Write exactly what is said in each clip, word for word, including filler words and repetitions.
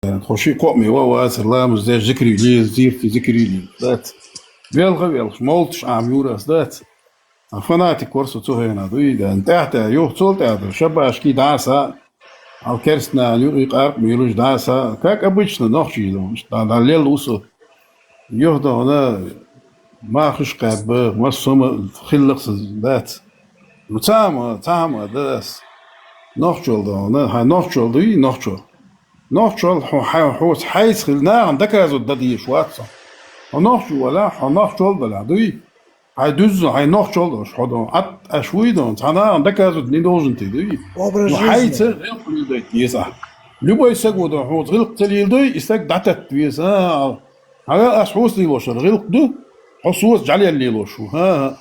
Тхо ши кхоъ ма вац, ламаз деш зикри ле, зирти зикри ле, дац. Велха велхаш, молташ Ӏам юрас, дац. А фанатик вар со цу хенахь, дуй, дан. ТӀаьхьа юха цул тӀаьхьа, шабашки дӀаса, хьал керстна юкъи къаркъ муьйлуш дӀаса, как обычно, нохчий дон, дан, дан лел ву со. Юха дона, махаш кхаьбба, массома хиллакх дац. Ну, цхьа хӀама, цхьа хӀама да ас. Нохчол дона, хьай нохчол дуй, нохчол. Нохчол хьо, хьо, хьоца хьайца хила нахана доказывать дан дезаш вац со. Хьо нохчо валахь, хьо нохчол далахь, дуй? Хьай дуьззу, хьай нохчол долуш, хьо дон. Ат, аш вуй дон, цхьа нахана доказывать не должен ты, дуй? Образ Ну, жизни. Хьайца гӀиллакх лелдайта деза ахь. Любой саг ву дон, хьоца гӀиллакх ца лелдой, и саг дӀататта веза. А, хьан ас хьоца лелош гӀиллакх ду, хьо соца жӀалел лелош ву. ХӀа-хӀа.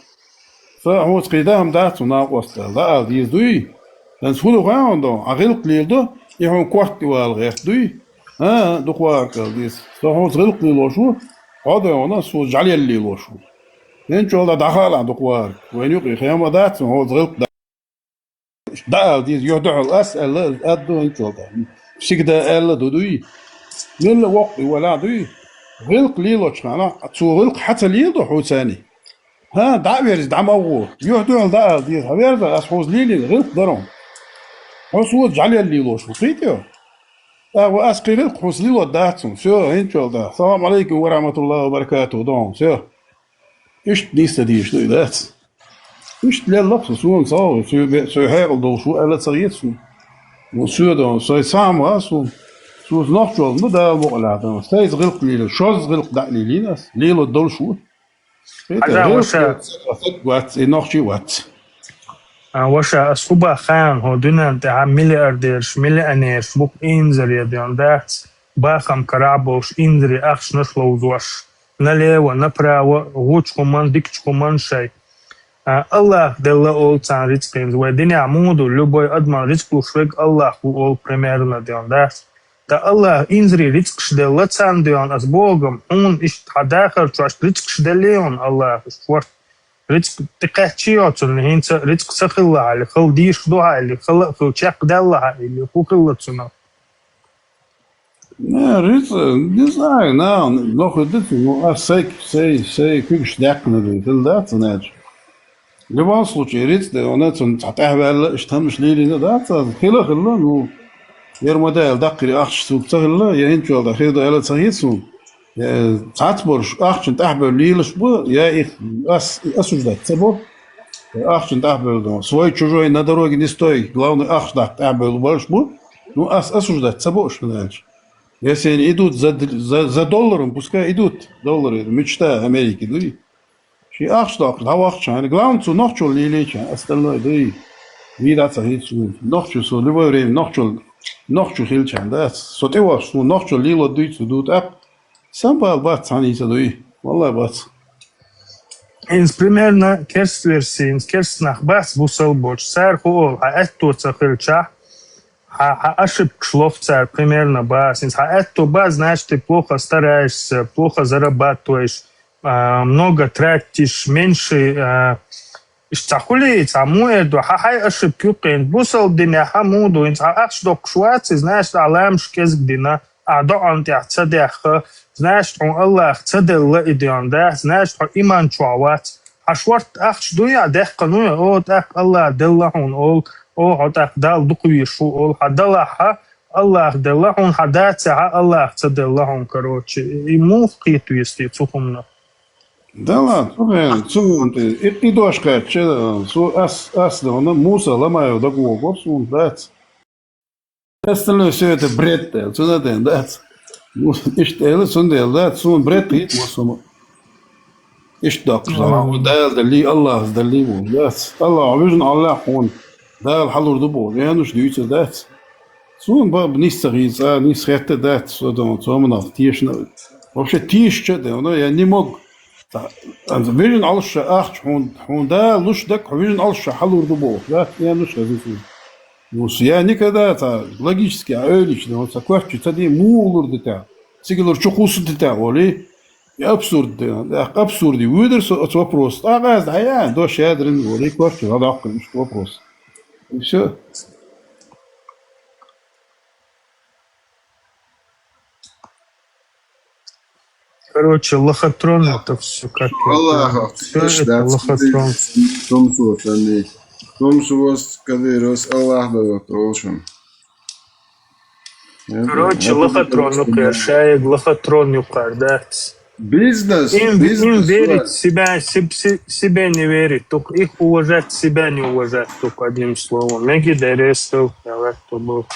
Сан хьоца кхин дахам дац хьуна накъост аьлла, дӀаала деза дуй? Сан хӀун ду хаьа хьуна дон? Хьан гӀиллакх леладо, и хьуна корта тӀе вала гӀерта дуй? А, дукха варг аьлла деза. Сан хьоца гӀиллакх лелош ву, хьо дон хьуна, соца жӀалел лелош ву. ХӀинчул дӀа дӀахаалахь дукха варг. Вайн юкъе хема дац, хьоца гӀиллакх да. ДӀаала деза, юьхь дуьхьал ас аьлла, ад ду хӀинчул дӀа. Всегда аьлла ду дуй? Мелла воккха и валахь дуй? ГӀиллакх лелочу хана, цо гӀиллакх хьан ца леладо хьоцани? ХӀа, дӀа а верза, дӀа ма гӀо. Юьхь дуьхьал дӀаала деза, хьан верза, ас хьоца лелийна гӀиллакх даро. Хьо соца жӀалел лелош ву, кхийтта? ТӀаккха ас кхин гӀиллакх хьоца лело дац хьуна. Всё, хӀинчул дӀа. Салам алейкум ва рахматуллахи ва баракатуху, дон. Всё. Иштта нийса дийш ду и дац. Иштта леллакх со, суна сагӀа, соьга, соьга хьекъал долуш ву аьлла ца хета суна. Ну, соьга, сайн сам а суна. Соьца нохчол ма Дала мукъалахь дан. Сайца гӀиллакх лелийна, шозза гӀиллакх дӀа а лелийна ас. Лело долуш ву. Хьажа, гӀиллакх ваша. Вац, и нохчий вац. А, ваша, ас хӀу баха хаьна, хӀо дуьнен тӀехь миллиардераш, миллионераш бу-кх инзаре ден дац. Бахам карахь болуш инзаре ахчанаш ловзош. Налево, направо, гӀучу хӀуман, дикачу хӀуман шай. А, Аллах делла олу царна рицкъ хӀинца. Вай динехь муха ду, любой адаман рицкъ луш верг Аллах ву олу примерно ден дац. Ткъа Аллах инзаре рицкъаш делла царна ден, ас боху-м, хьуна иштта хьан дахар чохь рицкъаш деллий хьуна Аллах, иштта шорта. Рицкъ тӀекхаьччий йоцурна, хӀинца рицкъ ца хилла хьали, хала дийраш ду хьали, хала а хила чекхдаьлла хьали, хӀу хилла цунах? Не, рицкъ, не знаю, нахана лохур ду цу, ну, ас сайн, сайн, сайн куьгаш даьккхина ду, хила дац, значит. В любом случае, рицкъ де, вана цунна цхьа тӀаьхьаваьлла, иштта хӀамаш лелийна дац, аса хила а хилла, ну, яра ма даьлла, даккхира ахча суьга ца хилла, я хӀинчул дӀа хир ду аьлла ца хета суна. Я цхьацца болуш ахчана тӀаьхьабевлла лелаш бу, я их ас, осуждать ца бо. Я ахчана тӀаьхьабевлла ду. Свой, чужой на дороге не стой. Главное, ахча даккха тӀаьхьабевлла болуш бу. Ну, ас осуждать ца бо уьш хӀунда аьлча. Если они идут за, за, за долларом, пускай идут. Доллары — мечта Америки, дуй. Шен ахча доккхуш, дӀавахча хьайна. Главное, цу нохчо лелийча, остальное дуй. Вийра ца хӀинца вуй. Нохчо со любое время нохчо, нохчо хилча, да? Со тӀе вахча, со нохчо лело дуй, цу ду тӀаккха. Самбал бац, цхьаьна йиса дуй. Валлай бац. Инс примерно керст версия, инс керст нах бац, бусал боч. Цара хӀу олу, хьан аьтто ца хилча, хьан, хьан ошибкаш лох цара примерно бац. Инс хьан аьтто бац, значит, ты плохо стараешься, плохо зарабатываешь, а, много тратишь, меньше, а, иштта цхьа хуьлий, цхьа муха эр ду, хьан хьайн ошибка юккъе, бусал динехь хьан муха ду, инс хьан ахча доккхуш вац, значит, ахьа ламаш кӀезиг дина, ахьа доӀанна тӀехь ца даьхна, значит, хьуна Аллах ца делла и ден дац, значит, хьо иман чохь вац. Хьан шорта ахча дуй, ахьа даьккхина вуй, о, тӀаккха Аллах делла хьуна олу, о, хьо тӀаккха Далла дукха везаш ву олу, хьан далахь, Аллах делла хьуна, хьан дацахь, Аллах ца делла хьуна, короче. И муха кхета веза те цу хӀуманах? Да ладно, цу хенахь, цу хенахь, и, и дош кхаьчча, цу ас, ас дан вана, Муса Ламаев дагавогӀура суна, дац. Остальное всё это бред, аьлла, цуьнан ден дац. Ну, иштта аьлла, цундела дац, суна бред хета массо а. Иштта доккхуш дан, Дала даллий, Аллахьас даллий боху, дац. Аллахь вижна Аллахь хьуна, Дала хьалур ду боху, венуш дуьйцур дац. Суна бан нийса ца хета, а, нийса хетта дац, со дан, цоманах тешна. Вообще тешача а дан, я не мог. Вижна Аллахь ша ахча хьуна, хьуна Дала луш дага, хьо вижна Аллахь ша хьалур ду боху, дац, венуш хезна суна. Ну, я никогда ца логически а ойлича, ну, ца коьртачу ца де, муха лур ду те? Цига лур чу кхуссу ду те, олий? И абсурд де, абсурд и вуьйдур со оцу вопрос. ТӀаккха аз дӀаян, дош ядаран, олий, коьртачу дӀадоккхур иштта вопрос. И всё. Короче, лохотрон это все как это. Аллах, все это лохотрон. Тумсус, они. Тумсус, Кадырос, Аллах дает, в общем. Короче, лохотрон, ну, кхер шайг, лохотрон юкъар дац. Бизнес, им, бизнес им верить в себя, себ-, се-, себе не верить, только их уважать, себя не уважать, только одним словом. Меги дерестов, давай, кто был.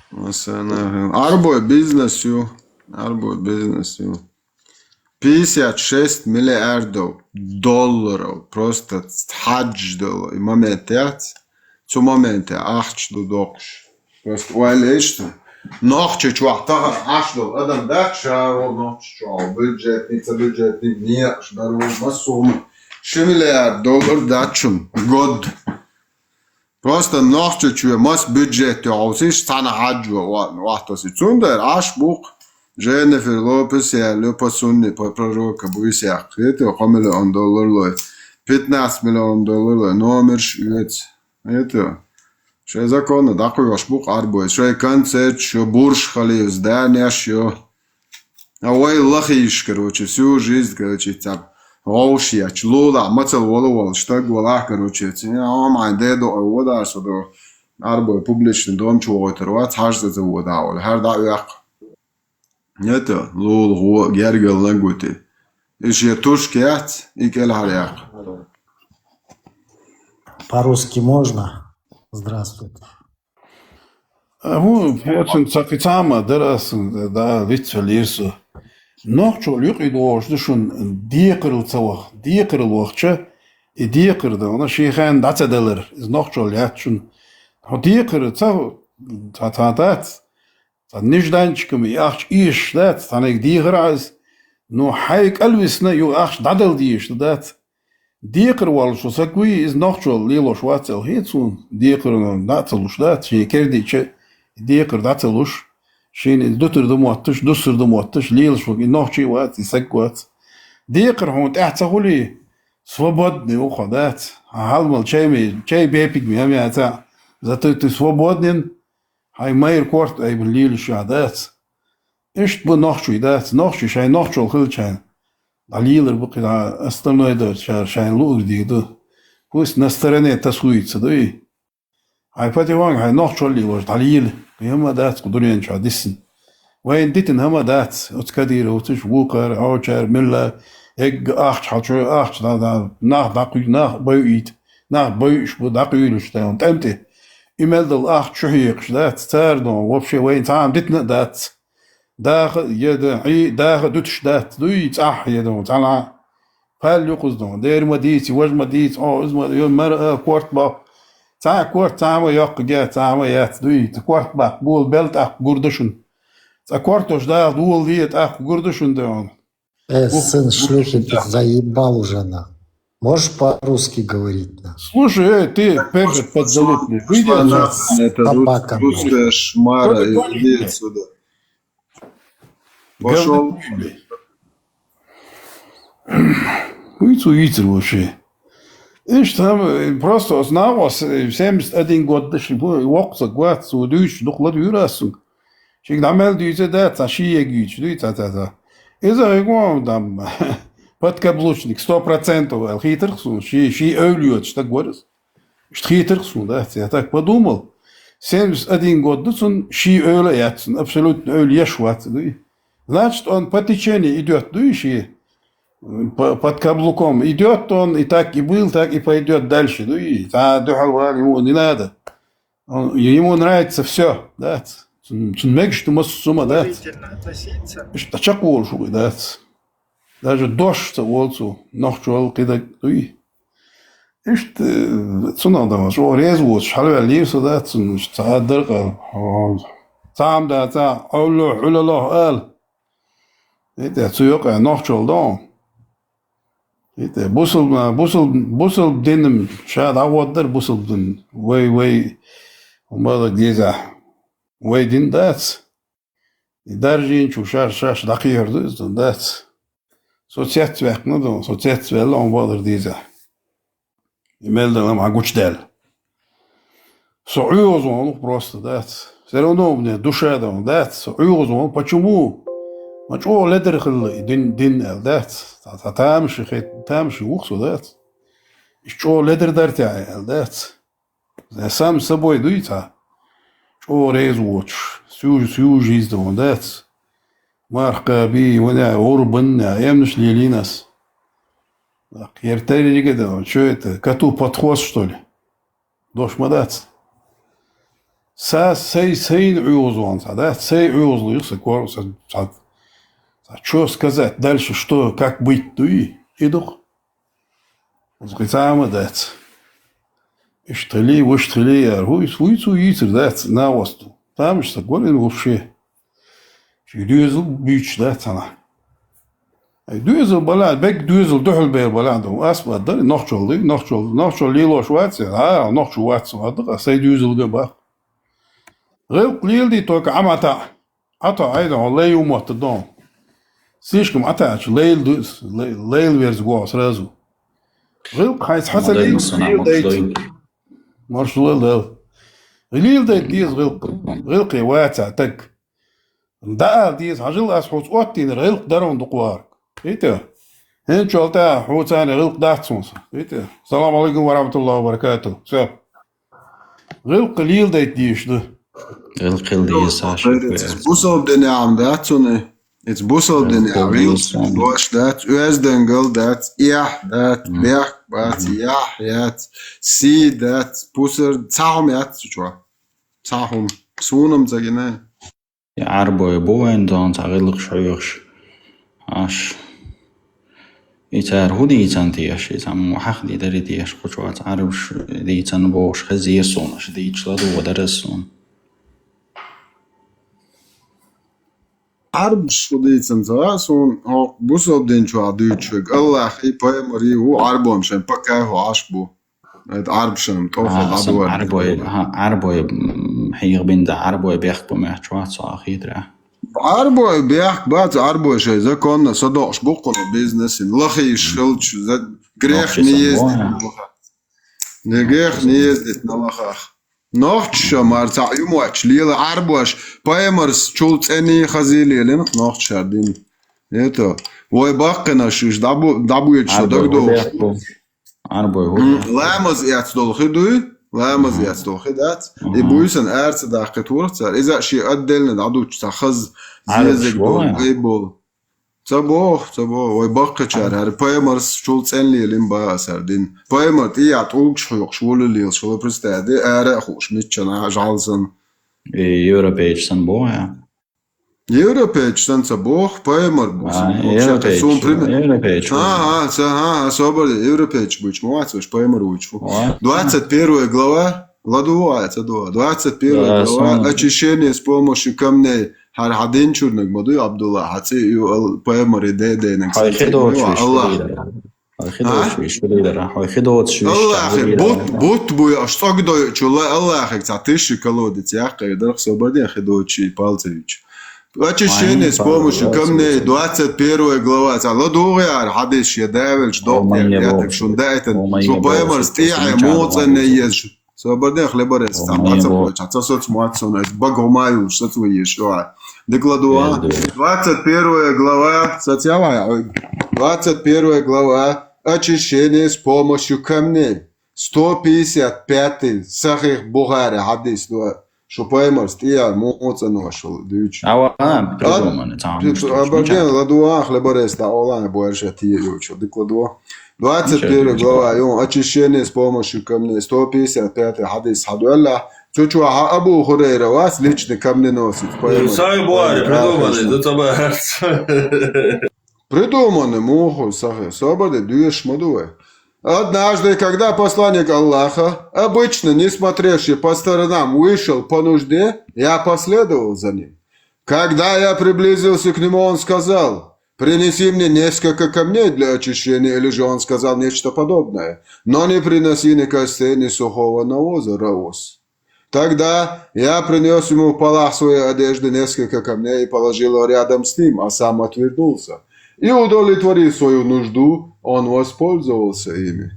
Масана, арбой бизнес ю, арбой бизнес ю. Пятьдесят шесть миллиардов долларов просто хьадж долу и момент яц. Цу моменте ахча ду доккхуш. Просто ойла еш ду. Нохчийчохь тахана Ӏаш долу адам дац, ша вон Нохчийчохь бюджетный, ца бюджетный, некъаш бар вон массо а хӀума. Ши миллиард доллар дац шуна год. Просто Нохчийчоь мас бюджет йохьуш, цхьана хьаьжжо вахтоси. Цундела Ӏаш бу-кх Дженнифер Лопес яьлла, по сунне, по пророка буйсехь. Хетий, кхо миллион доллар лой, пятнадцать миллион доллар лой, номерш оьцу. Хетий, шайн законна дӀакхоьхьуш бу-кх арбой, шайн концерт шо, бурш халиус, данеш йо. А вай лахийш, короче, всю жизнь, короче, цхьа вовш ечу, лулахь мацал волу волу стаг валахь, короче, цхьа, а, майн дедо ой водар со до, арбой публичный дом чу вогӀуьйтур вац, хьажа ца вода волу, хӀара дӀа а ваьккха. Это, лула гӀо, гергал нагути. И шен тушка яц, и кӀелхьара яккха. По-русски можно? Здравствуйте. А хӀун, оцун ца кхин цхьа а ма дара ас, да, вицвеллера со. Нохчо юкъе догӀуш ду шуна декхарал ца ваха. Декхарал вахча, и декхар дан, шен хенна дӀа ца далар. Иза нохчо яц шуна. Хьо декхар ца, ца, ца дац. Цхьа нежданчиком и ахча эшаш дац, цхьаьнга дехар а иза. Ну, хьайн кӀалвисна, юха ахча дӀадала дезаш ду дац. Декхар волуш со саг вуй, иза нохчо лелош вац аьлла хета суна, декхар дӀа а ца луш дац, шен кердича декхар дӀа ца луш, шена иза дутар ду мотташ, дуссар ду мотташ, лелаш ву, и нохчий вац, и саг вац. Декхар хьуна тӀаьхьа ца хуьлий, свободный ву хьо дац. Хьан хьалмал чай ме-, чай бепиг ме хӀама яцахь, зато ты свободен, хьайн майра корта айбина лелаш а дац. Иштта бу нохчий дац, нохчий шайн нохчол хилча хьайн. ДӀалелар бу кхин дӀа, остальное дара, ша-, шайна луург дийр ду. Пусть на стороне тасуется, дуй. Хьайн патихонга хьайн нохчол лелош дӀалела. Кхин хӀама а дац кху дуьнен чохь диссина. Вайна дитина хӀама а дац, оцу Кадыровцаш, вукхара, Ӏочара, милла, эгга ахча хьалчо, ахча дӀа, дӀа, нах дӀакхуьй, нах байуьйту, нах байуьйш бу, дӀакхуьйлуш тайна тӀам тӀе. И мел долу ахча чу хьекхаш дац, цара дон, вообще вайна цхьа а дитина а дац. Даха а, я да, Ӏи-, даха а дуьтуш дац, дуй, цӀахь, я да, цхьана а. Пал юкъуз дон, дера ма дийца, важа ма дийца, о, иза ма, ю, мара а, корта баккха. Цхьа а корта, цхьа а ма йоккха геа, цхьа а ма яц, дуй, корта баккха, бола бел тӀаккха гур ду шуна. Цкъа кортош даха дола ве тӀаккха гур ду шуна, дон. Э, сын шлюхи, ты заебал уже, на. Можешь по-русски говорить, на? Слушай, эй, ты, перхоть подзалупный, выйди отсюда. Это рус-, русская шмара, иди отсюда. Пошёл. Хуй цу йийцар вообще. Иштта хӀама, э, просто оцу накъост, э, семьдесят один год даши, бу, воккха ца гуац, цо дуьйцуш дукха ладуьйра ас цуьнга. Шига дӀа мел дуьйцу дац, цхьа ши егийчу дуй, цхьа, цхьа, цхьа. Иза хӀинца там подкаблучник, сто процентов аьлла хийтарх суна, ши, ши эвлиот стаг вара иза. Иштта хийтарх суна дац, я так подумал. Семьдесят один год ду цунна, ши эвла а яц цунна, абсолютно эвла еш вац, дуй. Значит, он по течению идёт, дуй, ши, по-, под каблуком идёт он, и так и был, так и пойдёт дальше, дуй. Цхьа дуьхьал вала ему не надо. Он, ему нравится всё, дац. Цун, цун мегаш ду массо а хӀума, дац. Иштта чекхволуш ву, дац. Даже дош ца волу цо, нохчо кхидӀа дуй. Иштта, э, цунах дан, чӀогӀа реза воцуш, хьалаваьллера со, дац, цунна иштта ца хаддар къал. Цхьа хӀума дац, Ӏулло, Ӏулалохь ала. И тӀе цу юкъа нохчо дон. И тӀе бусалба, бусалба, бусалба динам ша дӀагӀоддар бусалба дин. Вай, вай, хӀума деза. Вай дин дац. И даржийначу шаьш, шаьш дӀакхехьар ду иза, дац. Со цецваьккхина ду, со цецваьлла, хӀума бакъдар деза. И мел дала ма гучудаьлла. Со ӀуьйгӀазон ву просто, дац. Всё равно у меня душа дон, дац. Со ӀуьйгӀазон ву, почему? Ма чӀогӀа ледара хилла и дин, дин аьлла дац. Цхьа, цхьа тамаши хет-, тамаши вух со дац. Иштта чӀогӀа ледара дара те аьлла дац. Сам собой дуй цхьа. ЧӀогӀа реза воцуш, сюжа, сюжа йизда ван дац. Марха кхаби, ваня, гӀурбанна, эмнаш лелийнас. Ер таррига да, чё это, коту под хвост, что ли? Дош ма дац. Са сай, сайна ӀуьйгӀазон цхьа, да? Сай ӀуьйгӀазлуьйху са кор-, са, са, са, чё сказать дальше, что, как быть, дуй? И дух. Узкъи цхьа а ма дац. Иштта хили, вуьшта хили, яр. Хьуй, хьуй цу йийцар дац, на васту. Тамаш са горин вообще. Ши доьзал буьйцуш дац хьана. Ай, доьзал балахь, бегга доьзал дуьхьал бер балахь ду. Ас ма дари, нохчал ду, нохчал, нохчал лелош вац, а, нохчу вац, ма дага, сай доьзал га бах. ГӀилкъ леладе только Ӏамата. Ӏата айда, хьо лай ю мотта дон. Слишком Ӏатача, лайла ду, лай-, лайла верз го сразу. ГӀилкъ хьайца хьаса леладе. Маршалла дал. Леладе деза гӀилкъ. ГӀилкъе ваца таг. Да а деза, хьажал ас хьоца оттийна гӀилкъ дарон дукхварг. Хита? ХӀинчул тӀаьхьа хьоцара гӀилкъ дац хьоца. Хита? Салам алейкум ва рахматуллахи ва баракату. Всё. ГӀилкъ леладайта дезаш ду. ГӀилкъ леладе деза, Саша. Бусалба динехь дац цуьнан. Иза бусалба динехь гӀилкъ дош дац, оьздангалла дац, эхь дац, бехк бац, яхь яц, сий дац, пусар, цхьа хӀума яц цу чохь. Цхьа хӀума. Суна-м ца гина. И Ӏарбой бу вайн дон цхьа гӀиллакхаш хьоьхуш. Аш. И цара хӀун дийцан теша, и цхьа мо хьахдий дари теша, кхучу вац Ӏарбаш дийцан бохуш, хезира суна, аша дийцаш ладугӀу дара суна. Ӏарбаш хӀун дийцан ца хаьа суна, хьо бусалба дин чохь дуьйцуш верг, Аллахи, пайхамари ву Ӏарбон шайн паккхай хӀу Ӏаш бу. Это Ӏарбашна тӀохула дӀадора. Ӏарбой, ха, Ӏарбой, м, хьехабина дан Ӏарбой бехк бу моьттуш вац со хетарехь. Ӏарбой бехк бац, Ӏарбой шайн законна садоӀуш бу кхуна бизнесин. Лахийш хилча, за-, грех не ездить на лахах. Не грех не ездить на лахах. Нохчаша мара цхьа юмоч лела Ӏарбош, пайхамарс чул цӀенний хазий лелина нохчашара дин. Это, вай баккхинаш уьш дӀабу-, дӀабоьдуш со дагадогӀуш. Ӏарбой хӀу бехк бу? Ламаз эцна долу хи дуй? Ламаз эцна долу хи дац? И буйсан ара ца даккхи турах цара. Иза а шен отдельно дӀадуьтуш цхьа хаза зезаг долу, вай болу. Ца боху, ца боху. Вай баккхачара, хӀара пайхамарс чул цӀенлелин бан асар дин. Пайхамар тӀехьа тӀулгаш хьоькхуш, вула лелаш вала, представь, де, ара а хууш, миччана а жӀалсан. И европейчу сан боху, я? Европейчу сан ца боху, пайхамар бу. А, вообще-то европейчу, сум пример. Европейчу. Ага, ца, ага, собар, европейчу буьйчу, ма вац ваш пайхамар вуьйчу. Двадцать первая глава, ладугӀа, ца дугӀа. Двадцать первая глава, очищение с помощью камней. ХӀара хьан динчурниг ма дуй, Абдулла, хьан цӀе ю ал-, пайхамаре де-, денаг сан цӀе ма ю, Аллах. Хьо хи доцуш виш хилийдара. Хьо хи доцуш виш хилийдара. Хьо хи доцуш виш хилийдара. Аллахе, бут, бут буй, аш цӀогдойчу ла, Аллахе, цхьа тиши колодец яккхай дарх собар де хи доцуш и палца вичу. Очищение с помощью камней, двадцать первая глава. Цхьа ладугӀа яра хьадис, я давелч, докъ, я, я, так шун даитан. Шун пайхамарс тӀехье муцӀанне езаш. Собар де хлебарец, цхьа бацапоча, цхьа соц муаццона, багома юлш, соц ваеш, шуа. Дикладуа. Двадцать первая глава, социала, двадцать первая глава, очищение с помощью камней. Сто пятьдесят пятый, Сахих Бухари, хьадис дуа. Шу пайхамарс тӀехьа муцӀаношал дуьйцу. Ава, придуманный, цхьа хӀумаш, абарген ладуа, хлебарец, да, олан, буарша тие юлчу, дикладуа. Двадцать первая глава, ю, очищение с помощью камней, сто пятьдесят пятый хьадис хьадуьлла. Цу чохь Абу Хурайра вац личный камненосец, пайхамар. Сай буари, придуманный, ду ца бац. Придуманный, муху, сахи, собаде дуьйш ма ду вай. Однажды, когда посланник Аллаха, обычно не смотревший по сторонам, вышел по нужде, я последовал за ним. Когда я приблизился к нему, он сказал: «Принеси мне несколько камней для очищения», или же он сказал нечто подобное: «Но не приноси ни костей, ни сухого навоза, Раус». Тогда я принёс ему в полах своей одежды несколько камней и положил рядом с ним, а сам отвернулся. И, удовлетворив свою нужду, он воспользовался ими.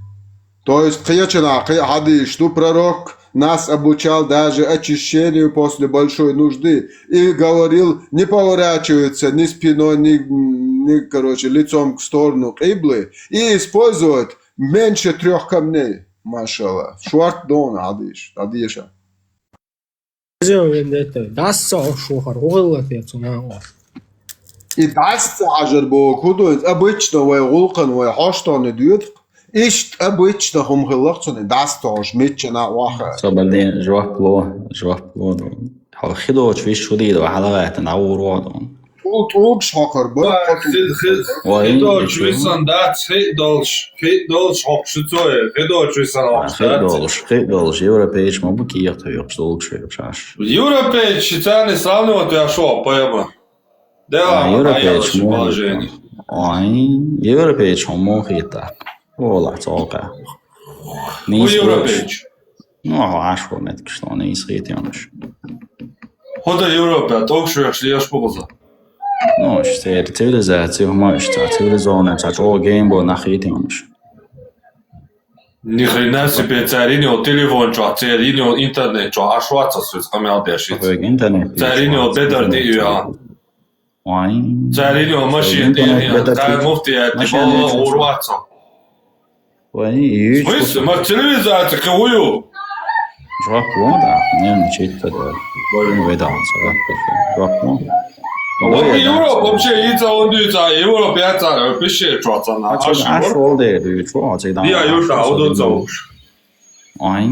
То есть, кхечанахь кхин а хьадисаш ду, пророк Нас обучал даже очищению после большой нужды и говорил не поворачиваться ни спиной, ни, ни, короче, лицом к сторону киблы и использовать меньше трех камней. Машалла. Шорт дона, Адиш, Адиша. Зен вендетта. Дасса ош вахар, гӀугӀилла те цуна. И дасса хьажар боху дуйц, обычно вай гӀулкхан вай хьоштони дуьтах. Иштта обычно хӀума хиллах цуни, дас тош миччана ваха. Собалдин жоп ло, жоп ло. Хьо хидоч виш чуди до, хьалагайтан, дӀагӀур вадон. Тул тулгш хокар бар. Хид, хид, Вай, хидоч ничего. Висан дац, хид долш, хид долш хокши цой, хидоч висан А, хокш хид дац. Долш, хид долш, европейч ма бу киях тойокш, долгш векш аш. Европейч цани сравнивать я шо, поэма. Да, А, европейч положение. Ой, европейч мо хита. Ола, цока. Ху европейч. Ну, а аш хо мет киштон из хит януш. Хода Европа, ток шо яш яш богоза. Ну, ш цер цивилизация, хумаш ца цивилизованная, ца чо гейм бо на хит януш. Ни хрена себе, царинил телефон чо, царинил интернет чо, аш ватса свет камел дешит. Интернет. Царинил бедар ди я. Вайн. Царинил машин ди я. Кай муфтия, ти бала урватса. Вайн, В смысле? Ма телевизор ти кавую? Жвак вон, да? Не, не чит тогда. Вайн. Ведан, жвак вон. Вот Европа вообще яйца он дуется, Европа яйца, пише, что цена. Аш, аш волде, дуй, что, а цигдан. Я юша, удоца уж. Ой.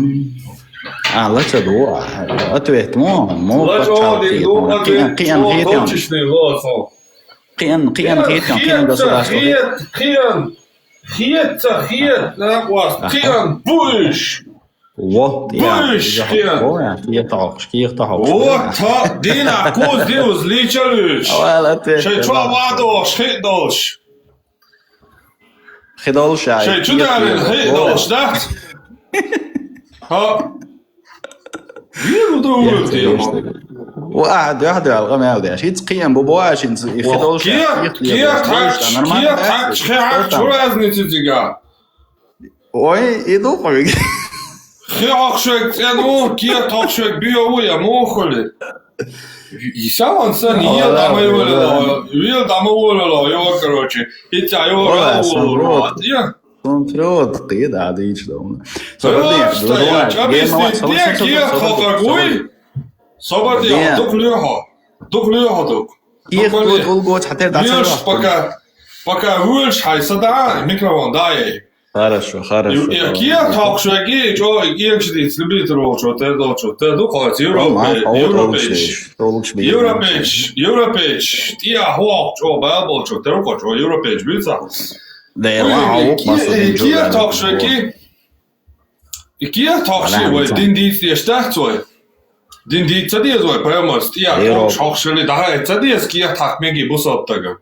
А, лача ду, а, ответ, мо, мо, Лача пачал ди хит, ду, мо, ответ, киан, киан мо, хит, ям. Точечный лосо. Киан, киан хит, ям, киан государство. Хет, киан. Хет, ца, хет, на, вас, киан, буш. Во, я, Быш, я, киан. О, я, я тохш, я тохш. Вот, та, дина, куз, диуз, личалюш. Ой, ответ, Шей, чё, да. Вадош, хит долш. Хидолш ай. Шей, чу дарин, хидолш, да? Ха. Виру да ултима. Ва, да, да, алга мел да. Хиц кием бу боашин хидолш. Кия, кия, так, кия, так, чхе, ак, чу разница дига. Ой, иду кой. Хи охшек цену, кия тохшек био уя, мохоли. Исалан сан, ел дама юлело, ел дама юлело, ё, короче. Итя ё, ё. Сон прёт, ты, да, отлично. Просто я, чё, пиздец, где, где, хохогуй? Собади, дук лёхо. Дук лёхо, дук. Их тут улгоц, хотя да. Пока, пока вылш, хай сада, микрофон, да, ей. Хорошо, хорошо. Кия тохшвеги, чё, ингшидиц, любит рол, чё, те дол, чё, те ду, кот, Европе, Европеч. Европеч, Европеч, тия хох, чё, бабол, чё, те рукол, чё, Европеч, бица. Да, ладно, кия тохшвеги. И кия тохши, вай, дин диц, еш тахцой. Дин диц, ца диз, вай, прямо, тия хох, хох, шели, да, ца диз, кия тахмеги, бусоптага.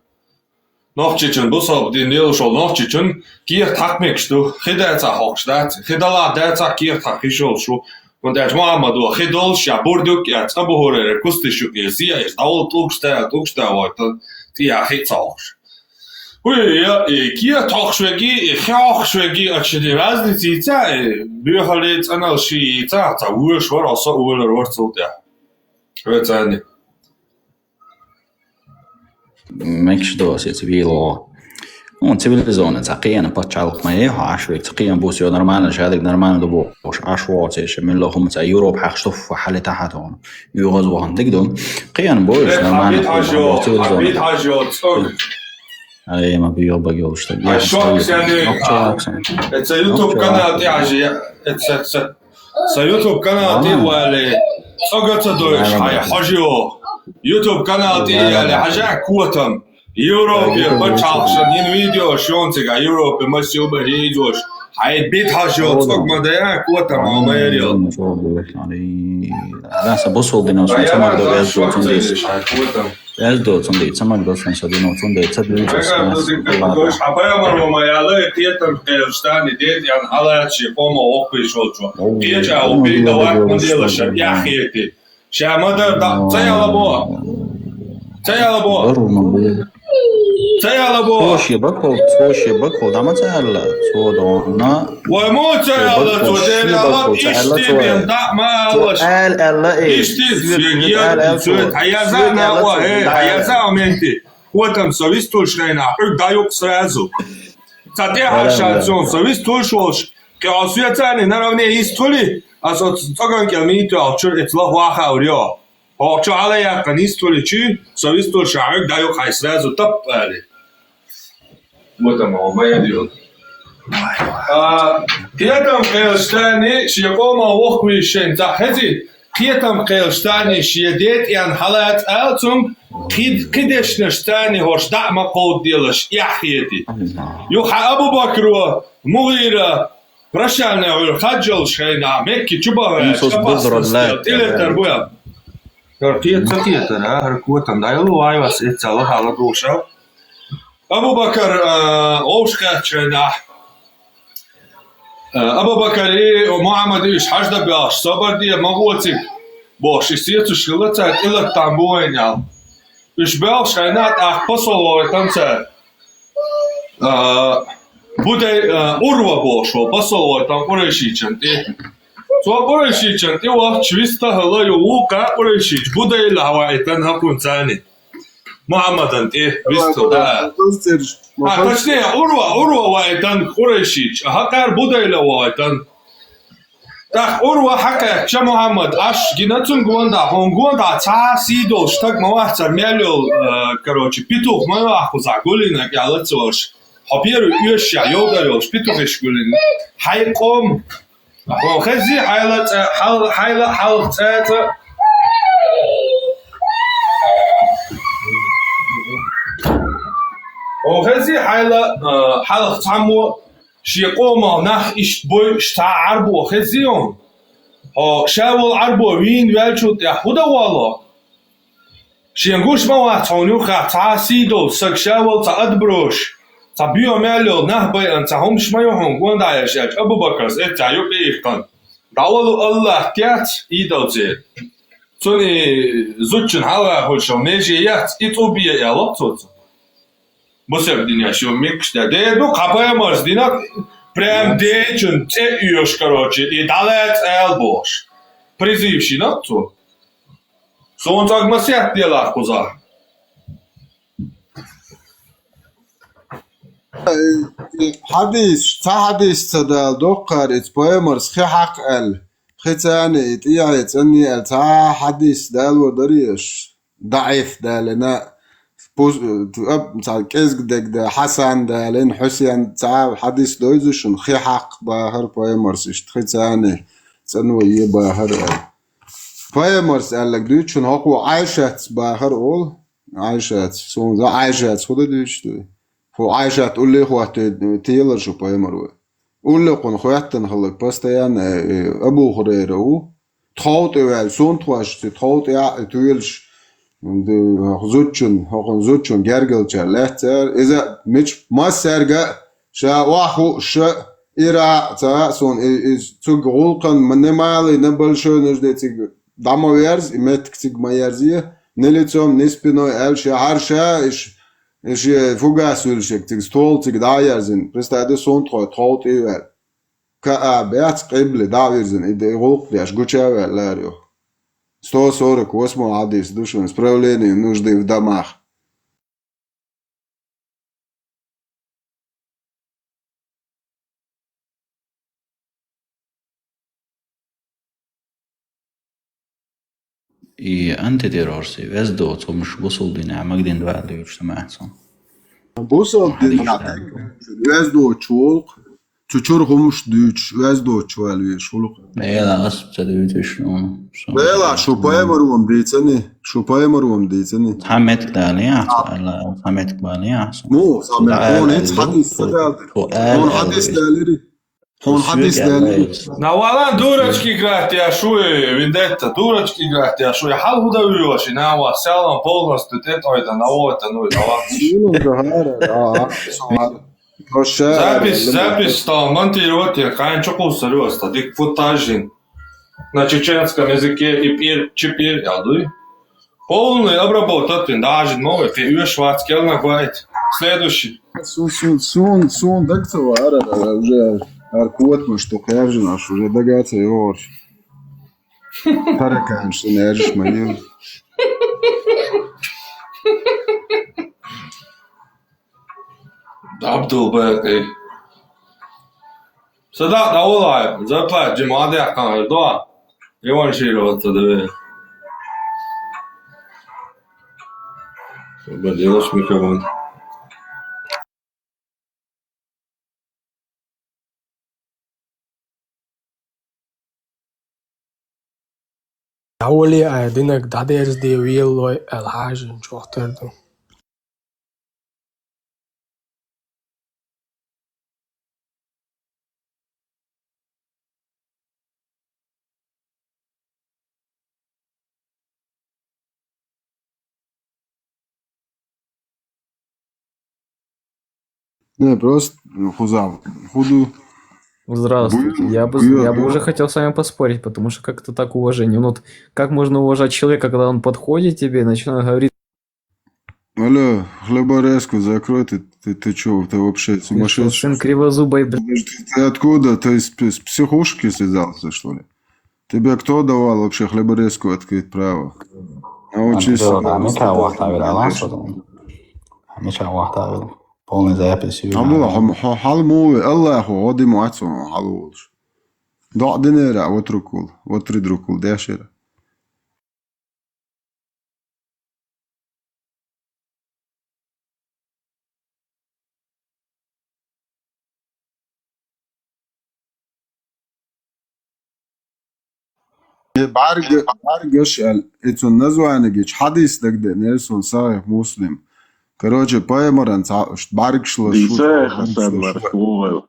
Нохчичун бусалба дин лелушал нохчичун кехат хьакхмекаш ду, хи дайца хьокхаш дац, хи дала дайца кехат хьакхишал шу. Вон даьч Мухаммад ваха хи долуш я бурдук я цӀа бухурера кустиш ю кхе сия иш дӀавул тӀулгаш тӀа, тӀулгаш тӀа вайтан тӀия хи ца хьокхаш. Уй, я, и кехат хьокхаш веги, и хи хьокхаш веги, ачини разница йица, и буьхали цӀанал ши йица, ца вуьш вара, со увалар вар цул тӀа. Вецани. Мекш досиц вило. Ну, цивилизованный, ца кхиана паччалкх ма е, хьаш век, ца кхиана бус ё нормально, шадик нормально да бохуш, аш воцеш, милла хумца Европа хьах штуф хали тахат он. Югаз вахан дик дун. Кхиана бош нормально. Хабит хаш ё, цивилизованный. Хабит хаш ё, цог. Ай, ма биё багёл что. Ай, шок сяни. Это YouTube канал ти хаш я. Это, это Са YouTube канал тӀе вале, цӀога ца дойш, хьай хьожио. YouTube канал тӀе яле, хьажа котам. Европе пачхьалкхашан йина видео шонцига, Европе масиуба хӀейзош. Хьай бит хьожио, цӀог ма дая, котам, а ма ярел. Раса бусул динос, ма ца магдо везду цундис. Хьай котам. Аз доцун дий, ца магдо сан са дино, цун дий, ца дуй, ца сан. Хьабаямар ва ма яла, кхетам кхелштани, дед ян халачи, кома охпи шолчо. Кхеча, убий, давай, мандела, ша, я хети. Ша, мадар, да, ца яла бо. Ца яла бо. Дару ма бу. Цо аьлла боху. Цо шен бакъхьалц, цо шен бакъхьалц дӀа ма ца аьлла, цо донна. Вай муха ца аьлла, цо дера аьлла, иштта бен дӀа ма аьлла. Цо аьлла, аьлла, э, иштта, соьга аьлла, аьлла, цо. Хьаяза нахуа, э, хьаяза моменте. Котам со вистхуьлуш хенахь, хьуьга дӀаюкъ сразу. Ца тӀехьа ша цунна со вистхуьлуш волуш, кхин хьо соьцани наравне йистхуьли, аса оцу цӀоган кӀел мийта йолчуьра эца лахвахаур йо. Хьо чу хьала яьккхина йистхуьличи, со вистхуьлуш хьуьга дӀаюкъ хьай сразу тап али. Вот оно, моя дело. А, кхетам кхелаш царни шен къоман воккхавийшина цхьа хези, кхетам кхелаш царни шен детӀен хьалаца ала цунга, кхи-, кхидешнаш царни хӀорш дӀа а ма кховдаделаш, эхь хети. Юха Абу-Бакро, МугӀира, прощальный гӀуьйра хадж йолуш хенахь, Мекки чу бахара, тӀелетар бу аьлла. ХӀара кхета ца кхетара, хӀара котам дӀайолу вай вас эццал хьала душа. Абу-Бакар, а, вовшахкхаьчча хенахь, а, Абу-Бакари, Мухьаммади уьш хьажда баьллаш, собар де, ма гӀо цига, бохуш, и сецаш хилла цара, тӀелатта бу вайна аьлла. Уьш баьллаш хенахь, тӀаккха посол вахийтина цара. А, Будай, а, Урва бохуш ву, посол вахийтина къурайшичан тӀе. Цо къурайшичан тӀе вахча виста хилла ю вукха къурайшича, Будайла вахийтина хӀокхунца царни. Мухьаммадан тӀе вистхила, да. А, точнее, Урва, Урва вахийтина къурайшича, а хӀокхара Будайла вахийтина. ТӀаккха Урва хьакхаьчча, Мухьаммад, аш гина цунна гондахь, хьуна гондахь цхьа а сий долуш стаг ма вац цара мел йолу, э, короче, петух ма вац кхузахь гулина кӀел а ца волуш. Хьо первый оьшуш йолуш петухаш гулина. Хьайн къом, хьо хези хьайла цӀа-, хьал-, хьайла хьалха цӀа а цӀа. Хьо хези хьайла, э, хьалха цхьаммо шен къомах нах иштта бойуш цхьа Ӏарбо хези хьуна? Хьо ша волу Ӏарбо вийна ваьллачул тӀаьхьа хӀун дан валло? Шен гуш ма вац хьуна юххехь цхьа а сий долу саг ша волу цхьа отброш, цхьа боьха мел йолу нах байина цхьа хӀумаш ма ю хьуна гондахь еш аьлча, Абу-Бакарс эццехь юкъа иккхина. ДӀавала Аллах кец идал церан. Цуьнан и зудчун хьалха хуьлуш йолу меже яц, и цӀу бе аьлла цо цунна. Бусалба динехь ю микаш де. Де ду, кхин пайхамарс дина, прям дечун цӀе оьшу, короче, и дӀалаца ала бохуш. Призыв шина цо. Суна цӀогма сетта делахь кхузахь. Хьадис, цхьа хьадис ца дала доккхара, иза пайхамарс хи хьакха аьлла. Хи царна и тӀехье цӀанне аьлла, цхьа хьадис далор дарий аша? ДаӀиф далина, пус-, аб-, цхьа кӀезга дегда Хьасан далина, Хьусен цхьа хьадис дойзу шуна, хи хьакха бахара пайхамарс иштта, хи царна цӀанво е бахара аьлла. Пайхамарс аьлларг дуьйцу шуна, хӀокхо Ӏайшатс бахара олу, Ӏайшатс, суна за Ӏайшатс хӀун дан дуьйцу дуй? ХӀу Ӏайшат улле а хӀоттий, телар шу пайхамар вай. Уллехуна хӀоьттина хилла постоянно, э, э, Абу Хурайра ву. Тхов тӀе ваьлла, сунтхошца тхов тӀе а тоьлуш, м, д-, зудчун, хӀокхун зудчун гергалчара лаьцна цара. Иза мича массаьрга а ша охьахууш, ша ира а ца а суна, и, и цуьнга гӀуллакхана ма-, не малый, не большой нужды цига дӀа ма верза, и меттиг цига ма ерзе, ни лицом, ни спиной аьлла, ша хьарша, и ш-, и шен фугас вуьллушерг цига, стол цига дӀа а ерзина. Представь, сунтхой тхов тӀе а ваьлла. Каа бац къибла дӀа а вирзина, и де гӀуллакх деш гуча а ваьлла лара ю. Сто сорок восьмой хьадис ду шуна, справление нужды в домах. И антитеррорцы, веза доцу хӀумаш бусалба динехь магадина ваьлла дуьйцуш ца маьхьа цунна. Бусалба динехь веза доцу волу, цу чуьра хӀумаш дуьйцуш, веза доцу ваьлла везаш хуьлу. Эла ас ца дуьйцуш, ну, со Эла, шу пайхамаром дийцани, шу пайхамаром дийцани. Цхьа меттиг далий ахьа, цхьа меттиг балий ахьа. Ну, цхьа меттиг, хьуна хӀинца хьадис ца далира. Хьуна хьадис далири. Хьуна хьадис далири. Навалан дурочки играть я шуй, Вендетта, дурочки играть я шуй. Хьал хӀу дан вуьйла ши, нава, салам полностью тӀетӀойда, навота, ну, давай. Запись, запись стал монтировать я, кхайн чу кхуссар ю аса, дика футажин. На чеченском языке и пир, чипир, я дуй. Полный обработать вин, даже новый, кхин оьшуш вац, кӀелнах вайта. Следующий. Сун, сун, сун, сун, даг ца вара, уже аркот, мы что, каждый наш, уже дагаться и орш. Таракан, что не орешь, мою. Абдул Бакы. Садак, да, Улаев, зарплат, Джимадя, Канада. Реваншироваться, да. Чтобы делать микрофон. Даули айдинаг дадерзди виллой алхажин чохтерду. Не, просто, ну, хузав. Худу. Здравствуйте. Буйу, я бы, буйу, я бы буйу. Уже хотел с вами поспорить, потому что как-то так уважение. Ну вот, как можно уважать человека, когда он подходит тебе и начинает говорить? Алло, хлеборезку закрой, ты, ты, ты чё, ты вообще сумасшедший? Сын кривозубой, блядь. Подожди, ты откуда? Ты с, с психушки связался, что ли? Тебе кто давал вообще хлеборезку открыть право? Научись. Ами ча вахта вера, ва шо? Ами ча вахта вера. Полный запись. Амула, хо, хо, халму, Аллаху, ходи муацу, халулш. До динера, вот рукул, вот три друкул, дешера. Э, бӀарг-, бӀаргаш аьл, и цун названигича хьадис дагадеънера сона, Сахих Муслим. Короче, пайхамаран цхьа уж бӀаргаш лаш шу, дийца, бӀаргаш Хасан, лаш шу. Марш вогӀал.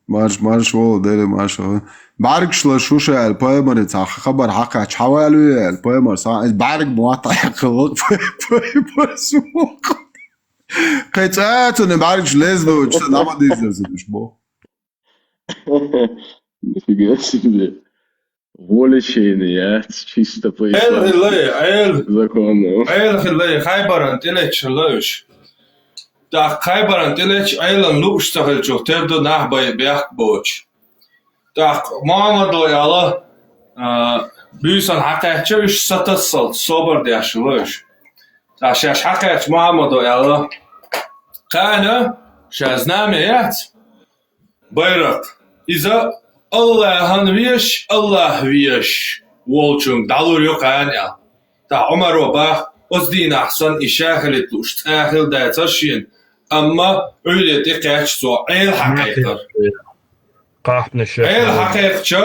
Марш, марш вогӀал, дели марш вогӀал. БӀаргаш лаш шу ша аьл, пайхамари цхьа хабар хьакхаьчча, хьавалуй аьл, пайхамар са, из бӀарг мотт хьекхалла, пайхамар суху. Кхе цӀа цунна бӀаргаш лездочу, ца нама дийзар ца душ бо. Нифига себе. Волечение яц, чисто по Ӏел хилла, Ӏел. Закону. Ӏел хилла, Хайбаран тӀелеччалла уьш. ТӀаккха Хайбаран тӀелечча Ӏелан лууш ца хилчух тера ду нах бай бехк боцуш. ТӀаккха Мухьаммадо аьлла, а, буьйсан хьакхаьчча уьш сатассалц, собар деш хилла уьш. ТӀаккха шаьш хьакхаьчча Мухьаммадо аьлла, кхана ша знамя яц? Байракх. Иза Аллахьан веш, Аллахь веш волчунга дӀалур ю кхана аьлла. ТӀаккха Ӏумаро бах, оцу дийнахь санна и ша хилийта лууш цӀа хилла дацара шена, амма Ӏуьйре тӀе кхаьчча цо Ӏела хьакхайкхара. Кхахьнаш. Ӏела хьакхайкхича,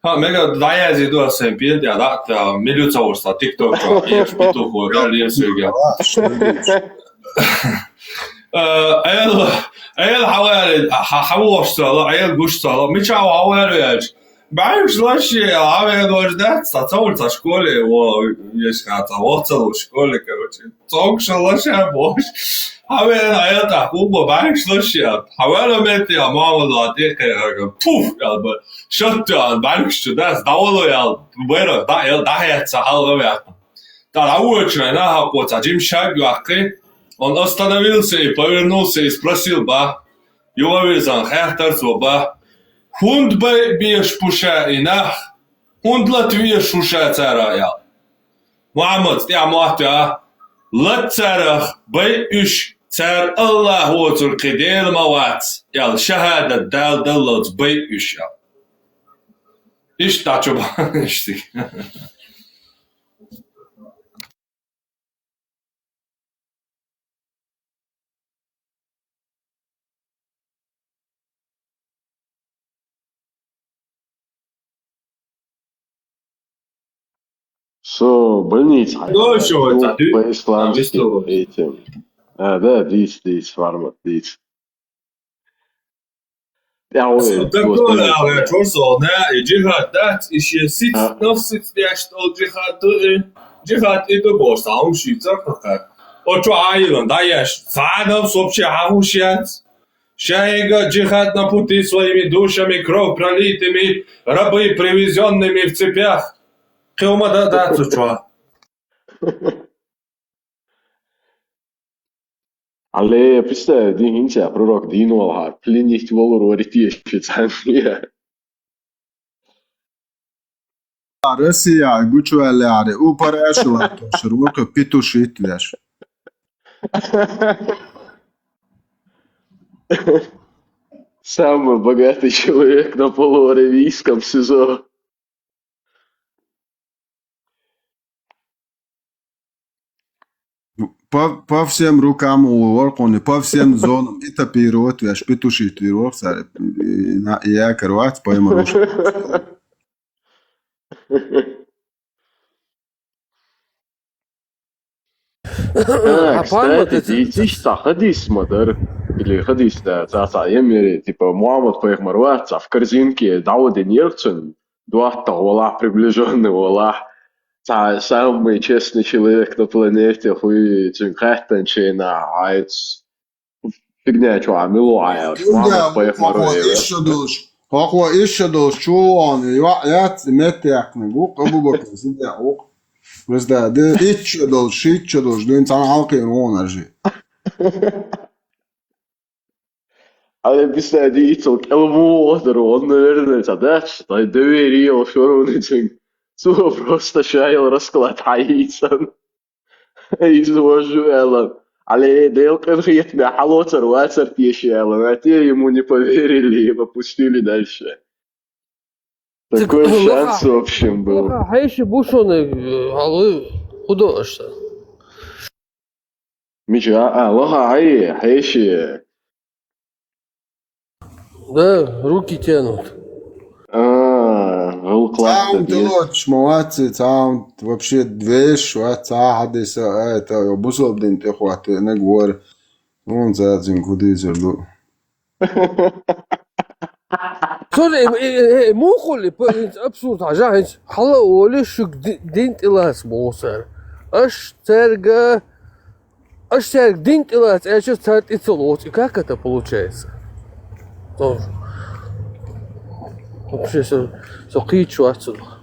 хьан мега дӀаязйина ду аса сайн пен тӀехь, дӀа а, мила ца вуьш цхьа тикток чохь, еш петухо, да, лер соьга. Э, Ӏела, Ӏела хьаваьлла, хьа-, хьавогӀуш ца хилла, Ӏела гуш ца хилла, мичахь ву хьаваьлла аьлча, бӀаьргаш лаш е, хьавеана вожа дац, цхьа ца вуьлу цхьа школе, во, вешан цхьа вохцалла школе, короче. Цомгуш лаша бохуш, хьавеана Ӏела тӀехь хӀумма бӀаьргаш лаш е, хьаваьлла метте, Мухьаммад ван тӀе кхайкхарга, пуф, аьлла, шатта аьлла, бӀаьргаш чу дац, дӀавало аьлла, байракх дӀа аьлла, дӀахьаьцца хьалха ваьккхина. ТӀаккха дӀавоьдучу хенахь хьакхо цхьа жима шаг йоккхий, он остановился и повернулся и спросил, бах, юха вирзан хаьттар цо, бах, хӀунда байбеш бу ша и нах, хӀунда лата везаш ву ша цара аьлла. Мухьаммад тӀехь мотт а, лата царах байъуьш, цара Аллахь воцург кхин Дела ма вац аьлла, шахӀадат Дала даллалц байъуьш аьлла. Иштта дӀа чу бахана иштта. Со больница. Ну, ещё это, по-исландски этим. А, да, дийца, дийца, формат, дийца. ТӀаьхьо вай, Господи. ДагадогӀу аьлла, чуьра согӀна, и джихад дац, и шен сиц, а, нафс сиц деш долу джихад ду и, джихад и ду бохуш, цхьа хӀума шийца а кхаьчна. Оцу чу Ӏайилан дӀаеш, цхьа а нафс вообще хьахуш яц. Шайга джихад на пути своими душами кровь пролитыми, рабы, привезёнными в цепях. Кхин хӀума дан дац оцу чохь. Алле, представь, дин хӀинца пророк дийна валахьара, пленить валур вари те ши цхьанне. Россия гучваьллехьара, упар аьшла тохшар ваха петушит веш. Самый богатый человек на полуоравийском СИЗО. По, по всем рукам улур кхуни, по всем зонам и тапировать веш, петушит вир вар сари, и на, и якор вац, поймаруш. А, кстати, дийциш цхьа хадис ма дара. Или хадис, да, цхьа, цхьа, я мери, типа, Мухаммад пайхамар вац, цхьа в корзинке дӀавадинера цунна, доттагӀа валахь, приближённый валахь. Цхьа самый честный человек на планете, хуй, цуьнга хаьттинчу хенахь, хьайца фигня чохь мила ву Ӏа аьлча, Мухаммад пайхамар ву аьлла. Ишша долуш, хӀокхо ишша долуш чу вон, йоӀ яц, меттаяккхинарг ву, Абу-Бакр Сиддикъ ву. Везда, де, итт шо долуш, шийтта шо долуш, дуьйна цхьана хьалкхийна вон аржи. Али бисади ицал кӀел муха вахар, он, наверное, цхьа дац, дай доверие йолуш вара вуницунга. Цо просто шайла расклад хьайийцан. Иза вожу аьлла. Али Дел къинхетаме хьалоцар вацар теша аьлла. А те ему не поверили и попустили дальше. Такой шанс, в общем, был. Хьеши бу шуна, хьалуй, хӀу до аша? Мича, а, лаха хьай, хьеши. Да, руки тянут. А, гӀуллакх латтар. Цхьаунта лоцуш ма вац, цхьаунта вообще веш вац, цхьа хьадиса, а, это, бусалба дин тӀехӀоттийнарг вара. Вон цаьрцинга хӀу дийзар ду. Цуьнан, э, э, э, э, мухули, п-, хӀинца абсурд хьажа, хӀинца хьала олий шуьга ди-, дин тӀелаца боху цара. Аш цаьрга Аш цаьрга дин тӀелаца аьлча, цара тӀе ца лоцу. И как это получается? Тоже. Вообще, со, со кхийчу вац цунах.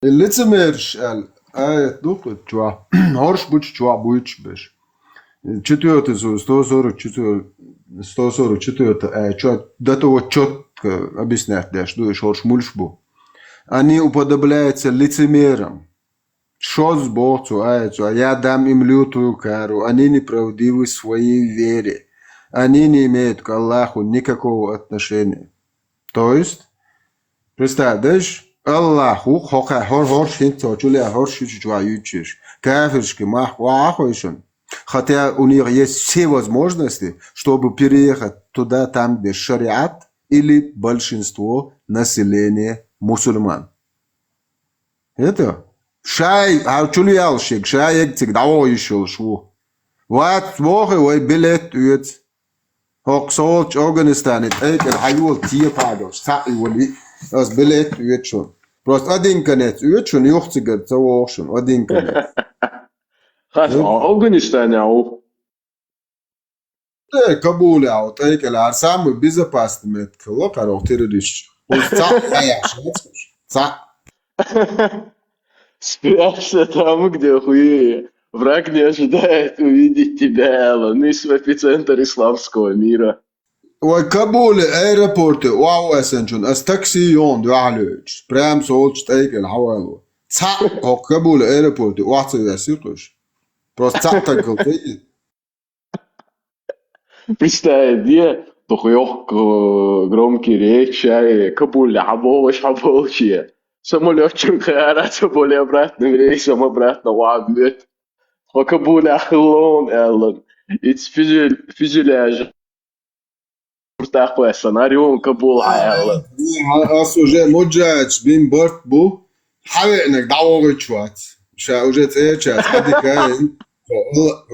И лицемерш аьлла аят ду кху чохь, хӀорш бучу чохь буьйцуш берш. Четвёртый сура, сто сорок четвёртый, сто сорок четвёртый аят чохь до того чётко объяснять деш ду, и хӀорш муьлш бу. Они уподобляются лицемерам. Шозза боху цу аят чохь: «Я дам им лютую кару, они неправдивы в своей вере, они не имеют к Аллаху никакого отношения». То есть, представь, дайша, Аллах ву, хӀокху хӀор-, хӀорш хӀинца чуле, хӀорш шу чу чохь юьйцуш. Кафиршки мах вахьа хойшун. Хотя у них есть все возможности, чтобы переехать туда, там, где шариат или большинство населения мусульман. Это? Шай, хьал чуле ялшиг, шай эгцига дӀавогӀу йиш йолуш ву. Вац, вохи вай билет оьцу. ХӀокху со волчу Афганистане тӀайкӀара хьайола тепа долуш, цхьаъ и вали, ас билет оьцу шуна. Просто один конец оьцу шуна, юха цигара ца вогӀу шуна, один конец. Хьан Афганистане а ву? Э, Кабуле а ву, тӀайкӀара, хӀара самый безопасный меттиг хилла кхара террористаш. Уьш цхьаъ хьаяш яц уьш. Цхьаъ. Спрячься там, где хуи. Враг не ожидает увидеть тебя, аьлла, нийса в эпицентр исламского мира. Вай Кабуле аэропорте охьа ваьссанчун ас такси йогӀун дуьхьал йоьдуш. Прям со волчу тӀайкӀара хьаваьлла. Цхьаъ хӀокху Кабуле аэропорте охьа ца ваьссира кхуьш. Просто цхьаъ таг хилла ца иза. Представь, де, дукха йоккха, э, громкий речь, ай, Кабуле хьабогӀуш хьаболче. Самолётчун кхара ца боле обратным рейсом обратно ван вет. Хьо Кабуле хилла вон аьлла. Иц фюзел-, фюзеляж. Уртахве сценарий вон Кабул хьа аьлла. Ас уже муджач бин барт бу. Хьавеънарг дӀавогӀуьйтуш вац. Ша уже цӀерачаьрца хьадика а йина. Хьо,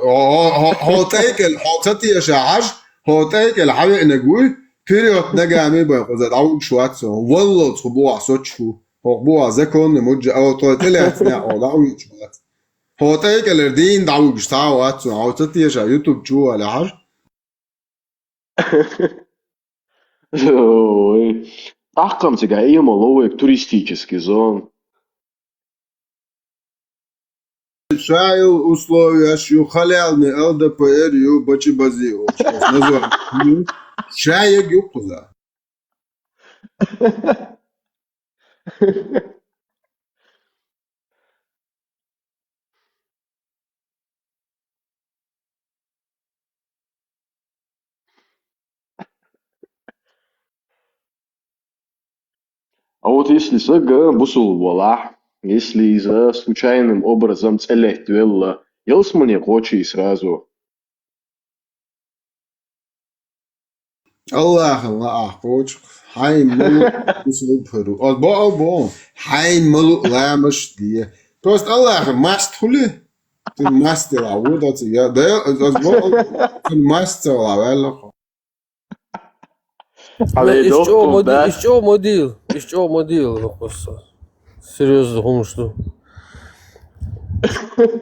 хьо, хьо, хьо тӀайкӀел, хьо ца теша хьажа, хьо тӀайкӀел хьавеънарг вуй, вперёд ногами бен кхуза дӀавуьгуш вац со. Валлалц хӀу бохьа соцуш ву. ХӀокху бохьа законный муджа, а тхо тӀелаьцна а хьо дӀавуьгуш вац. Хьо тӀайкӀелара дийна дӀавуьгуш цхьа а вац со. Хьо ца теша YouTube чу вале хьажа. Ой. Тахкам цига има ловек туристический зон. Шайл условияш ю халялни Л Д П Р ю бачи бази. Шайл ю куза. А вот если сага бусул валахь, если иза случайным образом целет велла, елсмане кочи сразу. Аллахьан ла ахь кочух, хьайн малу бусул пхару. О, бо, о, бо. Хьайн малу ламаш дие. Просто Аллахьан маст хули. Ты маст ла вудац, я, да, о, бо, о, ты маст ла валахь. Але иш чё дохтон моди, да? Иш чё модил, иш чё модил, просто. Серьёзно, хумушту.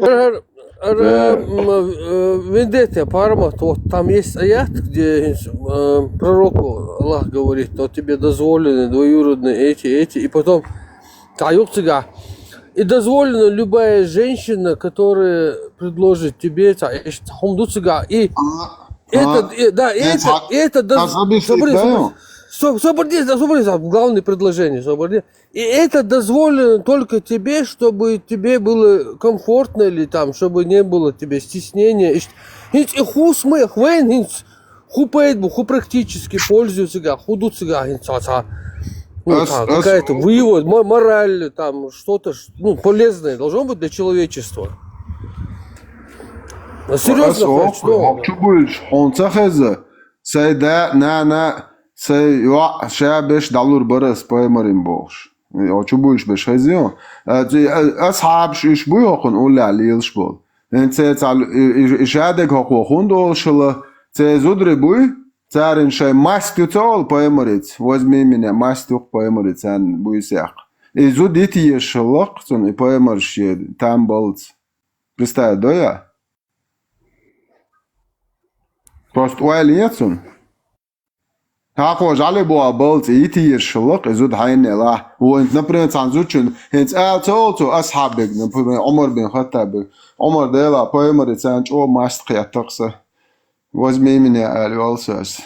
Ар, ар, Да. м, э, Вендетта парамат, вот там есть аят, где, э, пророку Аллах говорит: «Вот тебе дозволены двоюродные эти, эти», и потом, та юкцига, и дозволена любая женщина, которая предложит тебе, та, эш-, хумдуцига, и А, это, а, э, да, э, это, ца-, это, да, ца-, забыл, собри, да, собри, ё? Со-, собри, да, собри, да, главное предложение, собри. И это дозволено только тебе, чтобы тебе было комфортно или там, чтобы не было тебе стеснения. И ш-, и, и хусмы, хвен, и ху пейт бу, ху практически пользуется, га, ху дуцига, и ца-, ца-, ну, Ас-, та, ас-, какая-то вывод, мо-, мораль, там, что-то, ш-, ну, полезное должно быть для человечества. А серьёзно, Ас-, хоть, о, что? О, чё будешь? Он ца хеза? Сай да, на, на, сай, ва, ша беш далур барас пайхамарин бохуш. О, чу буйш беш хезио. А, зи-, а, асхьабш иш буй хохун улля лилш бол. Эн це ца, и, и, и шадег хоху хун долшала, це зудри буй, царин шай масть ю цол пайхамариц. Возьми меня, масть юх пайхамариц, ан буй сяк. И зуд ит ешаллах, цун и пайхамар шед, там балц. Представь, да я? Просто уайлиецун. Хьакъо жӀале буа балц, и тиеш шаллакъ, и зуда хьайннелахь. Вон, например, цхьан зудчун, хӀинца ала ца олу цо, асхьаббег, например, Ӏумар бин Хаттаббег. Ӏумар дела, пайхамаре царна чӀогӀа маст кхеттакъса. Возьми меня, али, валсас.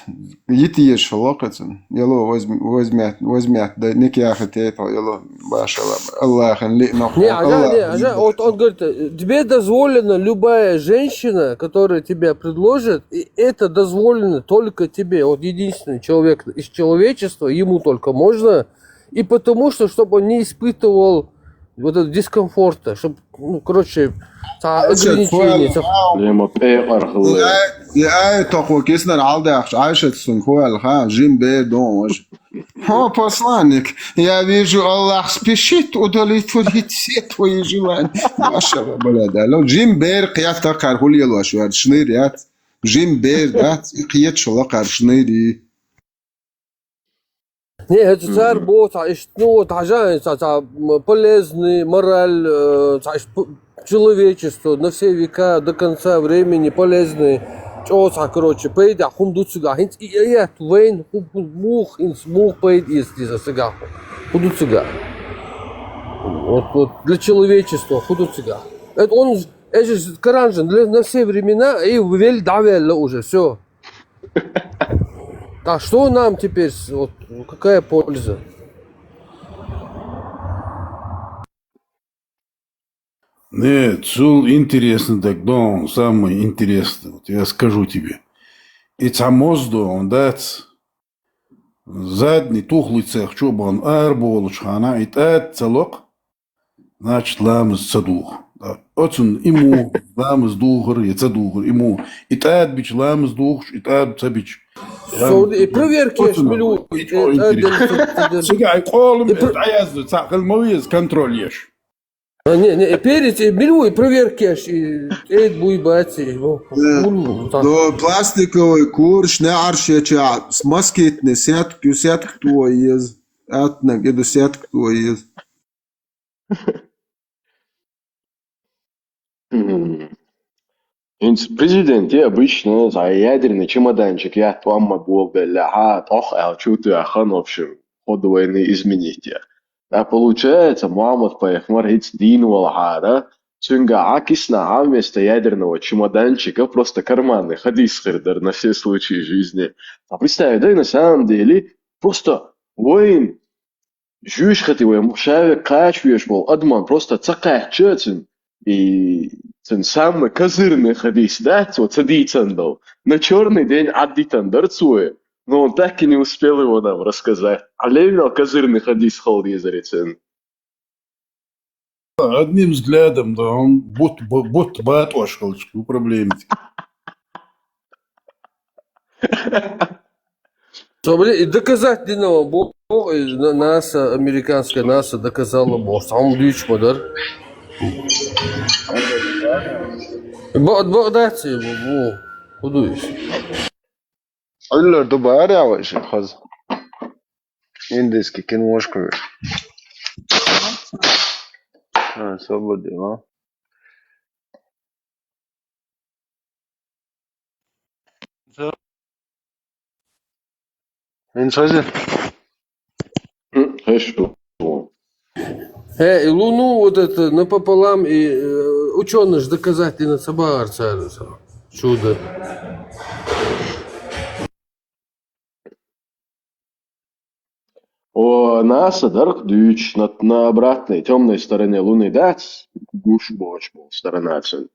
И тиеш шаллакъ цун. Яло, возьми, возьмет, возьмет, да, ник яхи тетал, яло, башала. Аллахьан лиъна. Не, а да, не, а да, вот он говорит, э, тебе дозволена любая женщина, которая тебя предложит, и это дозволено только тебе. Вот единственный человек из человечества, ему только можно, и потому что, чтобы он не испытывал вот этого дискомфорта, чтобы, ну, короче, та ограничение, та Лема пекъар хилла. Я, я, тохо киснар алдаахш, Айшат сун хуал, ха, жим бер дон, ваш. О, посланник, я вижу, Аллах спешит удовлетворить все твои желания. Машалла, бля, да. Ло, жим бер кхетта кхар хулиелош вар, шныр яц. Жим бер, да, кхет шула кхар шныри. Не, это цар бо, та иш, ну, вот, хажа, та, та, м, полезный, мораль, э, та иш, п-, человечество на все века, до конца времени полезный. Чё, та, короче, пайда, хум дуцуга, хинц, и, и, и, вейн, хум, хум, мух, хинц, мух, пайд, из, из, сига. Худуцуга. Вот, вот, для человечества, худуцуга. Это он, это же Коран же для, на все времена, и вель давелла уже, всё. Так что нам теперь, с-, вот, какая польза? Нет, цул интересный так, да, он самый интересный, вот я скажу тебе. И цамоздо он дац, задний тухлый цех, чё бы он арболуч хана, и тат целок, значит, ламаз ца дух. Да. Оцун иму ламаз духар, я ца духар, иму. И тат бич ламаз духш, и тат ца бич. Со и проверки еш милу, и, э, интересно. Сега и колум, и про- аяз, ца, хелмовиз контроль еш. А, не, не, и перец, и милу, и проверки еш, и эд буй баци, ну, Э, мулу, так. До пластиковый курш, не аршеча, с москитный сетк, ю сетк твой ез. Атнаг, иду сетк твой ез. Мгм. ХӀинца президенте обычно цхьа ядерный чемоданчик яхь тӀом ма болабелла, хьа, тӀох аьлла, чу тӀе хан, в общем. ходу войны изменить яь. А получается, Мухьаммад пайхамар хӀинца дийна валахьара, цуьнга Ӏа кисана Ӏа вместо ядерного чемоданчика просто карманный хадис хир дара на все случаи жизни. А представь, да, на самом деле, просто вайн жуьйш хати вай шавег кхача веш болу адаман просто ца кхаьчча цуьнан, и цуьнан самый козырный хадис дац, вот ца дийцан долу. На чёрный день Ӏаддитан дара цо, но он так и не успел его нам рассказать. А левнал козырный хадис хала дезаре цуьнан. Одним взглядом, да, он бут, бу- бут батош хилча, ну, проблема. Со, блин, и доказать дина бу, и на- НАСА, американская НАСА доказала бу. Сам дичь мадар. Бо- бо- даци, бу- бу. Куда есть? Иллар ду бара вай ши хаз. Индийский киношка. А, свобода, а? Ин сази? М, хорошо. Э, и луну вот это напополам, и э, ученые же доказать и на собар царь. Чудо. О, НАСА дарх дуьйцуш на, на обратной, тёмной стороне Луны дац, гуш боцуш болу сторона цуьнан.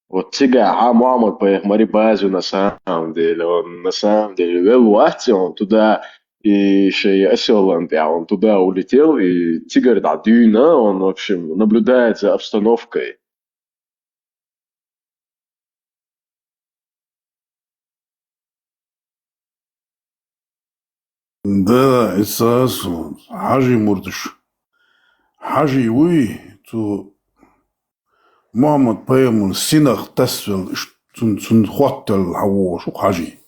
Вот цигахь а Мухьаммад пайхамари базу на самом деле, он на самом деле велла вац, он туда и шайн осёлан тӀехь, он туда улетел, и цигара дӀа дуьйна, он, в общем, наблюдает за обстановкой. Да, эцас хьажий мурдаш. Хьажий вуй, цу Мухьаммад пайхамаран синах тасвелла, иш- цун, цун хоттаелла хьан вогӀуш ву хьажий.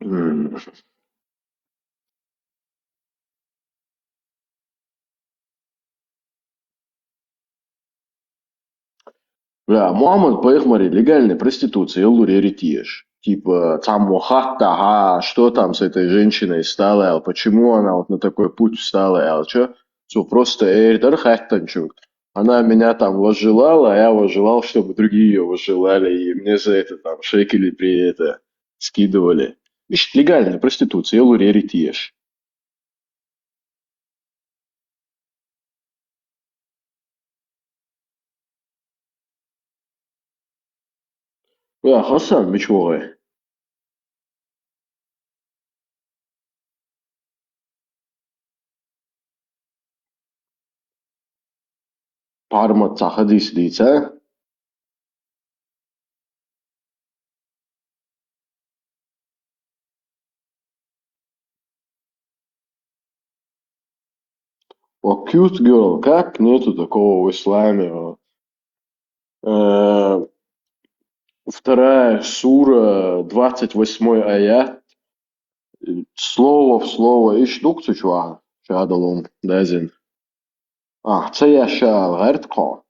М. Бля, Мухьаммад пайхамаре легальная проституция, я лурери теш. Типа, там хаттахьа, что там с этой женщиной стало, почему она вот на такой путь встала, а чё? Цо просто эр дара хаттанчунг. Она меня там возжелала, а я возжелал, чтобы другие её возжелали, и мне за это там шекели при это скидывали. Иштта легальная проституция, я лурери теш. Ва, Хасан, мича вогӀий? Пармат цхьа хадис дийца. О, cute girl, как нету такого в исламе? Э, вторая сура, двадцать восьмой аят. Слово в слово иш ду-кх цу чохь, шадолу, дазин. А, ца еш ша ала гӀерта кхо.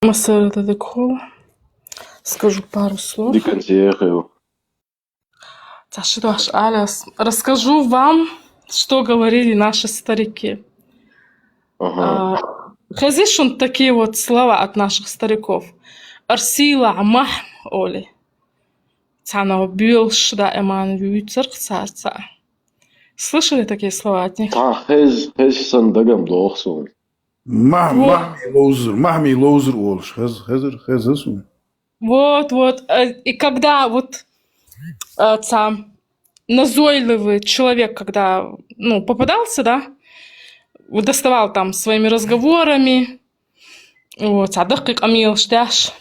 Массара дан дика хуьлу. Скажу пару слов. Диканца ехайо. Цхьа ши дош алас. Расскажу вам, что говорили наши старики. Ага. А, хезиш шуна такие вот слова от наших стариков. Арсийла махьм оли. Цхьана боьлхуш даиман вуьйцурх цаьрца. Слышали такие слова от них? Цхьа хез, хез сан дагам доху суна. Мах-, Вот. Махьмий ловзар, махьмий ловзар олуш. Хез, хезар, хеза суна. Вот, вот. Э, и когда вот, э, цхьа назойливый человек, когда, ну, попадался, да, вот доставал там своими разговорами, вот, цхьа даккхий къамелаш деш.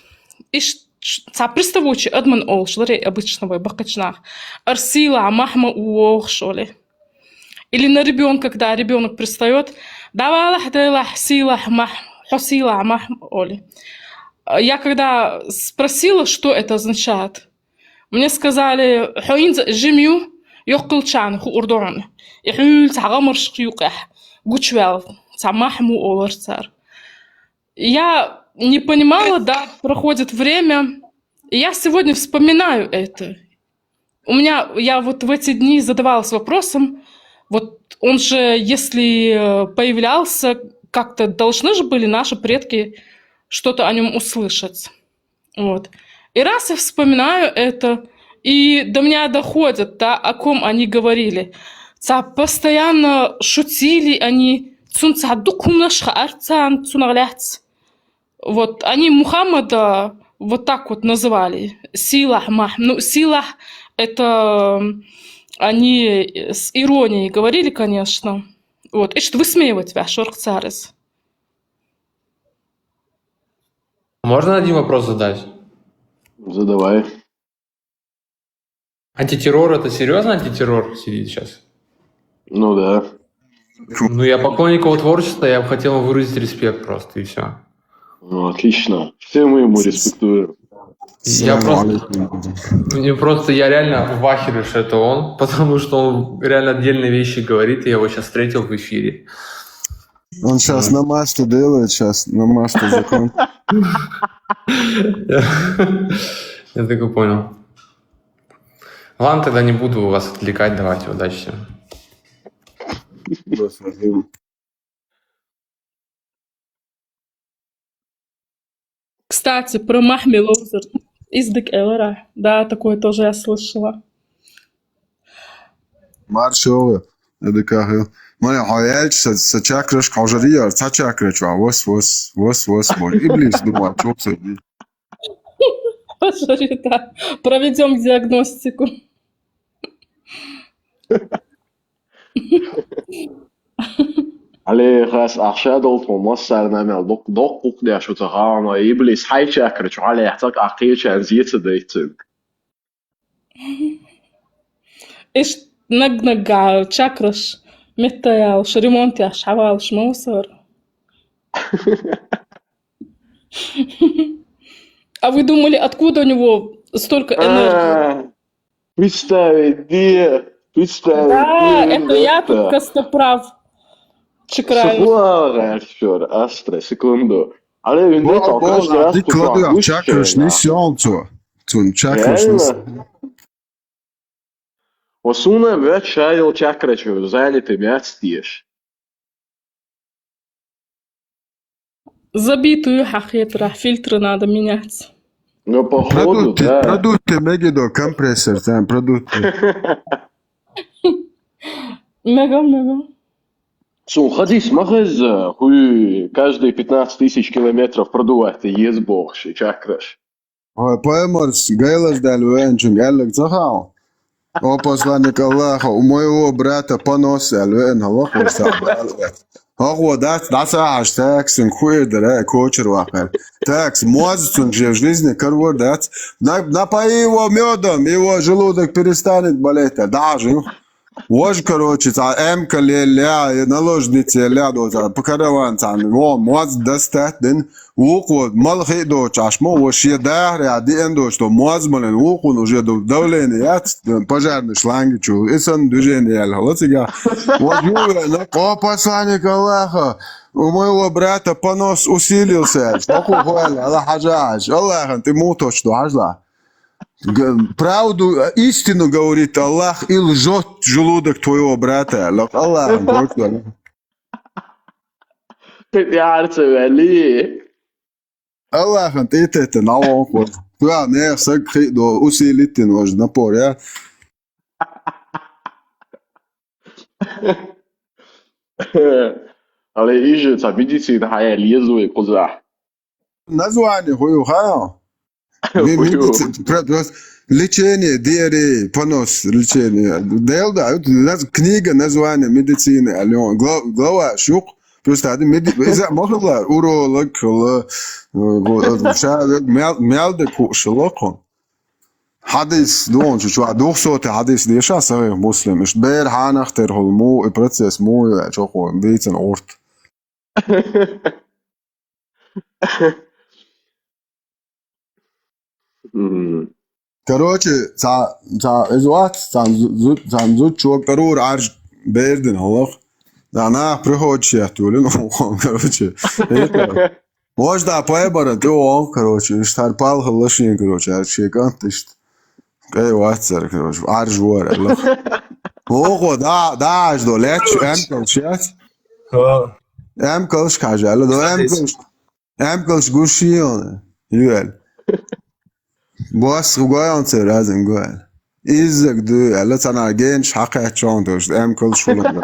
Иштта цхьа приставучий адаман олуш ларий обычно вай баккхийчу наха: «Ара сийлахь, махьа ма ву», — олуш олий. Или на ребёнка, когда ребёнок пристаёт: «Давалахь, делахь, сийлахь, махьа, хьо сийлахь, махьа», — олий. Я когда спросила, что это означает, мне сказали: «Хьо инза жима ю, йоккхалчарна хуур ду хьуна». И хьуьлла цхьа гӀамаршка юкъехь гучуваьлла цхьа махьа ма ву олура цара. Я не понимала, да, проходит время, и я сегодня вспоминаю это. У меня, я вот в эти дни задавалась вопросом, вот он же, если э, появлялся, как-то должны же были наши предки что-то о нем услышать. Вот. И раз я вспоминаю это, и до меня доходит, да, о ком они говорили. Цхьа постоянно шутили они, цунна цхьа дукха хӀуманаш хаьара царна цунах лаьцна. Вот, они Мухаммада вот так вот называли. Сийлахь, махьа. Ну, сийлахь, это м, они с иронией говорили, конечно. Вот, иштта высмеивать ваьш вара цара иза. Можно один вопрос задать? Задавай. Антитеррор — это серьезно антитеррор сидит сейчас? Ну да. Ну, я поклонник его творчества, я бы хотел ему выразить респект просто, и все. Ну, отлично. Все мы ему респектуем. Я просто, мне просто, я реально в ахере, что это он, потому что он реально отдельные вещи говорит, и я его сейчас встретил в эфире. Он сейчас намаз-то делает, сейчас намаз-то закончит. Я так и понял. Ладно, тогда не буду вас отвлекать, давайте, удачи всем. Просто один. Кстати, про махьа ма ловзар. Иза дика элира. Да, такое тоже я слышала. Маршо, это как? Мане хьо яьлча, сан чакрашка хьожарий яра, цхьа чакраш ван, вос, вос, вос, вос, вос. Иблис, думаю, чё ты? Пожалуй, да. Проведём диагностику. Али хас ахша долтмо массарна мел док док кух деш уца хана иблис хьай чакраш хьале цак а кхечан зеца дайцинг. Иш наг-нагга чакраш метта ялш, ремонт яш, хьавалш ма васар. А вы думали, откуда у него столько энергии? А, Представить, где? Представить, Да, где, это я тут ребята? Костоправ. Чекраев. Сухуа, актер, астра, секунду. Али винде Бо- толкаш бо- раз ди кладу, кусок чакраш гусь не сёлцо. Цун чакраш не Реально? Осуна вет шайил чакраш занятый мяц тиеш. Забитую хахетрах фильтры надо менять. Ну, походу, Продукты, да. Продукты мегидо, компрессор, там, продукты. Мега, мега. Су, ходись, махаза, хуй, каждые пятнадцать тысяч километров продувать езбохши чакраш. Ой, поймарс, гайлас дал вен, чун галлак цахал. О, посланник Аллаха, у моего брата понос, ал вен, халак, варса. Хохо дац, дац аш таксин хуйдер, э, кочер вахар. Такс, моз цун же в жизни карвар дац. На- Напои его медом, его желудок перестанет болеть. Даже, ну, вож, короче, ца эмка ле ля, наложница ля, до ца, по караван ца, во, моз достать, дин, вукъо, мал хи до чаш, мо, вож, е да, ря, ди эндо, что моз мален, вукъо, уже до давление, яц, пожарный шланги чу, и сан движение, ял, вот сега. Вот, ю, на, о, посланник Аллаха, у моего брата понос усилился, что хуй, Аллах, хажаш, Аллах, ты муточ, что хажла. Г- Правду, э, истину говорит Аллах и лжет желудок твоего брата. Лак Аллах, Аллах. Ярца вели. Аллахын тететен алон кот. Туа не сак хи до усилитин вож напор, я. Але иже ца медицина хая лезуй куза. Название хую хая. Ми- ми- Хую. ц- про- прос- Лечение диареи, понос, лечение. Дел да, вот наз-, книга, название медицины, алё, гла-, глава, шух, просто один меди-, из-, махла, уролог, ла, э, вот, э, ша-, мял-, мялда ку-, шелоко. Хадис, дон, чу, чу, двухсотый хадис, деша, сахих Муслим. Иш бер ханах тер хол му, и процесс му, я чохо, дицен орт. Мгм. Короче, ца, ца, из вац, ца, зу-, ца, зу-, чё, короче, аж бердин, олох. Да, на, приходит, я тулин, короче. Это, может, да, поебара, ты он, короче, иш тар пал халашин, короче, аж шекан, ты ш-, кай вацар, короче, аж вор, олох. Ого, да, да, аж до леч, эм, короче, сейчас. Ха. Эм, короче, кажа, алло, до эм, короче. Эм калш гушиён. Юэл. Бос гугоён цер азин гуэл. Иззаг ду, ала цана генш хакъа чон дош, эм калш хулан.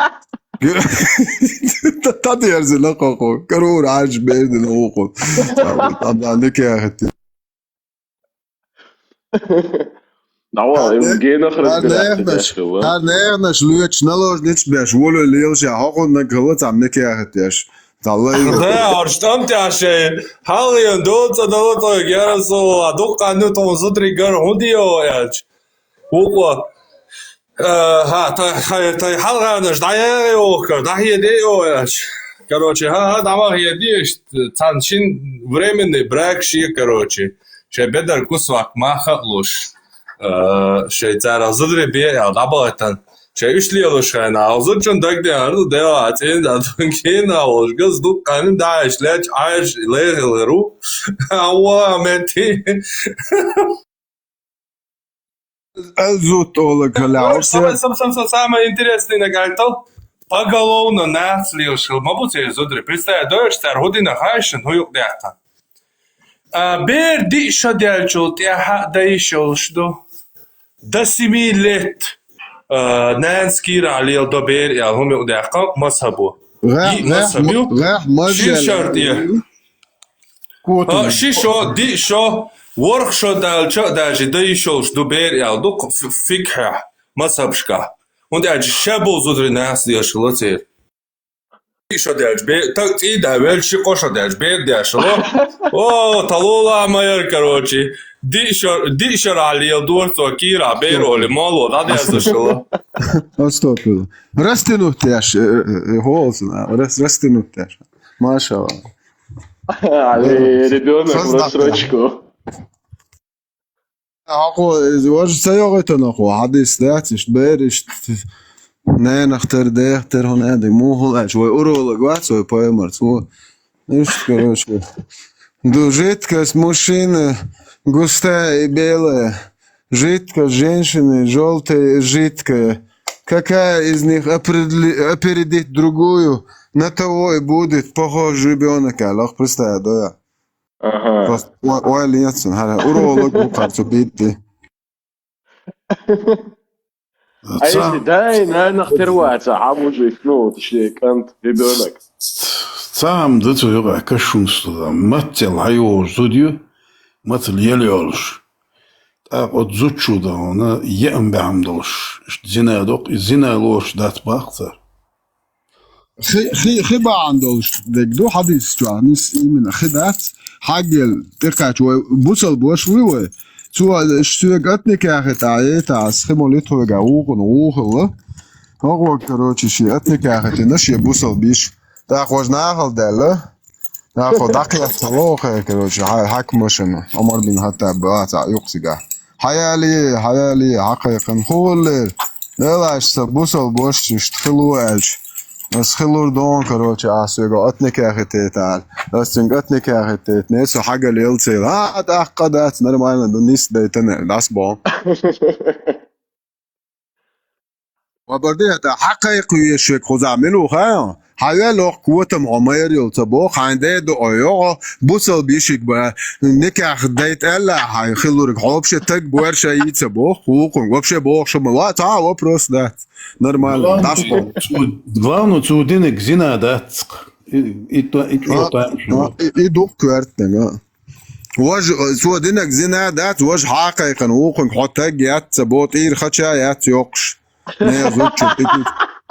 Та, та дерзи на кохо. Карур аж берди на ухо. Та, та, та, не кяхати. Давай, Гена хрен Гар нехнаш, гар нехнаш луеч наложнич беш, волю лилша, хохун на гылыц, ам не кяхатеш. Талай. Да, орштам тяше. Халыйын долца долца герасу, а дук кану том зутри гар худио яч. Укла. Э, ха, та, ха, та, халганаш, да я охка, да я де ояч. Короче, ха, ха, дама я деш, цан шин временный брак ши, короче. Ше бедар кусвак маха луш. Э, ше цара зудре бе, я дабатан. Ше ишли луш хайна, а зудчун даг де арду де, а цен да тункин, а луш гыз дук каним да ишлеч, аш лехел ру. А ва мети. Зут олаг ля. Сам, сам, сам, сам, самое интересное на гайтал. Поголовно нас лил шил. Мабуть, я зудре. Представь, дойш цар худина хайшин, хуюк дяка. А, бер ди шо дяльчул, тя ха да и шо шду. До семи лет, а, нанскира лил до бер, я хуми удяка, масабу. Ра, И ра, масабу. Ра, мажа. Шин шарт, я. Коту. А, ши шо, ди шо, ворх шо дал, чо даже, да и шо шду бер, я, ду ф-, фикха, масабшка. Он дяч шабу зудри нас, я шо лоцер. Ишо дяч бе, так ци да вел ши кошо дяч бе дяш ло. О, талула майор, короче. Дишо, дишо ралил дур то кира бер оли мало, да дяш ло. Отступил. Растянуть дяш, э, э, э, голос, да, рас-, растянуть дяш. Машалла. Али ребёнок в рассрочку. Ахо, вож ца йогъитан ахо, хадис дац, ишт бер, ишт ненахтер, дехтер, хун эдик, мухул эч, вай уролог вац, вай паймарц, во. Ишт, короче. Ду жидкость мужчины густая и белая. Жидкость женщины жёлтая и жидкая. Какая из них определи-, опередит другую, на того и будет похож ребёнок. Аллах, представь, да. Аха. Просто ой, ой, лиятсун, хара, уролог бу карцу битти. Ца- Ай, дай, на, нахтерваца, а мужик, ну, точнее, кант, ребёнок. Цам да цу юга кашун студа, маттел хайо зудю, маттел ел ёлш. Так от зучу да, она ем бям долш. Зина док, зина лош дат бахцар. Хи, хи, хи баан долш дег ду хадис чуа, нис именно хи дац, хагел, текач вай, бусал бош вуй вай. Цуа, ш-, суег атни кяхет, а это, ас хи молит хуега, ухун, ухулла. Хогваг, короче, ши атни кяхет, и наш е бусал биш. Так, важ нахал дала. Нахал дакъ яц лохе, короче, ха-, хак машина. Омар бин Хаттаб, а, ца, юксига. Хаяли, хаяли, хакъикъан хуллер. Делаш са бусал бошчишт хилу элч. Ас хилур дон, короче, ас вега атни кяхететал. Ас цинг атни кяхетет. Не со хагал елцел. А, дакъ дац, нормально, ду нис дейтане, дас бон. Ва бардия та хакъикъ вешвек хуза милу ха. Хавел ох квотам омер юл ца бо, ханде ду ойо, бусал бишик ба. Никах дейт элла, хай хилург вообще так буэр ша и ца бо, хукун, вообще бо шума. Ва, та вопрос, да. Нормально, дас бо. Главное, цу динек зина дацк. И, и то, и то, А, и то. А, и, и дух квертнега. Вож, цо динаг зина дац, вож хьакхайкхана вукхунг хьо таг яц, ца бо тӀийр хача яц йоккхуш. Не, зудчу тӀитӀи.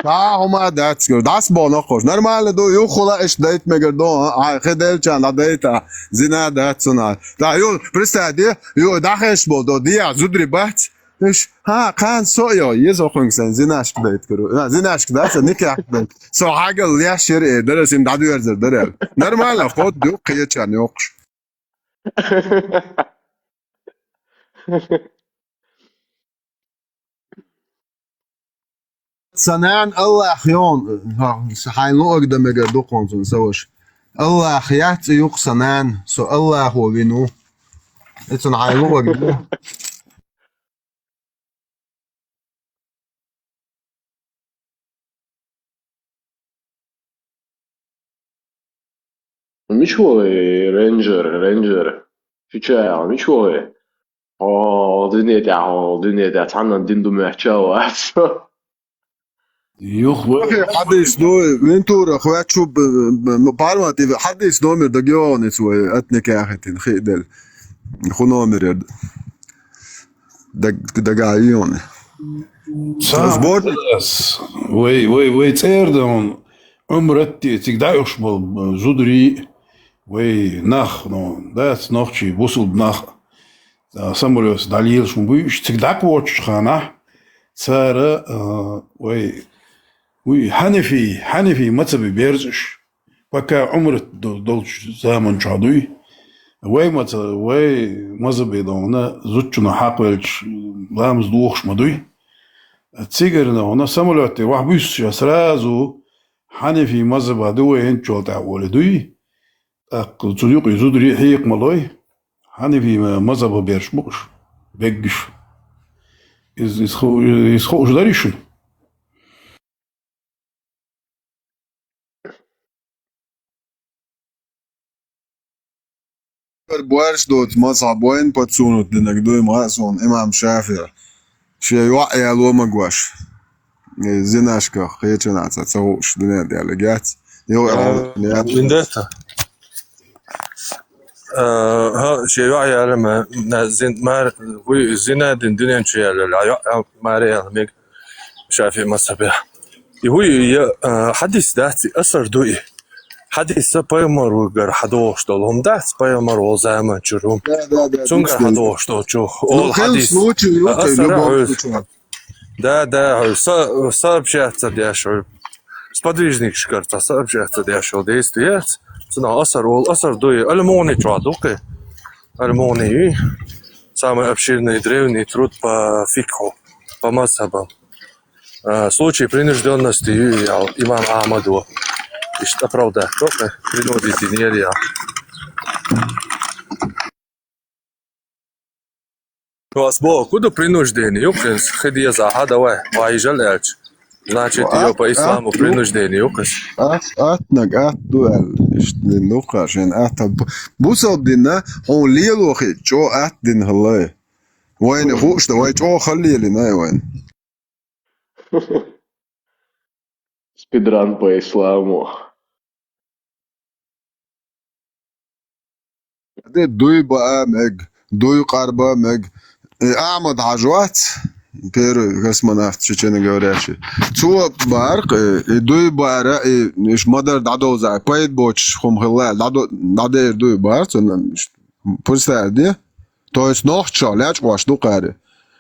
Та хӀума дац, гар, дас бо наххош. Нормально ду, юххула иш дайт мегар ду, а, хи делча на дайта, зина дац цуна. Та ю, представь, ди, ю, дахеш бол, до, диа, зудри бац. Иш, ха, кан со йо, езо хунг сан, зинашк дайт кару. На, зинашк дац, никак дайт. Со хагал леш шер, э, дарасим дадуерзер, дарал. Нормально, ход ду, киечан йоккхуш. Сан нана Аллах йон, хьайн луъаг да мегар дукхун цун саваш. Аллах яц и юкъ сан нана, со Аллахо вину. И цун хьайн луъаг да. Мича ву хьо, рейнджер, рейнджер? Фича яхьа, мича ву хьо? Хьо дуьне тӀехь, хьо дуьне тӀехь цхьанна дин ду моьттуш вац. Юха вай. Ахи, хьадис ду, Вентура, хвачу, б-, б-, б-, парма, ти хьадис номер дагёнец вай, атник яхитин, хи дел. Ху номер яр. Даг-, дага юн. Ца-, сбор. Вай, вай, вай цӀер дан, Ӏумратти, цига дӀаухуш болу зударий, вай нах, ну, дац нохчий, бусулба нах, а, самолётца дӀалелаш ма буй, уьш цига дӀакхочучу ханахь, цара, а, вай, вуй, хьанифий, хьанифий мацабе берзаш, пока Ӏумрат дол-, долчу заман чохь дуй. Вай маца-, вай мазабе догӀна зудчунах хьакхвелча ламаз дохуш ма дуй. Цигара ногӀна самолёт тӀе вахь буьссуш, сразу хьанифий мазаба ду вай хӀинцачул тӀаьхьа олий дуй. ТӀаккха цу юкъе зударий хьекха ма лой. Хьанифий ма-, мазаба берш бу уьш, беггаш. Иза, иза хо-, иза хууш дарий шуна? Барш доцу мазхьаб вайн подсунуть динарг дуй ма суна имам ШафиӀи. Шен йоӀ яло ма гош. Э, зинашках кхечанхьа ца, ца хууш дуьнен тӀехь легец. Йо, А, э, яц. Виндетта. А, хӀа, шен йоӀ яьлла ма, на, зин-, мар-, вуй, зина дин дуьнен чу яьлла, а йоӀ, а, маре яьлла мега ШафиӀи мазхьабехь. И вуй, я, а, хьадис дац, и асар ду и. Хьадис ца пайхамар вугар хьадогӀуш долу хӀума дац, пайхамар волу заман чуьра хӀума. Да, да, да, Цунгар дицлуш. ХьадогӀуш долчу. Ну, Олу хил хьадис. Случай ю, А, кхин, асара любом хьуьйсу. Случай. Да, да, хьуьйсу. Са-, сообщаться деш хьуьйсу. Сподвижникашкара ца сообщаться деш хьуьйсу. Действие яц. Цунах асар, олу асар дуй. Аль-Мугъни чохь ду кхин. Аль-Мугъни ю. Самый обширный древний труд по фикху, по мазхабам. А, случай принуждённости ю, ял, имам Ахмадо. Иштта оправдать, только принудительный ял. Вас бо, куда принуждение? Юкъинс, хи деза, ха, давай, вай жал элч. Значит, Ат-, её по исламу ат-, принуждение, юкъинс. Ат-, атнаг, ат дуэл, иштта дин дукха, шен ат, бу-, бусал динна, хьун лело хи, чо ат дин халлай. Вайн хушта, вай чо халлели, най вайн. Спидран по исламу. Де дуй баа мег, дуй къарба мег. Э, Ахмад Хьажа вац, первый космонавт чеченоговорящий. Цо баарх, э, и дуй баара, и иш мадар дӀадовза, пайда боцуш хӀума хилла, дӀадо-, дӀадер дуй баар, цунна иш представь де. То есть нохчо лечкъош ду кхари.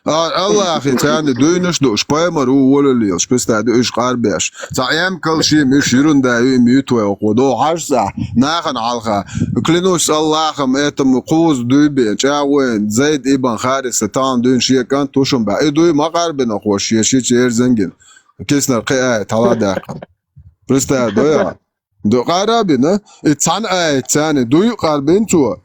А, Аллахи царна дуйнаш ду, уьш пайхамар ву волаллелаш, пистади уьш къарбеш. Ца эмкал шим уьш юрунда ю, им ютвай окхо. До хьажца, нахана хьалха. Клянусь Аллахом, этому кхуза дуй бен, чӀагӀвен, Зайд ибн Хариса, тахан дуйна шен кӀант тушун баьхьа. И дуй ма къарбина хо, шен ши церзангина. Киснар кхиай, тала даккха. Представь, доя? Ду къарабина, и цхьана аят царна дуй къарбина цо.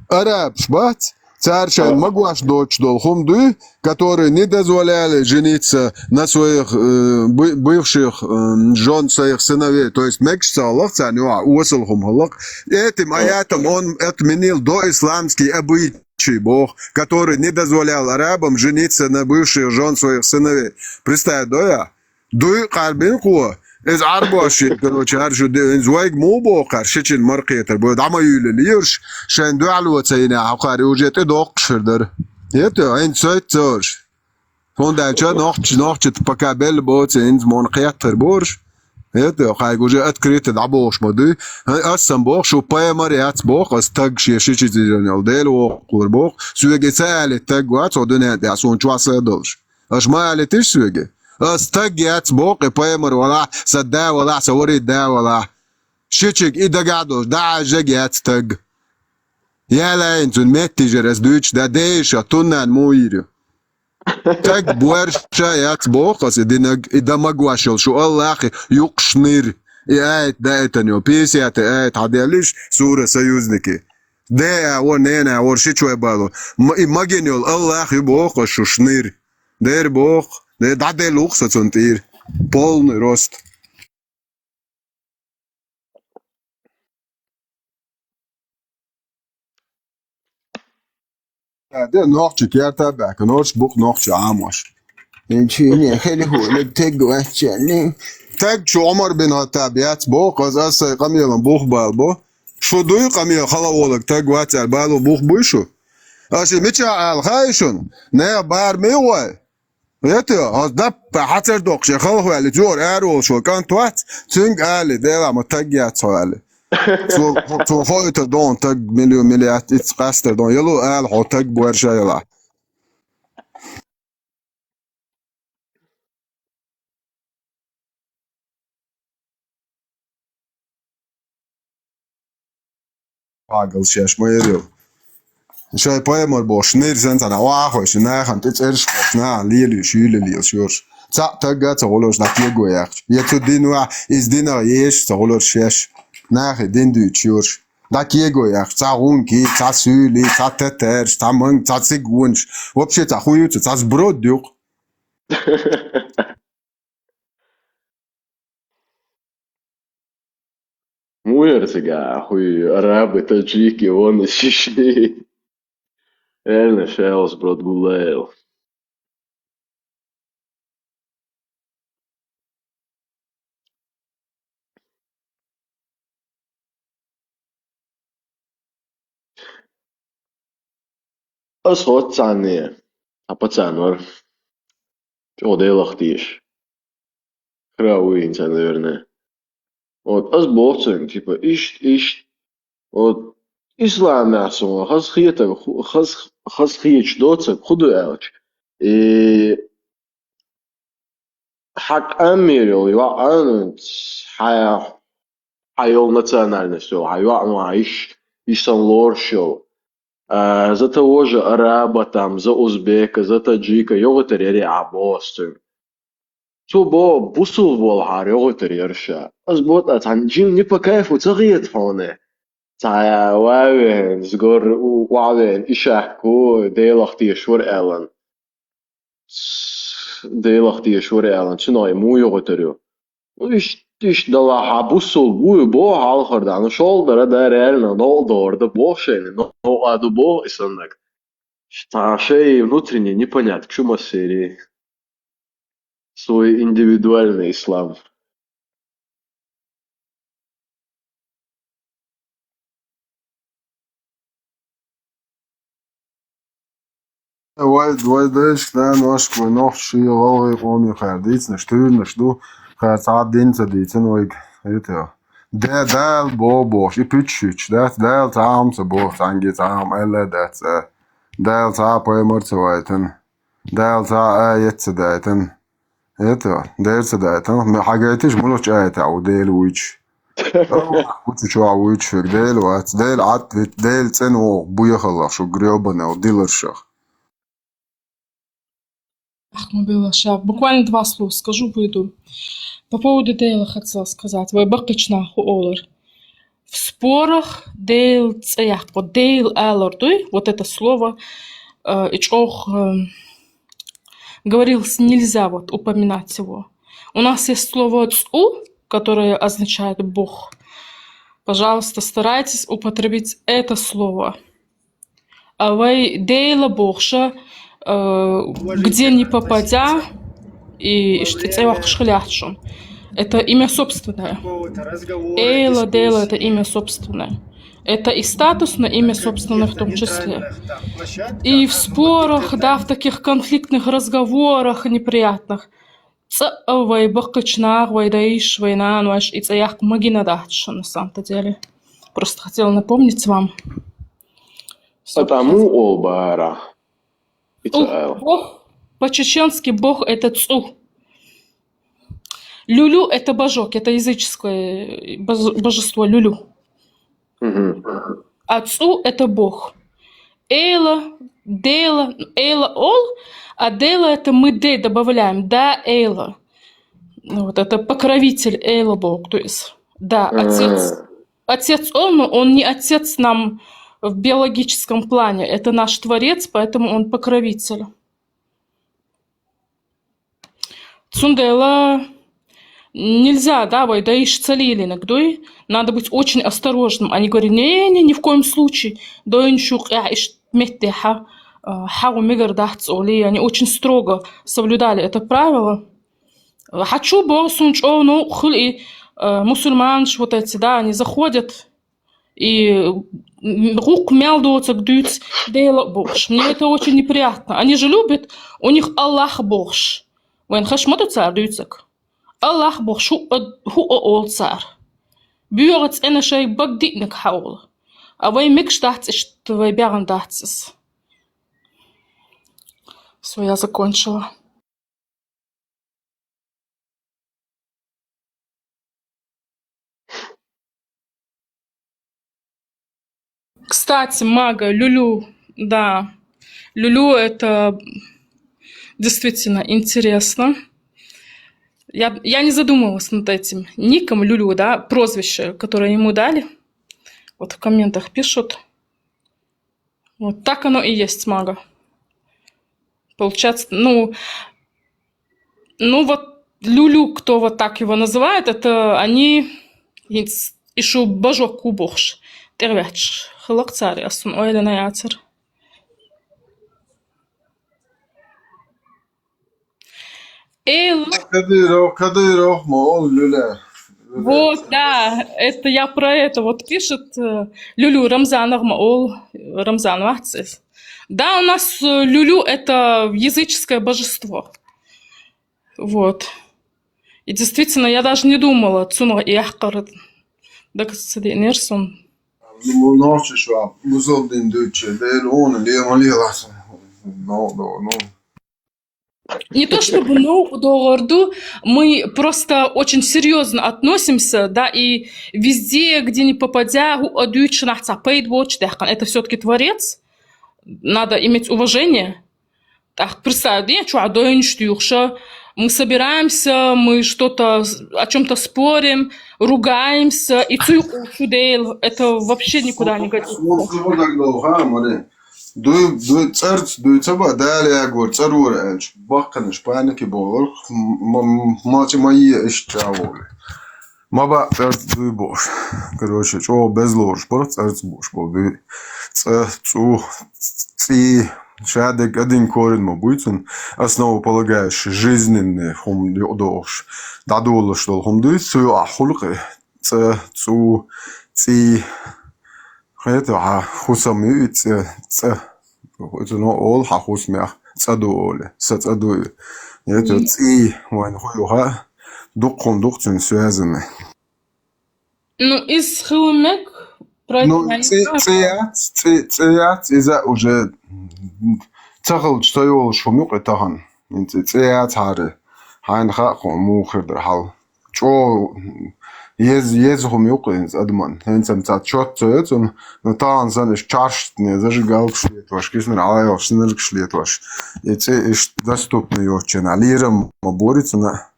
Арабаш бац, цара шайн магош доцуш долу хӀума дуй, которые не дозволяли жениться на своих, э, бы-, бывших, э, жён своих сыновей. То есть мегаш ца хьаллах царна юхьа, осал хӀума хьаллах. Этим аятом он отменил доисламский обычай, Бог, который не дозволял арабам жениться на бывших жён своих сыновей. Представь, доя? Дуй къарбина кхо, Иза Ӏарбош шин, короче, хӀара шу де-, иза вайга муха боху хӀара, шичина мара кхетар бу, дӀа ма юьйлале уьш, шайн дуьхьало ца йина, хьо кхара уже тӀедоккхуш хир дара. ХӀета, хӀинца сайта ца уьш. ХӀунда аьлча нохч-, нохча пока белла боцу, хӀинца мона кхеттар бу уьш. ХӀета, хьайга уже открыто дӀабохуш ма дуй. ХӀа, ас сан боху, шу пайхамар яц боху, ас таг шен шича зижан йолу Дела воккхур боху, соьга и ца алийта таг вац хьо дуьнен тӀехь, суна чохь са а долуш. Аша ма алийтиш соьга. Ас таг яц боху, и пайхамар валахь, сан да валахь, сан ворхӀе да валахь. Шичиг и дагахь долуш, дӀахьаьжжаг яц таг. Яла хӀинца цуьнан меттижар ас дуьйцуш да, дайша, туннан муха йийр ю? Таг боьрша яц боху ас и динаг, и дан магош йолу шу Аллахьи юкъ шнир. И аят даийтина йолу, пятьдесятый аят хьан деллиш, сура Союзники. Де а вон, нена а вон, ши чой бало. М-, и магина йолу Аллахь ю боху ас шу шнир. Дера боху, де дӀаделла ву-кх со цунна тӀера. Полный рост. Да, де нохчи керта баьхка, норш бу-кх нохчи Ӏамош. Ин чуьйне хили хӀуъа таг вац чарни. Таг шу Ӏумар бин Хаттаб яц боху, ас, ас сайн къамелан бух бала бо. Шу дуй къамел хала волаг таг вац аьлла, бало бух буй шу? Аша и мичахь ала хаьий шуна? Нехан бара ма ю вай? Эти, хьо даппа хьацар доккхуш, я халхаваьлла, иза юхара ара волуш ван кӀант вац, цуьнга али, Дела, ма таг яц хьо али. Цо, цо хоуьйтур дон таг миллион, миллиард, иццу къастар дон, ялу ала хьо таг боьрша яла. Вагал шаьш ма ярил. Шай пайхамар бохуш, нир санна цхьана вахой, ши нахана тӀе цӀераш бохуш, нахана лелийш, юьйлалелаш йорш. Цхьаъ тагга а ца гӀулаш, дӀа кего яхча. Я цу динвахь, иза динах еш ца гӀулаш шаьш. Нахе дин дуьйцуш йорш. ДӀа кего яхча, цхьа гӀунки, цхьа суьйли, цхьа татарш, цхьа манг, цхьа циг вонаш. Вообще цхьа хуюца, цхьа сброд юкъ. Муьлхара цигахь хуй арабы, таджики, вон из шишли. Реально, шаьлас брод гулаел. Ас хӀоттаца цхьанне, хьан пацан вара. ЧӀогӀа Делах теша. Хра ву хӀинца, наверное. Вот, ас боху цуьнга, типа, иштта, иштта. Вот, исламехь суна хаза хетаг, ху-, хаза, хаза хеташ доцург хӀун ду аьлча. И хьан къамел йолу йоӀ, хьан, хьан йолу национальность йолу, хьан йоӀ, ну, хьан йиш, йиш санна лоруш йолу. А, за того же араба, там, за узбека, за таджика, йогӀуьйтур яри ахь боху ас цуьнга. Цо боху, бусулба волхьара йогӀуьйтур яра ша. Ас боху, цхьана жимма не по кайфу ца хета хьуна? Цхьа ваьвеана, згор у-, охьавеана, ишакку, Делах тешаш вара аьллан. Делах тешаш вара аьллан, цуьнан муха йогӀуьйтур ю? Ну, иштта, иштта далахь, хьан бусулба ву боху хьалхара дӀа. Ну, шолгӀа дара, да, реально, новкъа догӀур ду боху шайна, новкъа ду боху и саннаг. Цхьа шайн внутренний непонятка, шу массери. Свой индивидуальный ислам. Вай, вай дайшка, наношка, вай нохчий, гӀалгӀай къоме кхара дийцинарш, туьйранаш ду, кхара цхьа а дин ца дийцина вайга. ХӀета. Да, Дала боху бохуш, и пуьчаш, дац, Дала цхьа а хӀума ца боху, цхьаьнгге цхьа а хӀума аьлла а дац, а. Дала цхьа а пайхамар ца вайтина. Дала цхьа а аят ца дайтина. ХӀета, Дела ца дайтина. Ма хьагайтиш, муьлхачу аятехь ву Дела вуьйцуш? Аллах ву цу чохь вуьйцуш верг, Дела вац. Дела Ӏад вит, Дела цӀена вогӀу буьйхаллах шу грёбаный диларшах. Ах, ма белла, ща буквально два слова скажу, выйду. По поводу Дела хотела сказать. Вай баккхийчу наха хӀун олура. В спорах Дела цӀе яккха, Дела алар дуй, вот это слово, э, и чӀогӀа, э, говорилось, нельзя вот упоминать его. У нас есть слово «цӀу», которое означает «бог». Пожалуйста, старайтесь употребить это слово. А вай Дела бохуша, э, где не попадя, и иштта цӀе йоккхуш хила яц шуна. Это имя собственное. Эйла, Дейла — это имя собственное. Это и статус, но имя собственное в том числе. И в спорах, да, в таких конфликтных разговорах неприятных. ЦӀаъ вай бакъча наха, вай дайша, вай нанойша и цӀаякх магина дац, на самом-то деле. Просто хотела напомнить вам. Потому оба ара. Бог, по-чеченски бог — это цӀу. Люлю — это божок, это языческое божество Люлю. А цӀу — это бог. Эйла, Дейла, Эйла ол, а Дейла — это мы Дей добавляем, да, Эйла. Ну, вот это покровитель Эйла бог, то есть, да, отец. Отец он, но он не отец нам в биологическом плане, это наш творец, поэтому он покровитель. Цундела нельзя, да, вай дайша ца лелийнарг дуй. Надо быть очень осторожным. Они говорят: «Не, не, ни в коем случае». Дайша юкъе иш метте хьа, хьагу мегар дац оли. Они очень строго соблюдали это правило. Хьачу бо сун чӀону хул и мусульманш вот эти, да, они заходят и гӀулакх мел доцаг дуьйцу Дейла бохуш. Мне это очень неприятно. Они же любят, у них Аллах бохуш. Вайн хаш ма ду цара дуьйцаг. Аллах бохуш хӀу а, хӀу а олу цара. БоьгӀа цӀена шайга бага диънаг хьаола. А вай мегаш дац иштта, вай бегӀан дац иза. Всё, я закончила. Кстати, мага, Люлю, да. Люлю — это действительно интересно. Я, я не задумывалась над этим ником Люлю, да, прозвище, которое ему дали. Вот в комментах пишут. Вот так оно и есть, мага. Получается, ну, ну вот Люлю, кто вот так его называет, это они иш божок ву бохуш. ТӀерветташ хилла-кх цара, ас цунна ойла яцара. Эйла. Кадыров, Кадыров ма олу Люля. Вот, да, это я про это. Вот пишет, э, Люлю Рамзанов ма олу, Рамзан вац иза. Да, у нас э, Люлю — это языческое божество. Вот. И действительно, я даже не думала цунах и ахкара дагацаде нерсон. Ну, ночи шо, музолдин дуче, Дела уна лема лела. Ну, ну, ну. Не то чтобы новкъа догӀур ду, мы просто очень серьёзно относимся, да, и везде, где ни попадя, хӀу а дуьйцуш нах цхьа пайда боцуш даьккхина. Это всё-таки творец, надо иметь уважение. Так, представь, да, чохь дойнаш дуьйхуша, мы собираемся, мы что-то, о чём-то спорим, ругаемся, и цу юкъа чу Дела, это вообще никуда не годится. Дуй, дуй, цӀарца дуй ца баа, Дала ягор, цӀарора аьлча, баккханаш паники бохург, м-, м-, мачи ма е иштта чӀагӀо. Ма баа цӀарца дуй бохуш. Короче, чӀогӀа беза лоруш бара цӀарца бохуш болу дуй. ЦӀа, цӀу, цӀий, шадерг один корень ма буй цунна, основополагающий, жизненный хӀума юкъадогӀуш, дӀадолалуш долу хӀума дуй, цу юкъахь хуьлу-кх и цӀа, цӀу, цӀий. Хета хьан хӀусам ю и цӀа, цӀа. Цунах олу хьан хӀусамех цӀа ду олий, сан цӀа ду и. Хета цӀий вайна хӀу ю хаьа, дуккха хӀума ду-кх цуьнан связанный. Ну, иза хила мега. Ну, цӀе, цӀе яц, цӀе, цӀе яц, иза уже ца хилча ца йолуш хӀума ю-кх и тахана. ХӀинца и цӀе яцахьара, хьайна хаьа кхунна муха хир дара хьал. ЧӀогӀа еза, еза хӀума ю-кх иза адаман. ХӀинца-м цхьа чот ца йо цунна, но тахана санна иштта чарштане зажигалкаш летош, киснара хьалаяллаш синаргаш летош. И цӀе иштта доступный йоцучу хенахь лерам ма бора цунна.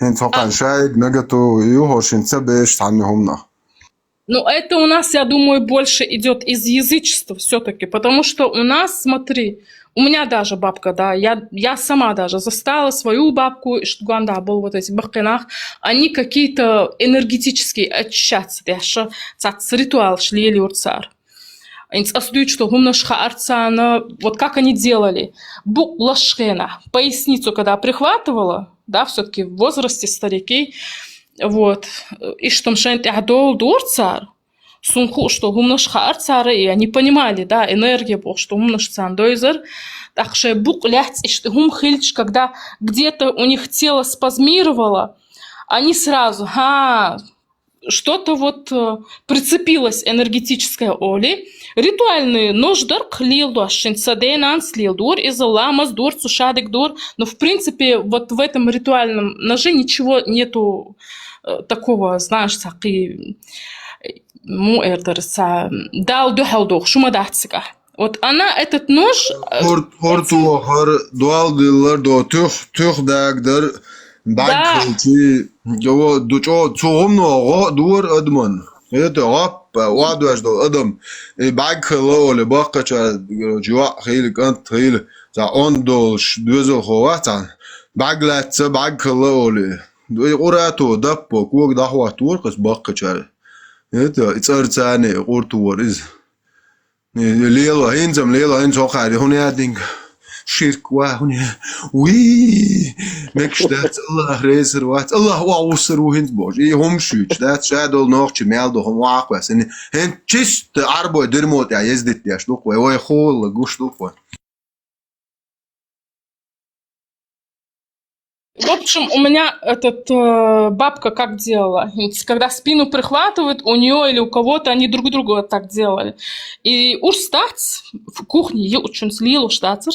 ХӀинца хӀокхарна шайга нагату ю хӀорш, хӀинца ца беш цхьанна хӀуманах. Ну, это у нас, я думаю, больше идёт из язычества всё-таки, потому что у нас, смотри, у меня даже бабка, да, я, я сама даже застала свою бабку, и что гуанда был вот эти баккхинах, они какие-то энергетические очищаться деш, цац ритуалш лелийра цара. ХӀинца ас дуьйцуш долу хӀуманаш хаьара царна, вот как они делали. Букъ лаззачу хенахь, поясницу когда прихватывала, да, всё-таки в возрасте старики, Вот. Иштта шайн тӀехь долу дора цара. Сун хууш долу хӀуманаш хаьара цара, и они понимали, да, энергия бохуш долу хӀуманаш царна дойзар. ТӀаккха шайн букъ лаьцна иштта хӀума хилча, когда где-то у них тело спазмировало, они сразу, ха, что-то вот э, прицепилось энергетическое, оли. Ритуальный нож дарх лел дуаш, шин са денанс лел дур, из ламаз дур, цу шадик дур. Но в принципе вот в этом ритуальном ноже ничего нету э, такого, знаешь, сакъи му эрдер са дал духал дух, шума дацка. Вот она этот нож э, Хурт хурт вахар дуал диллар до тюх тюх дагдар. Баг Да. Хилчи, чӀо, ду-, чӀо, цу гӀумно гӀо дур адаман. ХӀета гӀаппа, вадвеш дол адам. И баг хилла оли, баккхача, жуа хили, кӀант хили, за он долш, дуьзал хова цан. Баг лаьца, баг хилла оли. И къурато, даппо, ког дахват вур, къас баккхача. ХӀета, и цӀар цани, къурт вур, из. Лела, хӀинцам лела, хӀинца хьо хаьри, хӀун яа динга? Ширк ва, хӀун яа? Уй! Мекаш дац, Аллах резар вац, Аллах ва усар ву хӀинца бож. И хӀум шуьйч дац, ша дол нохчи мел до хӀум вакхвесани. ХӀин чист арбой дерьмо тӀя ездит деш дукх вай, вай холла гуш дукх вай. В общем, у меня этот э, бабка как делала? Ведь когда спину прихватывает, у нее или у кого-то они друг другу вот так делали. И урстац в кухне, учун слил штацер,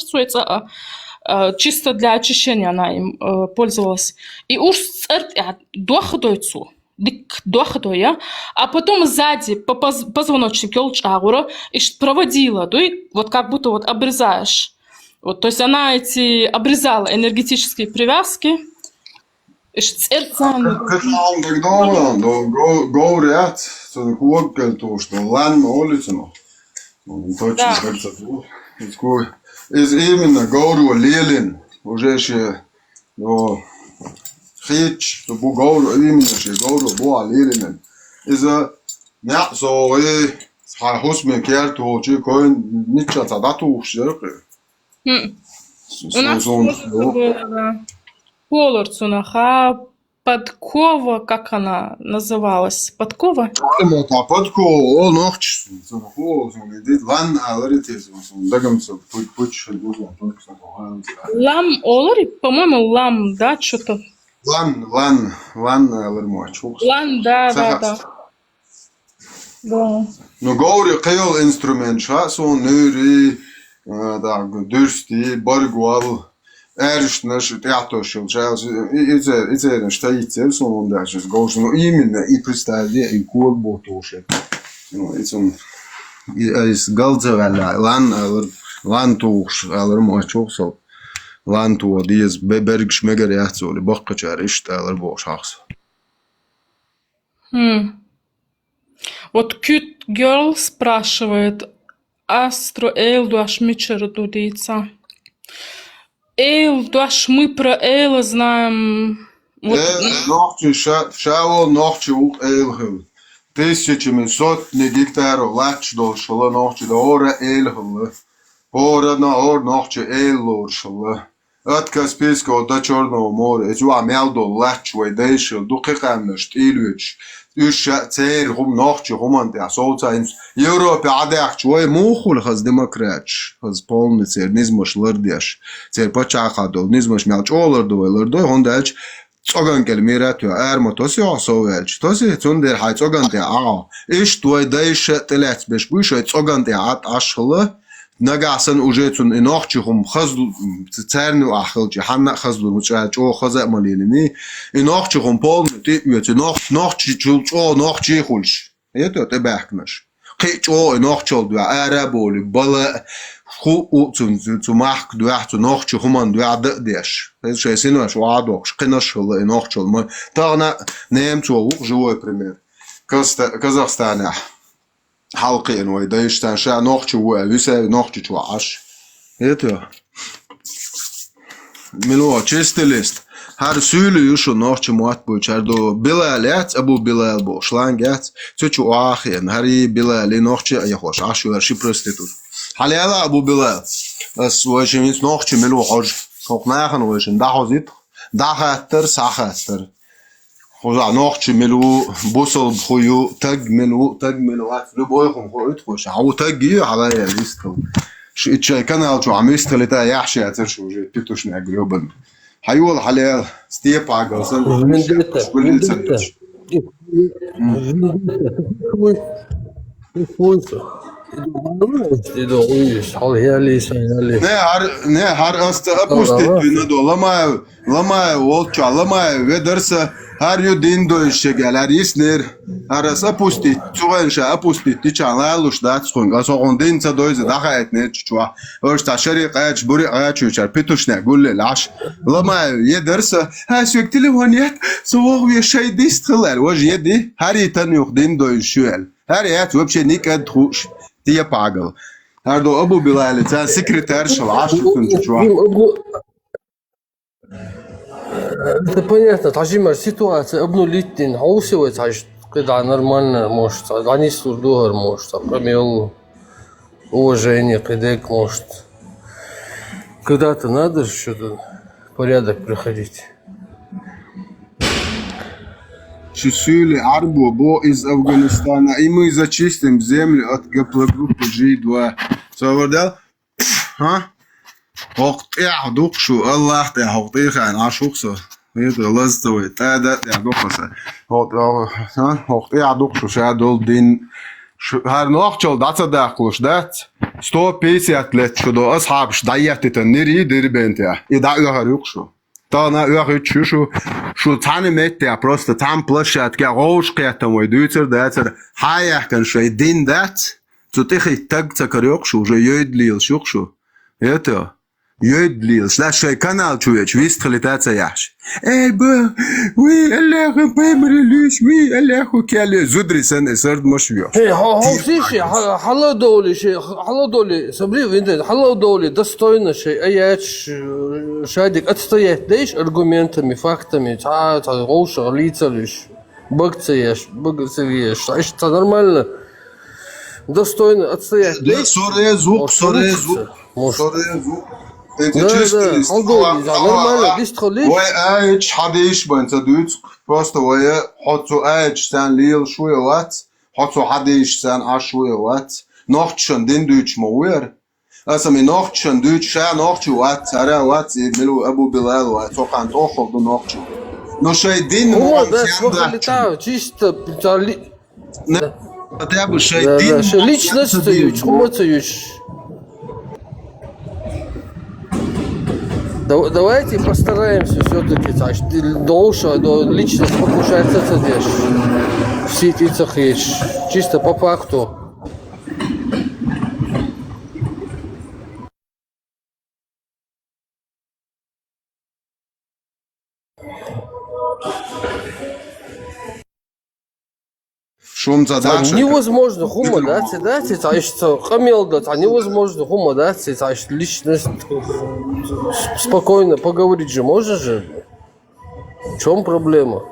чисто для очищения она им э, пользовалась. И урс церт дохдойцу, дик дохдоя, а потом сзади по поз- позвоночнику лчагура и ш- проводила, дуй, вот как будто вот обрезаешь. Вот, то есть она эти обрезала энергетические привязки. Иш церцан. Каталан дагдалан, до гов- говрят, цун хуак кел туш, до лан олицуну. Он точно Да. Как это было. Из именно говру лелин, уже еще, но хич, то бу говру, именно еще говру бу лелин. Из-за мясо и хусме керту, чи коин ничего цадату, что ли? М. У нас Сунсун. Тоже было, да. Полорцунаха, подкова, как она называлась? Подкова? Ма та подкова, о, нохч. Лан аларитез, дагамса путь путь шагула. Лам олари, по-моему, лам, да, что-то. Лан, лан, лан алар мочу. Лан, да, да, да. Да. Ну, говри кхел инструмент ша, сон нюри, да, дюрсти, баргвал, эршнаш, тяхтошил, ша, и, и, и, и, что и цел, сон даже, говш, ну, именно, и представь, и код был тоже. Ну, и сон, и, а из галза вала, лан, алар, лан туш, алар мочу, со, лан туа, диез, бе-, бергш мегар яхцоли, баккачар, ишта, алар бошахс. Хм. Вот Cute Girl спрашивает, Астро Эйл дуаш мичара дудица. Эйл дуаш мы про Эйла знаем. Вот. Э, нохчи ша-, шавол нохчи ук Эйл хил. Тысячами сотни гектаров лач дол шала нохчи да ора Эйл хила. Ора на ор нохчи Эйл лор шала. От Каспийского до Чёрного моря, эцу а мел дол лач вай дайшил, ду кхикъаннаш тӀилвич. Уьш ша цер хум нохчи хуман тӀя совца инс. Европе Ӏадяхча вай мухули хаз демократш, хаз полный цер низмаш лардеш. Цер пачхьалкха дол низмаш мел чӀолар ду вай лардой, хӀунда аьлча цӀоган кӀел мира тоьа, арма тоси хьо сов аьлча. Тоси, цундела хьай цӀоган тӀе Ӏа. Ишт вай дайша тӀелаьцбеш буй, шай цӀоган тӀе Ӏад Ӏаш хала, Нагахь санна уже цунна и нохчи хӀума хазл-, ц-, царна юкъахь хилча, хьанна а хазлур, чӀа-, чӀогӀа хаза а ма лелиний. И нохчи хӀума полный тӀе а оьцу, и нох-, нохчичул чӀогӀа нохчий хуьлуш. ХӀета тӀебаьхкинарш. Кхин а чӀогӀа и нохчалла дуьхьа ара а бовлий, бала а, ху а цун, цу, цу махка дуьхьа, цу нохчи хӀуманна дуьхьа дан а деш. ХӀета шайн синош охьа а дохкуш, кхинарш а хилла и нохчалла. Ма тахана а немцо ву-кх живой пример. Казта-, Казахстанехь. Хьалкхиъна вай дайша царна ша нохчи ву аьлла, висави нохчичу ваӀаш. ХӀета? Мило, чистый лист. ХӀара суьйли ю шу нохчи мотт буй чар ду. Билал яц, Абу Билал бохуш, ланг яц. Цу чу охьа а хиъна. ХӀара и Билал, и нохчи а яхош, Ӏаш вара ши проститут. Хьалела Абу Билал. Ас вайшин винц нохчи мила ву хьожа. Хьох нахана вайшин дӀахьозуьйту. ДӀахаттар, схьахаттар. Кхузахь нохчи мила ву, бусалба хӀу ю, таг мила ву, таг мила вац. Любой хӀума хууьйту кхуша. Хьан ву таг ю, хьан вай вистхила. Ш-, ит шайн канал чу хьан вистхилита яхьаш яцара шу уже петушняк грёбаный. Хьайола хьалел, степагал сан. Вендетта, вендетта. Иду гуйс, хьал яли сан яли. Не, хьар, не, хьар аста опустить вина до, ламаю. Ламаев волччохь, Ламаев ведар сан, хӀара ю дин дойзуш шегал, хӀара йиснера, хӀара ас опустить, цу гӀайна ша опустить дичахь лалуш дац хьуна, ас хьуна дин ца дойза дӀахаийтинера чу чохь. Ош цхьа шаре кхача, буре кхачуьйчара петушняк гулле лаш. Ламаев едар сан, хӀа соьга телефон ет, со вогӀу ве шай дист хилар, важа еди, хӀара йитан юха дин дойзуш ю аьлла. ХӀара яц вообще никад хууш, те пагал. ХӀара до Абу Билали, цхьа секретарь шал Ӏаш цунчу чохь. Это понятно, тхьажимар ситуация обнулить дин, хьовси вай цхьаж кхидӀа нормально, может, цхьа дӀанислур духар, может, цхьа къамел, уважение, кхидерг, может. Когда-то надо же что-то порядок приходить. Чи суьйли Ӏарбо бо из Афганистана, и мы зачистим землю от гаплогруппы G два. Цо вар дал? ХӀа? ХӀокху тӀехь дукха шу, Аллах тӀехь хӀокху тӀехьа Ӏаш ву-кх со. Веза лаза ца вай, тӀада а тӀехь дукха аса. ХӀокху, хӀа? ХӀокху тӀехь дукха шу ша долу дин. Шу, хӀара нохчалла дӀа ца дахкалуш дац? Сто пятьдесят лет шу до асхьабаш дӀаеттитан нирий дирбентехь. И дӀа оьхар ю-кх шу. Тахана оьхуьйтуш ю шу, шу цхьана меттехь, просто цхьана площадкехь гӀовш кхеттам вай дуьйцар дацара. Хьан яхкан шайн дин дац? Цу тӀехиттаг ца карайоккхуш, уже йойда лелаш юкъ шу. Это, йойда лелаш. Лаьш шайн канал чу вечу, вистхили та ца яхьаш. Эй, ба, вуй, Аллаху паймаре луьйш, вуй, Аллаху кяле, зудри сан, э, сард маш веш. Эй, хо-, хо-, сиши, ха-, хала доли, ши, хала доли, сабри, винде, хала доли, достойно, ши, а яч, э, шадик отстоять, дайш аргументами, фактами, ца, ца, гӀовша, лица луьйш. Бага ца еш, бага ца веш. Ишта нормально. Достойно отстоять. Да, сорезу, сорезу. Может. Сорезу. Да, да, чисто лист. Халдо, нормально, лист халиш. Вай айч хадиш бан ца дуьц. Просто вай хьо цу айч сан лил шуй вац. Хьо цу хадиш сан аш шуй вац. Нохчан дин дуьч ма вер. Аса ми нохчан дуьч ша нохчу вац, цара вац, и милу Абу Билал вац, цо кхаьн тӀоххал ду нохчу. Но шай дин. О, да, сян смахали дачу. Чисто, цали-, не, хотя бы шай, да, дин да, шай личность ца ца ю, ю, чхума ца ю. Дав-, давайте постараемся всё-таки, значит, дольше, до личность покушается, ца деш. Все эти цехи, чисто по факту. Шумца дальше. Невозможно, хума, да, ца, да, ца, ца, ещё ца, къамел, да, ца, невозможно, хума, да, ца, ца, ещё личность, с-, спокойно поговорить же можно же. В чём проблема?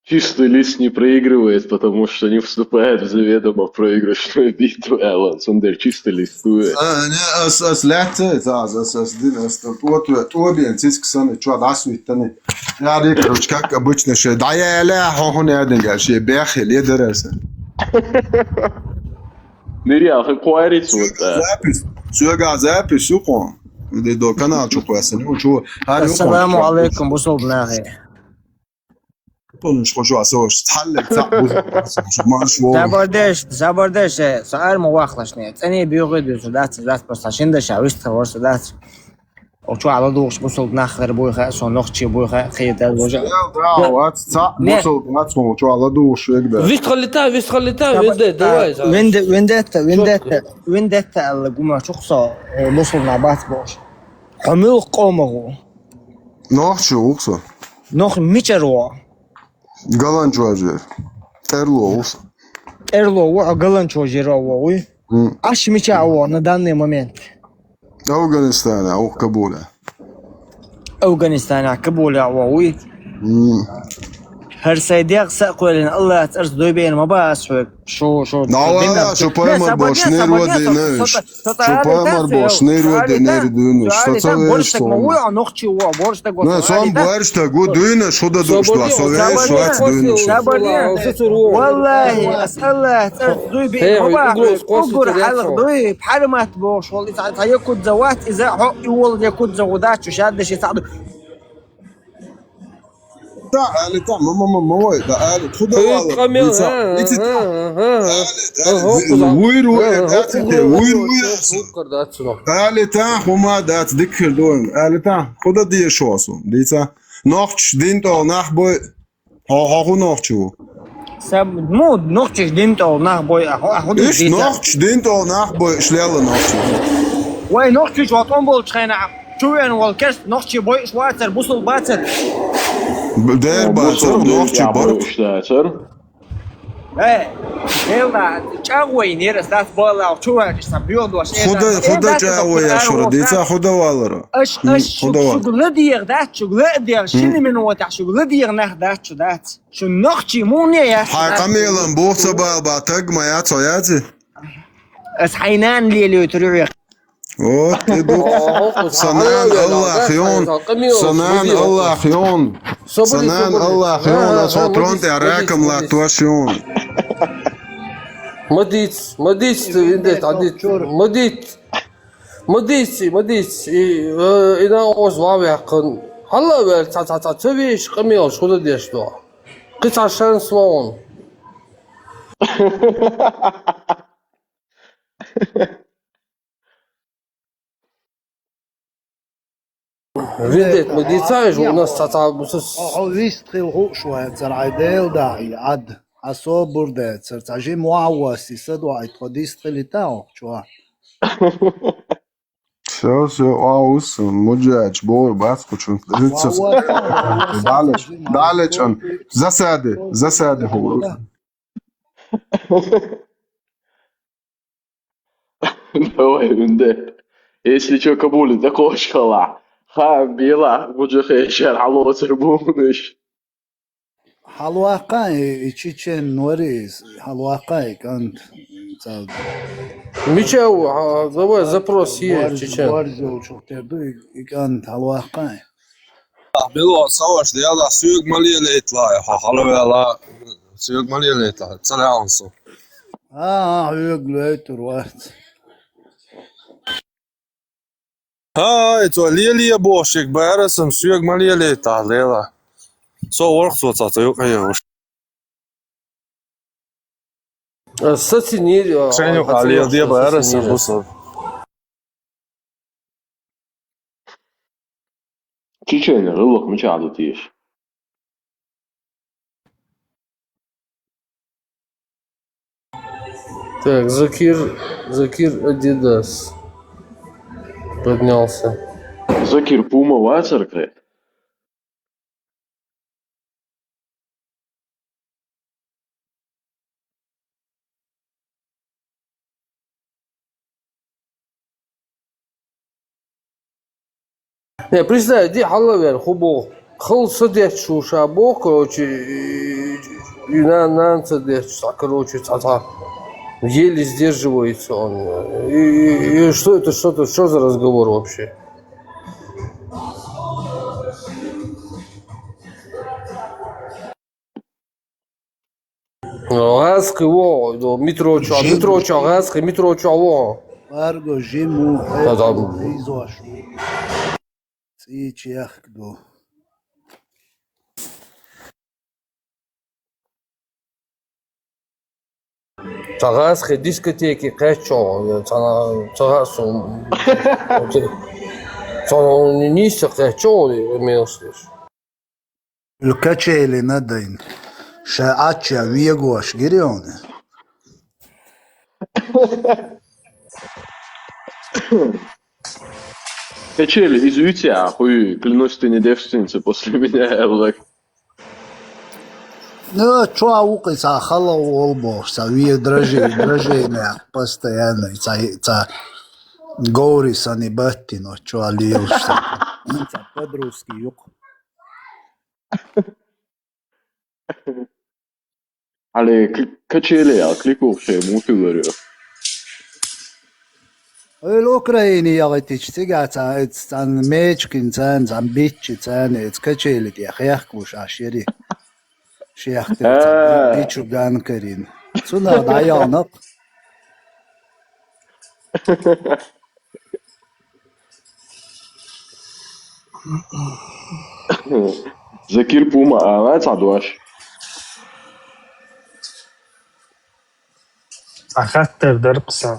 Чистый лист не проигрывает, потому что не вступает в заведомо проигрышную битву, Алан. Сундер чистый лист. А, не, ас, ас лаьццаца, ас, ас, ас дина, ас тӀо-, тӀо-, тӀо-, тӀобен, цицка санна, чо дӀасвиттани. Яри, короче, как обычно, шей дӀаяла, хьо хӀун яьдинга, шей бехе, ледараса. Ниря, хи кхуайриц вот, а. Запись, соьга запись, сукъо. Де до канал чу кхуэссан, ну, чу, хьар ю. Ассаламу алейкум, бусулба нахи. Помнишь, хо шу асош, цхьаллег цхьаъ бузу, марш вон. Забардеш, забардеш, э, со ар ма вахлашне. ЦӀене бюгӀи дуьсу дац, дац, просто шинда ша вистхи ворса дац. О, чу ала дугӀуш бусулба нах хир буй хаа, со нохчи буй хаа, хи дал божа. Да, да, вац, цхьаъ, не. Бусулба нах, цхьаъ, чу ала дугӀуш вег да. Вистхалита, вистхалита, венде, давай, за. Венде-, вендетта, вендетта, чётко. Вендетта алла гума чуксо, э, бусулба нах бац бош. Хьо муьлха къомах ву? Нохчо ву-кх со. Нох мичара ву? Галанчожер. ТӀерло ву со. ТӀерло ву, хьо Галанчожера вогӀуй? М. Аш мича а вогӀу на данный момент? Афганистана, ву Кабула. Афганистана, Кабула вогӀуй? М. ХӀара сай дегӀ са а кхоьллина, АллахӀа цӀарца дуй бена ма ба ас хьоьга. Шу, шу, шу, дина. Шу пайхамар бошнийра дина уьш. Шу пайхамар бошнийра дина уьш. Со ца веш сона. Нохчи во, борш даг во. Со борш даг во, дуйна шу да душ дуа, со веш шуац дуйна шу. ВаллахӀи, ас АллахӀа цӀарца дуй бена ма ба хьоьга. Уггар хьалха дуй, пхьармат бохуш волу, иза цхьа якудза вац, иза хьо и волу якудза гӀо дац, шу шадда ши цхьа ду. Та, али та, ма, ма, ма, ма вай, да, али, тху да вала, къамел, дица, ици та. Али, али, вуйр, вуйр, дац, те, вуйр, вуйр, али та, хӀума дац, дикхир дуйна. Али та, хӀу да дешо су, дица. Нохчаш дин тӀо нах бой, хьо, хьо хӀу нохча ву? Са, ну, нохчаш дин тӀо нах бой, а хӀу, а хӀу да дица? Иш нохчаш дин тӀо нах бой, иш лелла нохча ву. Вай нохчаш ватӀон болчу хенахь. Чу веана волу керста нохчий бойуш вацара, бусул бацара. Дер бацара, нохчий бара. Э, Делла, чӀагӀо йинера ас дац бала, чу ваьлча сан боьха дош. Худа, худа чӀагӀо яшура, дица худа валара. Аш, аш, шуг ладийгӀ дац, шуг ладийгӀ, шина минотехь шуг ладийгӀ нах дац, шу дац. Шу нохчий муне яц. Хьай къамелан бух ца бала ба, таг ма яц, яци? Ас хьайн нана лелойтур ю. Вот и ду. Санан Аллах йон. Санан Аллах йон. Санан Аллах йон. Ас хо трон тӀе ракам латтош йон. Мадиц, мадиц, ты виндет, адит. Мадиц. Мадиц, мадиц. И, э, и на оз вав яккан. Хьалла вер, ца, ца, ца, ца веш, къамел, шуда деш до. Кхи ца шанс вон. Видеть, мы дицаешь, у нас цаца бусус. Хьо вистхил хууш вай, цара хьай Дела дахьа, и Ӏад, хьан собур децара, цхьа жима ваха васи, са дуьхьа, тхо дистхили тахьа, чуа. Всё, всё, а, ус, муджач, бор, бац, кучу. Далечан, засады, засады, хууш. Давай, винде. Если чё, кабули, да кошкала. Ха, бела, гуджа хешер, алло, цербуниш. Хьалваккха, и, и чечен нори, хьалваккха, и кӀант, цал. Мича ву, а, давай запрос е, Варз-, чечен. Варзов чухтер ду, и, и кӀант хьалваккха. Било, саваш, дела, суьг ма лелейтла, хьо хьалавела, суьг ма лелейтла, ца лаьун со. А, а, хьоьга лойтур вац. Ай, цо леле бохуш, шег бара сан, суьг ма лелейтла, лела. Со ворхӀ цо ца, ца юкъа йогӀуш. Сацинийр, а, Шенюха, а, лел де бара сан, сацинийр. Бусу. Чеченер, гӀиллакх мичахь ду теша? Так, Закир, Закир Адидас поднялся. Закир Пума вацара кхе? Не, представь, ди хьалавер, хӀу боху. Хала са детташ ву ша боху, короче, и, и на-, нана са детташ, цхьа, короче, цхьа, цхьа. Еле сдерживается он. И, и, и что это, что это, что за разговор вообще? ГӀаьзкхи вогӀу, метро чохь, метро чохь, гӀаьзкхи метро чохь вогӀу. Барго жиму, да, да, хӀезош. ЦӀий чехка ду. Ца гӀаьзкхи дискотеки кхеччо, ца, ца гӀаьзкхи, ца нийса кхеччо, мелаш деш. Качели надайн. Ша Ӏачча вегош гирёна. Качели из уйти а хуй, клянусь, ты не девственница после меня, я так. Ну, чо а вукхи ца хала волбо, ца ве дрожи, дрожи постоянно, ца, ца гори сани баттино, чо а лилш. Ца подружки юк. Хьале кли-, качели ял, кликух шей мутулар ю. Ойла Украине ягӀитича, цигахь цхьа, цхьана мечкин царна, цхьана биччи царна, эца качели тӀе хехкуш Ӏаш яри. Шех тӀе цхьа А. бичу ган карин. Цунах дӀаяхнакх. Закир Пума ала цхьа дош. Цхьа хаттар дара-кх сан.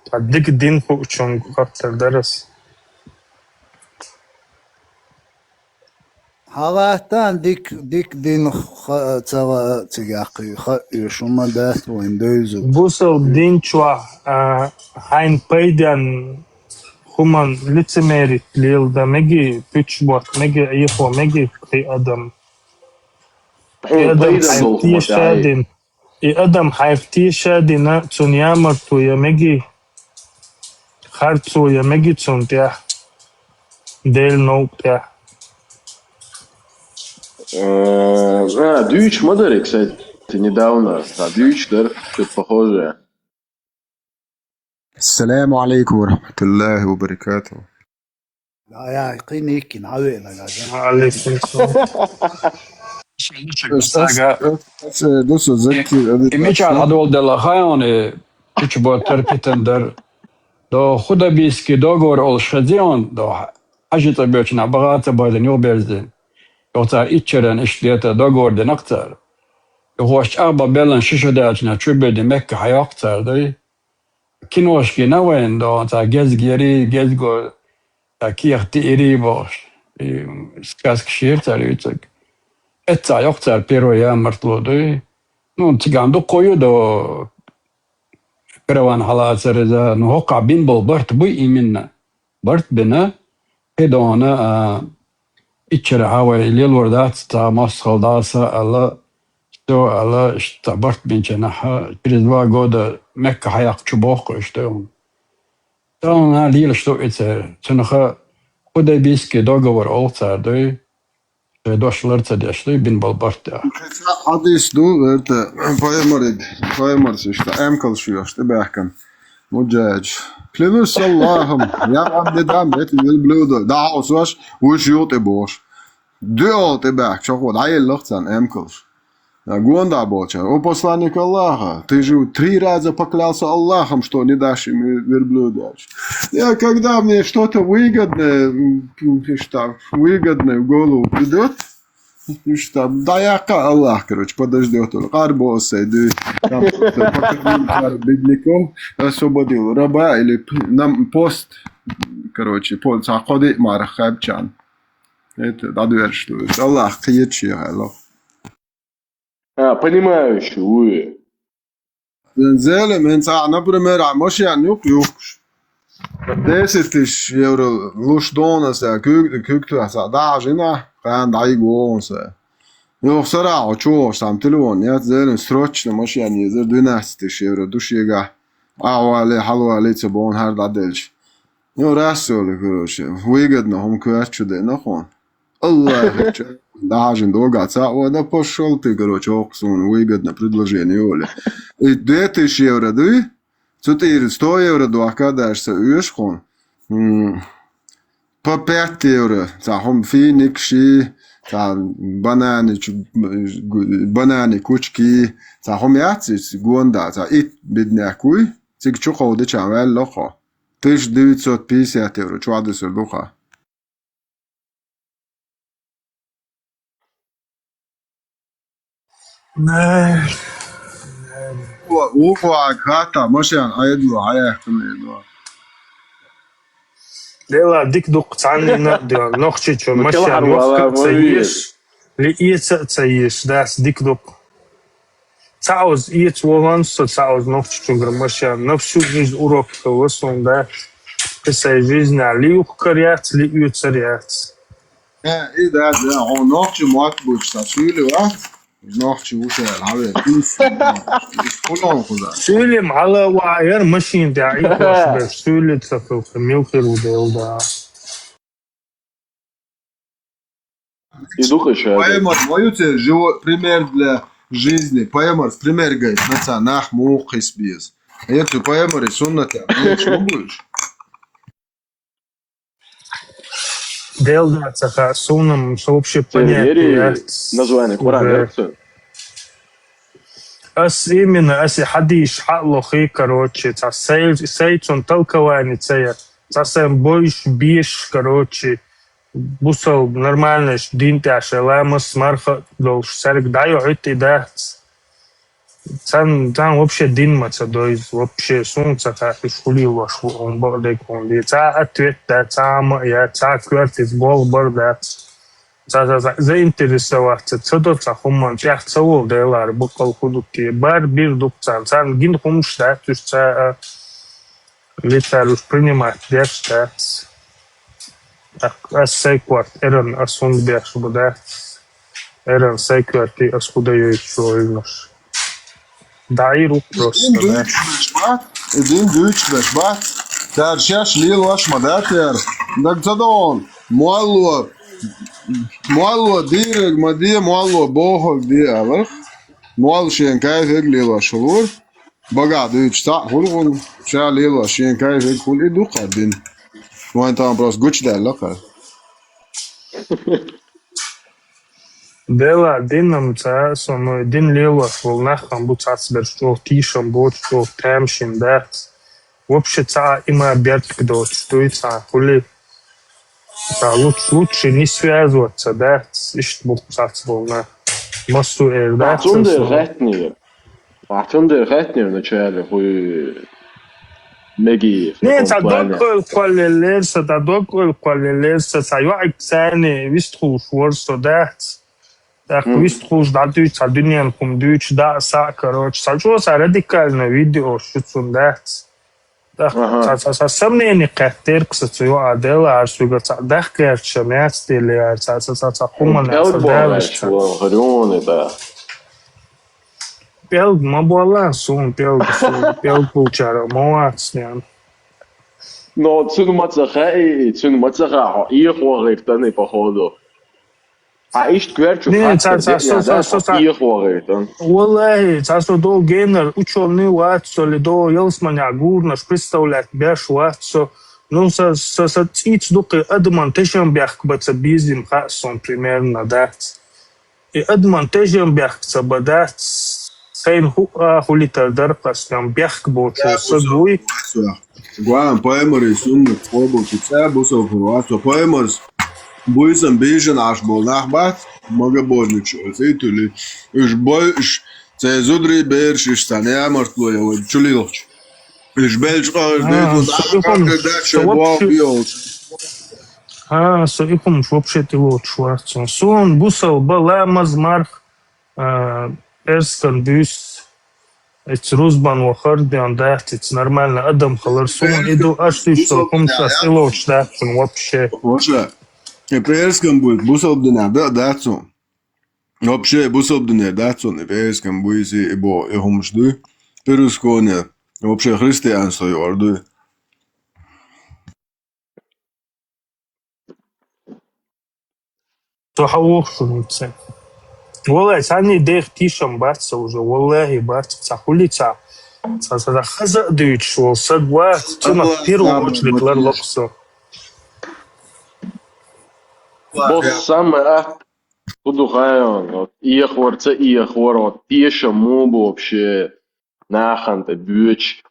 Цхьа дика дин хуучунга хаттар дара ас. Хьалаттан дик, дик дин ха-, ца ва-, цигахь кхуьй ха-, уьш хӀума дац вайн девза. Бусал дин чохь, а, хьайн пайден хӀуман лицемерить леладан меги, пуьчбот меги, Ӏехо меги кхин адам. Хьайн И адам пайден хьайх долу хӀума тешадина. И адам хьайх тешадина, цунна ямарто я меги, харцо я меги цунна тӀехь, Делан новкъа тӀехь. Э, а, дуьйцуш ма дара, кстати, недавно. А, дуьйцуш дара, что-то похожее. السلام عليكم ورحمة الله وبركاته. Ай, ай, кхин йиккина, хьан веана, гажа? Ва алейкум салам. Ас, ас, ас, ас, ду со закки, И мичара хьадолу делла хайона, и пуьчбот тарпитан дар. До Худайбийский договор олуш хезион, до Хьажи цӀа боьчунах бахьа ца баздина юхаберзина. Юха цара иччаран иштта лета договор динакх цара. Юха ош чӀагӀбан беллан ши шо даьлчунах чу бедина Мекка хьайоккху цара, дуй. Киношкина вайна догӀу, цхьа гезгери, гезго, цхьа кехат диъири бохуш. И сказка шера цара юьйцург. Эццахь йоккху цара первый ямартло дуй. Ну, цигахь дуккха ю до караван хьалацар иза. Ну, хӀокхахь бина болу барт буй именно. Барт бина, кхидона, а, иччара хьан вай лелор дац, цхьа мостагӀалла дӀаса аьлла, всё аьлла, иштта барт бинчу нахьа, через два года Мекка хьаяккха чу боху иштта. Тахана лелаш ду и церан. Цунаха Худайбийский договор олу цара дуй, шайн дош лар ца деш дуй, бина болу барт тӀехь. Кхин цхьа хьадис ду, это, пайхамариг, пайхамарца иштта эмкалш йоьхуш тӀебаьхкина. Муджаьдж. Клянусь Аллахом, я вам не дам эти верблюды. ДӀа а осош, уьш юкъе бохуш. Дуьхьал тӀебаьхка чохо дӀаеллах царна эмкалш. Я гонда болчара: «О посланник Аллаха, ты же три раза поклялся Аллахом, что не дашь им верблюда». Я, когда мне что-то выгодное, м, м, что, выгодное в голову придёт, Иштта, дӀаяккха Аллах, короче, подождёт он. Къарбо аса дуй. Там, покормил пару бедняков, освободил раба или п-, нам пост, короче, по-, цхьа кхо диъ марха кхаьбчарна. Это, дӀадоьрзуш ду. Аллах кхечу яхьа ло. А, понимающий вуй. Зеле, мен цхьа, например, а машен юкъ юхкуш. Десять тысяч евро луш дону аса, куьг-, куьг туьхьа цхьа дӀахьажина, кхана дӀайига вогӀу аса. Юха сарахь чу вогӀуш, цхьа телефон яц, зеле, срочно машен езар, двенадцать тысяч евро ду шегахь. Ахьа вале, хьала вале, ца боху хӀара дӀаделча. Ну, рассолы, короче, выгодно хӀума коьртачу деана хьуна. Аллахьча, дӀахьажина догахь ца а вада, пошёл ты, короче, хӀокху суна выгодно предложение йоле. И две тысячи евро дуй, цу тӀера сто евро дохка даш ца оьшу хьуна. М, по пять евро, цхьа хӀума финик, ши, цхьа банани, чу-, банани кучки, цхьа хӀума яц иза гонда, цхьа итт беднякуй, цига чу кховдича ваьлла хьо. Тысяча девятьсот пятьдесят евро чохь дисур ду хьан. Ву-, вукху хьан хатта машен Ӏедало хьаяьккхина ду. Дела дика дукха цхьаннина а доьгӀна. Нохчичо машен вахка а ца езаш, лиэца а ца езаш, дас дика дукха. Цхьаъ оза эца вогӀан со, цхьаъ оза нохчичугара машен. На всю жизнь урок хилла суна, да. Кхин сайн жизнь лиъ юхкар яц, лиъ оьцар яц. Э, и да, да, хьо нохчи мотт буьйцуш сан суьйли вац? Нохчи ву шаьра, хьаве, куьйсу. Кулон кхуза. Суьйли ма хьала вахьар машин тӀехь, и хош беш, суьйли ца хилча, мила хир ву дела да. И дукха ша. Пайхамар ма ю церан живой пример для жизни. Пайхамарца пример гайта нах муха кхиса беза. Хьан цу пайхамара суннатех кхеташ ма бу уж? Делла дац, аха, суна-м, со вообще понятно Ери яц. название Коран Уже. Яц. Ас именно, ас и хьадисаш хьалохи, короче, цхьа сай, сай цун толкование ца я. Цхьа сайн бойш, беш, короче, бусал нормальный дин тӀехь шайн ламаз, марха долуш, цаьрга дӀайохьуьйту и дац. Цан, цан вообще дин ма ца дойзу, вообще сун ца хаьа, уьш хули лош ву, он бакъдерг хӀун де. Цхьа ответ да, цхьа ма я, цхьа коьртица болх бар дац. Цхьа, цхьа, цхьа заинтересоваться ца до, цхьа хӀуман тӀехь ца волу, делара баккъал хӀун ду те. Бар бир ду царна, царна гин хӀумаш дац, уьш цхьа, а, лицар уьш принимать деш дац. ТӀаккха ас сай корта эран ас хӀунда беш бу дац. Эран сай коьрти ас хӀу дайойчу ойнаш. ДӀаийр ву Дин просто, да. дуьйцуш беш бац, и дин дуьйцуш беш бац. Цара шаьш лелош ма дац яра. Даг ца догӀун. Молло, молло дийриг ма де, молло бохург де, алар. Молла шен кайфиг лелош хилур. Багахь дуьйцуш цхьаъ хуьлу хьуна, ша лелош шен кайфиг хуьлу, и ду кхара дин. Вайн тахана просто гучудаьлла кхара. Дела динам ца со, но дин лелош волу нахам бу цацберш, чӀогӀа тийшам боцу, чӀогӀа тамашийна дац. Вообще цхьа а има бертик доцуш дуй цхьа хули. Цхьа лучше, лучше не связываться дац, иштта бу цац волу нах. Массо эр дац. Цундела хаьттинера. Ахьа цундела хаьттинера начале хуй меги. Не, цхьа дог ойла кхоллеллера со, цхьа дог ойла кхоллеллера со, цхьа йоӀиг царни вистхуш вара со дац. ТӀаккха вистхуш дӀа дуьйцу, цхьа дуьнен хӀума дуьйцу, даа саа, короче, цхьа чӀо цхьа радикальный видео шу цун дац. ТӀаккха цхьа, цхьа, цхьа сомнение кхеттера-кх со цу йоӀа дела, ара суьга цхьа дахкаьрча ша маьц деле, ара цхьа, цхьа, цхьа, цхьа хӀуманна ца далаш цхьа. Хьарионе, да. ПӀелг ма болла суна, пӀелг суна, пӀелг булчара ма вац нен. Но цуьнан ма ца хаьа, цуьнан ма ца хаьа, хьо эхо гӀиртани, походу. А иштта коьртачу Не, хаттар ца, ца, декъна со, да, со, хьо со, эхо гӀиртан. Валлахи, ца со дол генар учёный вац со, ли до ялсманя гурнаш представлять беш вац со. Ну, со, со, со цӀийц дукхе адаман тешам бехк баца безим хаьа сон примерно дац. И адаман тешам бехк ца ба дац, сайна хӀуъа хуьлитар дара-кх ас, ням бехк боцу саг вуй. Гуан пайхамари суннат къобалчу цӀа бусалфур вац со. Пайхамарс буйсан бийшан Ӏаш болу нах бац, мага божничу оцу туьли. Уьш бойуш, цай зударий бераш иш цхьа ямартло я вай чулилгӀачу. Уьш белчкъагӀир дейтун дӀакъахкар дац шайн боху биолчу. А, со и хӀумаш вообще тӀелоцуш вац. Суна бусал ба ламаз марх, а, эрскан буьйс, эц рузбан вахар ден дац, эц нормально адам халар. Суна и ду аш суьйш со хӀумаш ас тӀелоцуш дац суна вообще. Ваша, и пӀерскан буьйс бусалба динехь да а дац суна. Вообще бусалба динехь дац суна, и пӀерскан буьйси, и бо, и хӀумаш дуй. Пирусконе, вообще христианство юкъара дуй. Со хьан воху шуна ца? Валлахи, санни дех тишам бац со уже, валлахи, бац, ца хули ца. Ца, ца, ца хаза а дуьйцуш волу саг вац, цунах в первую очередь ларло со. Бо самое ат-, хӀун ду хаьий, вот, эхор, ца эхор, вот, тешам муха бу вообще, нахана тӀе боьчу.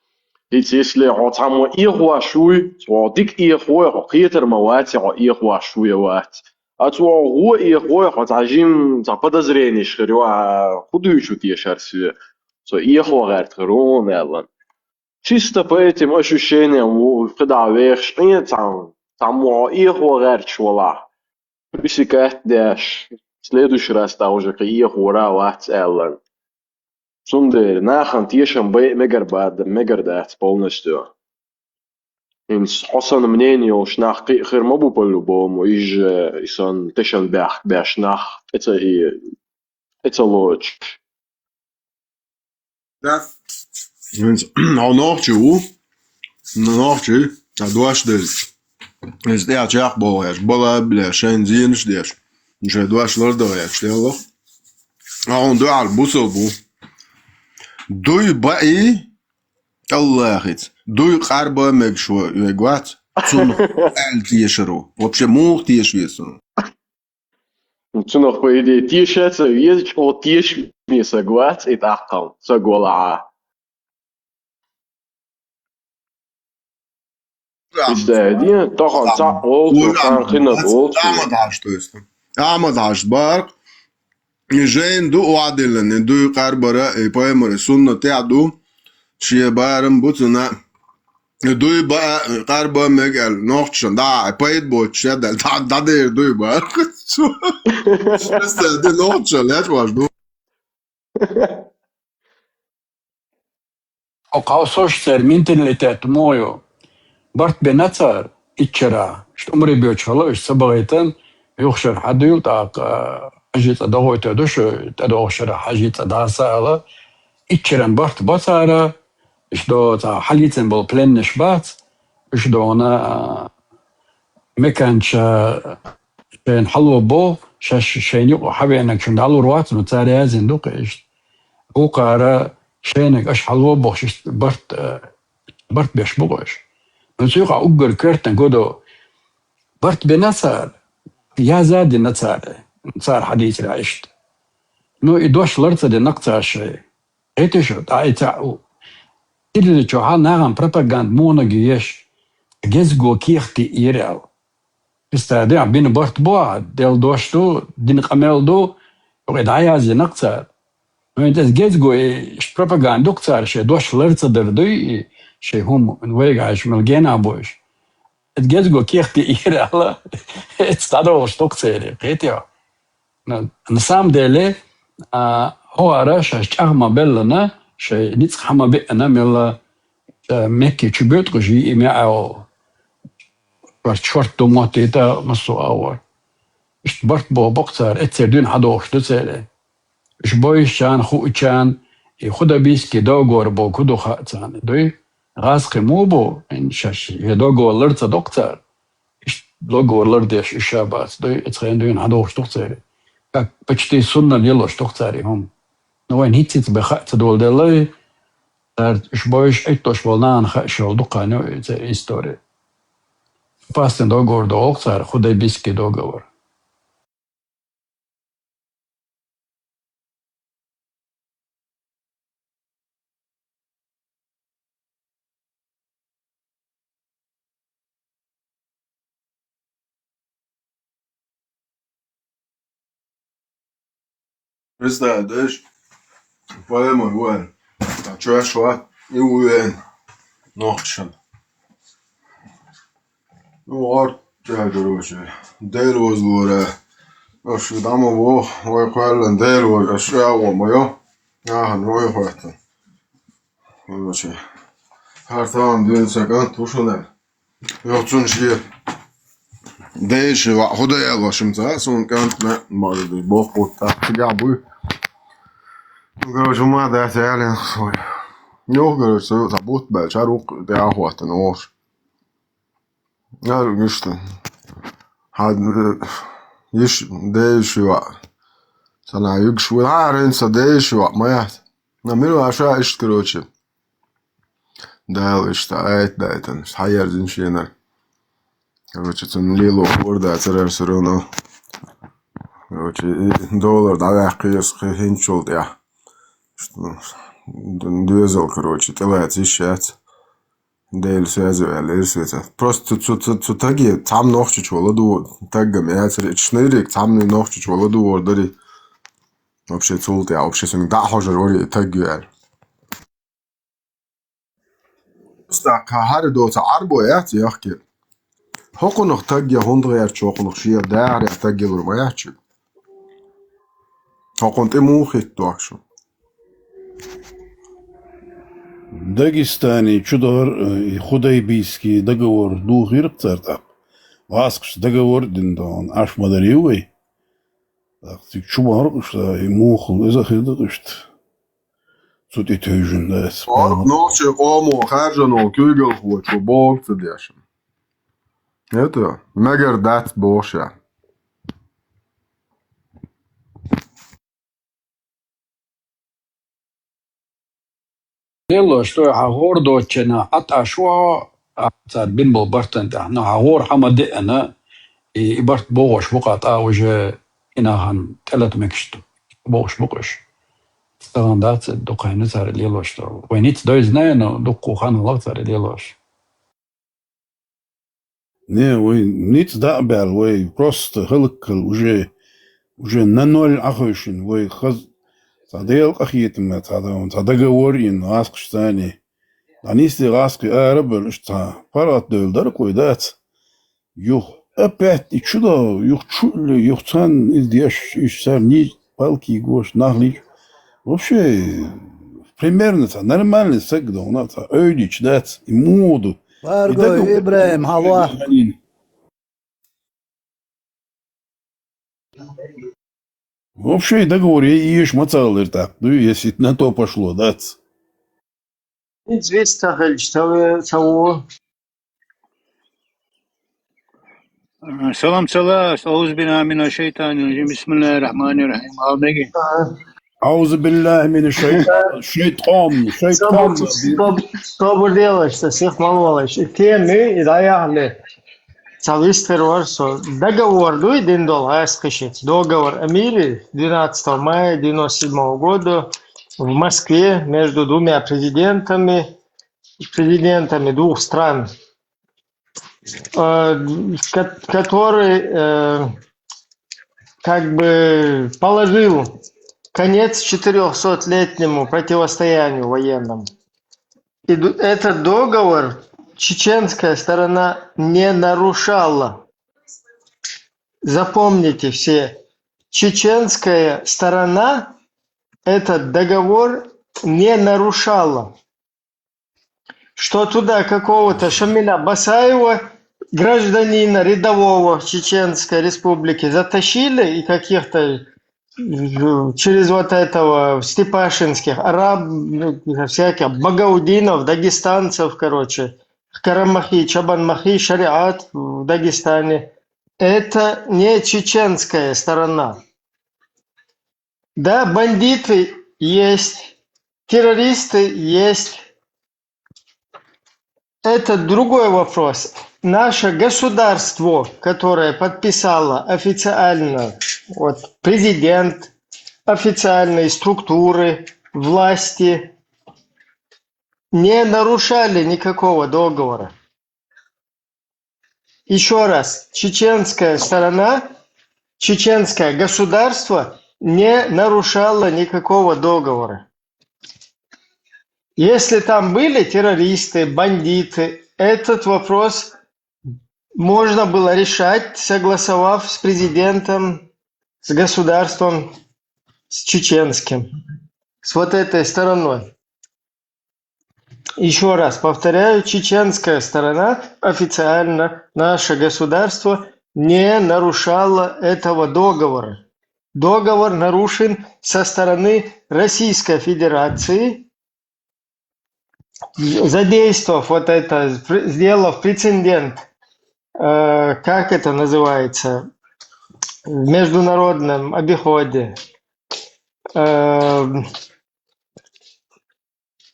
Ица если хьо цхьаммо эхош вуй, хьо дика эхой, хьо кхетар ма вац, хьо эхош вуй а вац. А цо хьо гӀо эхой, хьо цхьа жим, цхьа подозрениш хир ю, а хӀун дуьйцу теша соьга? Со эхо гӀерта хир ву хьуна аьлла. Чисто по этим ощущениям ву, кхидӀа вехаш, Ӏе цхьаммо, цхьаммо хьо эхо гӀерташ валахь. Пресекать деш, следующий раз тӀаккха уже кхин эхора а вац аьлла. Цундела нахана тешам бай а мегар ба-, мегар дац полностью. ХӀинца хьо санна мнение йолуш нах кхин а хир ма бу по-любому, иза же и санна тешан бехк беш нах тӀе ца и, тӀе ца лоцуш. ХӀинца хьо нохчи ву? Нохчи, цхьа дош делча. Иза тӀехь чекх бохуш, бала а билеш, шайна зенаш деш. Шайн дош лардо яхаш лелло. А хьуна дуьхьал бусал бу. Дуй баи, Аллахица. Дуй къарба мегаш вегвац. Цунах аьлла тешар ву. Вообще муха теша веза цунах? Цунах, по идее, теша ца веза, чӀо теша веза саг вац, и тӀаккха саг валахьа. Иштта дин, тахана цхьаъ волчу, тахана хинарг волчу. Ахьмад Хьаьжа, то есть. Ахьмад Хьаьжа бахарх, и жайна ду охьадиллина, и дуй къарбара, и пайхамара суннатехь ду, шен барам бу цунна, и дуй баа, и къарба мега аьлла, нохчашна, да, и пайда боцуш шед аьлла, да, дӀадер дуй бахарх. Иштта ди нохчашна лечкъош ду. Оха хьовсош церан менталитет муха ю? Барт бина цара иччара, иштта умри боьчу хала уьш ца бахийтан, юха шара хьадуьйла тӀаккха, хьажи цӀа догӀуьйтур ду шу, тӀедогӀу шара хьажи цӀа даса ала. Иччаран барт бо цара, иштта до цхьа хьалийцина болу пленнаш бац, уьш догӀана, а, меканча шайна хьало бо, шаьш шайна юкъа хьавеанарг шуна дӀалур вац, но цара яздина ду-кх иштта. Вукхара шайниг аша хьало бохуш иштта барт, э, барт беш бу-кх уьш. Но цу юкъахь уггар коьртаниг гу ду. Барт бина цара, яза а дина цара, цара хьадийцарехь иштта. Ну, и дош лар ца дина-кх цара шайн. Кхетий шу, дӀа и цхьаъ ву. Телевизор чохь а нахана пропаганда муха ю еш? Гезго кехат йира аьлла. Иштта дуьхьа бина барт бу ахьа, делла дош ду, дина къамел ду, юкъе дӀаяздина-кх цара. Вайн иза гезго и пропаганда ду-кх цара, шайн дош лар ца дар дуй, и шайн хӀума вайга хьаьжча мел генахь бу уьш. Иза гезго кехат йира аьлла, эцца дӀадовлуш ду-кх церан, кхетий хьо? На, на самом деле, а, хӀокхара шаьш чӀагӀ ма-беллина, шайн ницкъ хьа ма-биъна мелла, а, Мекке чу боьтуш йиъ и маьӀӀо, шорта ду моттийта массо а агӀор. Иштта барт боху бакъ цара, эццара дуьйна хьадохуш ду церан. Уьш бойшучарна, хуучарна, и Худайбийский договор боху ду хаьа царна, дуй? ГӀазкхи муха бу, шаьш, я договор лар ца до-кх цара? Иштта договор лардеш уьш а бац, дуй, эцхена дуьйна хьадохуш ду-кх церан. Как почти сунна лелош ду-кх цара и хӀума. Но вайна хӀинццалц бен хаа ца долу делла, цара уьш бойуш Ӏиттош болу нахана хаа шолу дукха хан ю и церан истори. Опасный договор доху-кх цара, Худайбийский договор. Представь, даш, поэма вон. А чё, шо? И уен. Нохчан. Ну, вот, я, короче, Дела возлора. Аш дама во, вай кваллан Дела воз, аш я во моё. Ага, ну, и хватит. Короче, хартан дюн сакан тушуна. Йо, цун ши. Деши ва, худа я лошим за, сун кан на, мазы бо, вот так, тебя бы. Ну, короче, ма да, сяли, свой. Ну, короче, су, сабут, бел, чарук, да, хватит, ну, уж. Яр гишта. Хад, иш, деши ва. Сана югш, ва, рин са деши ва, моя. На мир ваша иш, короче. Дала иштта айта дайтан, хьаерзина шена. Короче, цунна лело хӀора дацара всё равно. Короче, и доллар дӀаваьккхи ас кхин хӀинцул тӀехь. Иштта, ну, д-, доьзал, короче, тӀелаца йиш яц. Дела связи ваьлла, ирсвеца. Просто цу, цу, цу, цу таге цхьамма нохчичо ладу, таггам яцара, и шнайрик цхьамма нохчичо ладугӀур дари. Вообще цул тӀехь, вообще сунга дӀа а хьожур вари и таг ю аьлла. Устакха хӀара доца Ӏарбо яц яхке. ХӀокхунах таг я хӀунда гӀертачу, хӀокхунах шен дахарехь таг ялур ма яц шуьга. ХӀокхунна тӀе муха хӀиттадо шу? Дагестане чу дахар, э, и Худайбийский договор духийра-кх цара тӀаккха. ГӀазкхашца договор а дина догӀун, Ӏаш ма дарий вай. ТӀаккха цига чу бахара-кх уьш, и муххал иза а хир ду-кх иштта. Цу тӀе тевжина дац. О, нохчийн къомо хаьржина волу куьйгалхочо бохург ца дешна. Это, мегар дац бохуш а. Дело, что хьан гӀора доцучу хенахь Ӏа тӀе шо, а цара бина болу бартан тӀехь, ну, хьан гӀора хьан ма деана, и, и барт богӀуш бу-кх тӀе уже, и нахана тӀелата мегаш ду, богӀуш бу-кх уьш. Стагана дац дукха хӀинца цара лелош, вай ницкъ дойзна, но дуккха хан хилла цара лелош. Не, вай ницкъ дӀа а баьлла, вай просто хӀаллакьхилла уже, уже на ноль Ӏахевшина, вай хаза цхьа Делан къахетаме, цхьа, цхьа договор йина гӀазкхашца цхьаьна. ДӀанисде гӀазкхий ара а бевлла, иштта цхьа паргӀат девлла дара-кх вай, дац? Юха опять и чу до, юха чу а ле, юха царна иза деш, уьш царна нийса палкий гош, нах лийча. Вообще, примерно цхьа нормальный саг ду хьуна, цхьа ойдича дац, и муха ду. Варгой, и дага ИбрахӀим, хьалха. Вообще, и договор е эша ма ца хилира тӀаккха, ду, если на то пошло, дац? Известно, Хелич, того, того. Салам, салам. أعوذ بالله من الشيطان الرجيم. بسم الله الرحمن الرحيم. Алдеги. Ага. أعوذ بالله من الشيطان. Шайтан, шайтан. Собур, собур, собур делаш, со сих малвалаш. И теми, и даяхли. Цхьа вистхир вара со. Договор дуй дина долу гӀазкхашца? Договор о мире двенадцатого мая девяносто седьмого года в Москве между двумя президентами, президентами двух стран, э, ко-, который, э, как бы положил конец четырёхсотлетнему противостоянию военному. И д-, этот договор чеченская сторона не нарушала. Запомните все, чеченская сторона этот договор не нарушала. Что туда какого-то Шамиля Басаева, гражданина рядового Чеченской Республики, затащили и каких-то, э, через вот этого степашинских араб, ну, всяких багаудинов, дагестанцев, короче, карамахи, чабанмахи, шариат в Дагестане. Это не чеченская сторона. Да, бандиты есть, террористы есть. Это другой вопрос. Наше государство, которое подписало официально, вот, президент, официальные структуры власти не нарушали никакого договора. Ещё раз, чеченская сторона, чеченское государство не нарушало никакого договора. Если там были террористы, бандиты, этот вопрос можно было решать, согласовав с президентом, с государством, с чеченским, с вот этой стороной. Ещё раз повторяю, чеченская сторона официально, наше государство не нарушало этого договора. Договор нарушен со стороны Российской Федерации, задействовав вот это, пр-, сделав прецедент, э, как это называется, в международном обиходе. Э,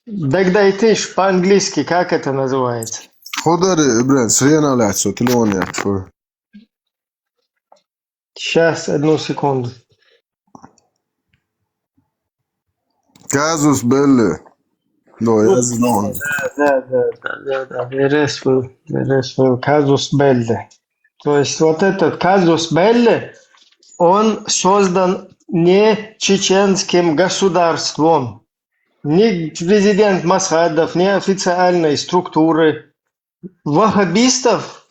Дагадайтиш по-английски, как это называется? Хьо дара, Ибрахим, срена лаьцна со телефон яц. Щас, одну секунду. Казус белли. Но я знаю. Да, да, да, да, да, да. Верес был, верес был. Казус белли. То есть вот этот казус белли, он создан не чеченским государством. Ни президент Масхадов, ни официальной структуры, ваххабистов,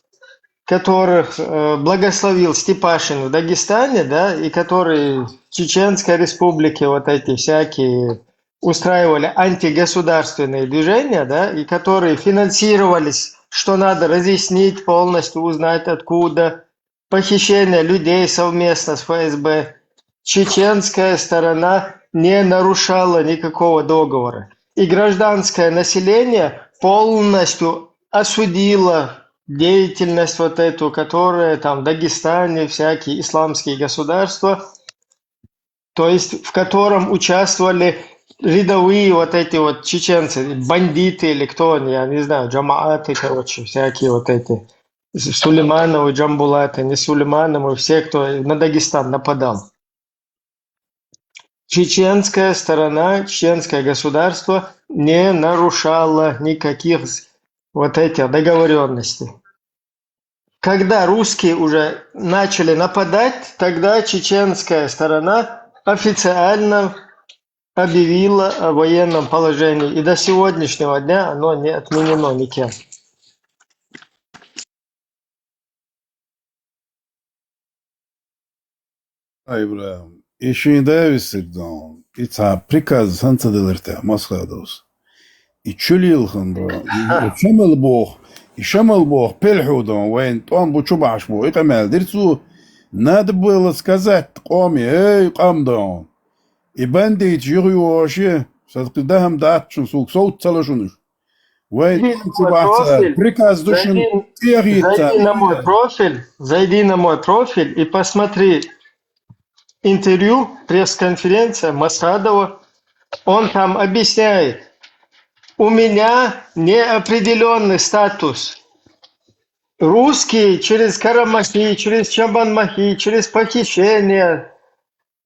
которых, э, благословил Степашин в Дагестане, да, и которые в Чеченской Республике вот эти всякие устраивали антигосударственные движения, да, и которые финансировались, что надо разъяснить полностью, узнать откуда, похищение людей совместно с ФСБ. Чеченская сторона не нарушала никакого договора. И гражданское население полностью осудило деятельность вот эту, которая там в Дагестане, всякие исламские государства, то есть в котором участвовали рядовые вот эти вот чеченцы, бандиты или кто они, я не знаю, джамааты, короче, всякие вот эти. Сулеймановы, Джамбулаты, не Сулеймановы, все, кто на Дагестан нападал. Чеченская сторона, чеченское государство не нарушало никаких с- вот этих договоренностей. Когда русские уже начали нападать, тогда чеченская сторона официально объявила о военном положении, и до сегодняшнего дня оно не отменено никем. Ибрагьим, и шин дявисирдан, и цхьа приказ сан ца делар те Масхадовс. И чу лелхан бо, и шамал бох, и шамал бох пелхудан, вайн тон бу чу баш бо, и къамал дир цу, надо было сказать, къоми, эй, къамдан. И бандит жигъюоши, садкъи дахам датчун сук соут цалашунуш. Вайн Зайди тон цу на мой бахца, профиль. приказ душун Зайди, тегъица. Зайди на мой профиль, зайди на мой профиль и посмотри интервью, пресс-конференция Масхадова. Он там объясняет, у меня неопределенный статус. Русские через Карамахи, через Чабанмахи, через похищение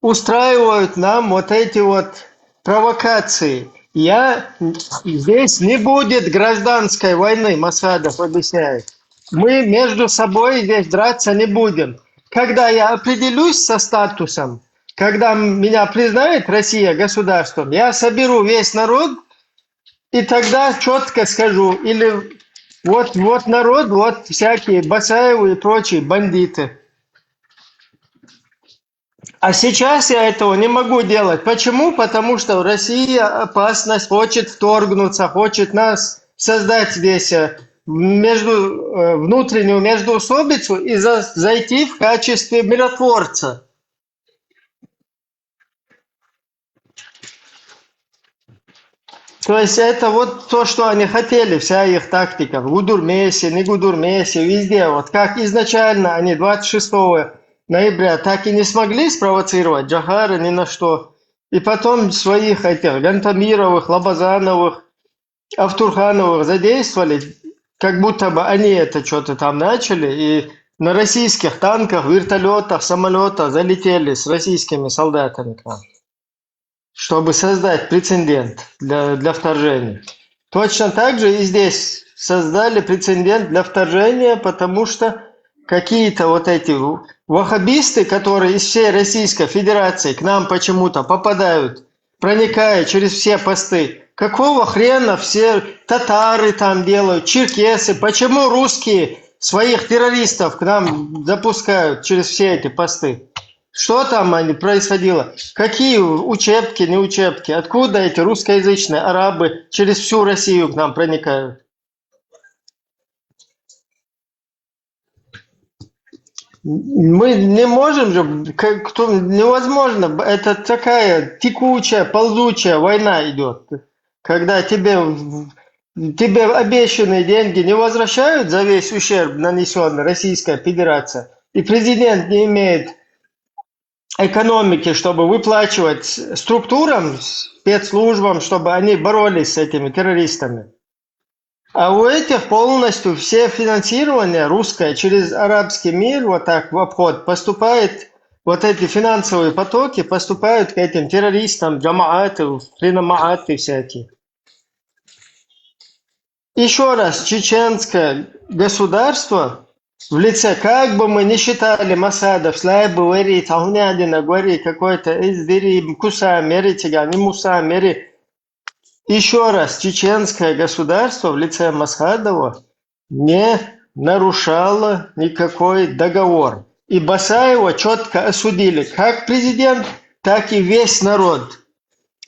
устраивают нам вот эти вот провокации. Я, здесь не будет гражданской войны, Масхадов объясняет. Мы между собой здесь драться не будем. Когда я определюсь со статусом, когда меня признает Россия государством, я соберу весь народ и тогда четко скажу, или вот, вот народ, вот всякие Басаевы и прочие бандиты. А сейчас я этого не могу делать. Почему? Потому что в России опасность хочет вторгнуться, хочет нас создать здесь э, между, э, внутреннюю междоусобицу и за- зайти в качестве миротворца. То есть это вот то, что они хотели, вся их тактика. В Гудурмесе, не Гудурмесе, везде. Вот как изначально они двадцать шестого ноября так и не смогли спровоцировать Джохара ни на что. И потом своих этих Гантамировых, Лабазановых, Автурхановых задействовали, как будто бы они это что-то там начали, и на российских танках, вертолетах, самолетах залетели с российскими солдатами к нам, чтобы создать прецедент для, для вторжения. Точно так же и здесь создали прецедент для вторжения, потому что какие-то вот эти ваххабисты, которые из всей Российской Федерации к нам почему-то попадают, проникая через все посты, какого хрена все татары там делают, черкесы, почему русские своих террористов к нам запускают через все эти посты? Что там они происходило? Какие учебки, не учебки? Откуда эти русскоязычные арабы через всю Россию к нам проникают? Мы не можем же, как, кто, невозможно. Это такая текучая, ползучая война идет. Когда тебе, тебе обещанные деньги не возвращают за весь ущерб, нанесенный Российской Федерацией, и президент не имеет экономики, чтобы выплачивать структурам, спецслужбам, чтобы они боролись с этими террористами. А у этих полностью все финансирование русское через арабский мир, вот так в обход поступает, вот эти финансовые потоки поступают к этим террористам, джамааты, хреномааты всякие. Еще раз, чеченское государство в лице, как бы мы ни считали Масхадов, слабый вари, тахнядина гвари, какой-то издири, куса мери, тигани муса мери. Еще раз, чеченское государство в лице Масхадова не нарушало никакой договор. И Басаева четко осудили как президент, так и весь народ.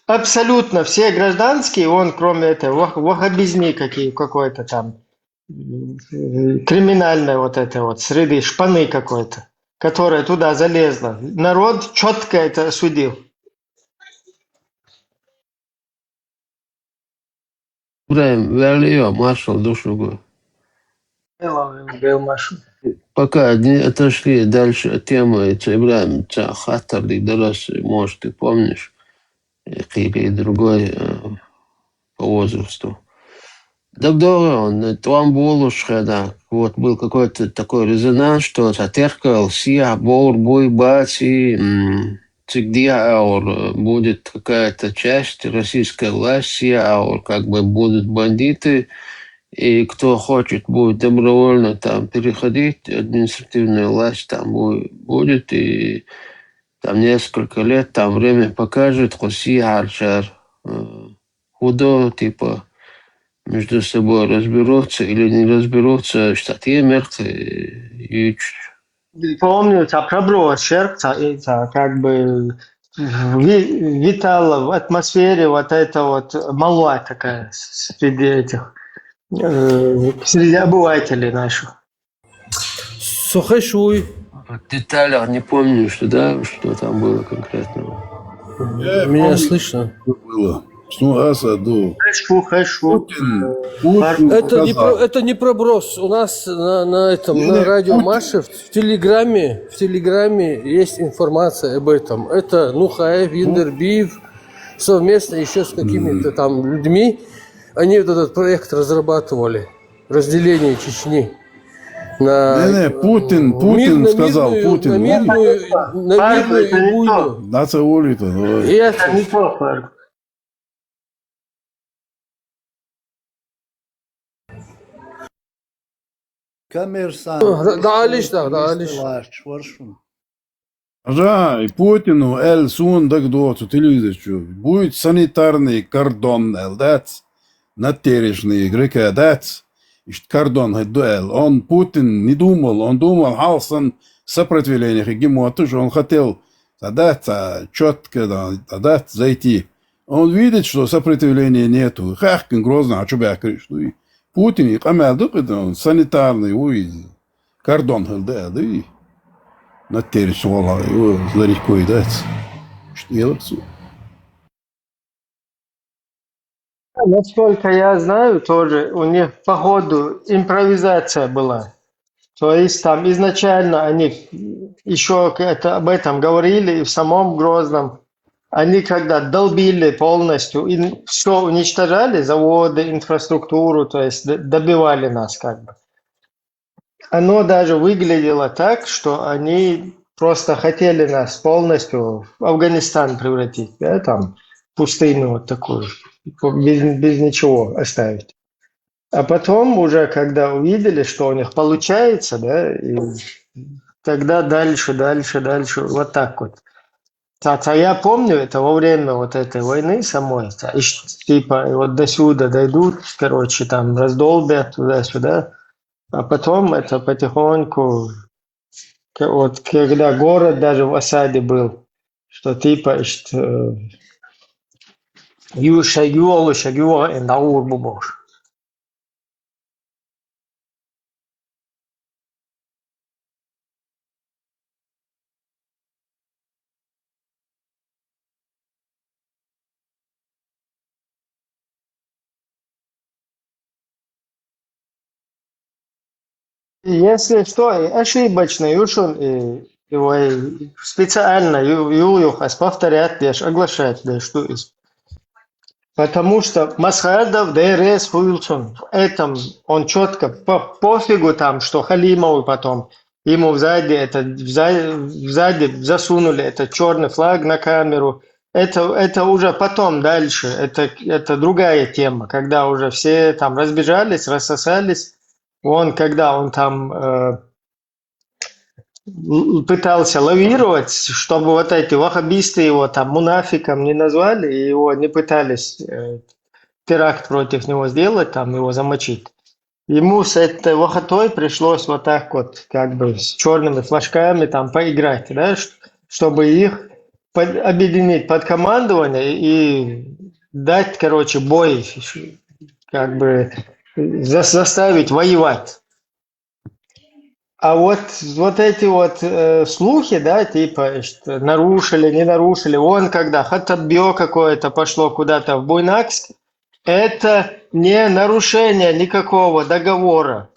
Абсолютно все гражданские, он кроме этой вах- ваххабизми какие, какой-то там м, криминальной вот этой вот среды, шпаны какой-то, которая туда залезла. Народ четко это осудил. Ибрагьим, вяли йо, маршал душу гу. Белый, белый маршал. Пока не отошли дальше от темы, это Ибрагьим, ца хаттар дик дарас, может, ты помнишь. или другой э, по возрасту. Дабдогъан, тӏван болуш хьана, вот был какой-то такой резонанс, что татеркал сия бор буй баци, м, цигдия аур, э, будет какая-то часть российской власти, аур как бы будут бандиты, и кто хочет, будет добровольно там переходить, административная власть там бу- будет, и там несколько лет, там время покажет, хъусси гьарчар, э, худо, типа, между собой разберутся или не разберутся, штат емерх, э, юч. Помню, ца проброс шерк, ца, и ца, как бы, ви- витала в атмосфере вот эта вот молва такая с- среди этих э, среди обывателей наших. Сухой шуй. В деталях не помню, что, да, что там было конкретного. Я Меня помню, слышно? Было. Ну, Асаду. Хорошо, хорошо. Путин, Путин Это не, про, сказал. Это не проброс. У нас на, на этом, Не, на не, радио Путин. Маши в Телеграме, в Телеграме есть информация об этом. Это Нухаев, Виндербиев, совместно еще с какими-то там людьми. Они вот этот проект разрабатывали. Разделение Чечни. На, Не, не, Путин, э, Путин на сказал, мирную- Путин, На видите? мирную, на Павел, мирную это и не буйную. That's a worry, это, И это- Это не то, Фарк. Коммерсант. Да, да, алиш, да, да, алиш. Ларч, варшун. Жа, и Путину эл сун даг доцу телевизор чу. Будет санитарный кордон эл дац. Надтеришный грека дац. Ишт кордон хедду эл. Он Путин не думал, он думал, халсан сопротивление хиги мотуш, он хотел, да, да, четко, да, да, да, зайти. Он видит, что сопротивления нету. Хахкин Грозный, а чё бякриш, ну и Путин и камел дукы, он санитарный, уй, кордон хелде, да и надтериш вала, уй, зларикой дац. Что делать? Насколько я знаю, тоже у них по ходу импровизация была. То есть там изначально они еще это, об этом говорили и в самом Грозном. Они когда долбили полностью, и все уничтожали, заводы, инфраструктуру, то есть д- добивали нас как бы. Оно даже выглядело так, что они просто хотели нас полностью в Афганистан превратить, да, там пустыню вот такую, без, без ничего оставить. А потом уже, когда увидели, что у них получается, да, и тогда дальше, дальше, дальше, вот так вот. Та, та я помню, это во время вот этой войны самой, та, и ш- типа, и вот до сюда дойдут, короче, там раздолбят туда-сюда, а потом это потихоньку, к- вот когда город даже в осаде был, что типа, что, э, Юша, Юолуша, Юа, и Наур Бубош. Если что, и ошибочно, Юшин, и его и специально ю- юлюхас повторять, лишь оглашать, да, что из. Потому что Масхадов ДРС Хуилсон, в этом он четко по пофигу там, что Халимову потом, ему сзади это, сзади засунули этот черный флаг на камеру. Это, это уже потом дальше, это, это другая тема, когда уже все там разбежались, рассосались. Он, когда он там э, л- пытался лавировать, чтобы вот эти ваххабисты его там мунафиком не назвали, и его не пытались э, теракт против него сделать, там его замочить. Ему с этой вахатой пришлось вот так вот, как бы с черными флажками там поиграть, да, ш- чтобы их под- объединить под командование и дать, короче, бой, как бы за- заставить воевать. А вот, вот эти вот э, слухи, да, типа, что нарушили, не нарушили. Вон когда Хатабьё какое-то пошло куда-то в Буйнакск, это не нарушение никакого договора.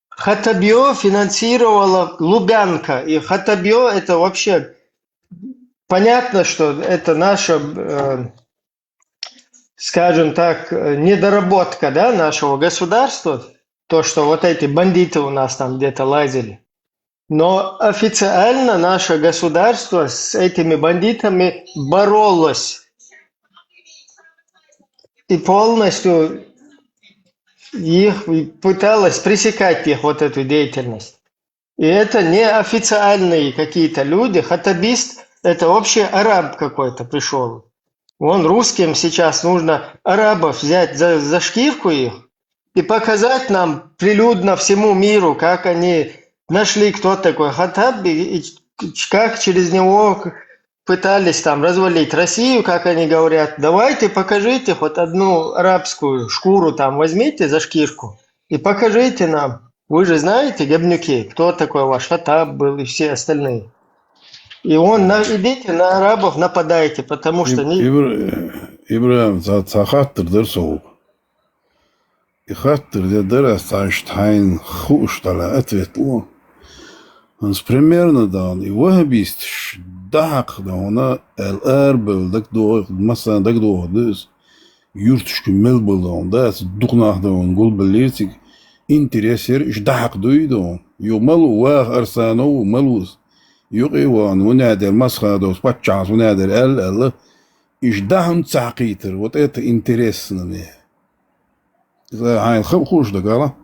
Хатабьё финансировала Лубянка. И Хатабьё это вообще понятно, что это наша, э, скажем так, э, недоработка, да, нашего государства, то, что вот эти бандиты у нас там где-то лазили. Но официально наше государство с этими бандитами боролось и полностью их пыталось пресекать их вот эту деятельность. И это не официальные какие-то люди. Хаттабист — это вообще араб какой-то пришел. Вон русским сейчас нужно арабов взять за, за шкирку их и показать нам прилюдно всему миру, как они нашли, кто такой Хаттаб, и, и как через него к- пытались там развалить Россию, как они говорят. Давайте покажите хоть одну арабскую шкуру там, возьмите за шкирку и покажите нам. Вы же знаете, говнюки, кто такой ваш Хаттаб был и все остальные. И он, на, идите на арабов нападайте, потому что они... Ибр... Ибрахим, ца, ца хаттар дар сов. И хаттар де дар аз цааш тхайн хуш тала ответ лу. Анс примерно дан, и вахабисташ дахак дона, эл арбел даг дох, массан даг дох дус. Юртушку мел бал дон, да, дукнах дон, гулбаллирциг интерес ер, иш дахак дуй дон. Ю малу вах Арсанов, малус. Юкъи ван, вунядер Масхадовс паччахс, вунядер эл, эл. Иш дахун цахкитер, вот это интересно мне. Хайн хаб хуш дагала.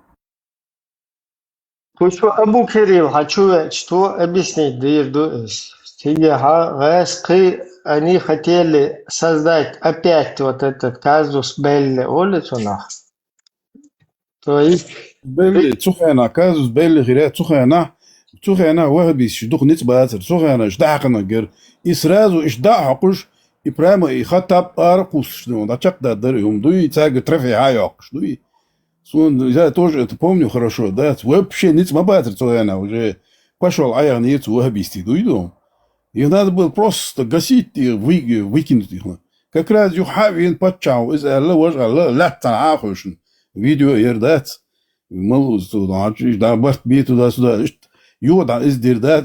Хочу Абу Кирилл, хочу что объяснить, дир ду. Сиги ха, гайс кы, они хотели создать опять вот этот казус Белли улицу нах. То есть Белли, цухена, казус Белли хире, цухена, цухена вахабис, дух ниц бацер, цухена, ждахана гер. И сразу иш да хакуш, и прямо и Хаттаб ар кус, что он, да чак да дар, и ум дуй, и цага трофей ха йокуш, дуй. Сон, я тоже это помню хорошо, да, вообще ниц ма бацер цухена, уже пошел, а я не цу вахабисти, дуй дом. Их надо было просто гасить и вы, выкинуть их. Как раз юха вин паччау, из Алла, вож Алла, латтан ахушн. Видео ер дац. Мал уз туда, да, барт би туда-сюда. Ишт, ю да из дир да.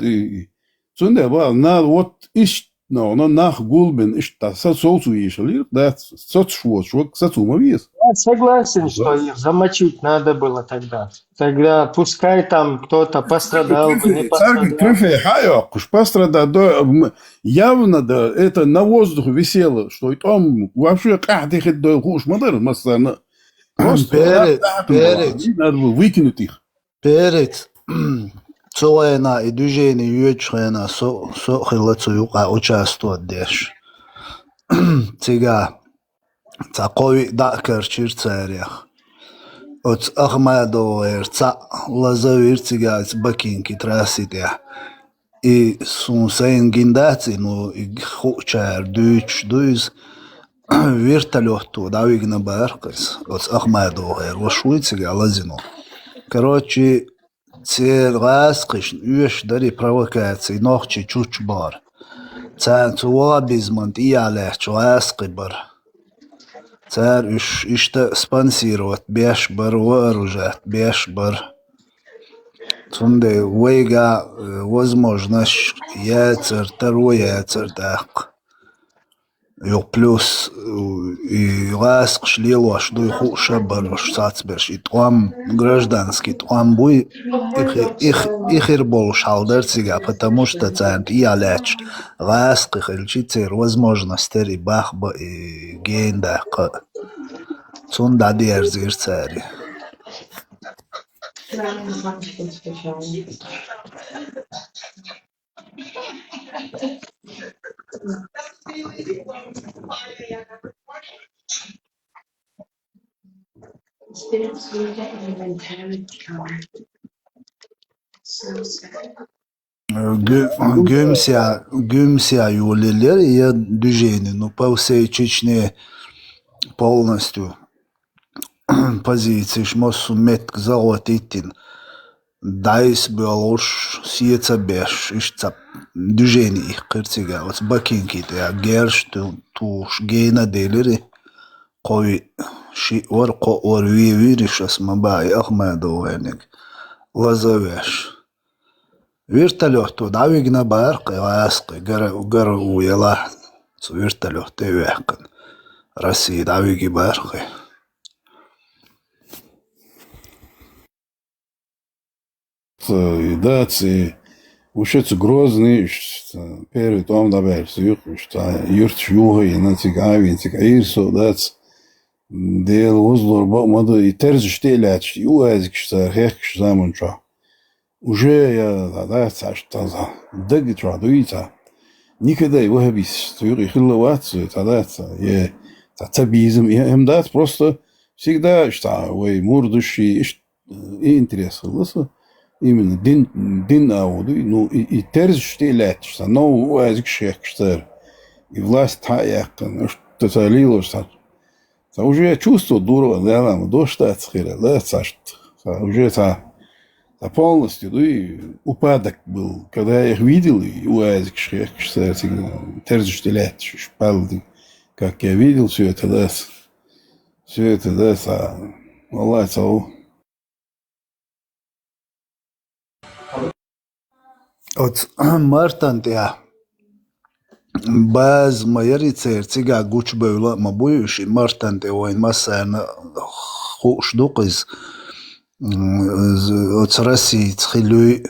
Цунде ба, надо вот ишт, но, но нах гулбен, ишт, да, со соцу ешалир, да, соц швот, швот, соцу мавис. Я согласен, что их замочить надо было тогда. Тогда пускай там кто-то пострадал бы, не Царгы пострадал. Трофей хайо, куш пострадал, да, м, явно, да, это на воздухе висело, что и там вообще кахты хит дой хуш мадар, массана. Просто Перец, да, да, перец. Надо было выкинуть их. Перец. Цо вайна и движение юэч хайна со, со хила цо юка участвовать деш. Цига. Ца кови да керчир царех. Оц Ахмадо ер ца лазавир цига ц бакинки трассите. И сун сайн гиндаци, ну, и хучар дюч дуйз. Вертолётту да вигна баркас. Оц Ахмадо ер вашуй цига лазину. Короче, цер гасхиш, уеш дари провокации, нохчи чуч бар. Цан цу вабизман тиялеч гасхи бар. Цар уш ишта спонсировать беш бар, вооружать беш бар. Цунде вайга, э, возможность яцар, таро яцар так. Ё плюс, э, и гасхиш лилош дуй хуша барош сацберш. И тхам гражданский тхам буй, их, их, ихир болуш халдар цига, потому что цан тиялеч гасхи хилчи цер возможность тери бахба и гейн даха. Цун да дерзир цари. Гю-, гюмсия, гюмсия юлилер, я движение, ну, по всей Чечне полностью позиции шмосу метк заготитин. Дайс белуш, сиеца беш, ишца движение их кырцига, оц бакинки те, герш ту, туш гейна делири, кови ши ор, ко ор ви вириш, ас ма бай Ахмадо венек, лазавеш. Вертолёто дӀавигна баьхкий гӀаскхий, гара, гара у елахь, цу вертолёт тӀе а ваьккхина. Россия дӀавиги баьхкий. Дац, и уж цу Грозный, уж цу первый тӀом дӀабаьлча, цу юкъе уж цу юрташ юха а йина, цига Ӏовийна, цига Ӏийра со, дац. Дела возалур бакъ ма ду, и терзаш тӀе а лаьтташ, и уазикаш цара хехкаш заман чохь. Уже я, дац, аш цхьа дага чохь дуй цхьа. Никогда и ваххабисташ цу юкъе хилла вац, цхьа дац, е цхьа ца безам, и хӀума дац, просто всегда аш цхьа вай мурдаш, и иштта и интерес хилла сан, именно дин, дин а ву дуй, ну, и, и терзаш тӀе а лаьтташ, цхьа новый уазикаш хехкаш цара, и власть схьа а яьккхина, иштта ца лелаш цхьа. Цхьа уже чувство дура ван, Дала ма дош дац хир, да, цхьа иштта. Цхьа уже цхьа, цхьа полностью дуй, упадок был, когда я их видел, и уазикаш хехкаш цара цига, терзаш тӀе лаьтташ, уж палдиг, как я видел всё это, да, всё это, да, цхьа, валлахӀи, цхьа ву. Оцу Мартан тӀехь база ма яри церан, цигахь гучубевлла а ма буй уьш, и Мартан тӀе вайн массарна хууш ду-кх иза. М, оцу Россица хилуй,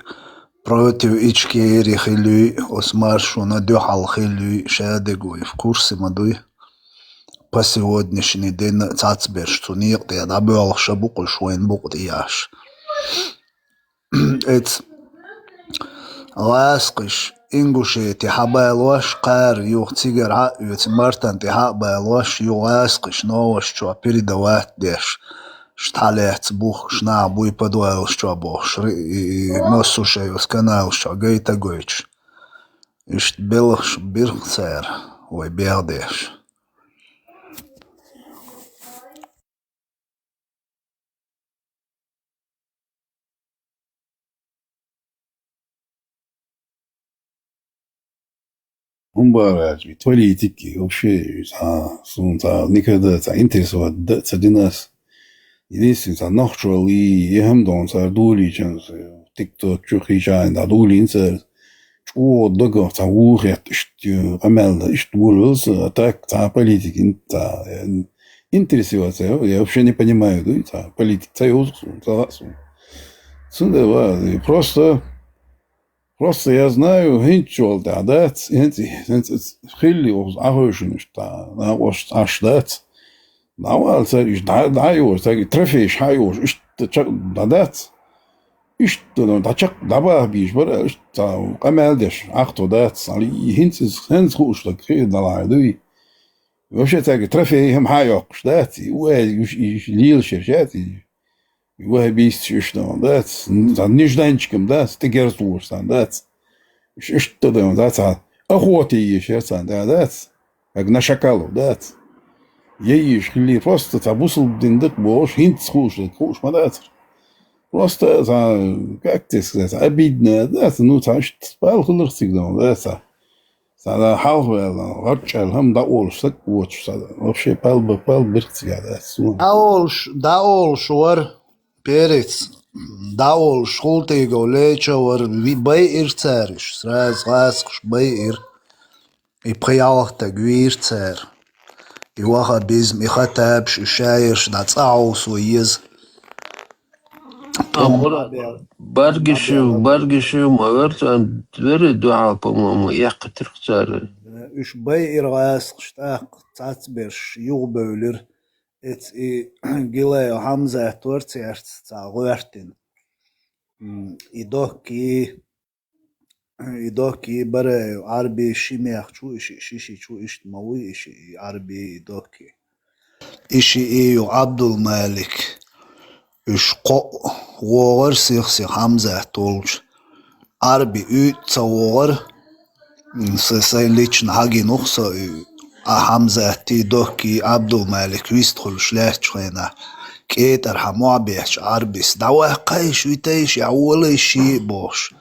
против Ичкери хилуй, оцу маршона дуьхьал хилуй, шадерг вай в курсе ма дуй. По сегодняшний день цхьацберш цу некъа тӀе дӀабоьлхуш а бу-кх уьш, вайн букъа тӀе еш. Эцу гӀаскхаша Ингушети хьабалош, кхара юха цигара хьа а оьцу, Мартан тӀе хьа а балош, юха гӀаскхаша новосташ чохь передавать деш, ш-, тхьалаьцна бухкуш нах буй подвалаш чохь бохуш, ри-, и, и, массо шайн оцу каналаш чохь гайта а гойтуш. Иштта белхаш бира-кх цара, вай бехдеш. ХӀун бара аьлча, политики вообще, цхьа, суна цхьа никогда цхьа интересовать дан а ца дина ас. Единственное, цхьа нохчалла и, и хӀума ду хьуна цара дуьйлийча, тикток чу кхийча а дӀадуьйлийна цара. ЧӀогӀа дагах цхьа вон хетта, иштта, э, къамел дан, иштта волавелла со, а так цхьа политика ин-, цхьа, э, интересоваться я, я вообще не понимаю, дуй, цхьа политика ца йовзу суна, ца хаьа суна. Цундела, э, просто, просто я знаю, хӀинца чул тӀехь дац, хӀинца, хӀинца хилли оха Ӏахойшина иштта, накъост Ӏаш дац. ДӀавала цара иштта, дӀа-, дӀа а йолуш, цаьрга трофейш хьа а йолуш, иштта ча-, дӀадац. Иштта дӀачакх-, дӀабаха бийш бара, иштта цхьа къамел деш, ахто дац, цхьа и хӀинца иза, хӀинца хууш даг хи а далахьа дуй. Вообще цаьрга трофей хӀума хьа а йоккхуш дац, и уьш, уьш лелаш ерш яц, и ваххабисташ иштта дан дац, цхьа нежданчиком дац, тӀе герз лоруш цхьа дац. Уьш иштта дан дац, цхьа охота е еш яр цхьа да-, дац, как на шакалов дац. Ейиш хилли, просто цхьа бусалба дин дакъа бохуш, хӀинца хууш даг хууш ма дацара. Просто цхьа, как тебе сказать, обидно, да, ну, цхьа иштта пал хиларх цига дан, да, цхьа. Цхьа да хьалха ваьлла, гӀорчӀаьлла хӀама дӀаолуш саг воцуш, цхьа да. Вообще пал ба-, пал бирх цига, да, суна. ДӀаолуш, дӀаолуш вара, перец, дӀаолуш хӀултӀигов леча вара, ви-, байира цара уьш, сразу гӀаскхаш байира. И пхи-ялх таг вийра цара. И ваххабизм, и хаттабаш, и шаерш дӀа цӀа хьовсо еза. Амура, Баргишев, Баргишев ма вер царна, вери дуьхьал, по-моему, эккхийтира цара. Уьш байира гӀаскхаш, тӀаккха цхьацберш юхабевлира. Эца и Гилаев Хьамзат вара цаьрца цхьа гӀоьртина. М, и Докки, и Докки Бараев Ӏарби ши мех чу, и ши, ши, ши чу иштта ма вуй, и ши, и Ӏарби, и Докки. И ши и ю Ӏабдулмалик. Уьш кхоъ вогӀар сих-сих Хьамзат волчу. Ӏарби уьйтӀа ца вогӀар, м, са, сайн лично хьагийнух со, и, а Хьамзатти, Докки, Ӏабдулмалик вистхуьлуш лаьттачу хенахь, кӀетӀархьа мохь бетташ Ӏарбис: «ДӀаваккхайша, витайша, я волайша шиъ», — бохуш.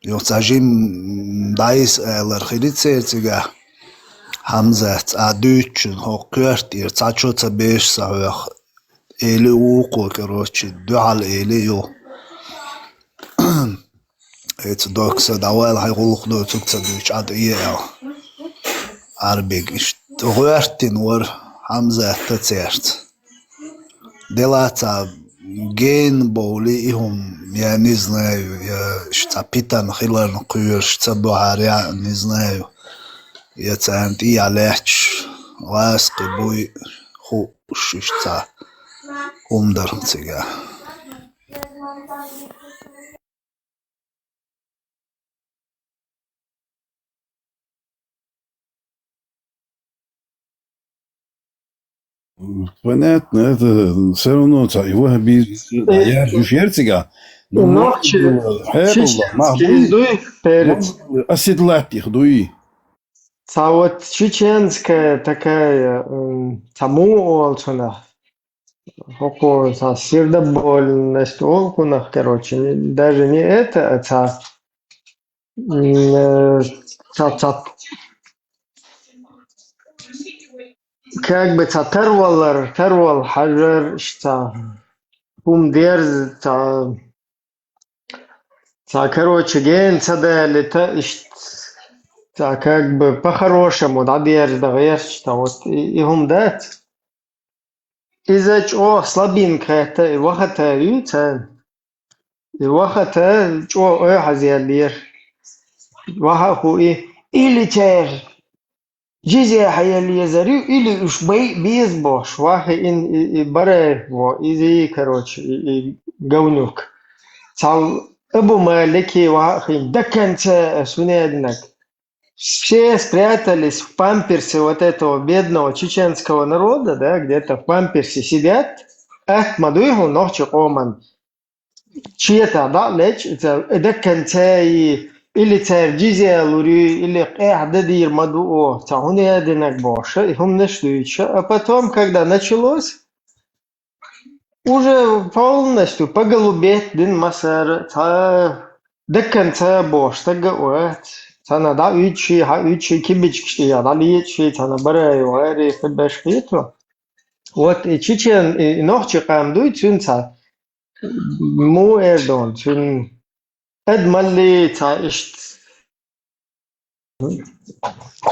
Юха цхьа жим дӀайса алар хили церан цигахь. Хьамзатца а дуьйцучун хӀокху коьрта тӀера цхьа чо ца беш ца хьоьху. Эли вукхо, короче, дуьхьал эли ю. Эца докса дӀавала хьай гӀуллакх ду, цуг ца дуьйчу Ӏад е аьлла. Ӏарбиг иштта гӀоьртина вара Хьамзатта церца. Делаца гена бовли и хӀума, я не знаю, я ш-, цхьа питана хиларна кхоьруш ца бохьара, я не знаю, я царна тӀехьа лаьтташ гӀазкхи буй хууш, иштта цхьа хӀума дара цигахь. Понятно, это всё равно ца-, и ваххабизм, да, я же шерцига. Ну, нохчи, хьекъал, чеченский махбуй, дуй, перец. Оседлать их дуй. Ца вот чеченская такая, м, ца му олцунах. ХӀокхо ца сердобольность олу кхунах, короче, не, даже не это, а ца, м, э, ца, ца, как бы ца тарвалар, тарвал хьажар, ца хӀума дерза, ца Ца, короче, гена ца далита, иштта, ца, как бы, по-хорошему дӀадерза дан гӀерташ, ца, вот и, и хӀума дац. Иза чӀогӀа слабинка хетта, и вахата ю царна. И вахата чӀогӀа ойхьазъяьллера. Ваха а хӀу и, или церан Джизя хьаелла езар ю, или уьш байа беза бохуш, вахиъина и, и Бараев во, иза и, короче, и, и говнюк. Цхьа Абу Малики ваха а хин, до конца ас хӀун аьллинарг. Все спрятались в памперсе вот этого бедного чеченского народа, да, где-то в памперсе сидят. Атта ма дуй хьуна нохчи къоман. Чета дӀа а лечкъа, иза до конца и, или цара джизя лур ю, или къаьхьа дан дийр ма ду оха, ца хӀун я динарг бохуш, и хӀуманаш дуьйцуш. А потом, когда началось, уже полностью поголубеть дина массара, ца до конца бохуш стаг а вац. Цхьана дӀа уьдуш, хьа уьдуш, кибичкаш тӀехьа дӀалечкъаш, цхьана Бараев гӀари, кхин беш хету. Вот и чечен, и, и нохчи къам дуй, цуьнан цхьа Му эр дона, цуьнан адамалли цхьа иштта,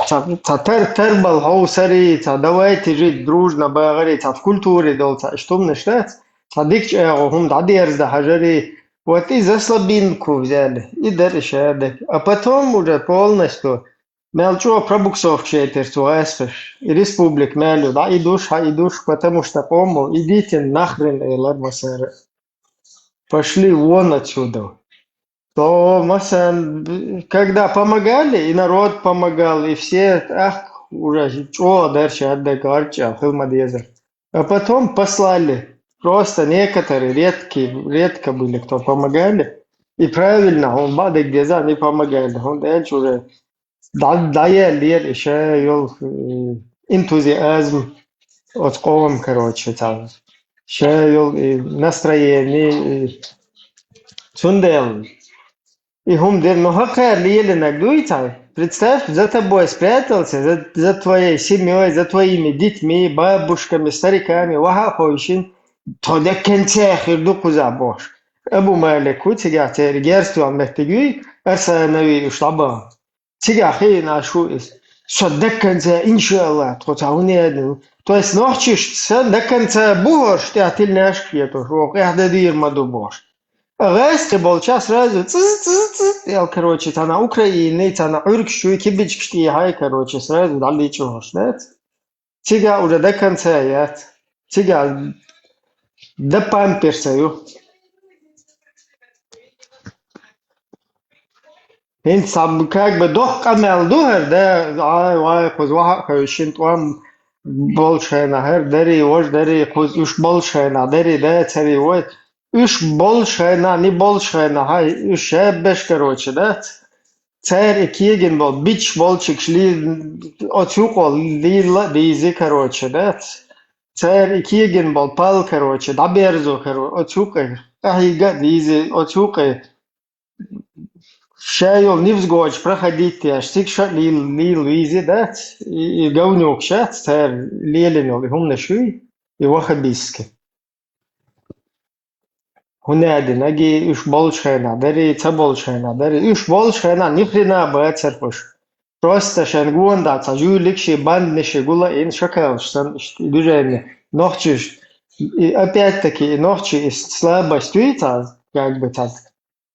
цхьа, цхьа тар-, тарбал хьовсари, цхьа давайте жить дружно бахари, цхьа в культуре долу цхьа иштта хӀуманаш дац, цхьа дикачу агӀо хӀума дӀадерза дан хьажари, вот и за слабинку взяли, и дара и шадерг. А потом уже полностью Мел чӀогӀа пробуксовка шайтира цу гӀаскхаша. И республика мел ю, дӀа и душ, хьа и душ, потому что къомо, идите нахрен, элар массара. Пошли вон отсюда. То, массан, когда помогали, и народ помогал, и все, ах, уже чӀогӀа дара шадерг гӀарчӀа, хила ма дезара. А потом послали. Просто некоторые, редкие, редко были, кто помогали. И правильно, хьуна бакъдерг деза, они помогали. ХӀунда аьлча уже дӀа-, дӀаеллера и ша йолу, э, энтузиазм оцу къоман, короче, цхьа ша йолу и настроение, и цундела и хӀума дира, но хӀокхара лелийнарг дуй цхьа? Представь, за тобой спрятался, за, за твоей семьей, за твоими детьми, бабушками, стариками, ваха а ховшина, тхо декканца хир ду кхуза бохуш. Абу Малик ву цигахь церан герз тоьхна меттиг юй, Арсановий уьш дӀабахна. Цигахь хиъна шу иза. Со декканца, иншааллах, тхо цхьа хӀума яьлла. То есть нохчашца декканца бу хӀорш тӀехь тилнаш а хеташ, вон къехь дан дийр ма ду бохуш. ГӀаьсти болча сразу цӀыз, цӀыз, цӀыз, эл, короче, цхьана Украиной, цхьана Ӏуьргаш чуй, кибичкаш тӀехьай, короче, сразу дӀалича хӀорш, дац? Цигахь уже до конца яц. Цигахь до памперса ю. ХӀинца цхьа, как бы, доккха къамел ду хӀара, да, ай, вай, кхуза ваха а хевшина тӀом болчу хенахь хӀара дарий, важа дарий, кхуза уьш болчу хенахь дарий, да, царий, вай, уьш болчу хенахь, не болчу хенахь, хьай, уьш шаббеш, короче, дац? Цара и кегина болу бичаш болчуьнгаш лий-, оцу юкъо лийла а дийзи, короче, дац? Цара и кегина болу пал, короче, дӀаберзо, короче, оцу юкъе къахьийга а дийзи, оцу юкъе ша йолу невзгода проходить еш, цига ша а лийла, лийла вийзи, дац? И, и говнюкаш яц цара лелийна йолу и хӀуманаш юй, и ваххабистский. ХӀунда аьлча, нагахь уьш болчу хенахь дарий, ца болчу хенахь дарий. Уьш болчу хенахь ни хрена бацара уьш. Просто шайн гонах цхьа жуьликший, банднаший гулъяьлла шакалш санна, иштта и движение. Нохчаш, и опять-таки, и нохчий, и слабость дуй цхьа, как бы цхьа.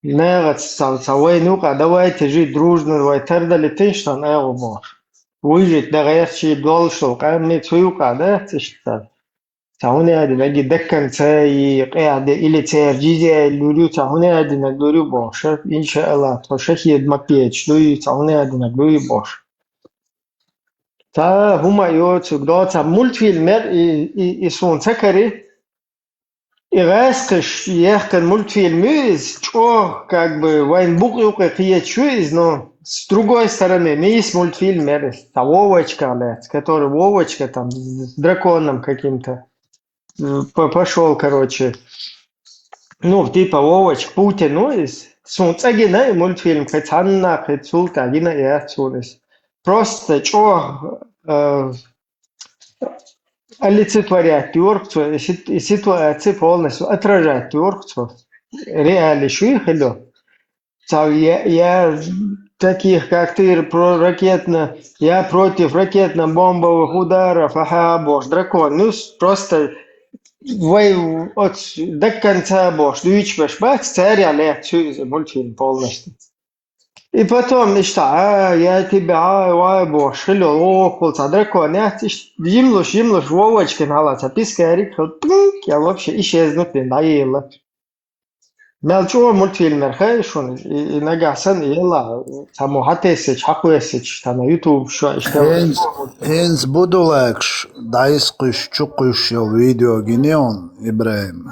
Нагахь цхьа, цхьа вайна юкъахь, давайте жить дружно, вай тардалийтина шун агӀо бохуш. Выжить дан гӀерташ долуш долу къам цу юкъахь дац иштта. Цхьа хӀунда аьлча, нагахь до конца и къаьхьа де, или церан жизе луьру, цхьа хӀунда аьлча, нагахь луьру бохуш. Иншааллах, тхо шахид ма кхеташ дуй, цхьа хӀунда аьлча, нагахь луьру бохуш. Цхьа хӀума йоцург до, цхьа мультфильм яра и, и, и суна ца карий. И гӀаскхаш яьккхина мультфильм ю иза, чӀогӀа, как бы, вайн букъ юкъе кхеташ ю иза, но с другой стороны, мийса мультфильм яра иза, цхьа Вовочка лаьцна, который Вовочка там с драконом каким-то, э, по- пошёл, короче. Ну, типа Вовочка Путин, ну, иза. Суна цӀа гина и мультфильм, кхин цхьанна, кхин цул тӀаьхьа гина а яц суна иза. Просто чӀогӀа, э, олицетворять йора цо, и сит- и ситуацию полностью отражать йора цо. Реально шуьйра хилла. Цхьа я, я таких, как ты, про ракетно, я против ракетно-бомбовых ударов, аха, бохуш, дракон. Ну, с- просто вай оцу до конца бохуш, дуьйцуш беш бац, царех лаьцна ю иза мультфильм полностью. И потом иштта, а, я тебя, а, вай, бохуш, хилла, охула цхьа дракон яц, иштта, жимлуш, жимлуш, Вовочкин хьала цхьа пискарик хилла, пинк, я вообще исчезнуть дина, дӀаелла. Мел чӀогӀа мультфильм яра хаьий шуна, и, и нагахь санна, и елла, цхьаммо хьатесча, хьакхоьссича, цхьана YouTube шо, иштта. ХӀинца, хӀинца будулакаш дӀаискхуьйсуш, чукхуьйсуш йолу видео гинехь хьуна, Ибрахим.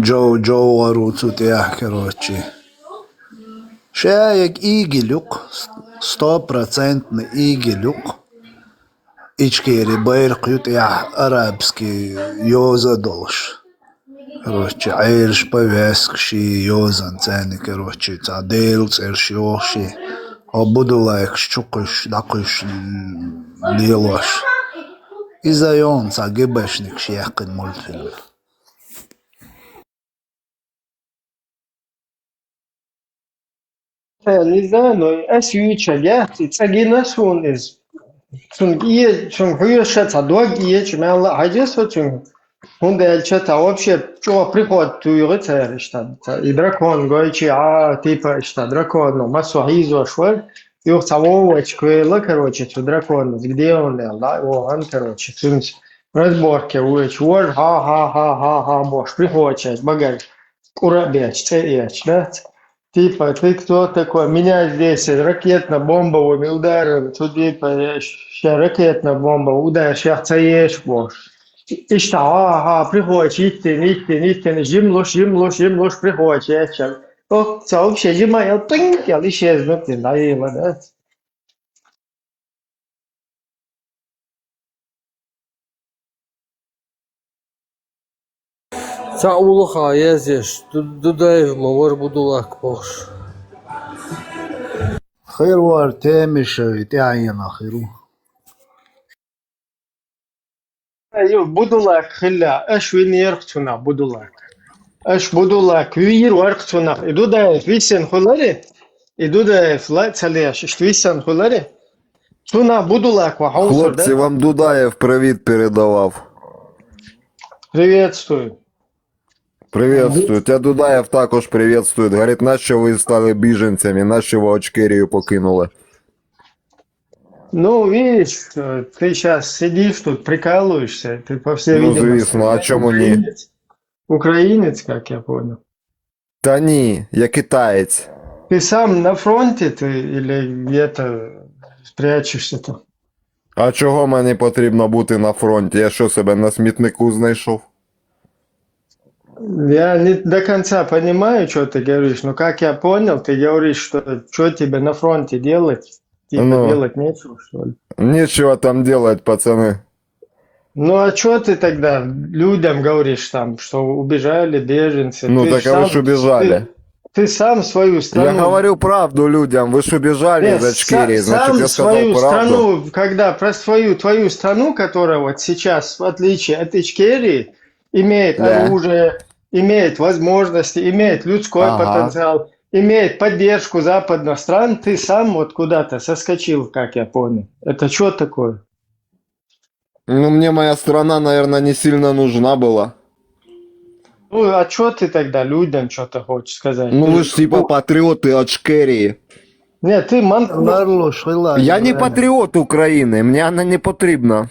Джов-, Джовгар ву цу тӀехь, короче. Ша егг игил ю-кх, стопроцентный игил ю-кх. Ичкери байракх ю тӀехь арабский йоза а долуш. Короче, Ӏераш повязкаш и йозан царна, короче, цхьа Делан цӀераш йохуш и. Хьо будулайкаш чукхуьйсуш, дӀакхуьйсуш лелош. Иза йолу цхьа ГБшникаш яьккхина мультфильм. Э, не знаю, но ас юьйцург яц, и цӀа гина суна иза. Цунга э-, цунга хьоьжуш цхьа дог эцча, мел а хьаьжира со цуьнга. ХӀунда аьлча цхьа вообще чӀогӀа приход туьйхира цара иштта. Цхьа и дракон гойтуш, а, типа иштта дракон, ну, массо хьийзош вара. Юха цхьа Вовочка вела, короче, цу драконца, где он, аьлла, да, вон, короче, цуьнца разборке вуьйцуш, вожа, ха-ха-ха-ха-ха, бохуш, прихочуьйтуш багаж кӀура а беш, цӀе а еш, да? Типа, ты кто такой? Меня здесь ракетно-бомбовыми ударами, тут, типа, я ща ракетно-бомбовый удар, ща ца еш, бохуш. Иштта, ха-ха, прихочуьйтуш, иттина, иттина, иттина, жимлуш, жимлуш, жимлуш, прихочуьйтуш. Ох, цо вообще жима, я тынк, я исчезнуть, да, и вот, да? Цхьа уллохь язъеш, Ду-, Дудаев ма вара будулак бохуш. Хир вара Темишев, и тӀаьхьенах хир ву. Ю, будулак хилла, аш винерах цунах будулак. Аш будулак вийр варх цунах. И Дудаев висен хулари, и Дудаев ла цалеш, ишт висен хулари. Цунах будулак ва хьовсур, да? Хлопці, вам Дудаєв привіт передавав. Приветствую. Приветствую. Тебя Дудаєв також приветствует. Говорить, нащо ви стали біженцями, нащо ви Очкерію покинули? Ну, видишь, э, ты сейчас сидишь тут, прикалываешься, ты, по всей Ну, видимости, звісно, а чому ні? Украинец, украинец, как я понял. Та ні, я китаєць. Ты сам на фронте, ты или где-то прячешься там? А чого мені потрібно бути на фронті? Я що, себе на смітнику знайшов? Я не до конца понимаю, что ты говоришь, но как я понял, ты говоришь, что что тебе на фронте делать? Типа Ну. делать нечего, что ли? Нечего там делать, пацаны. Ну а что ты тогда людям говоришь там, что убежали беженцы? Ну Ты так а вы сам, ж убежали. ты, ты сам свою страну Я говорю правду людям, вы ж убежали Нет, из Очкерии, са- значит, сам я сказал свою правду. страну, когда про свою, твою страну, которая вот сейчас, в отличие от Ичкерии, имеет Да. оружие, имеет возможности, имеет людской Ага. потенциал, имеет поддержку западных стран, ты сам вот куда-то соскочил, как я понял. Это что такое? Ну, мне моя страна, наверное, не сильно нужна была. Ну, а что ты тогда людям что-то хочешь сказать? Ну, Ты вы же ж типа такой- патриоты Ичкерии. Нет, ты ман- Ларло, шойла, Я не Ибраим. Патриот Украины, мне она не потрібна.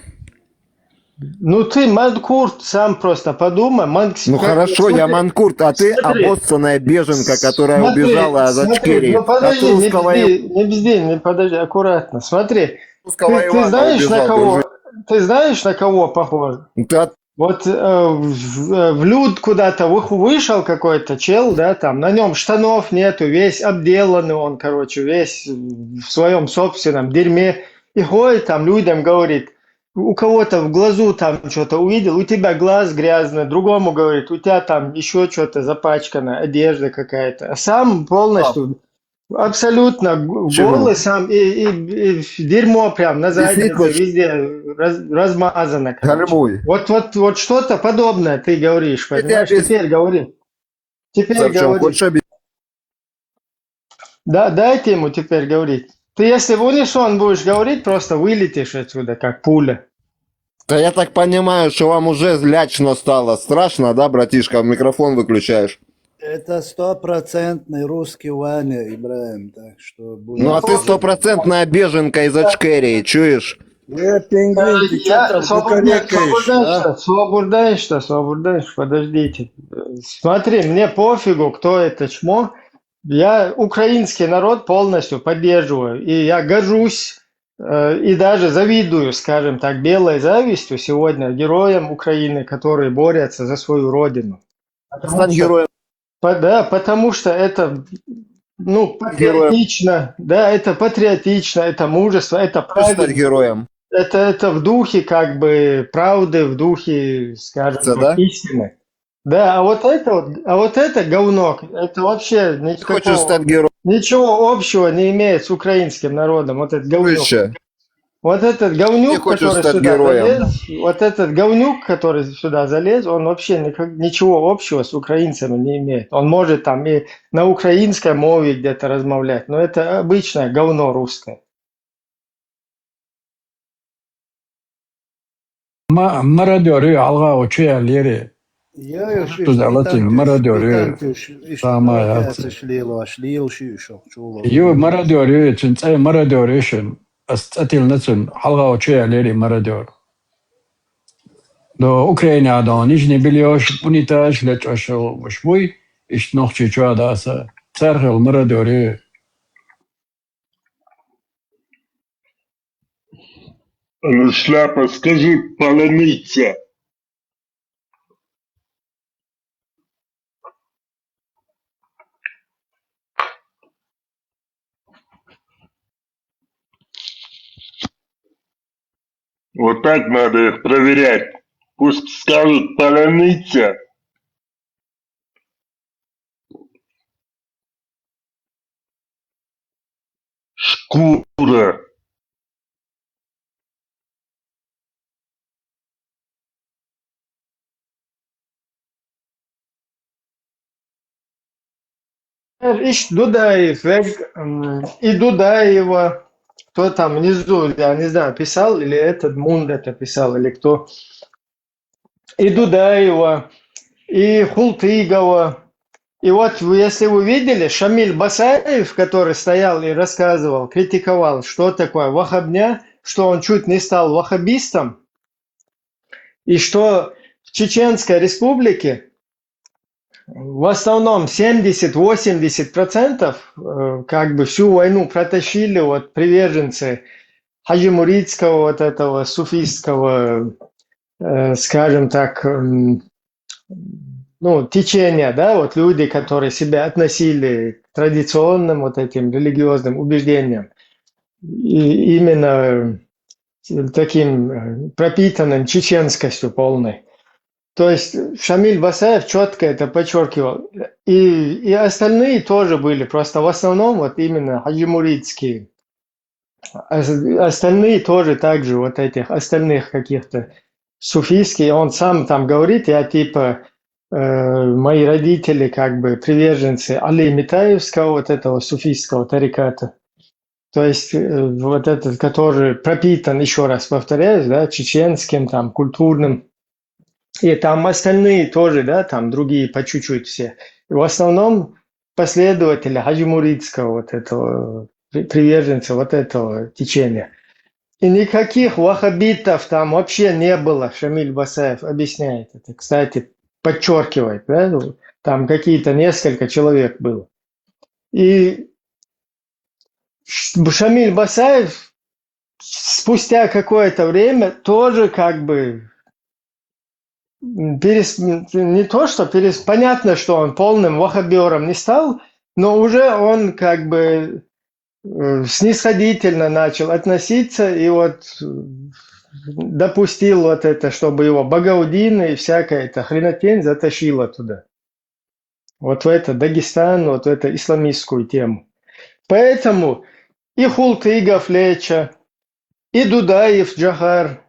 Ну, ты манкурт, сам просто подумай. Манк- Ну как- хорошо, я смотри, манкурт, а ты смотри. Обоссанная беженка, которая Смотри, убежала из смотри, Ичкерии. Ну, подожди, От не русского бзди, не бзди, не подожди, аккуратно. Смотри, Русского ты, ты Ивана знаешь, на убежал, кого, дружище. Ты знаешь, на кого похож? Да, Вот э, в, в люд куда-то вы- вышел какой-то чел, да, там на нем штанов нету, весь обделанный он, короче, весь в своем собственном дерьме. И ходит там людям, говорит, у кого-то в глазу там что-то увидел, у тебя глаз грязный, другому говорит, у тебя там еще что-то запачкано, одежда какая-то. А сам полностью, абсолютно г- Чего? Голый сам, и, и- и дерьмо прям на заднице, Действительно. Везде раз- размазано, короче. Гальмуй. Вот, вот, вот что-то подобное ты говоришь, Это понимаешь? без- Теперь говори. Теперь Савчук, говори. хочешь объяснить? Да, дайте ему теперь говорить. Ты если в унисон будешь говорить, просто вылетишь отсюда, как пуля. Да я так понимаю, что вам уже лячно стало. Страшно, да, братишка? Микрофон выключаешь. Это стопроцентный русский Ваня, Ибраим, так что будь Ну а ты стопроцентная беженка из Ичкерии, чуешь? Э, пингвин, ты Я- что там Свободнее, кукарекаешь, свободнее, а? что, свободнее, что, свободнее, что, подождите. Смотри, мне пофигу, кто это чмо. Я украинский народ полностью поддерживаю. И я горжусь э, и даже завидую, скажем так, белой завистью сегодня героям Украины, которые борются за свою родину. Потому Стань что- героем. По- Да, потому что это, ну, патриотично, да, это патриотично, это мужество, это Хочешь стать правильно, героем? это, это в духе как бы правды, в духе, скажем Это, так, да? истины. Да, а вот это вот, а вот это говно, это вообще Ты никакого, хочешь стать героем? ничего общего не имеет с украинским народом, вот этот говнюк. Чуешь? Вот этот говнюк, Ты хочешь который стать сюда героем? Залез, вот этот говнюк, который сюда залез, он вообще никак, ничего общего с украинцами не имеет. Он может там и на украинской мове где-то размовлять, но это обычное говно русское. Ма- Мародёры алга учуя лери. Я, я, Что за латин? Мародёры. Самая Шли, шли, шли, Ю мародёры, цин цай мародёры шин. Ас цатил нацин алга учуя лери мародёр. До Украина до нижний бельёш, унитаж, лечошо, мушбуй, иш нохчи чуадаса. Царгыл мародёры. Шляпа, скажи, паляниця. Вот так надо их проверять. Пусть скажут паляниця. Шкура. Иш Дудаев, век, м, и Дудаева, кто там внизу, я не знаю, писал, или этот Мунд это писал, или кто. И Дудаева, и Хултыгова. И вот вы- если вы видели, Шамиль Басаев, который стоял и рассказывал, критиковал, что такое вахабня, что он чуть не стал вахабистом, и что в Чеченской Республике в основном семьдесят-восемьдесят процентов э, как бы всю войну протащили вот приверженцы хаджимуридского вот этого суфийского, э, скажем так, м, ну, течения, да, вот люди, которые себя относили к традиционным вот этим религиозным убеждениям, и именно э, таким э, пропитанным чеченскостью полной. То есть Шамиль Басаев четко это подчеркивал. И, и остальные тоже были, просто в основном вот именно хаджимуридские. А с- остальные тоже также вот этих остальных каких-то суфийские. Он сам там говорит, я типа э, мои родители как бы приверженцы Али Митаевского, вот этого суфийского тариката. То есть э, вот этот, который пропитан, еще раз повторяюсь, да, чеченским, там, культурным. И там остальные тоже, да, там другие по чуть-чуть все. И в основном последователи Хаджи Муридского, вот этого, при- приверженца вот этого течения. И никаких ваххабитов там вообще не было, Шамиль Басаев объясняет это, кстати, подчеркивает, да, там какие-то несколько человек было. И Ш- Шамиль Басаев спустя какое-то время тоже как бы м, перес- не то, что перес- понятно, что он полным ваххабером не стал, но уже он как бы э, снисходительно начал относиться и вот э, допустил вот это, чтобы его Багаудин и всякая эта хренотень затащила туда. Вот в это Дагестан, вот в эту исламистскую тему. Поэтому и Хултыгов Леча, и Дудаев Джахар,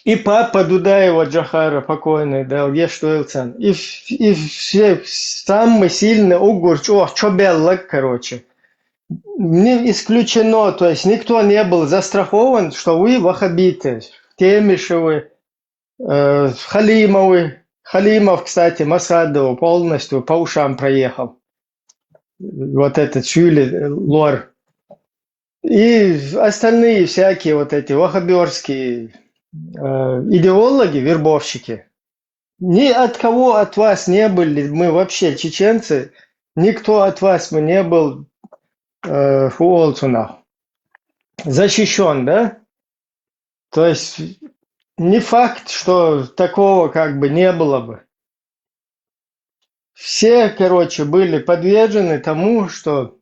и папа Дудаева Джахара покойный, да, Гештуэлцан, и, в- и все самые сильные угурчух, чобеллак, короче. Не исключено, то есть никто не был застрахован, что вы ваххабиты, Темишевы, э, Халимовы. Халимов, кстати, Масхадову полностью по ушам проехал. Вот этот Чули Лор. И остальные всякие вот эти ваххаберские э, идеологи, вербовщики. Ни от кого от вас не были, мы вообще чеченцы, никто от вас мы не был э, фуолцунах защищен, да? То есть не факт, что такого как бы не было бы. Все, короче, были подвержены тому, что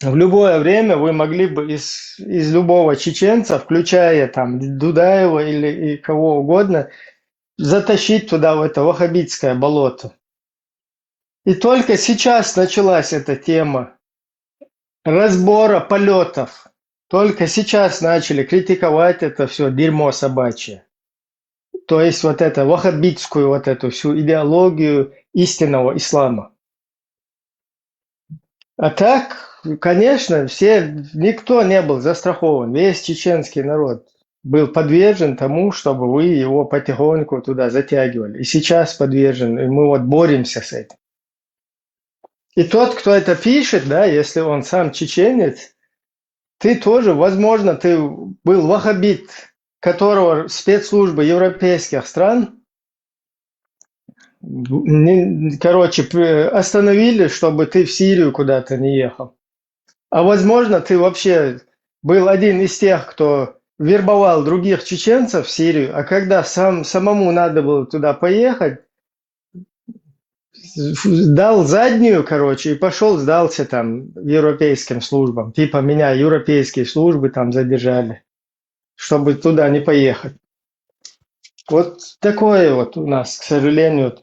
в любое время вы могли бы из, из любого чеченца, включая там Дудаева или и кого угодно, затащить туда, в это ваххабитское болото. И только сейчас началась эта тема разбора полетов. Только сейчас начали критиковать это все дерьмо собачье. То есть вот это ваххабитскую вот эту всю идеологию истинного ислама. А так, конечно, все, никто не был застрахован. Весь чеченский народ был подвержен тому, чтобы вы его потихоньку туда затягивали. И сейчас подвержен, и мы вот боремся с этим. И тот, кто это пишет, да, если он сам чеченец, ты тоже, возможно, ты был ваххабит, которого спецслужбы европейских стран не- короче, п- остановили, чтобы ты в Сирию куда-то не ехал. А возможно, ты вообще был один из тех, кто вербовал других чеченцев в Сирию, а когда сам самому надо было туда поехать, дал заднюю, короче, и пошел, сдался там европейским службам. Типа меня европейские службы там задержали, чтобы туда не поехать. Вот такое вот у нас, к сожалению,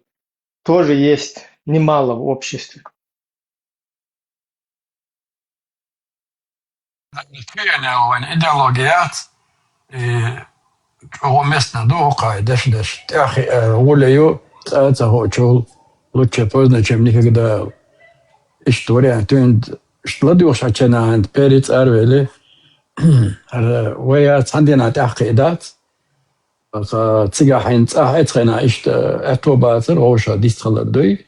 тоже есть немало в обществе. Идеология, и чего местно духай деш деш тяхи гулею, ца ца хочул, лучше поздно, чем никогда. История тюнд шладух шачана анд перец арвели. Вая цандина тяхи дат. Цига хин цахи цхена ишта этобацар оша дистхалар дуй.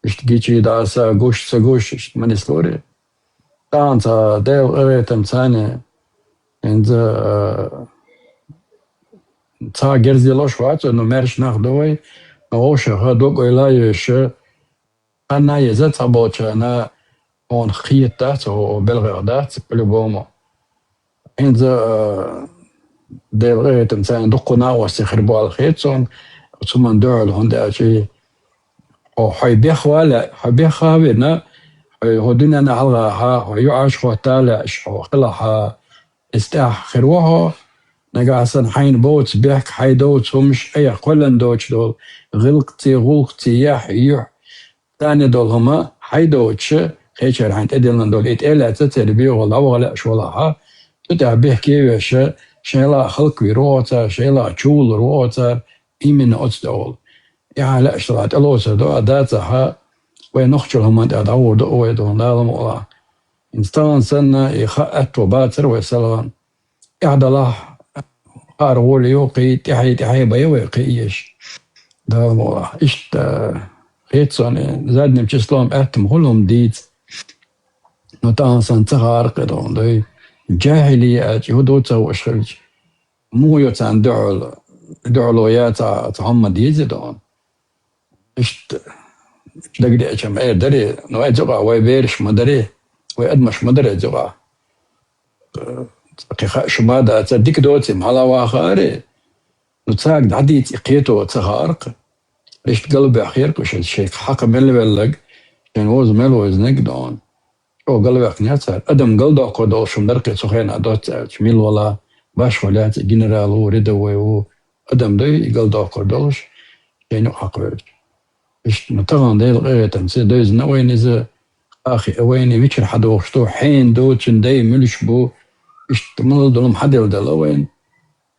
Ишта гичи даса гуш ца гуш ишта манислори. Танца дел эветам цане. Энза ца герзилош вацу, но мерш нах дуй. Но оша ха дук ойла еш. Ханна еза ца болчана он хиетта ца о белгъа да ца по-любому. Энза дел эветам цане дукуна оси хирбал хецон. Цуман дуал хонда чи Хо хьой бехвала, хьо бехавина, хьо дуняна алгъаха, хьо юаш хотала, хьо хилаха, истах хирвахо, нагасан хьайн боц бехк хьай доц хумш ая колан доч дол, гъилк ци гъулк ци ях юх, тани дол хама хьай доч, хечер хьан тедилан дол ит эла ца цер био лавгала швалаха, тута бехкевеша, шела халк ви роца, шела чул роца, именно отстол. И хьан лаьаш далахь тӀелоцур ду, а дацахьа, вай нохчалла хӀуманна тӀехь дӀагӀур ду вай дохна, Дала мукъалахь. ХӀинца тахана санна, и хаа аьтто бацар вай салгӀан. Эхь далахь, хаар гӀоле ю, кхий, тӀаьхье, тӀаьхье бай вай кхиеш. Дала мукъалахь. Иштта, хетсон, задним числом аьттам хӀума дийца. Ну, тахана санна ца хаар кхидӀа, дуй. Джахили аьлча, хӀу ду ца хууш хилча. Муха йо царна дуьхьал, дуьхьало яц, ца хӀума дийца дӀа. Иштта дагадеачам эр дари, ну, айзугӀа вай бераш ма дари, вай адамаш ма дари айзугӀа. Кхин хаа шу ма дацар, дика доций, хьала вахари, ну, цаьрга дӀадийца и кхето ца хааркха. Иштта галбаьхера кху шайн шайга хьакха мел веллаг, шайн вовза мел вовзаниг дӀа. ЧӀогӀа галваьккхинера цара. Адам галдоккхур долуш хӀума дара кхин цу хенахь доцца аьлча, мила вала, башхо лаьцна генерал ву, рядовой ву, адам дай и галдоккхур долуш, шайна юкъахь кхоьручу. Иштта, ну, тахана Делан къинхетамца дайзина вайна иза, хаа хиъна вайна, вичара хьадогӀуш ду, хьенан ду, цуьнан дай муьлш бу, иштта мала долу хӀума хьаделла дала вайна.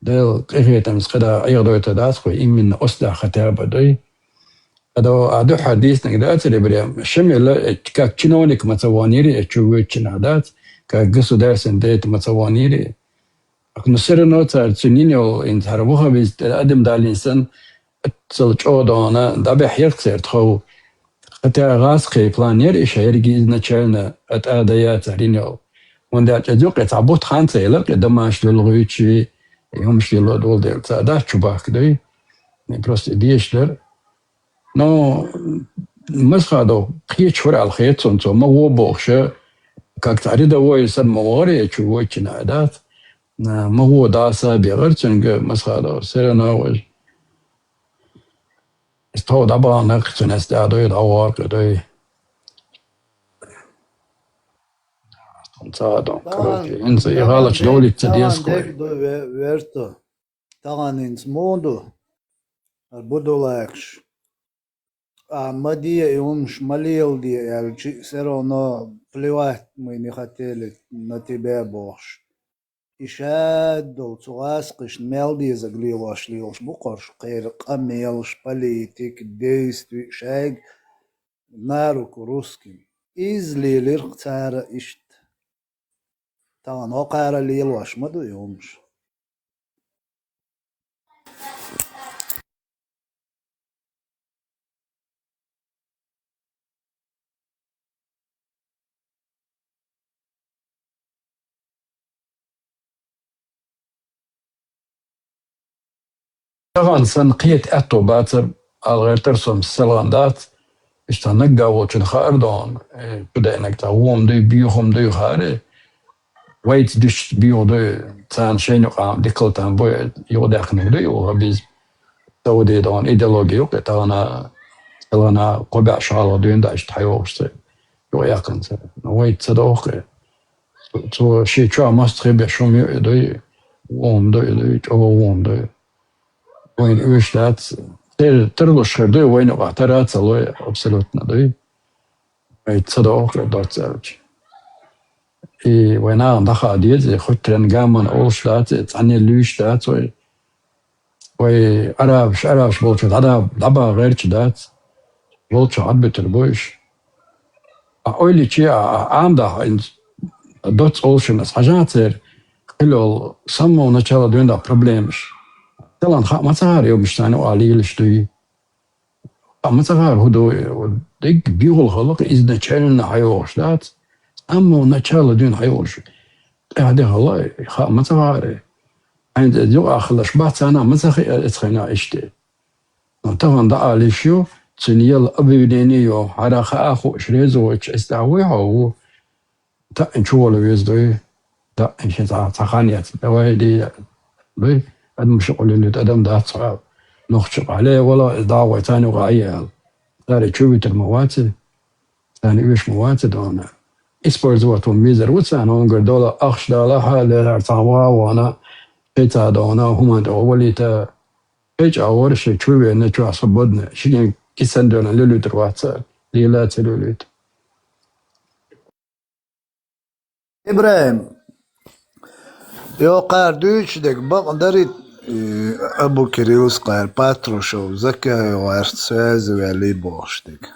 Делан къинхетамца кхидӀа Ӏехадойтур дац кхуьй, именно оцу тӀехь хотя бы дай. Ада а дуьххьара дийцинарг дацара, прям, Шамила, э, как чиновник ма ца ваханийра, э, чу воьдучу нах дац, как государственный деятель ма ца ваханийра. Ну, всё равно цара цуьнан йина йолу, хӀинца хӀара ваххабист тӀера адам далийна санна, цал чӀогӀа дона, дӀабаьхьира церан тхов. Хотя гӀазкхийн план яра и шайерриге изначально, а тӀадаяцара йина йолу. ХӀунда аьлча иза юкъе цхьа бутт хан ца елира, кхин Дамаш луьлгӀуьйтуш, и хӀумаш лело долу дела, ца дац чу бахка дуй. Просто и дезаш дара. Но Масхадов кхечахьара аьлла хета суна цо, ма гӀо бохуша, как цхьа рядовой санна ма вахара, я чу вочина а дац. Ма гӀо даса бехара цуьнга Масхадов, всё равно важа. Иза тхов дӀабахана, цуьнан эс тӀе а дуй, дӀагӀоркъа дуй. Ца а дон, короче, хӀинца и гӀалачу довлица деза кхой. Тахана дерг ду ве-, верто. Тахана хӀинца муха ду? ХӀара бу ду лайкаш. А, ма де и хӀумаш, ма леладе аьлча, всё равно плевать, мы не хотели на тебя бохуш. И шадолу цу гӀазкхашна мел дезарг лелош лелаш бу кхуьш, кхеран къамелаш, политика, действие шайга на руку русским. Иза лелира цара иштта. Тахана хӀокхара лелош ма ду и хӀумаш. Тахана санна кхета аьтто бацара, ала гӀертара со, селхана дац, иштта наггахь волчунна хаара дона, э, чу деанарг цхьа гӀома дуй, боьхам дуй хаара, вайца дуьстуш боьха дуй, царна шайна юкъахь диккхал там бу, юкъадаьккхинарг дуй, ваххабизм. Саудий дона идеология юкъа, тахана, селхана кхо бӀе шо хьалха дуьйна даьлча, тхьайогӀуш ца юкъа яьккхина ца. Ну, вайца ца доху-кх. Цо шен чохь мостагӀий беш хӀума ю и дуй, гӀома дуй и дуй, чӀогӀа гӀома дуй. Вайна оьшуш дац, тер-, тарлуш хир дуй, вайна юкъахь тара а ца лой, абсолютно дуй. Вайца ца доху-кх доцца аьлча. И вай нахана дӀахаа деза, и Хутрен Гаман олуш дац, и цхьанне луьйш дац вай. Вай арабаш, арабаш болчу дӀада-, дӀабаха гӀерташ дац. Болчу Ӏадбитар бу уьш. А ойличи а, а, Ӏамадахь, хӀинца доцца олушшина аса хьажахьа церан хилла йолу самого начала дуьйна дӀа проблемаш. Селхана хаа ма ца хаьара, йомаш царна юкъахь лелаш дуй. Хаа ма ца хаьара, хӀун ду, дерриг бегӀалхалла изначально хьайогӀуш дац. Самого начала дуьйна хьайогӀуш. ТӀаьхьа де хала, хаа ма ца хаьара. Хьайна иза юкъахь хиларш бац, царна а ма ца хиъара эцхьана иштта. Но тахана дӀаала йиш ю, цуьнан яла обвинение ю, хьара хаа а хууш реза воцуш, эс тӀехь вуй хьо ву? Таъ, чу вала веза дуй. Таъ, шен цхьа, цхьа хан яц. Давай, ди, дуй. Адам ши къуле луьйту адам дац хьо. Нохчо къале вала, иза дӀа вай царна юкъа айяла. Цара чу вуьтур ма вац и. Царна оьшуш ма вац и дона. Использовать ван везар ву царна, онгар дола ахча дала, хьалелар цхьа ван вана. Шайца дона, хӀуманна тӀе валийта. Шайн чӀагӀо вара, шайн чу вена, чохь свободно. Шиъ кисана дуьйна лелуьйтур вац цара. Лела ца лелуьйту. ИбрахӀим, йоккхара дуьйцуш дерг бакъ дарий, И Абу Кирилл скъер Патрушев Закаев гӀерца связи ваьлли бохуш дика.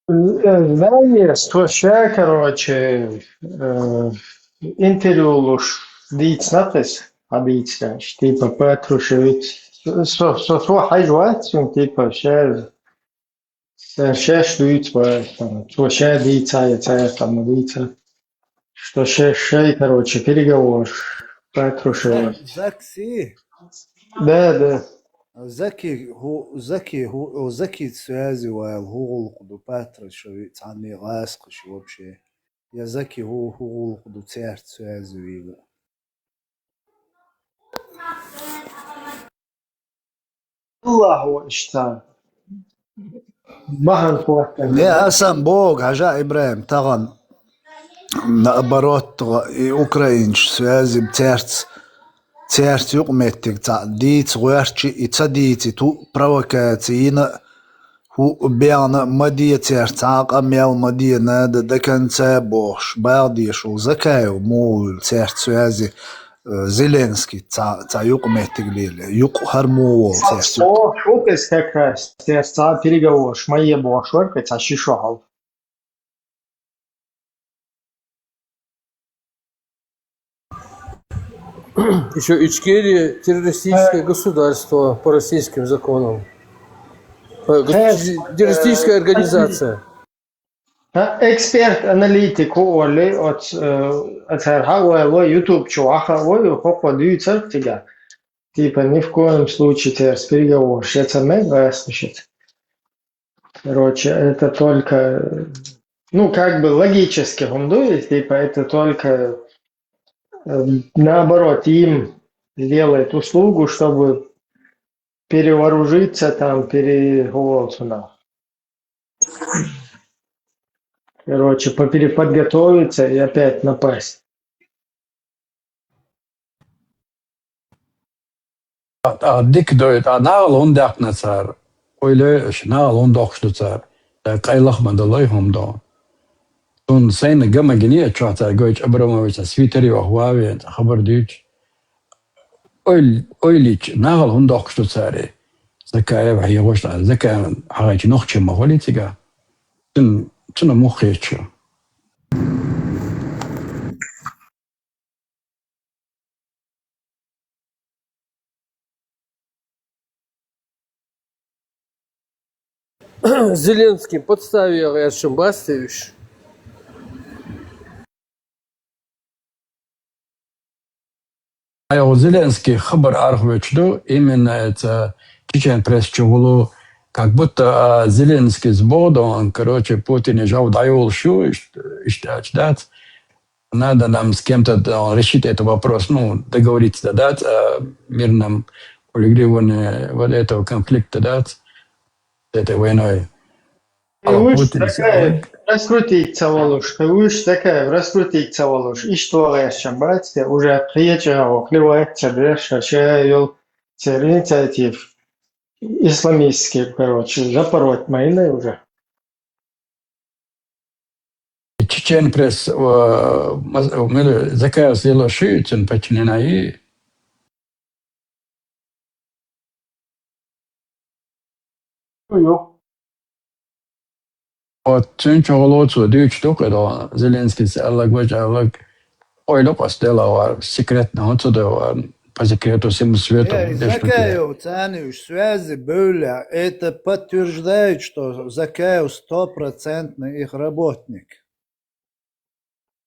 Э, знаешь, что ща, короче, э, интервью луш дийцина кхес, а дийцина, типа, Патрушевиц, со, со, со хьайж вац, типа, ща, ща, ща дуьйцу, там, цо ща дийца, я цаьрца там дийца. Что ща, ща, короче, переговоры Патрушева. Закси? Да, да. Заки, ху-, Заки, ху-, о, Заки связи вайл, хӀу гӀуллакх ду, Патрушеви цхьанне гӀаскхаш вообще. Я Заки, хӀу, хӀу гӀуллакх ду, цаьрца связи вийла. Аллаху иштта. Бахьан хӀоттар. Э, Асан богу, Хьажа Ибрахим, тахана, наоборот, и украинчу связи цаьрца, цаьрца юкъаметтиг цхьаъ дийца гӀоьртчи, и ца дийци ту провокаци йина, хӀу бегӀна ма де цаьрца, цхьа а къамел ма де, надо до конца бохуш, бала дешал Закаев муха вуьйлу цаьрца связи, э, Зеленский цхьа, цхьа юкъаметтиг леле, юкъа хӀара муха волу цаьрца юкъа. Бохуш ву иза как раз, цаьрца цхьа переговорш ма е бохуш вара, кхин цхьа ши шо хьал. Ещё Ичкерия террористическое государство по российским законам. Э, гос-, террористическая организация. Ха, эксперт, аналитик хӀу олли, оц, э, цара хьа а вай, вай YouTube чу ваха а вай, хӀокхо дуьйцарх цига. Типа, ни в коем случае церс переговорш яца мега ваьсташица. Короче, это только, ну, как бы логически хӀума ду, и, типа, это только, э, наоборот, им сделает услугу, чтобы перевооружиться, там, пере-, хӀу волу цунах. Короче, попере-, подготовиться и опять напасть. А, а, дика дой, а нагӀал хӀунда даьккхина цара? Ойла йо аша, нагӀал хӀунда доккхуш ду цара? Дай къайлах ма далой хӀума до. Цунна сайна га ма гиний а чохь цара гойту Абрамовича свитер йоху ван вен, хабар дуьйцу. Ойла, ойла йича, нагӀал хӀунда доккхуш ду цара? Закаев хьехош, Закаев хьагӀайча нохчи ма хуьлий цига? Цуьнан, цуьнан мух кхечу. Зеленский подставе гӀерташ бац те уьш? Айхьа Зеленский хабар арахвоьдуш ду, именно это Чечен пресс чу гӀулу, как будто, а, Зеленский с Богом, короче, Путине жав дӀайолуш ю, иштта, иштта аьлча дац. Надо нам с кем-то, да, решить этот вопрос, ну, договориться, да, дац, а, мирном урегулировании вот этого конфликта, да, дац, с этой войной. Кхин уьш Путин такая раскрутить ца волуш, кхин уьш такая раскрутить ца волуш, иштта вагӀаьрча бац те, уже кхеча а вохли ваьча деш, ша йол церан инициатив исламистский, короче, запороть майна уже. Чечен пресс, э, маз-, мел Закаев лело шуьйцун подчинена и Ю. Вот, цуьнан чохь лоцо дуьйцуш ду кхидӀа, Зеленскийс аьлларг, важа аьлларг, ойла къоста делахь вара, секретно хӀун ца девара, по секрету всему свету. Э, деш ду те. Закаев, царна уьш связи бевлла, это подтверждает, что Закаев стопроцентный их работник.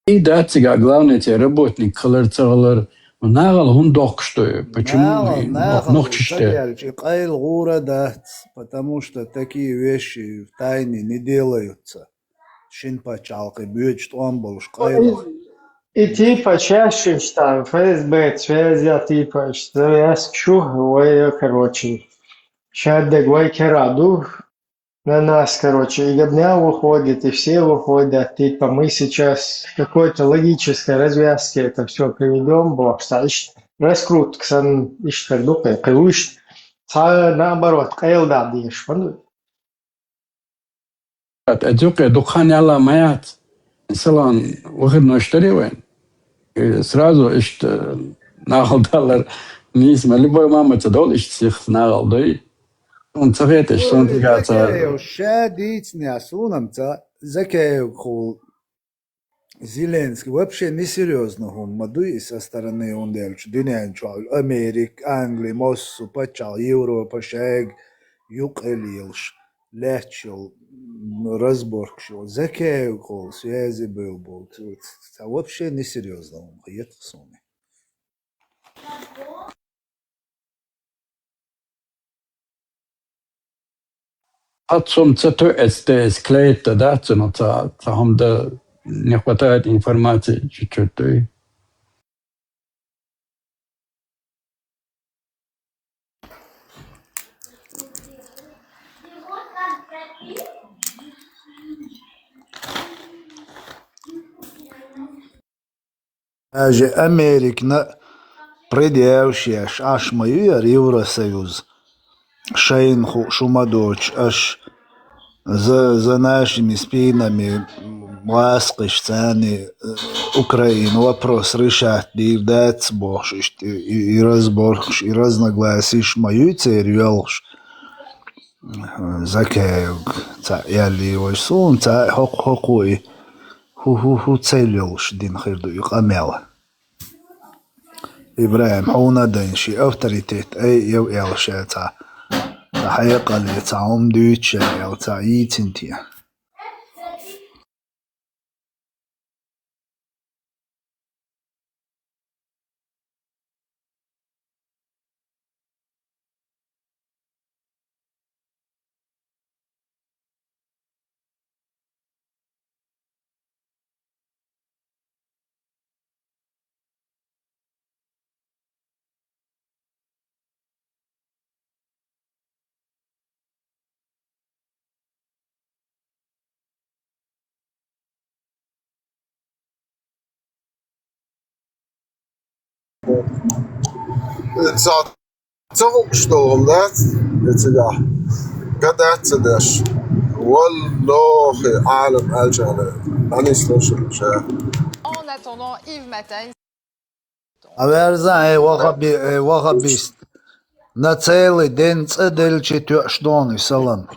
И дац цигахь главный те работник хилар, ца хилар, нагӀал хӀунда доккхуш ду? Почему нагӀал, и нагӀал нохчаш те? Ца делча, и къайла гӀура дац, потому что такие вещи в тайне не делаются. Шин пачхьалкхе боьдуш тӀом болуш къайла. И, и типа шаьш иштта ФСБ связь я, типа, иштта завязка ю, вай, короче, шаддаг вай кара ду. На нас, короче, и Габня выходит, и все выходят, типа, мы сейчас к какой-то логической развязке это всё приведём, бохуш, цхьа иштта раскрутка санна иштта дукха кхуьуш, цхьа наоборот, къайла дӀа дезаш, хӀунда? Ат, а дукха, дукха хан яла ма яц. Салон выходной что ли вайн? И сразу иштта, нагӀал далар. Нийса ма, любой мама ца долу иштта сих нагӀал дуй. Хьуна ца хеташ, суна цигахь ца Закаев ша дийцинехь, суна-м ца Закаевхула Зеленский вообще несерьёзно хӀума ма дуй и со стороны, хӀунда аьлча дуьнен чохь Америка, Англи, массо паччахь, Европа шайга юкъа лелаш, лаьтташ йолу, разборкаш йолу. Закаевхула связи был, бу-, ца вообще несерьёзно хӀума хета суна. Хьо цунна ца тоьу, эцу тӀе эцу клейтта дац цунах ца, ца хӀума дан, не хватает информации чуть-чуть, дуй. Даже Американа предъяваш еш Ӏаш ма ю яра Евросоюз. Шайна хууш хӀума доцуш аша за, за нашими спинами ласкхаш царна, э, Украина вопрос решать дийр дац бохуш, иштта и, и, и разборкаш, и разногласиш ма юй церан йоьлхуш. Закаевга ца аьллий вай суна, ца хӀокху-, хӀокхо и хӀу-, хӀу-, хӀу цель йолуш дина хир ду и къамел. ИбрахӀим, хьуна а дайна шен авторитет айъа яв аьлла ша цхьа, цхьа хьекъале, цхьа хӀума дуьйцу ша аьлла цхьа йийцина те? Ца, ца хууш долу хӀума дац, я цигахь. Гадац ца деш. Валлохи, Ӏалам аьлча хьуна, Ӏанис лошура ша. En attendant, Yves Matain. Хьан верза, эй, вахаби-, эй, вахабист. На целый день цӀа делчи тоьаш дону и салам.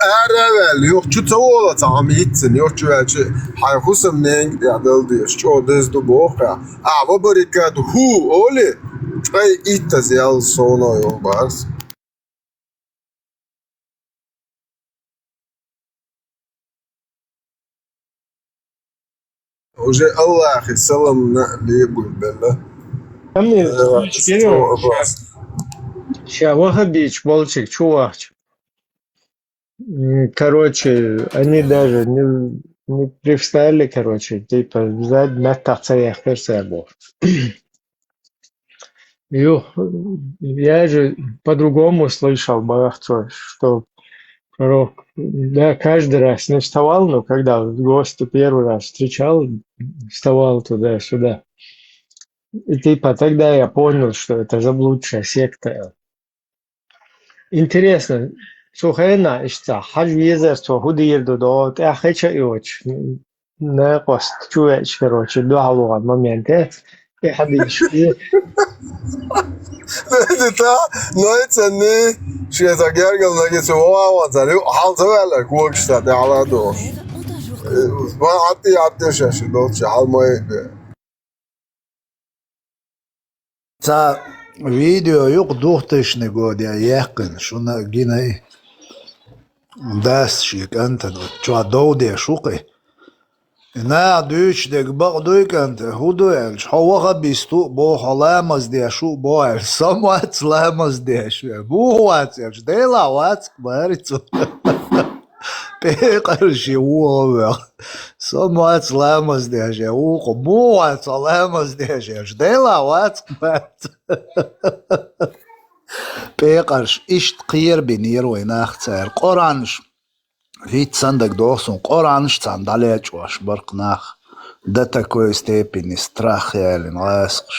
Ара а ваьлла, юха чу ца воло цхьа хӀума йиццина, юха чу ваьлча, хьайн хӀусамненга тӀехь дала дезаш, чӀогӀа деза ду боху кхаьа. Ахьа ва баррикад хӀу олий, ткъе иттаза ял совно йолу барс. Уже Аллахе салам на лебур белла. Там и Э, чего сейчас? Ша вахабича болчиг чу вахча. М, короче, они даже не, не привстали, короче, типа, сзади меттах ца яхкар сабо. Юх, я же по-другому слышал, бахцо, что пророк, да, каждый раз не вставал, но когда гостя первый раз встречал, вставал туда-сюда. И типа тогда я понял, что это заблудшая секта. Интересно, цу хенахь иштта хьажа везара цо хӀун дийр ду догӀу, тӀаьхьа хеча а йоцуш, накъост чу веача, короче, дуьхьал вахана моменте, тӀаьхьа дийши. Дита, нойцанни, шеца гергал наги цу вогӀа ван цара, ю, хьал ца ваьллар, когаш ца тӀе хьала а догӀуш. Ма хьатти, хьатти шаьш долчу хьал ма йиъ бе. Цхьа видео ю-кх двухтысячный годехь яьккхина, шуна гинай, дас шен кӀантана, оцу чохь дов деш ву-кх и. И наха дуьйцуш дерг бакъ дуй, кӀант, хӀун ду аьлча, хьо вахабист ву а боху, хьо ламаз деш ву а боху аьлча, со ма вац ламаз деш вер. Муха вац аьлча, Делахь вац-кх, маьрри цо. Пекъарш и вон вех. Со ма вац ламаз деш, я вукху. Муха вац хьо ламаз деш, я Делахь вац-кх, вац. Пекъарш иштта кхерабинера вай нах цара. Къуранаш хӀитта сандаг доху суна, Къуранаш царна дӀалечкъош бара-кх нах. До такой степени страх ялийна ласкъаш.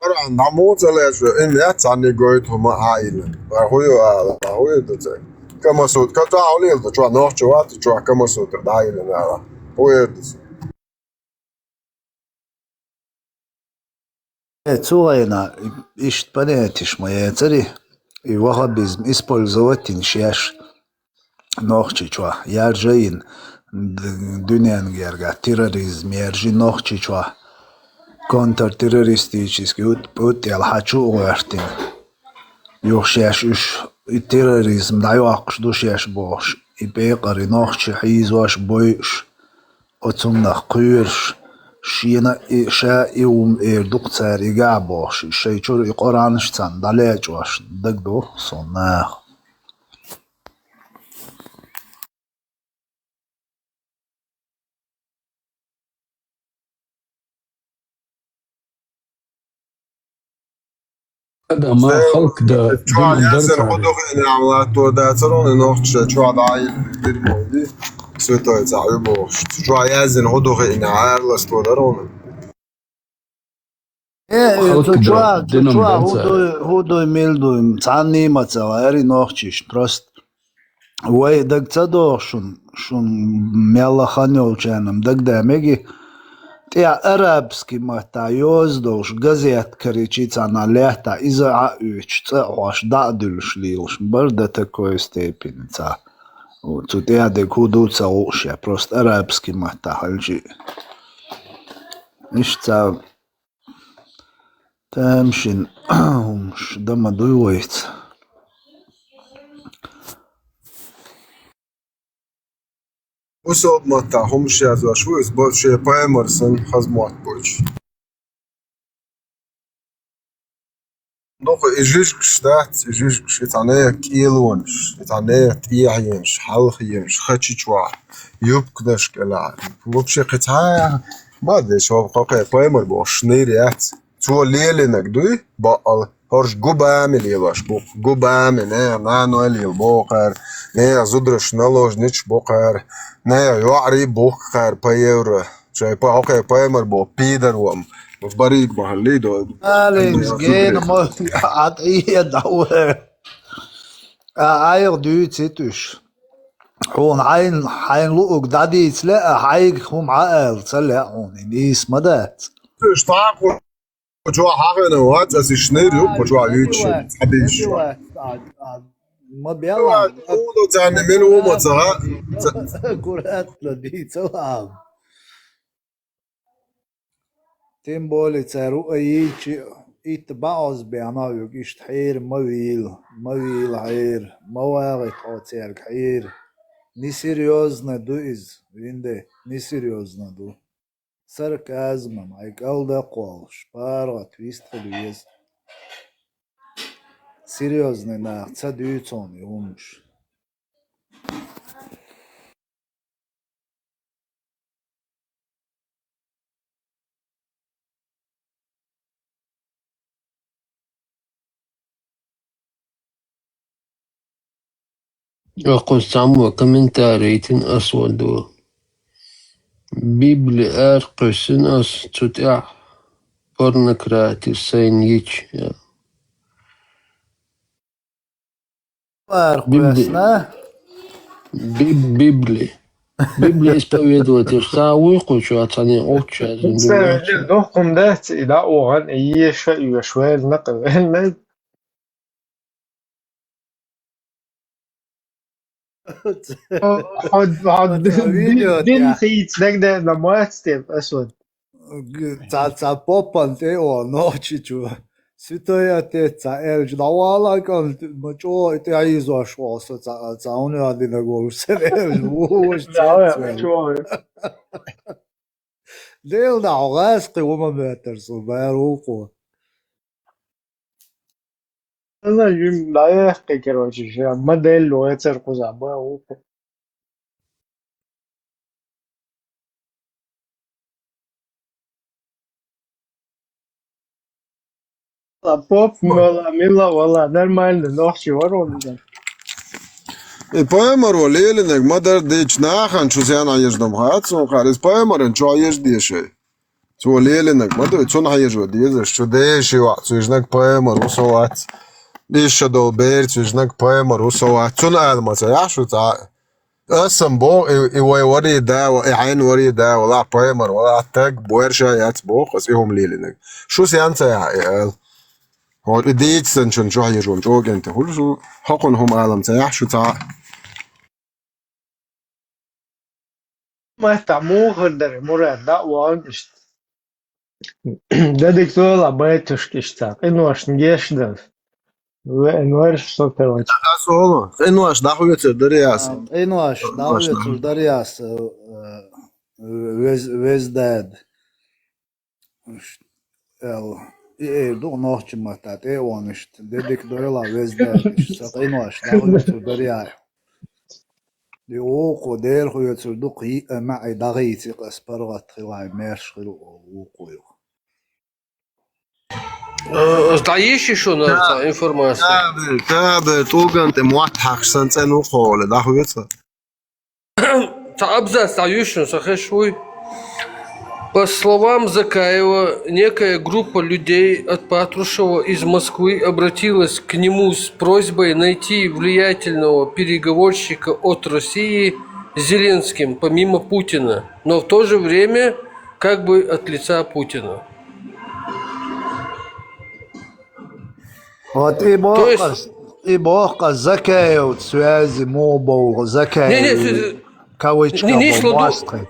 Къуръан дӀа муха ца лечкъо, и яц цхьанне гойту хӀума а йина. Ва хӀун ю ала, ва хӀун ю ду цаьрга? Камасутра, ка чохь хьо лело, чохь нохчо вац, чохь Камасутра дӀайиллина ала. ХӀун эр ду иза? Э, цу гӀайна, иштта понятеш ма яцара, и ваххабизм использовать йина шаьш Нохчийчохь, яржа йина д-, дуьненна гергахь терроризм яржи Нохчийчохь, контртеррористический ут-, утӀел хьан чу а гӀоьртина. Юха шаьш уьш и терроризм дӀайоккхуш ду шаьш бохуш, и пекъар и нохчий хьийзош, бойуш, оцуннах кхоьруш, шена и, ша и хӀума эр ду-кх цара и гахь бохуш, и шайн чуьра и Къуръанаш царна дӀалечкъош дагадогӀу суна наха. Ада ма халкъ да чуьра динан яздан дарца хӀун ду хиъна, латтор дацар хьуна, нохча чохь дӀа а йилла дирмой ди, святой цхьа ю бохуш. Чуьра яздан хӀун ду хиъна, араласто дара хьуна. Э, э, халкъ цу да чуьра, цу динан чуьра хӀун дарца дуй, хӀун дуй, мила дуй, цхьанна а ма ца гӀаьри нохчийш, просто. Вай даг ца догӀу шун, шун мелла хан йолчарна-м дагадеа меги, тӀехь арабский маттахь йоза долуш газет карийчи царна лаьттахь, иза а оьцуш, цӀа а хьош, дӀа а дуьллуш лелаш, бар до такой степени цхьа. Цу тӀехь дерг хӀун ду ца хууш я, просто арабский маттахь хьаьлчи. Иштта цхьа тамашийна хӀумаш дан ма дуй вайца. Бусалба маттахь хӀумаш язъеш ву иза, бо-, шен пайхамар санна хаза мотт бойчу. Дукха и жижигаш дац, и жижигаш, и цхьа нехан кӀелонаш, и цхьа нехан тӀехьенаш, хьалхенаш, хачи чохь, юбканаш кӀелахь. Вообще кхин цхьа а ма деш, хӀокхе пайхамар бохуш нир яц. Цо лелийнарг дуй, баккъал, хӀорш губами лелош бу-кх, губами, нехан наной лела боху кхара, нехан зударша наложница бу кхара, нехан йоӀарий бу-кх кхара по евро. Шайн па-, хӀокхе пайхамар боху пидар ван. Бариг ма хьаллий до. Алин, гена ма, Ӏад Ӏе дӀа вара. А, айгӀа дуьйцу и туьш. Хьуна хьайн, хьайн луъург дӀадийца лаьа, хьайга хӀума Ӏа ала ца лаьа хьуна, и нийса ма дац. Уьш тӀаккха чохь хьахийна вац, аса иштта нир ю, кху чохь юьйцуш, цхьа дийшаш. Ма бела. Хьуна царна мила ву ма ца хаьа. Аккуратно дийца вахьа. Тем более цара ву а йийчи, итт баӀозбехь нах юг иштта хьера ма вийла, ма вийла хьера, ма вагӀийта хьо цаьрга хьера. Несерьёзно ду иза, винде, несерьёзно ду. Сарказмом, хьайн кӀалда а кхоллуш, паргӀат вистхила веза. Серьёзный нах ца дуьйцу хьуна и хӀумаш. Аккхуза цхьаммо комментарий йитина ас ван дуьйла. Библи ара кхуьссина ас, цу тӀехь порнократи сайна йича, я. Ара Библи. Кхоьссина? Биб-, Библи. Библи исповедовать еш. Цхьа вуй кху чохь, цхьаьна гӀулч яздина дуьйна. Духкум дац, и дӀа а вахана, и еша а оьшу, ваьлла накъа ваьлла. Хьо, хьо, хьо ди-, ди-, дин хийца дагадеана мац те, Асвад? Г-, цхьа, цхьа поппан тӀе а оха Нохчийчу. Святой Отец цхьа аьлча, дӀавала кӀант, ма чӀогӀа и тӀехьийзош ву со цхьа, цхьа хӀуна а динарг волуш, сан аьлча, ву, ву, ву, Да, цхьа, да, цхьа. ЧӀогӀа. Дела да, хьо гӀазкхи ву ма моьттара со, бара вукхо. Ана жим дӀаяьккхи, короче, ша модель вецар кхузахь бан ву-кх. А поп мала, мила вала, нормально, нохчи варон дан. И пайхамаро лелинарг ма дара дечу нахана чу зен Ӏан еза дам хац, он хар, иза пайхамаран чохь еза дешай. Цо лелинарг ма ду, цунна хьежо дезаш, чу деши ваӀ, цу ижнаг пайхамар ву со вац. Иша долу берца вижнаг пайхамар ву со вац. Цунна ала ма ца яхь шу цхьа а. Аса-м боху, и, и вай варий да вала, и хьайна варий да вала, а пайхамар вала, а таг боьрша яц боху аса и хӀума лелийнарг. Шу сен ца яхь и ала. ХӀокху и дийца санна чун чохь езаш волу чӀогӀа тӀе хуьлу шу, хӀокхунна хӀума ала ма ца яхь шу цхьа а. Маттахь муха хир дара, Мурад, дӀа а вахана иштта. Дадик зола байтушка иштта, къиношна геш дара. Веана вара со, короче. Аса олу, къинош дӀахоьцур дара аса. А, къинош дӀахоьцур дара аса, э, вез-, веза дада. Аьлла, и эр ду нохчийн маттахь тӀе а вахана иштта, дедик дойла веза дада, иштта сан къинош дӀахоьцур дара яхь. И вукхо дера хоьцур ду кхин а маьӀе дӀахийца, ас паргӀат хила хьайн маьрша хила олу вукхо юха. Э, дӀайийши шуна цхьа информация? Таба, таба, тӀулган тӀе мотт хьаькхча санна цӀена ву кхоле, дӀахоьцу? Цхьа абзац дӀайуьйшу, сан хезаш вуй. По словам Закаева, некая группа людей от Патрушева из Москвы обратилась к нему с просьбой найти влиятельного переговорщика от России с Зеленским, помимо Путина, но в то же время как бы от лица Путина. Вот и То есть бохкъас, и бохкъас Закаевца связи мо боху, Не, не, Закаев с- кавычка не, не бо сладу- мостхъе.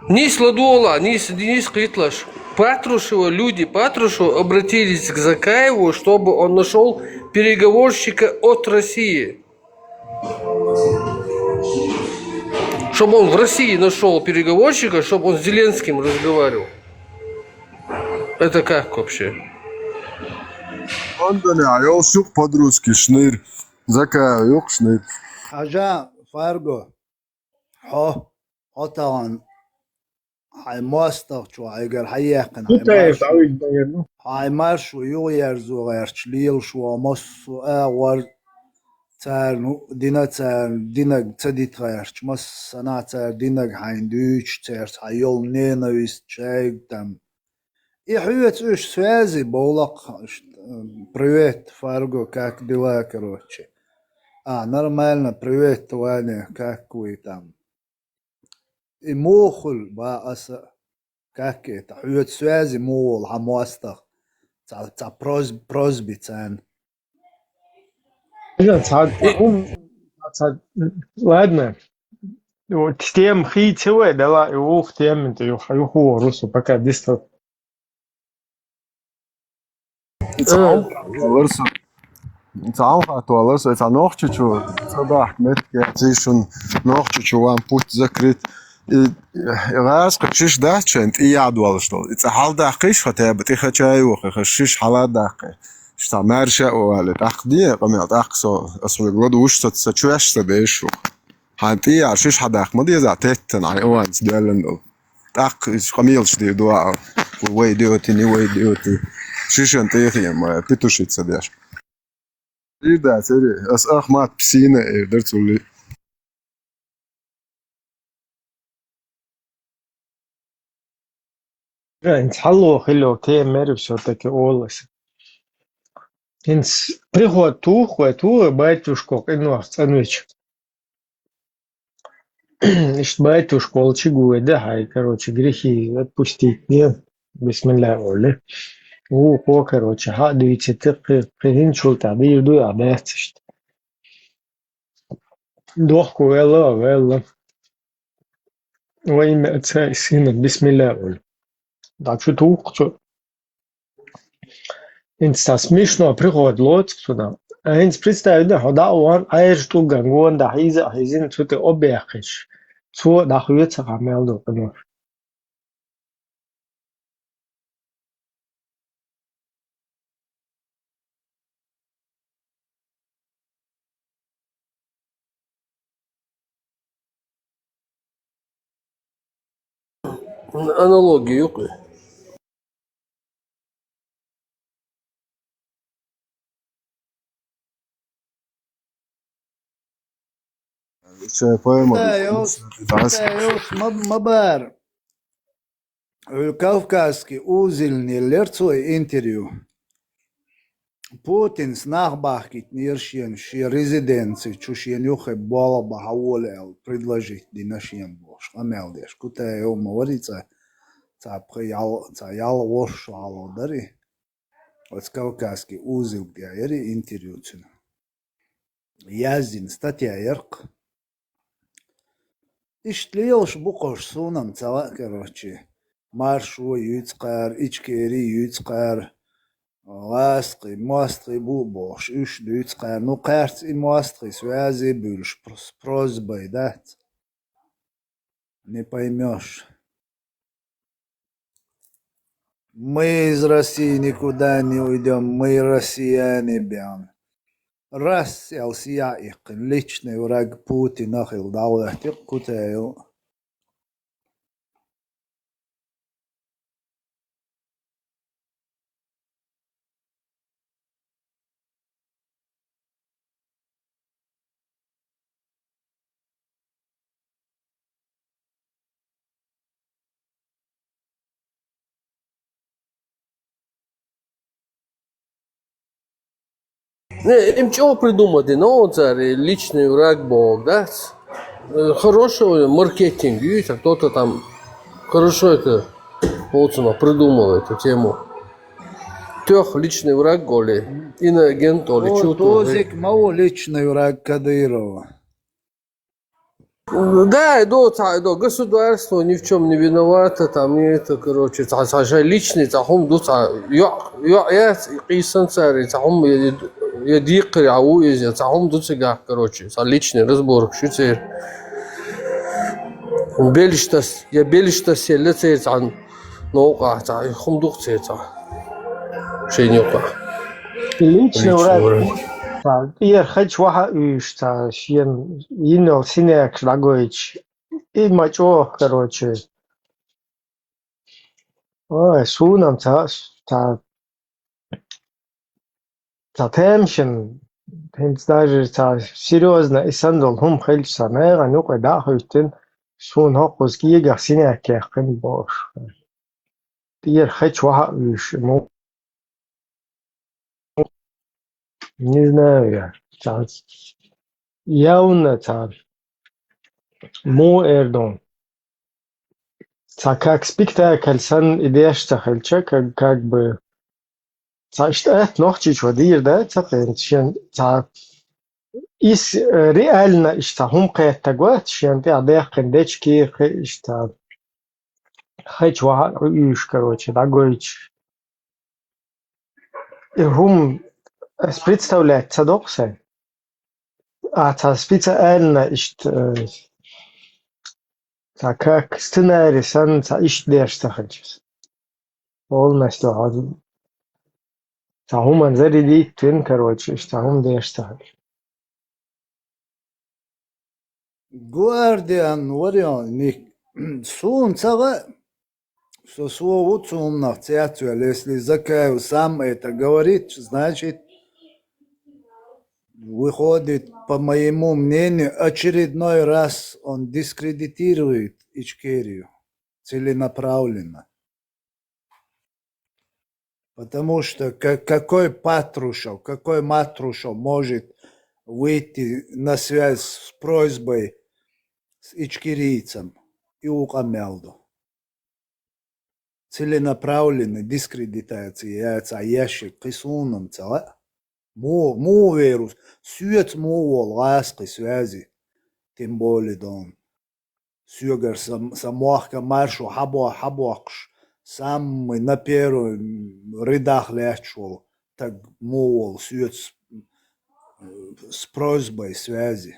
Нийса ладогӀа, нийса, нийса кхеталаш. Патрушева, люди Патрушева обратились к Закаеву, чтобы он нашёл переговорщика от России. Чтобы он в России нашёл переговорщика, чтобы он с Зеленским разговаривал. Это как вообще? Лондоне а йолу шух подружки шнир. Закаев юх шнир. Хьажа, Фарго, хьо, хьо тахана хьайн мостагӀчо хьайгара хьаяккхина, хьайн Китаев маршо, Давид, наверное. Хьайн маршо юхаерзо гӀерташ лелаш ву массо а агӀор, царна дина, царна динаг ца дита гӀерташ, массанхьа цара динаг хьайна дуьйцуш, цаьрца хьан йолу ненавист, шайга там. И хьоьца уьш связи бовлакх, ш-, привет, Фарго, как дела, короче. А, нормально, привет, Ваня, как вы там? И муха хуьлу, ва аса, как это, хьоьца связи муха волу хьан мостагӀа? Цхьа, цхьа просьб-, просьбе царна. Ца, ца, ладно. Вот тема хийца вай, дала, и ух тема, это юха, юха, русу, пока дистал. Цхьа хьалха хӀума хеталур сан. Цхьа хьалха хеталур сан, цхьа нохчичо, ца дахка меттиг яц, и шуна нохчичо ван путь закрыт. И, и гӀазкхи шиш дац шайн тӀе яхь долуш долу. И цӀа хьаладаккхийша хотя бы, тӀе ха ча йохий, ха шиш хьаладаккхий. Иштта маьрша а вале, тӀаккха де, къамел, тӀаккха со, ас хьоьга ладугӀуш, со, со чоьш ца беш ву. Хьан тӀе яхь шиш хьадаккха ма деза, теттана, хьайн аванца даьллина долу. ТӀаккха иза къамелаш дийр ду а, вай диоти, не вай диоти. Шишан тӀехьа ма, петушица деш. Дийр дац, эри, ас Ахмат псина эр дар цулли. ХӀинца хьалло хилла тема мера всё-таки олуш. ХӀинца приход туху вай, туху батюшко къинойх цӀанвича. Иштта батюшка волчу гойда хьай, короче, грехи отпустить де, бисмилла оле. Вукхо, короче, хьа а дуьйцийта, кхи-, кхин хӀинцул тӀаьхьа дийр ду а дац иштта. Дохко велла, велла. Во имя Отца и Сына, бисмилла оле. ДӀа чу туху цо. ХӀинца цхьа смешно приход лоцу цунах. А хӀинца представь, да, хьо дӀа а ван, Ӏаьржа тӀулган гонах дӀахьийза а хьийзина, цу тӀе объяхкхича, цо дӀахоьцу хьан мел долу къинош. Аналогия юкъе. Шайн пайхамар. Тай, ос, тай, ос, ма, ма бара. Э, Кавказский узелни лер цо интервью. Путинс нах бахкийтинера шена, шен резиденци чу шена юххе болх бан хьавола аьлла, предложить дина шена бохуш, къамел деш. Кутаев ма варий цкъа, цхьа пхи ял-, цхьа ялх-ворхӀ шо хьалха дарий. Оцу Кавказский узел тӀехь ярий интервью цуьнан. Яздина статья яркх. Иштта лелаш бу кхуш, суна-м ца хаьа, короче. Маршо юьйцу кхара, Ичкери юьйцу кхара, гӀаскхий, мостагӀий бу бохуш, уьш дуьйцу кхара. Ну, кхаьрца и мостагӀий связи буьлуш, прос-, просьбой дац. Не поймёшь. Мы из России никуда не уйдём, мы россияне, бен. Раз аьлла сиха иккхина, личный враг Путина хилла дӀахӀоьттира Кутаев. Не, им чӀогӀа придумать дина, ну, цара личный враг боху, да? Э, хороший маркетинг, видите, кто-то там хорошо это, вот он придумал эту тему. Тёх личный враг, оли, иноагент, оли, чё-то, Тозик ма ву личный враг Кадырова. Да, и до, ца-, и до, государство ни в чём не виновато, там, и это, короче, ца, ца, ца личный, ца хӀума ду, ца, йо-, йо-, я, ц-, и къийсан цари, ца хӀума, я, я диккхари, а ву иза, ца хӀума ду цигахь, короче, ца личный разборка шу церан. Белиштас, я белиштас елла церан, ца, новкъа, ца, и хӀума ду церан, ца, шен юкъа. Личный враг. Ца, тӀера хача ваха уьйш, ца, шен йина йолу синекаш дӀагойтуш. И ма чӀогӀа, короче. Ой, суна-м ца, ца, ца темашна, хӀинца даже ца серьёзно и санна долу хӀума хилча, ца, мегӀан юкъа дӀа а хӀуьттина, суна хӀокхуза кегахь синек кехкина бохуш. ТӀера хача ваха уьйш, мо Не знаю я. Цхьа явно цхьа муха эр ду. Цхьа как спектакль санна и деш ца хилча, как, как бы цхьа иштта атта нохчийчо дийр дац, ца кхеран шен цхьа ис, э, реально иштта хӀума кхеттаг вац, шен тӀехь даьккхина дечки кхин иштта хечу ваха уьйш, короче, дӀагойтуш. И хӀума ас представлять ца доккху сайн. А цхьа специально иштта, э, цхьа как сценарий санна, цхьа иштта деш ца хилча. Полностью хьо-, цхьа хӀуманна зарядить вина, короче, иштта цхьа хӀума деш ца хилча. Гвардиан вариант, Ник. Суна ца гӀа, со, со ву цунах цецвел, если Закаев сам это говорит, значит, выходит, по моему мнению, очередной раз он дискредитирует Ичкерию целенаправленно. Потому что ка-, какой Патрушев, какой Матрушев может выйти на связь с просьбой с ичкерийцем и укъамелду? Целенаправленный дискредитация яц а ящик кхин суна-м ца лаьа. Муха, муха вер ву? Соьца муха волу гӀаскхи связи? Тем более дон. Соьгара сан, сан мохка маршо хьабо-, хьабоккхуш, самый на первом рядах лаьтташ волу стаг муха волу соьца, э, с просьбой связи?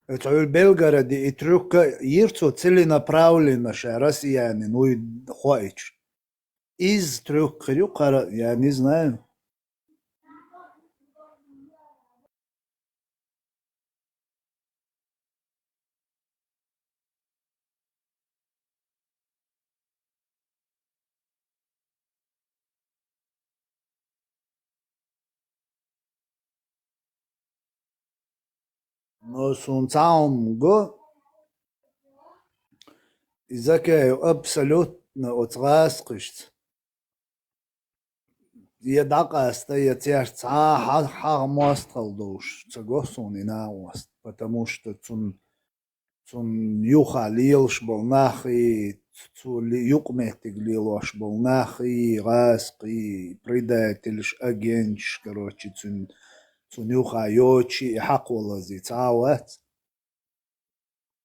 Оцу хьуьлу Белгороде и трюк йира цо целенаправленно ша россиянин вуй хоуьйтуш. Изза трюк хир ю кхара, я не знаю. Но суна цхьа хӀума го, и Закаев абсолютно оцу гӀаскхишца я дӀакъаста, я церт цхьа хьа-, хьагӀ мостагӀал долуш ца го суна и накъост, потому что цунна, цунна юха лелаш болу нах и, цу ле-, юкъаметтиг лелош болу нах и, гӀазкхий, предательш, агентш, короче, цунна, цунна юха йоцуш и хьакхолазий цхьа а вац.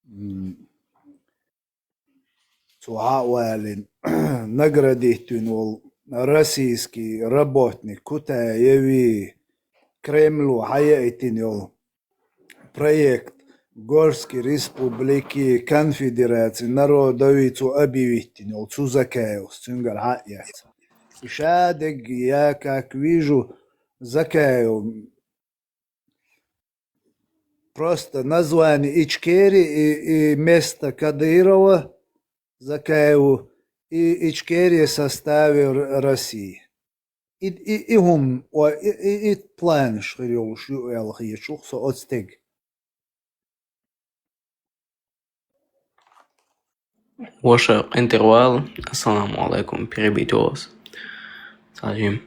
М, цо хьа а валийна, наградить вина волу российский работник Кутаеви Кремло хьаяийтина йолу проект Горские республики, конфедерации народов и цо объявить йина йолу цу Закаевс, цуьнгара хьа а эцна. И ша дерг я, как вижу, Закаев просто название Ичкерии и, и место Кадырова, Закаеву, и Ичкерия в составе Р-, России. И, и, и хӀума, ой, и, и, и планаш хир йолуш ю аьлла хеташ ву-кх со оцу стеган. Ваша интервал. Ассаламу алейкум, перебить вас. Салим.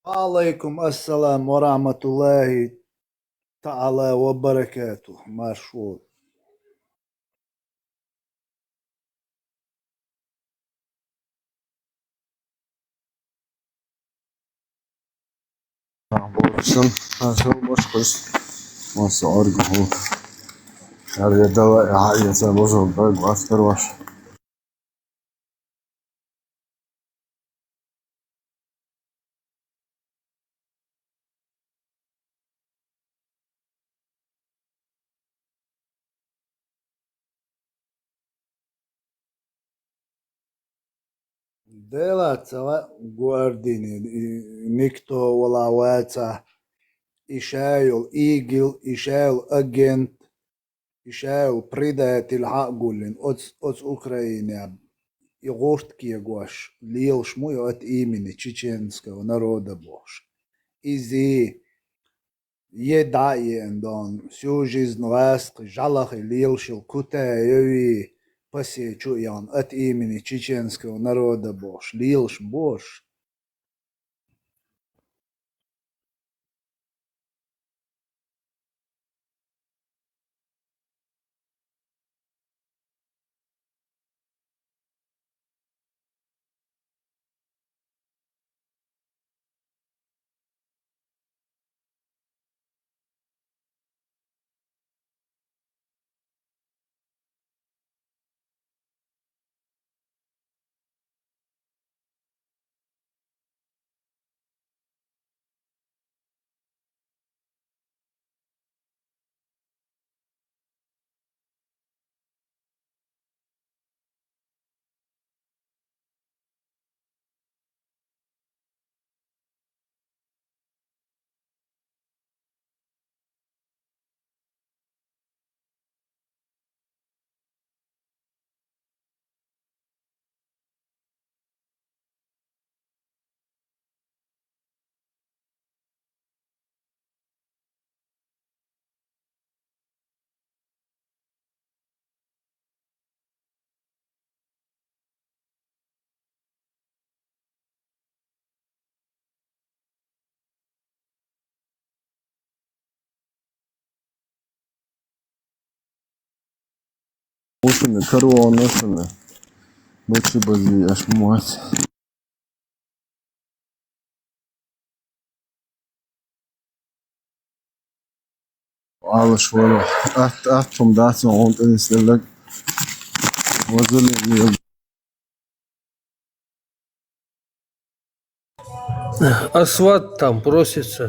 Ва алейкум ассалам ва рахматуллахи та'ала ва баракатух. Марш ву. Сан, сан бошкуш. Масса оргу. Яр я дала, я, я сан бошкуш, бай, баскар ваш. Делаца ва гвардини, и никто вала ваца, и ша йолу игил, и ша йолу агент, и ша йолу предатель хьа а гуллина, оц-, оцу Украинехь и гӀурт кегош лелаш ма ю от имени чеченского народа бохуш. Иза е дӀа а еана дона, всю жизнь гӀазкхи, жӀалахи лелаш йолу Кутаеви пасе чу а яхна, от имени чеченского народа бохуш, лелаш бохуш. Ушуна корона шуна. Бачи бази аш муац. Алаш вала. Ат, ат, хӀума дац, ма хӀума тӀе нислеллаг. Вазале вийл. Асвад там просится.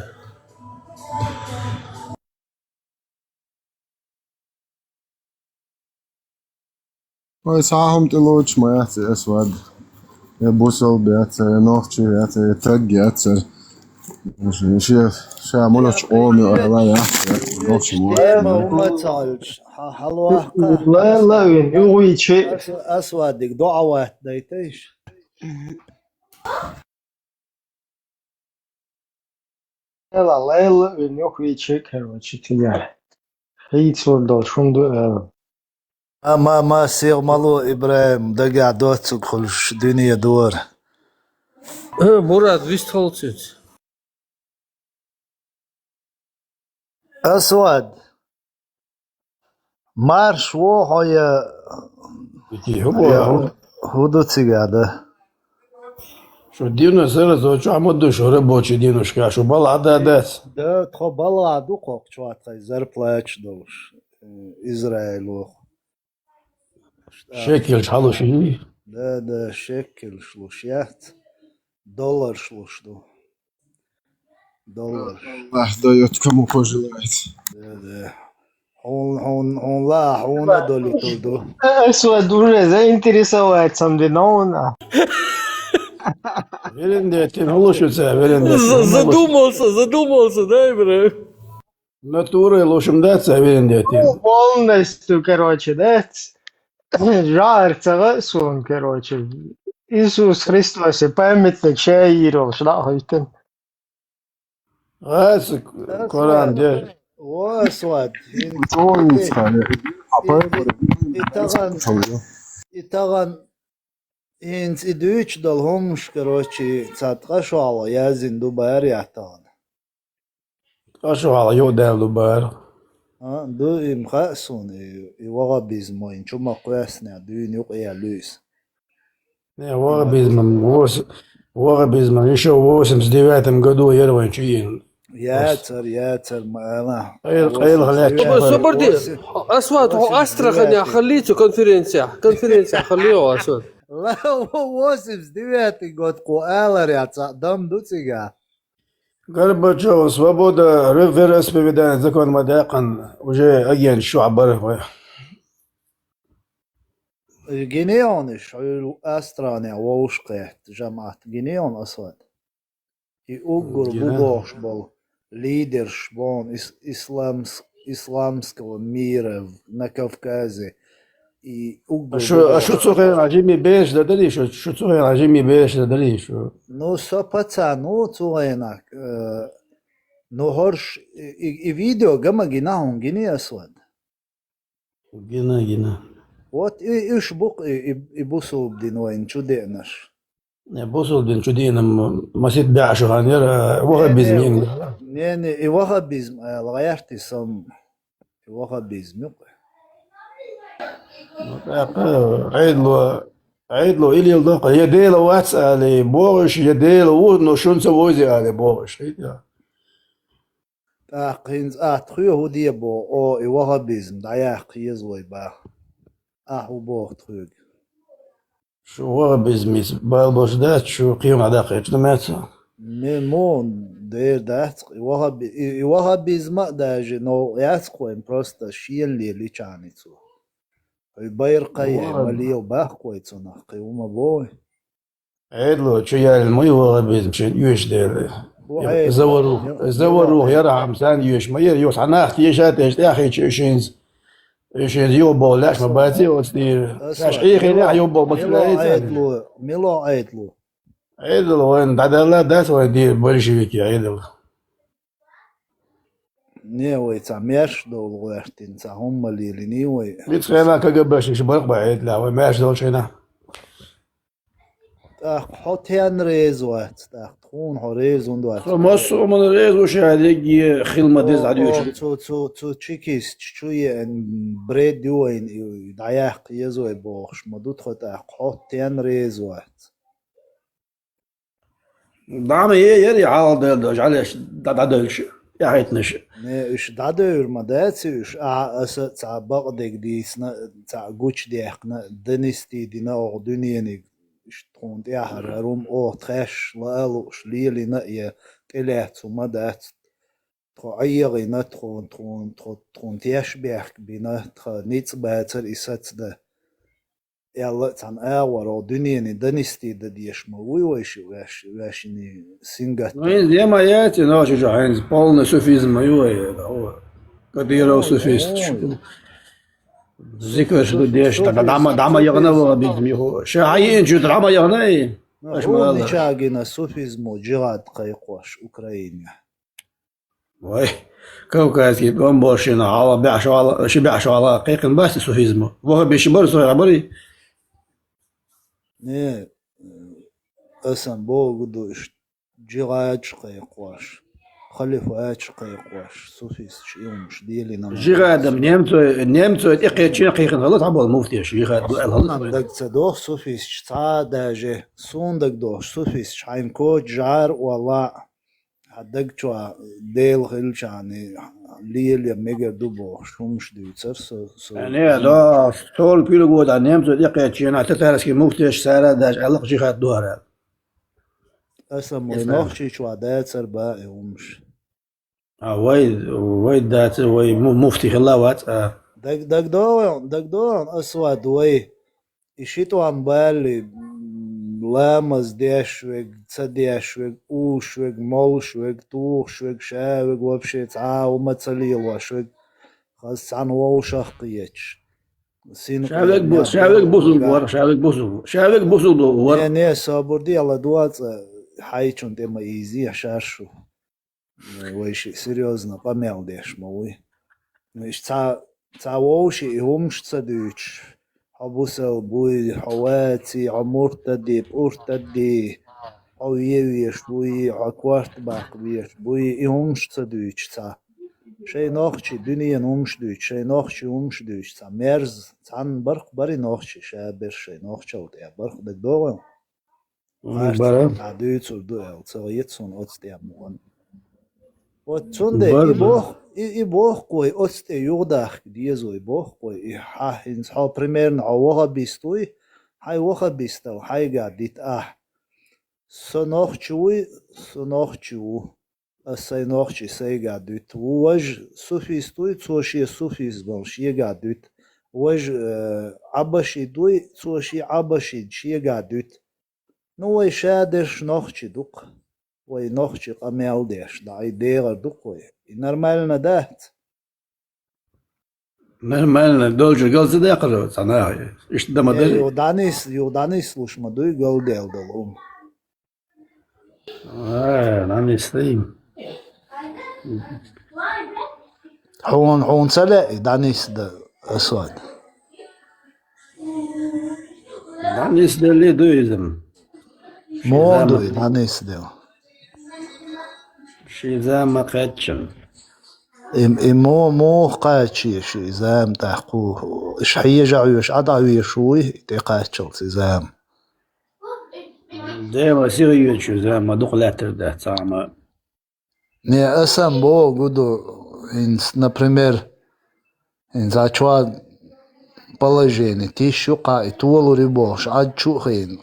Ой, сахьум тӀе лоч ма яц, Асвад. Я бусал бяцар, я нохчи яцар, я таг яцар. Ше, ша мулач оми ала яц, нохчи ма. Тема ума цалч. Ха-, халвахка. Ла, ла, вин, югъи чи. Ас-, Асвадик дуъават дайтайш. Ла, ла, ла, вин, югъи чи, короче, тия. Хицур дол шунду, э, Ма, ма, ма, сел мало, ИбрахӀим, дагахь доццуг хуьлуш дуьне дора. Э, Мурад, вистхалцуьц. Асвад, марш ву хьо я, Ити хӀу я боху? ХӀу-, хӀу ду цигахь, да? Шу дивно сара, со чохь ма ду шу рабочий динушка, шу балагӀа да дац? Да, тхо балагӀа ду кхокху чохь тхайн зарплаташ долуш, э, Израило. Шекелш хьалуш йий? Да, да, шекелш луш яц. Долларш луш ду. Долларш. Аллах даёт, кому пожелает. Да, да. Хьун, хьун, хьун ла, хьуна долу тул ду. Э, Асвад уже заинтересоваться, виновна. Верен детин, хьулуш ю ца, верен детин. З-, задумался, задумался, да, Ибрахим? Натурой лучшим, да, ца верен детин? Ну, полностью, короче, да? Жар ца га сун, короче. Иисус Христос и памятник шаиров, шла хойтен. Ас Коран де. О, Асвад. Чон ца, и, и, и таган, и таган, хӀинца и дуьйцуш долу хӀуманаш, короче, цхьа ткъа шо хьалха яздина ду бара я тагана? Ткъа шо хьалха юкъадаьлла ду бара. А, ду, и ма хаьа суна, и, и ваххабизм вайна чу ма кхоьссинехь дуьйна юкъаяьлла ю иза. Не, ваххабизман, вос-, ваххабизман, ещё в восемьдесят девятом году яра вайн чу йина. Яцар, яцар, ма ала. Къайла, къайла хьалаьцча. Собар, собар де. Асвад, хьо Астраханехь хилла цу конференцехь. Конференцехь хилла хьо, Асвад. Ла, восемьдесят девятый год кху алар яц, а дам ду цигахь. Горбачёв, свобода ре-, вероисповедания закон ма даьккхина, уже агенташ чохь бара вай. Гинеонаш, хьуьлу Астраханехь вовшахкхетта жамаӀат гинеон, Асвад? И уггар бу бохуш болу лидерш боху ис-, исламс-, исламского мира в-, на Кавказе. И уггар бу бохуш. А шу, а шу цу хенахь жимма бераш дан дарий, шу, шу цу хенахь жимма бераш дан дарий, шу? Ну, со пацан ву цу хенахь, э, ну, хӀорш, и, и, и видео ган ма гина хьуна, гиний, Асвад? Гина, гина. Вот и, уьш бу-кх и, и, и бусулба дин вайна чу деанарш. Не, бусулба дин чу деана м-, масийтта бӀе шо хан яра, э, ваххабизм йина. Не, не, и ваххабизм ала гӀерта и сом, и ваххабизм ю-кх. Ну, тӀаккха, э, Ӏедало, Ӏедало илла доккха, я Дела вац али бохуш, я Дела ву, но шуна ца вовзий али бохуш. ТӀаккха хӀинца атта хьоьга хӀун де боху, о, и ваххабизм дӀаяккха еза вай баха. Ахьа хӀун боху тхоьга? Шу ваххабизмица бала болуш дац, шу кхин хьадаккхийча ду меца? Ме мо дер дац, и ваххаби-, и, и ваххабизма а даже новкъа яц-кх вайн, просто шена лелийча цо. Хьуй байракхай, ма лела бах-кх вай цунах, кхин хӀума боху. Ӏедало чу яьлла ма ю ваххабизм шена оьшуш дела. Заварух, заварух яра хьама санна оьшуш ма яра, юха цхьа нах теша а тешна тӀаьхьа хӀиттича уьш хӀинца, уьш хӀинца юха боху лаьаш ма баций оцу дийра. Аш Ӏехийнехь юха боху ма ца лаьий царна. Мила Ӏедало? Ӏедало вайна дӀадаьлла дац вайн дийра большевики Ӏедало. Не, вай цхьа маьрша долу гӀоьртина, цхьа хӀумма лелийний вай. Муьлхха хенахь КГБшнаш бара-кх бай Ӏедалехь, вай маьрша долчу хенахь. ТӀаккха хьо тен реза вац, тӀаккха тхуна хьо реза хӀунда вац? Со массо а хӀуманна реза ву, ша дерриге хила ма деза дӀадоьшуш. Цу, цу, цу чекисташ чу еана бред ю вайна, и дӀаяккха еза вай бохуш ма ду тхо, тӀаккха хьо тен реза вац? ДӀа ма е яра и хьалха дойла долуш, Ӏалеш дӀа-, дӀадевлча, тӀаьхьахӀиттинарш. Не, уьш дӀадевр ма дац уьш, ахьа аса цхьа бакъдерг дийцина, цхьа гучудаьккхина, донести дина оха дуьнениг, уьш тхуна тӀаьхьара хӀума оха тхаьш лаа лууш лелийна а я тӀелаьцна хӀума дац. Тхо Ӏехийна, тхуна, тхуна, тхо, тхуна теш бехк бина, тхан ницкъ бацара и сацадан. Аьлла а цхьана агӀор, оха дуьнениг донести дан дезаш ма вуй вай ши ваьш-, ваьшний сингаттам. Ну, хӀинца дема яц и нохчийн чохь, хӀинца полный суфизм ма ю вай, о, Кадыров суфист. Зикраш ду деш, дӀа-, дӀа-, дӀа ма, дӀа ма яхана ваххабизм юха. Ша хьан йиъначу дӀа ма яхана и? Ну, хьуна мича гина суфизмо джихад кхайкхош Украине? Вай, кавказский тӀом болчу хенахь хьалха бӀе шо хьалха, ши бӀе шо хьалха кхайкхина бац и суфизм? Ваххабиш бара цо, я бара? Не, аса богу ду иштта, джихадаш кхайкхош, халифаташ кхайкхош, суфисташ и хӀумаш делина. Джихадам немцой, немцой тӀекхеччина кхайкхина хилла цхьаболу муфтеш, джихад ду аьлла хилла. Суна даг ца доху суфисташ, цхьа а даже, суна даг дохуш суфисташ, хьайна коча жӀара а валла, хьан даг чохь Дела хилчахьана лело мегар ду бохуш хӀумаш дуьйцура со, со. Не, да, стол пилгода немцой тӀекхеччина, татарский муфтеш цара а даже аьлла-кх джихад ду хӀара аьлла. Аса вай нохчийчохь дацара бан и хӀумаш. А вай, вай дац, вай му-, муфти хилла вац, а. Даг, дагдогӀун, дагдогӀун, аса вад вай. И ши тӀом балли, м, ламаз деш верг, ца деш верг, уьш верг, молуш верг, тухуш верг, ша верг, вообще цхьа а хӀума ца лелош верг, хаза цхьана вовшах кхеташ. Син ша верг бу-, ша верг бусулба вара, ша верг бусулба, ша верг бусулба вара. Не, не, собар де, ладоьгӀна цкъа, хьайчун тӀе ма ийзе шаьш шу. Вай шиъ серьёзно къамел деш ма вуй. Иштта цхьа, цхьа вовшийн и хӀумаш ца дуьйцуш, хьо бусалба вуй, хьо ваций, хьо муртаддий, пуртаддий, хьо вен веш вуй, хьо корта баккха веш буй, и хӀумаш ца дуьйцуш цхьа. Шайн нохчийн дуьненан хӀумаш дуьйцуш, шайн нохчийн хӀумаш дуьйцуш цхьа мерза, цхьанна барх бари нохчий ша берш шайн нохчалла тӀехь барх дагадогӀу. М, бара. ДӀа дуьйцур ду аьлла, ца гӀо яц хьуна оцу тӀе мукъан. Вот цундела и боху, и, и боху вай оцу тӀе юхадахка деза вай боху вай, и хьан хӀинца хьо примерно хьо ваххабист вуй, хьайн ваххабисталла хьайга дита ахь. Со нохчи вуй, со нохчи ву. Ас сайн нохчий сайга дуьту. Ву важа суфист вуй, цо шен суфизмал шега дуьту. Важа, э, Ӏабашид вуй, цо шен Ӏабашид шега дуьту. Ну, вай ша дерш нохчий ду-кх. Вай нохчий къамел деш, дӀа и дегӀар ду-кх вай. И нормально дац? Нормально, долчуьра гал ца даккхара цхьа наха? Иштта дан ма дарий? Юха дӀанис-, юха дӀанислуш ма дуй галдаьлла долу хӀума. А, дӀанисдий. Хьуна, хьуна ца лаьий дӀанисда, Асвад? ДӀанисделли ду иза. Муха ду и дӀанисдел? Ши зама кхаьччина. И, и мо-, муха кхача ши зама тӀаккха? Иша хьежа а хьоьжуш, Ӏа дӀахьоьжуш вуй, тӀекхаччалц и зама? Дела сиха йоьдуш ю зама, дукха лаьттар дац цхьа а ма. Не, аса богу ду, хӀинца, например, хӀинца чохь положение тиш ю кхаъ, и толур ю бохуш, Ӏад чу а хиъна,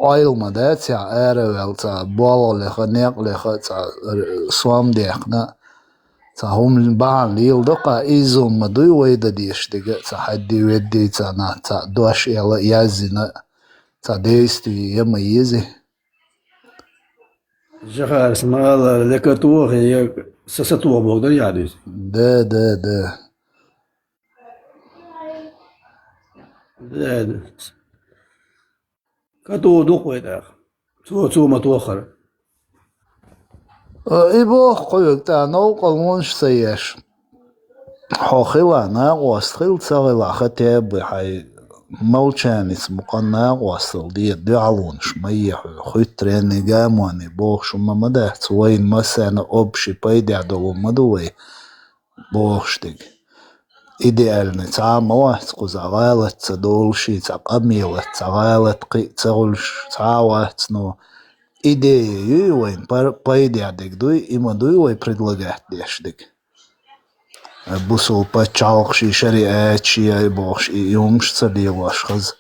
ойла ма дац, я ара а ваьлла, цхьа болх леха, некъ леха, цхьа р-, сом дехна, цхьа хӀума бахьана леладо кхаъ, изза хӀума ма дуй вай дан дезаш дерг а, цхьа хьадди-ведди, цхьа нах, цхьа дош аьлла, язйина, цхьа действие я ма езий. Жихарас ма-аллара, лекха тоха, я са, са тоха боху дар яхьа дуьйцу? Да, да, да. Да, да. Катур ду-кх вай тӀаккха. Цо, цо ма тохара. А, и боху кхуьга тӀа новкъарлонаш ца еш. Хьо хила, накъост хила, ца хила, хотя бы хьайн молчаница мукъан накъосталла де, дуьхьалонаш ма е хьоьга, хуьттаренний, гамонний бохуш хӀума ма дац, вайна массарна общий пайдехь долу ма ду вай бохуш дерг. Идеальный цхьа а ма вац кхузахь, гӀалат ца долуш, цхьа къамелат, цхьа гӀалат кхин а ца хуьлуш цхьа а вац, но идея юй вайн пар-, пайдехь дерг дуй, и ма дуй вай предлагать деш дерг. Бусул пачхьалкхаш и шариат шен бохуш, и, и хӀумаш ца лелош хаза.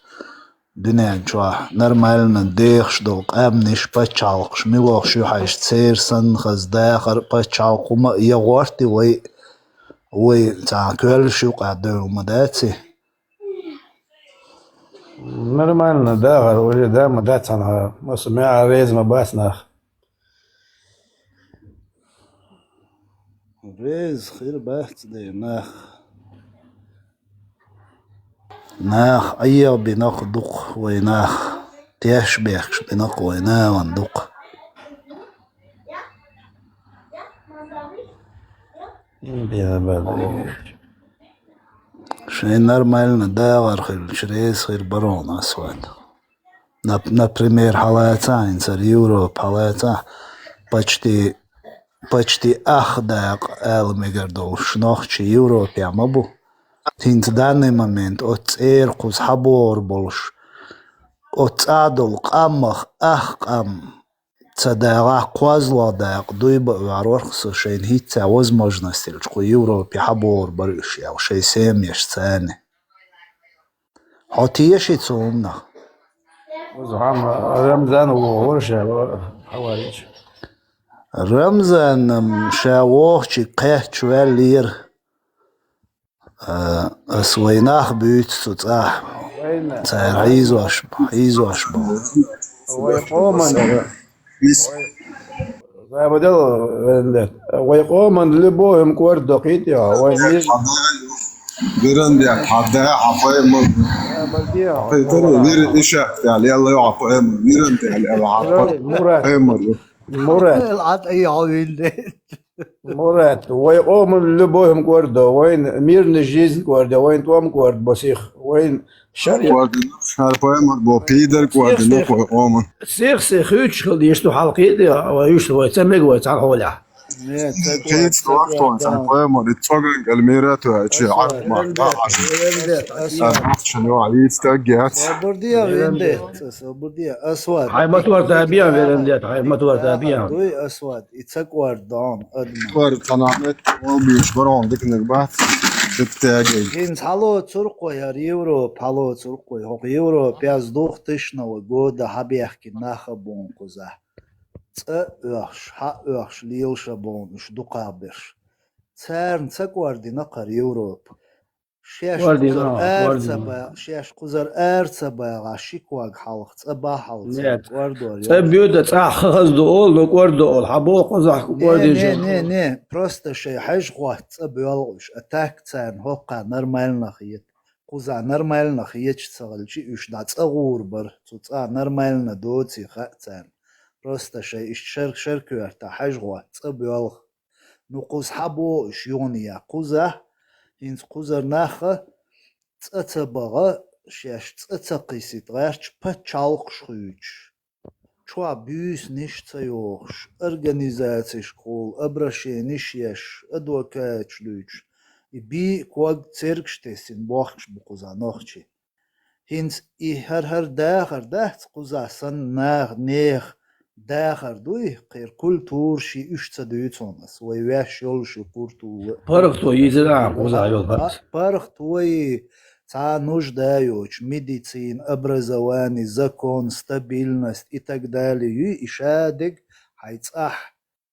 Дуьнен чохь нормально дехаш долу къаьмнаш, пачхьалкхаш мила вохуш ю хьаьжча, церан санна хаза дахар а, пачхьалкх хӀума а я гӀорти вай, вай цхьа коьллаш юкъахь девлла ма дац и. Нормально дахар уже да ма дац хьан, масса меа реза ма бац нах. Реза хир бац де нах. Нах Ӏеха бинарх дукха вай нах, теш бехкаш бинарх вай нахана дукха. Шайн нормально дагӀар хилча, реза хир барон ас ван. Нап-, например, хьалаца хӀинца Европа, хьалаца почти, почти ах дакъа ала мегар долуш нохчий Европехь ма бу. ХӀинца данный момент оцу цӀера кхуза хьабогӀур болуш, оцу цӀа долу къамах ах къам ца дагӀахь, кхозлагӀа дакъа дуй бан оьгӀарварх со шайна хӀинцца возможность хилча, кху Европе хьабогӀур бара уьш аьлла, шайн семьяш царна. Хьо теша цу хӀуманах? Уза хьан Рамзан вогӀура ша, хьаварича. Рамзан-м ша вогӀучи кхаьчча ваьллера. А, ас вай нах буьйцу цу цӀахь. Вайна. Цара хьийзош, хьийзош бу. Вай къоман. Ис. Вай, вай бадал, вай, вай къоман любой хӀума кӀордо кхийти, вай мир. Виран де, хьан да, хьан пайма. Вай бадал, вир иша, ял, ял, хьан пайма. Виран де, ял, хьан пайма. Мурат. Мурат. Эл ат ай хьо вин де. Мурат, вай къоман любой хӀума кӀордо, вайн мирная жизнь кӀордо, вайн тӀом кӀордо бо сих, вайн шар-, кӀордо, шар пайма бо, пидар кӀордо, сих, вай къоман. Сих, сих, хуьйцуш хила дийш ду хьалкхийда, вай уьш вай ца мега вай цхьана хьолехь. Не, ца кӀордо, кхийца ца кӀордо, цхьана пайма, и цоган кӀел мира а тоьа, чи Ас Ӏарб ма, Вендет, Ӏаш. Вендет, Ас Ас нохчан йо, Ӏийца таг яц. Собар де, Вендет, собар де, Ас ван. Хьайн ма тор да бен, Вендет, хьайн ма тор да бен. Дуй, Ас ван. И ца кӀордон адамо. Кор цхьана меттиг вал буьйцуш барон диканиг бац, дитта тегай. ХӀинца хьалоцур кхо хӀара Европа, хьалоцур кхо. ХӀокху Европа яздух тышна ва года хьабехкина нах а бун кхуза. ЦӀа а оьхуш, хьа а оьхуш, лелаш а бун уьш дукхахберш. Царна ца кӀордина кхара Европа. Шаьш кхузара ара ца ба-, шаьш кхузара ара ца багӀа, ши ког хьалха, цӀа бахьалца кӀордор йо. ЦӀа боьда, цӀахь хаза ду олу, но кӀордо олу. Хьан боху кхузахь кӀордийча? Не, не, не, просто шайн хьаьжа хӀотта цӀа боьлху уьш. А так царна хӀоккхахь нормально хета. Кхузахь нормально хеташ ца хилча, уьш дӀа цӀа гӀур бара. Цу цӀа нормально доций хаьа царна. Просто шайн иштта шар-, шаркоьртахь хьаьжа хӀотта цӀа боьлху. Ну, кхуза хьабоху уьш юханехьа кхузахь, хӀинца кхузара нах а цӀа ца бахьа, шаьш цӀа ца кхиссийта гӀерташ, пачхьалкхаш хуьйцуш. Чохь буьйсанаш ца йохуш, организацешкахула обращенеш еш, адвокаташ дуьйцуш, и бий а ког цергаш тесина бохкуш бу кхузахь нохчий. ХӀинца и хӀара-хӀара дахар дац кхузахь санна нах-, нехан дахар дуй, кхера культура ши уьш ца дуьйцу хьуна ас, вай ваьш йолуш ю культура. ПаргӀато йийзира ахьа кхузахь йолу паргӀат. Па-, паргӀато и цхьа нужда йоцуш, медицина, образование, закон, стабильность и так далее юй, и шадерг хьайн цӀахь.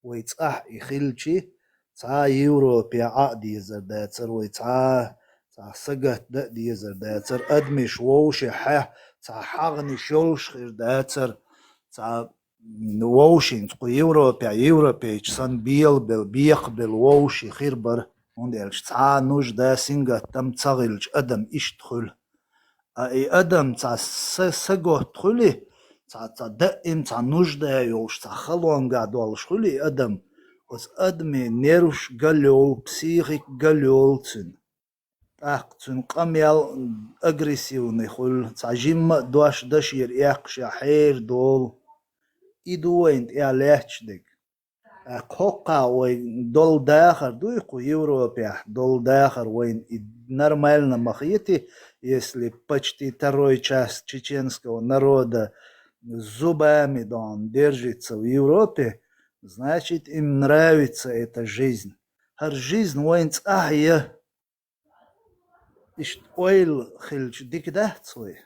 Вай цӀахь и хилчи, цхьа а Европе Ӏа а дезар дацара, вай цхьа а, цхьа сагатдан а дезар дацара, адамаш вовшех хьа-, цхьа хьагӀнаш йолуш хир дацара, цхьа вовшийн цхьа Европе, европейчу санна белабелла, бекхабелла вовшийн хир бара, хӀунда аьлча цхьа а нужда, сингаттам ца хилча адам иштта хуьлу. А и адам цхьа са-, саготта хуьлий, цхьа, цхьа даим цхьа нужда йолуш, цхьа халонга долуш хуьлий адам, оцу адамийн нерваш галйолу, психика галйолу цуьнан. ТӀаккха цуьнан къамел агрессивный хуьлу, цхьа жимма а дош дашера эккхуш я хьерадолу. И ду вайна тӀехь лаьтташ дерг. ТӀаккха хӀоккхахь вай долу дахар дуй кху Европехь, долу дахар вайна и нормально ма хетий, если почти второй часть чеченского народа зубами дон держится в Европе, значит, им нравится эта жизнь. ХӀара жизнь вайна цӀахь я. Иштта ойла хилча дика дац вай?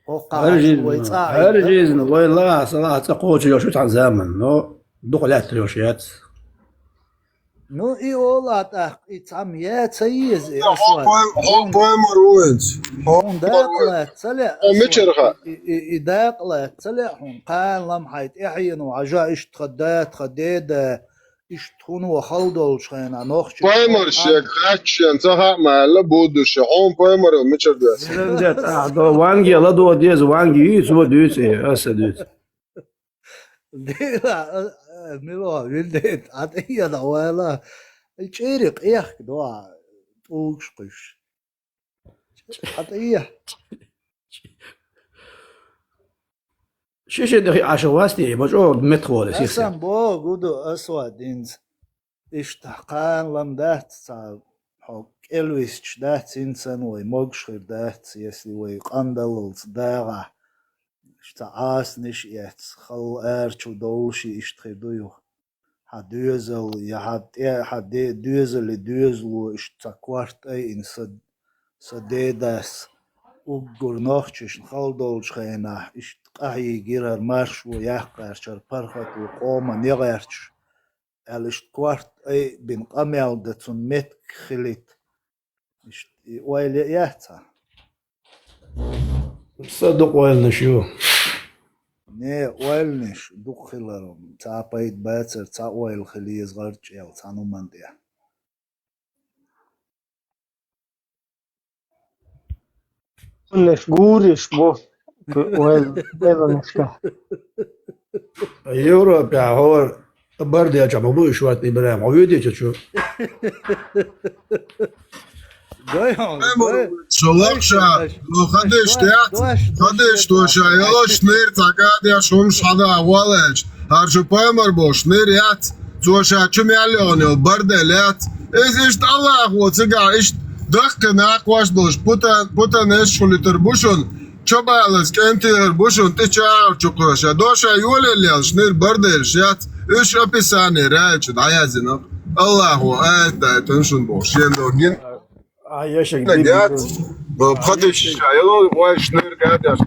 ХӀокхахь хӀара жизнь, вай цӀа хӀара жизнь, вай лаха, салаха цӀа кхочуш йолуш ю цхьана заманна, но дукха лаьттар йолуш яц. Ну, и ола тӀаккха, и цхьамма яц а еза, и хьо Асвад. Хьо пой-, хьо поймар ву хӀинца. Хьо хьуна дакъа лаьцна ца лаьа, хьо Асвад? Мичара хаьа? И, и, и дакъа лаьцна ца лаьа хьуна? Кхана лам хьайн тӀаьхьено, хьажа иштта тхан да, тхан деда, иштта хӀунда ваха хала долчу хенахь нохчий. Паймар шега хаьттича шена ца хаьа ма аьлла, будущее. Хьуна паймаро мичара доьссина? Виранзет, ахь до ванге ладо деза, ванге юьйцу, ва дуьйцу, э, аса дуьйцу. Дела, а, а, мило, виндет, а тӀе еда вайла. И чӀири къехка дуа тӀулгаш кхуьш. Хьа тӀе. Шишин тӀе хиъ Ӏаш вац те, ма чӀогӀа меттахволе сиха. Асан богу ду асва динца. Иштта кхана лам дац цхьа, хьо кӀелвисча дац, хӀинца санна вай могуш хир дац, если вай къандаллалц дагӀахь, иштта цхьа Ӏасанаш а эц, халла ара чу довлуш и иштта хир ду юха. Хьан доьзал, я хьан тӀе, хьан де-, доьзали доьзало, иштта цхьа корта айина са, са дедас, уггар нохчашна хала долчу хенахь, иштта къахьийгира, маршо яккхарчара паргӀато къоман ян гӀерташ, аьлла, иштта корта айбина къамел дан цунна меттиг хилийта. Иштта и ойла яц хьан? Са дукха ойланаш ю. Не, ойланаш дукха хилар, цхьа пайда бацара, цхьа ойла хила еза гӀарчӀел, цхьана хӀуманна тӀехь. Хьунаш гуриш бу, ойла, ойланашка. Европехь хӀора Барделча ма бу уьш ватта Ибрахим, хьо вуьйдича чу? Дай хьо, дай. Шо лакхша, но хадиш тӀехь, хадиш тоша, ялаш нир цхьа кадеш хӀумаш хьада гӀолаьлча. ХӀара шу пайхамар болуш нир яц, цо ша чу мел йогӀун йолу Бардел яц. Иза иштта Аллахо цигахь иштта даккхи накхош долуш, путан, путан эшхулитар бу шуна, чобалаз кӀентийхар бу шуна, тӀе чагӀар чу кхоша. Доша йолеллелш нир Барделш яц, уьш описание раьлча дӀаяздина. Аллахо аят дайтина шуна боху, шен доггин. А яшаг яц, пхатиш ша, яло, вай шнур кадеш.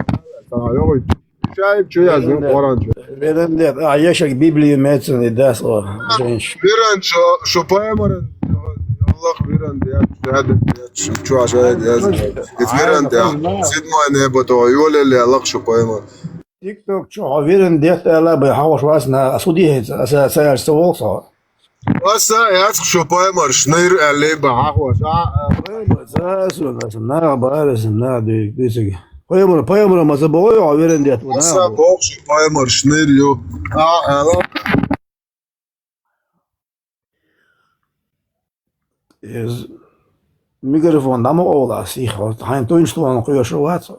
Шайб чу яздина Къуран чу. Веран дет, а яшаг Библию мецан и дас о, женщ. Веран шо, шо пайхамар. Аллах веран дет, шо, шо яз. Ит веран дет. Седьмой небо то, йолелле Аллах шо пайхамар. ТикТок чу хьо виран дехта аьлла бай хьахош вац на, а суди хӀинца, аса, аса яш ца волу со. Аса яц шо пайхамар шнайр аьлле бай хьахош, а, а. Ца асу, аса нах бара, аса нах дуй, дуй цига. Пайхамар, пайхамар ма ца боху, хьо виран дехта, аса нах боху шо пайхамар шнайр ю. А, аьлла. Из микрофон дӀа ма къовла ас, их, хьайн тунчтонах кхоьшу вац.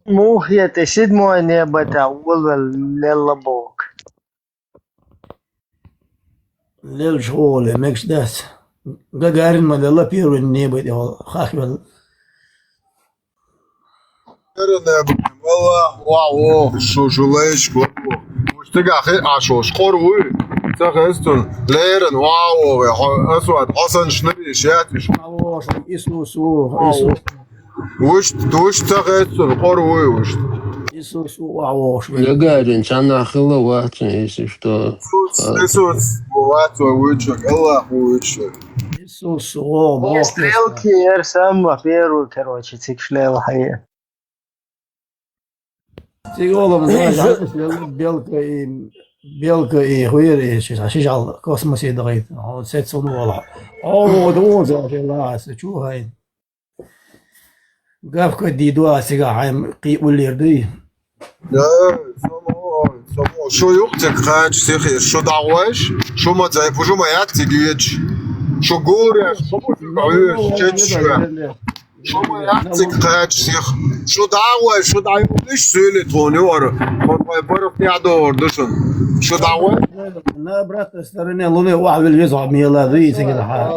Муха хета, седьмой небо тӀехь волавелла лелла боху. Лелча хьоле, мегаш дац. Гагарин ма лелла первый небо тӀехь хахвелла. Леррина, Аллах, вау, шу, шу лайшка, вау. Уж цигахь хи Ӏаш волуш къора вуй? Ца хеза цунна. Леррина, вау, вай, хьо, асвад, хьо санна шнариш яц уьш. Вау, Исус ву, Исус. Вуш, вуш ца хеза цунна, къора вуй вуш? Исус ву, вау, ваш. Гагарин, цхьанна хилла вац, если что. Исус, Исус ву, вац, вай вуьйцург, Аллах ву вуьйцург. Исус ву, вау. Стрелки, ер самый первый, короче, цикшлел хьае. Цига олам, белка и, белка и хуьйра и ши, ши жал космосе дахийта. О, сецун вола. О, вот, вот, вот, вот, чу хай. Гавка ди дуа цига хай, кхи уллер дуй. Да, само, само. Шу юкъ цига кхача сихе, шу дагӀвеш, шу ма цай, пужу ма яц цига юьч. Шу гур яш, шу ма цига юьч, чеч шу. Шу ма яц цига кхача сих. Шу дӀа а вай, шу дӀа юкъ диш суьйле тхуна юара. Тхуна вай паргӀат тӀехь догӀур ду шуна. Шу дӀа а вай. На обратной стороне луны охьавил веза мела дуй цига хьа.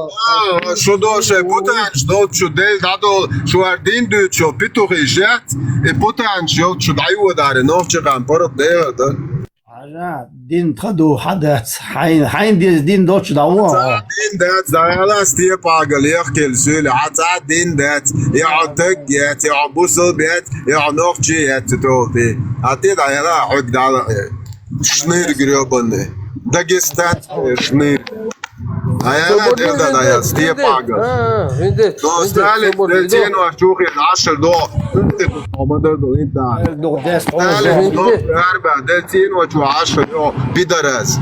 А, шу до шай путанаш долчу шу дел дӀадолу, шу ар дин дуьйцу шо петухиш яц, и путанаш йолчу шу дӀайодари нохчи хан паргӀат дехар дан. Хьажа, дин тха ду, хьан дац? Хьайн, хьайн деза дин долчу дӀа вон? Цхьа дин дац, дӀаяла степагал яхкел суьйли, хьан цхьа дин дац, я хьо таг яц, я хьо бусалба яц, я хьо нохчи яц, ца толти. Хьан ти дӀаяла хьуьг дӀала, шныр грёбаный. Дагестан, шныр. Аяла дерда даял, степага. Виндет, виндет, Сталин, свободный, дел тенвар чухе нашал до. Хьо ма дар до, инта. Дух дес, Сталин, дух арба, дел тенвар чу ашал до, пидорас.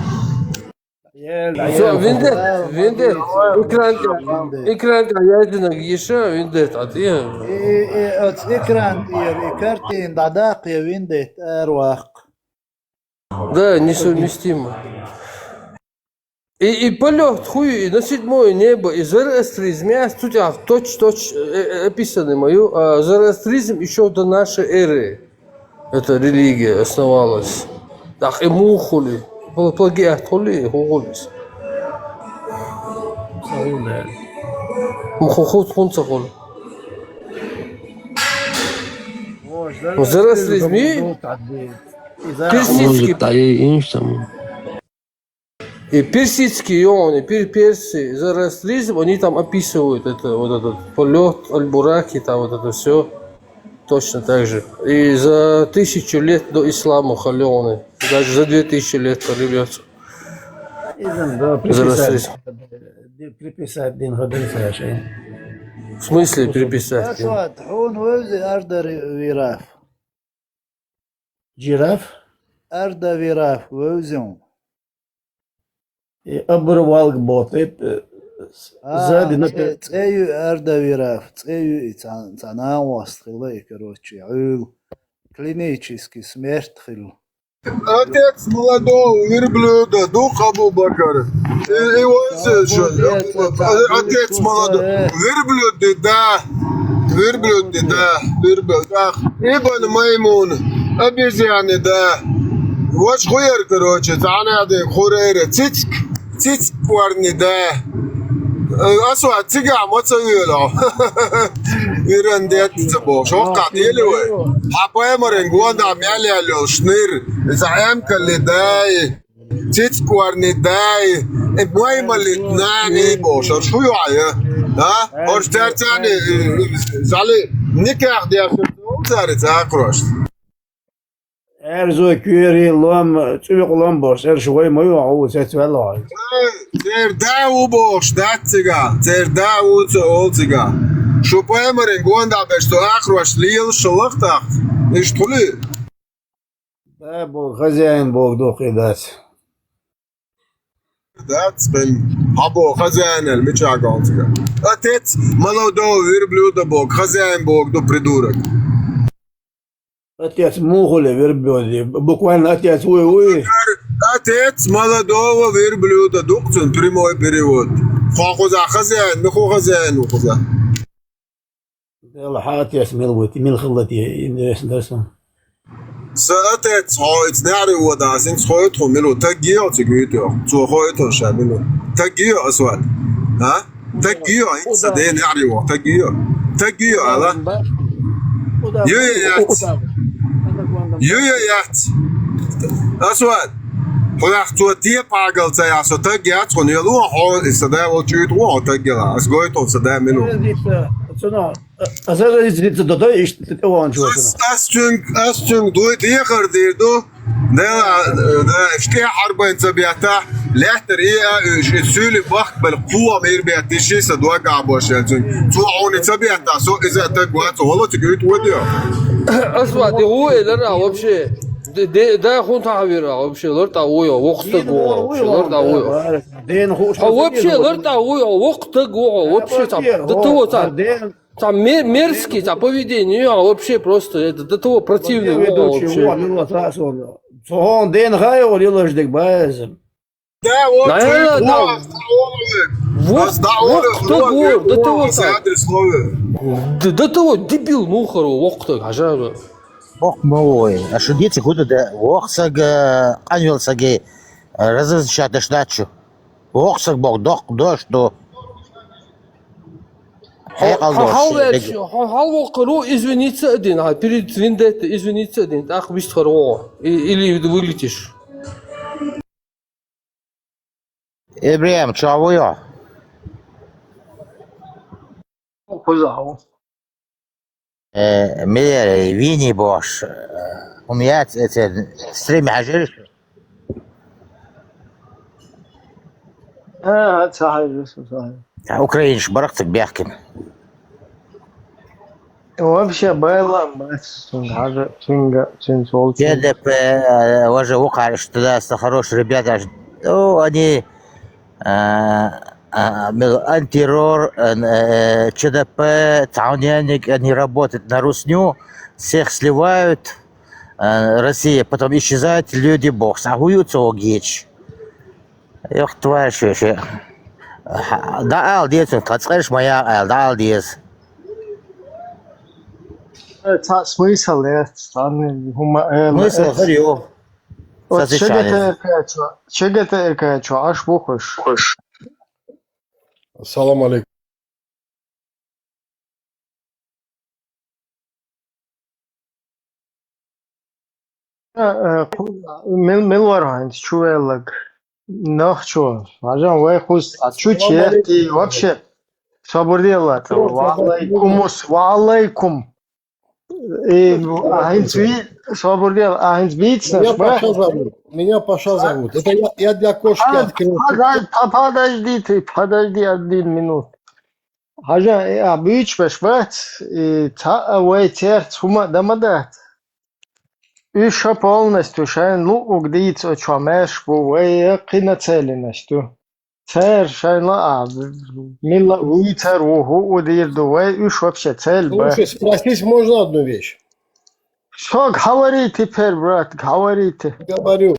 Всё, виндет, виндет. Экранка, экранка яздина гиша, виндет, а ты? И, и, оц экран тӀера и картина дӀадаккха, я виндет, арваккха. Да, несовместимо. И, и полёт хуй, и на седьмое небо, и зороастризм, я тут я точь-точь э, э, описаны мою, а зороастризм еще до нашей эры. Эта религия основалась. Так и мухули, пл- плагиат хули, хугулис. Муху хут хунца хули. Ну, зороастризм и персидский. Может, да и инш там. И персидские, он, и пер- персы, зороастризм, они там описывают это, вот этот полет, альбураки, там вот это все точно так же. И за тысячу лет до ислама халёны, даже за две тысячи лет халёнцы. Изан, да, приписать. Зороастризм. Приписать дин хадиса шей. В смысле приписать? Асвад, хун вевзи арда вираф. Жираф? Арда вираф, вевзин. И оборвал к боты, э, с- А, сзади на цӀе- пе- цӀею арда вираф, цӀею и ца- цӀанан васт хила и, короче, гӀуьл. Клинический смерть хила. Отец молодого верблюда, дух Абу Бакар. И, и он же, же, отец молодого верблюда, да. Верблюда, да. Верблюд. Ах, Ибн Маймун, обезьяны, да. Вот хуер, короче, цанады хурейра, цицк, цицк варни, да. Э, Асвад, цига моца вела. Иран дет ца бо. Шо катели вы. Хапай марен гонда мяли алёл шныр. За эмкали дай. Цицк варни дай. Э, маймали нани бо. Шо шуё ая? А? Ош терцани, э, зали никак дер. Цари цакрош. Эрзо кюри лом, цуйк лом бо. Сер шугой мою, ау, сецвело. Церда у бо, штат цига. Церда у цо ол цига. Шупай марен гонда беш то ахрош лил шалахтах. Иш тули. Да, бо, хозяин бо, дохи дац. Дац бен. Або хозяин, мича гонцига. Отец молодого верблюда бог, хозяин бог, да придурок. Отец мухули верблюда. Буквально отец уй уй. Отец молодого верблюда, дукцин прямой перевод. Хо хоза хозяин, ну хо хозяин, ну хоза. Дела хатес мел бути, мел хилла ти, интересно дарсан. Са отец хо ит нари вода, син хо ит хо мел, тагио цигуито. Цо хо ит хо ша мел. Тагио Асвад. А? Тагио, ит са де нари во, тагио. Тагио, ала. Ю я яц. Ю я яц. Асвад. Хулах цо те пагал ца я со тагиац, хо нелу, хо, и са да вол чуит, хо тагила. Ас гоит, хо са да мел. Цуно. А, а зараз ит додо иш те вон чуо. Ас, ас чунг, ас чунг дуй дехар дир ду. Да, да, шке харбайн цабията. Лехтер и а, ш- сюли бах бел куа мир бет иши са дуа габо шел чунг. Цу ауни цабията, со иза так гуа, цу холо цу гуит водио. Асва, де у элера вообще. Де, де, да хун тахвира вообще, лор та уйо, вохста гуа вообще, лор та уйо. Ден ху- А вообще, лор та уйо, вохста гуа, вообще там, да ты вот там. Там мер- мерзкий, там поведение, а вообще просто это до того противный, о, вообще. Цохон ден хай ол илаждык баэзим. Да, вот. Наверное, да. Вох, вох, кто гор, до того там. Д- До того дебил мухару, вох кто, а жаль. Вох мовой. А шудицы куда да? Вох сага, э, анвел сага, э, разрешать дашначу. Вох саг бог, дох, дождь, до. Хал вокру извиниться один, а перед вендеттой извиниться один, так вистхаро. И- Или вылетишь. Ибрем, чё вы? Хузау. Э, милер, вини бош. Э, умият, это, стрим хажир. А, цахай, цахай. Украинш барахтык бяхкин. Вообще, байла, мать, сунга, сунга, сун сол. Т Д П, э, важе вокариш, тогда хорошие ребята. О, они, э, э, мел-, антирор, э, э, Ч Д П, Таунянник, они работают на русню, всех сливают, э, Россия, потом исчезают люди, бог, сахуются огечь. Йох, твоя шо, шо. Ха, дӀаала деза, тха цӀераш ма яха аьлла, дӀаала деза. Э, цхьа смысл яц, цхьанне хӀума ала. Смысл хир ю. Вот Са зичанец. Ч Г Т Р К чу, Ч Г Т Р К чу Ӏаш бу хӀуш? Ассаламу алейкум. Э, э, ху-, мел-, мел вар хӀанз чувеллаг? Нах чу. Важан вай хуз, а чу Салам четти, алейкум. Вообще. Собур дела. Салам алейкум. Ва алейкум. Э, ну, а хӀинц ви, собур дела, а хӀинц бицнаш, Меня ба? Паша зовут. Меня Паша зовут. Это я, я для кошки А, открыл. Подожди, подожди, подожди одну минуту. Хьажа, э, а буьйцуш беш бац, и цхьа а вай церц хӀума а дан ма дац. Уьш ша полностью шайн луъуг дийца оцу чохь маьрша бу, вай яккхий нацеленаш ду. Церан шайн лаа, милла а вуьйцар ву, хӀуъу дийр ду, вай уьш вообще цель ба. Слушай, спросить можно одну вещь? Что, говори теперь, брат, говори ты. Говорю.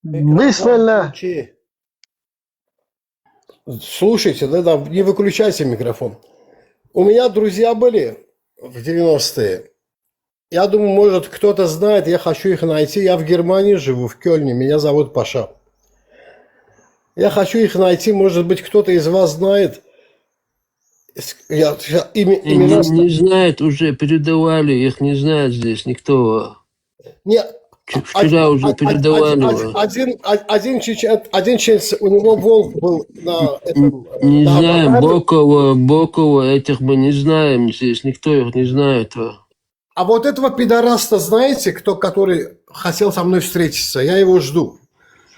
Микрофон Бисмилла. Включи. Слушайте, да, да, не выключайте микрофон. У меня друзья были в девяностые. Я думаю, может, кто-то знает, я хочу их найти. Я в Германии живу, в Кёльне, меня зовут Паша. Я хочу их найти, может быть, кто-то из вас знает. С-, я, я, име-, И имена не, ста- не знает уже, передавали, их не знает здесь никто. Не, Ч-, а, вчера а, уже а, передавали один, его. один, а, один чечен-, один чеченец, у него волк был на этом, Не на знаем, аватаре. Бокова, Бокова, этих мы не знаем здесь, никто их не знает. А вот этого пидораста знаете, кто, который хотел со мной встретиться? Я его жду.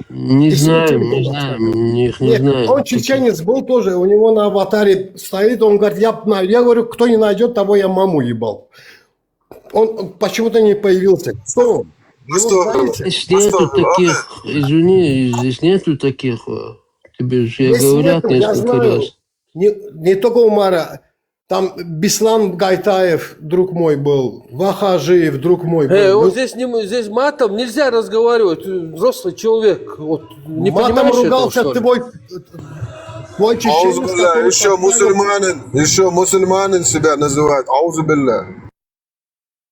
Не знаем, не знаем, их не знаем. Нет, он чеченец был тоже, у него на аватаре стоит, он говорит, я, на-, я говорю, кто не найдет, того я маму ебал. Он почему-то не появился. Кто он? Вы что, знаете? Здесь нету таких, извини, здесь нету таких, э, тебе же говорят несколько раз. Здесь нету, я знаю. Не, не только Умара, там Беслан Гайтаев, друг мой был, Ваха Ажиев, друг мой был. Э, вот здесь не, здесь матом нельзя разговаривать, э, взрослый человек, вот, не понимаешь этого, что ли? Матом ругался твой, твой чеченец, который поставил. Аузу билля, ещё мусульманин, ещё мусульманин себя называет, аузу билля.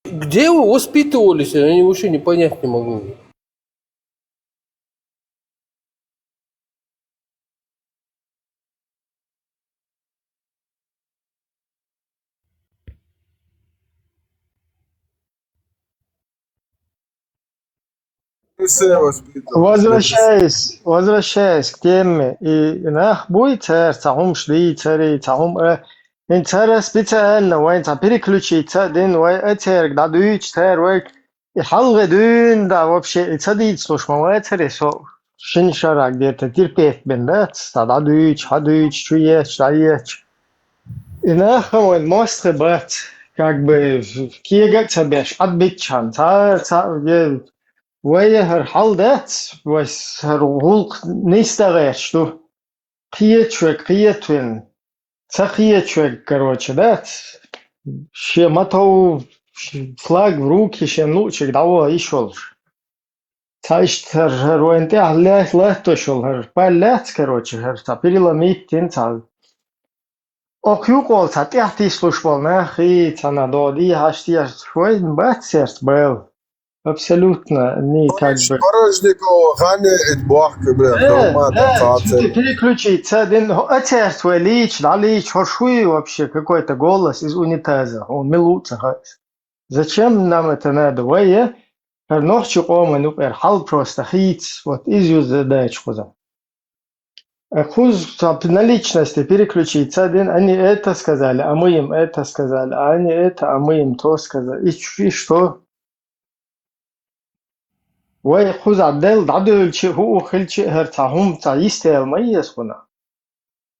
Где вы воспитывались? Я вообще не понять не могу. Возвращаясь, возвращаясь к теме, и нах буй цара, цхьа хӀумаш дийцари, цхьа хӀума, э, ХӀинца цара специально вайн цхьа переключиться а дина, вай а цаьрга дӀадуьйцу, цара вайга и хьалхе дуьйна да вообще и ца дийцалуш ма вацара со шина шарахь где-то терпеть бен дац, цхьа дӀадуьйцу, хьадуьйцу, чу етташ, дӀаетташ. И нах а вайн мостагӀий бац, как бы кега а ца беш, Ӏадбитчхьана, цхьа, цхьа, е, вай хӀара хьал дац, вай хӀара гӀуллакх нийса дан гӀерташ ду. Кхечуьнга кхетавина, ца кхечуьнга, короче, дац, шен мотов, флаг в руки шен луучуьнга дӀаваха йиш йолуш. Цхьа иштта хӀара, хӀара вайна тӀехь лаьтта латтош йолу хӀара пал лаьцна, короче, хӀара цхьа переломить дина цхьа. Окху юкъахула цхьа тӀехь тислуш болу нах, и цхьанхьа догӀу дехьаш тешаш вайна бац церца бала. Абсолютно, не, как бы. Порожникова, гӀане ит бохка, бля, Э, хӀумма э, дан цу цхьацца. Ты переключиться а дина, хӀо, а церца вай лийча, дӀалийча, хӀорш хуй вообще какой-то голос из унитаза, хьуна мила ву а ца хаьа. Зачем нам это надо? Вай, э, хӀара нохчийн къоман юкъара хьал просто хийца, вот иза ю задача кхуза. Э, кхуза цхьа на личности переключиться а дина, они это сказали, а мы им это сказали, а они это, а мы им то сказали. И ч-, и что? Вай кхузахь Делла дӀадуьйлучу а, хӀуъу хилча а хӀара цхьа хӀума цхьа йистел ма еза кхунах.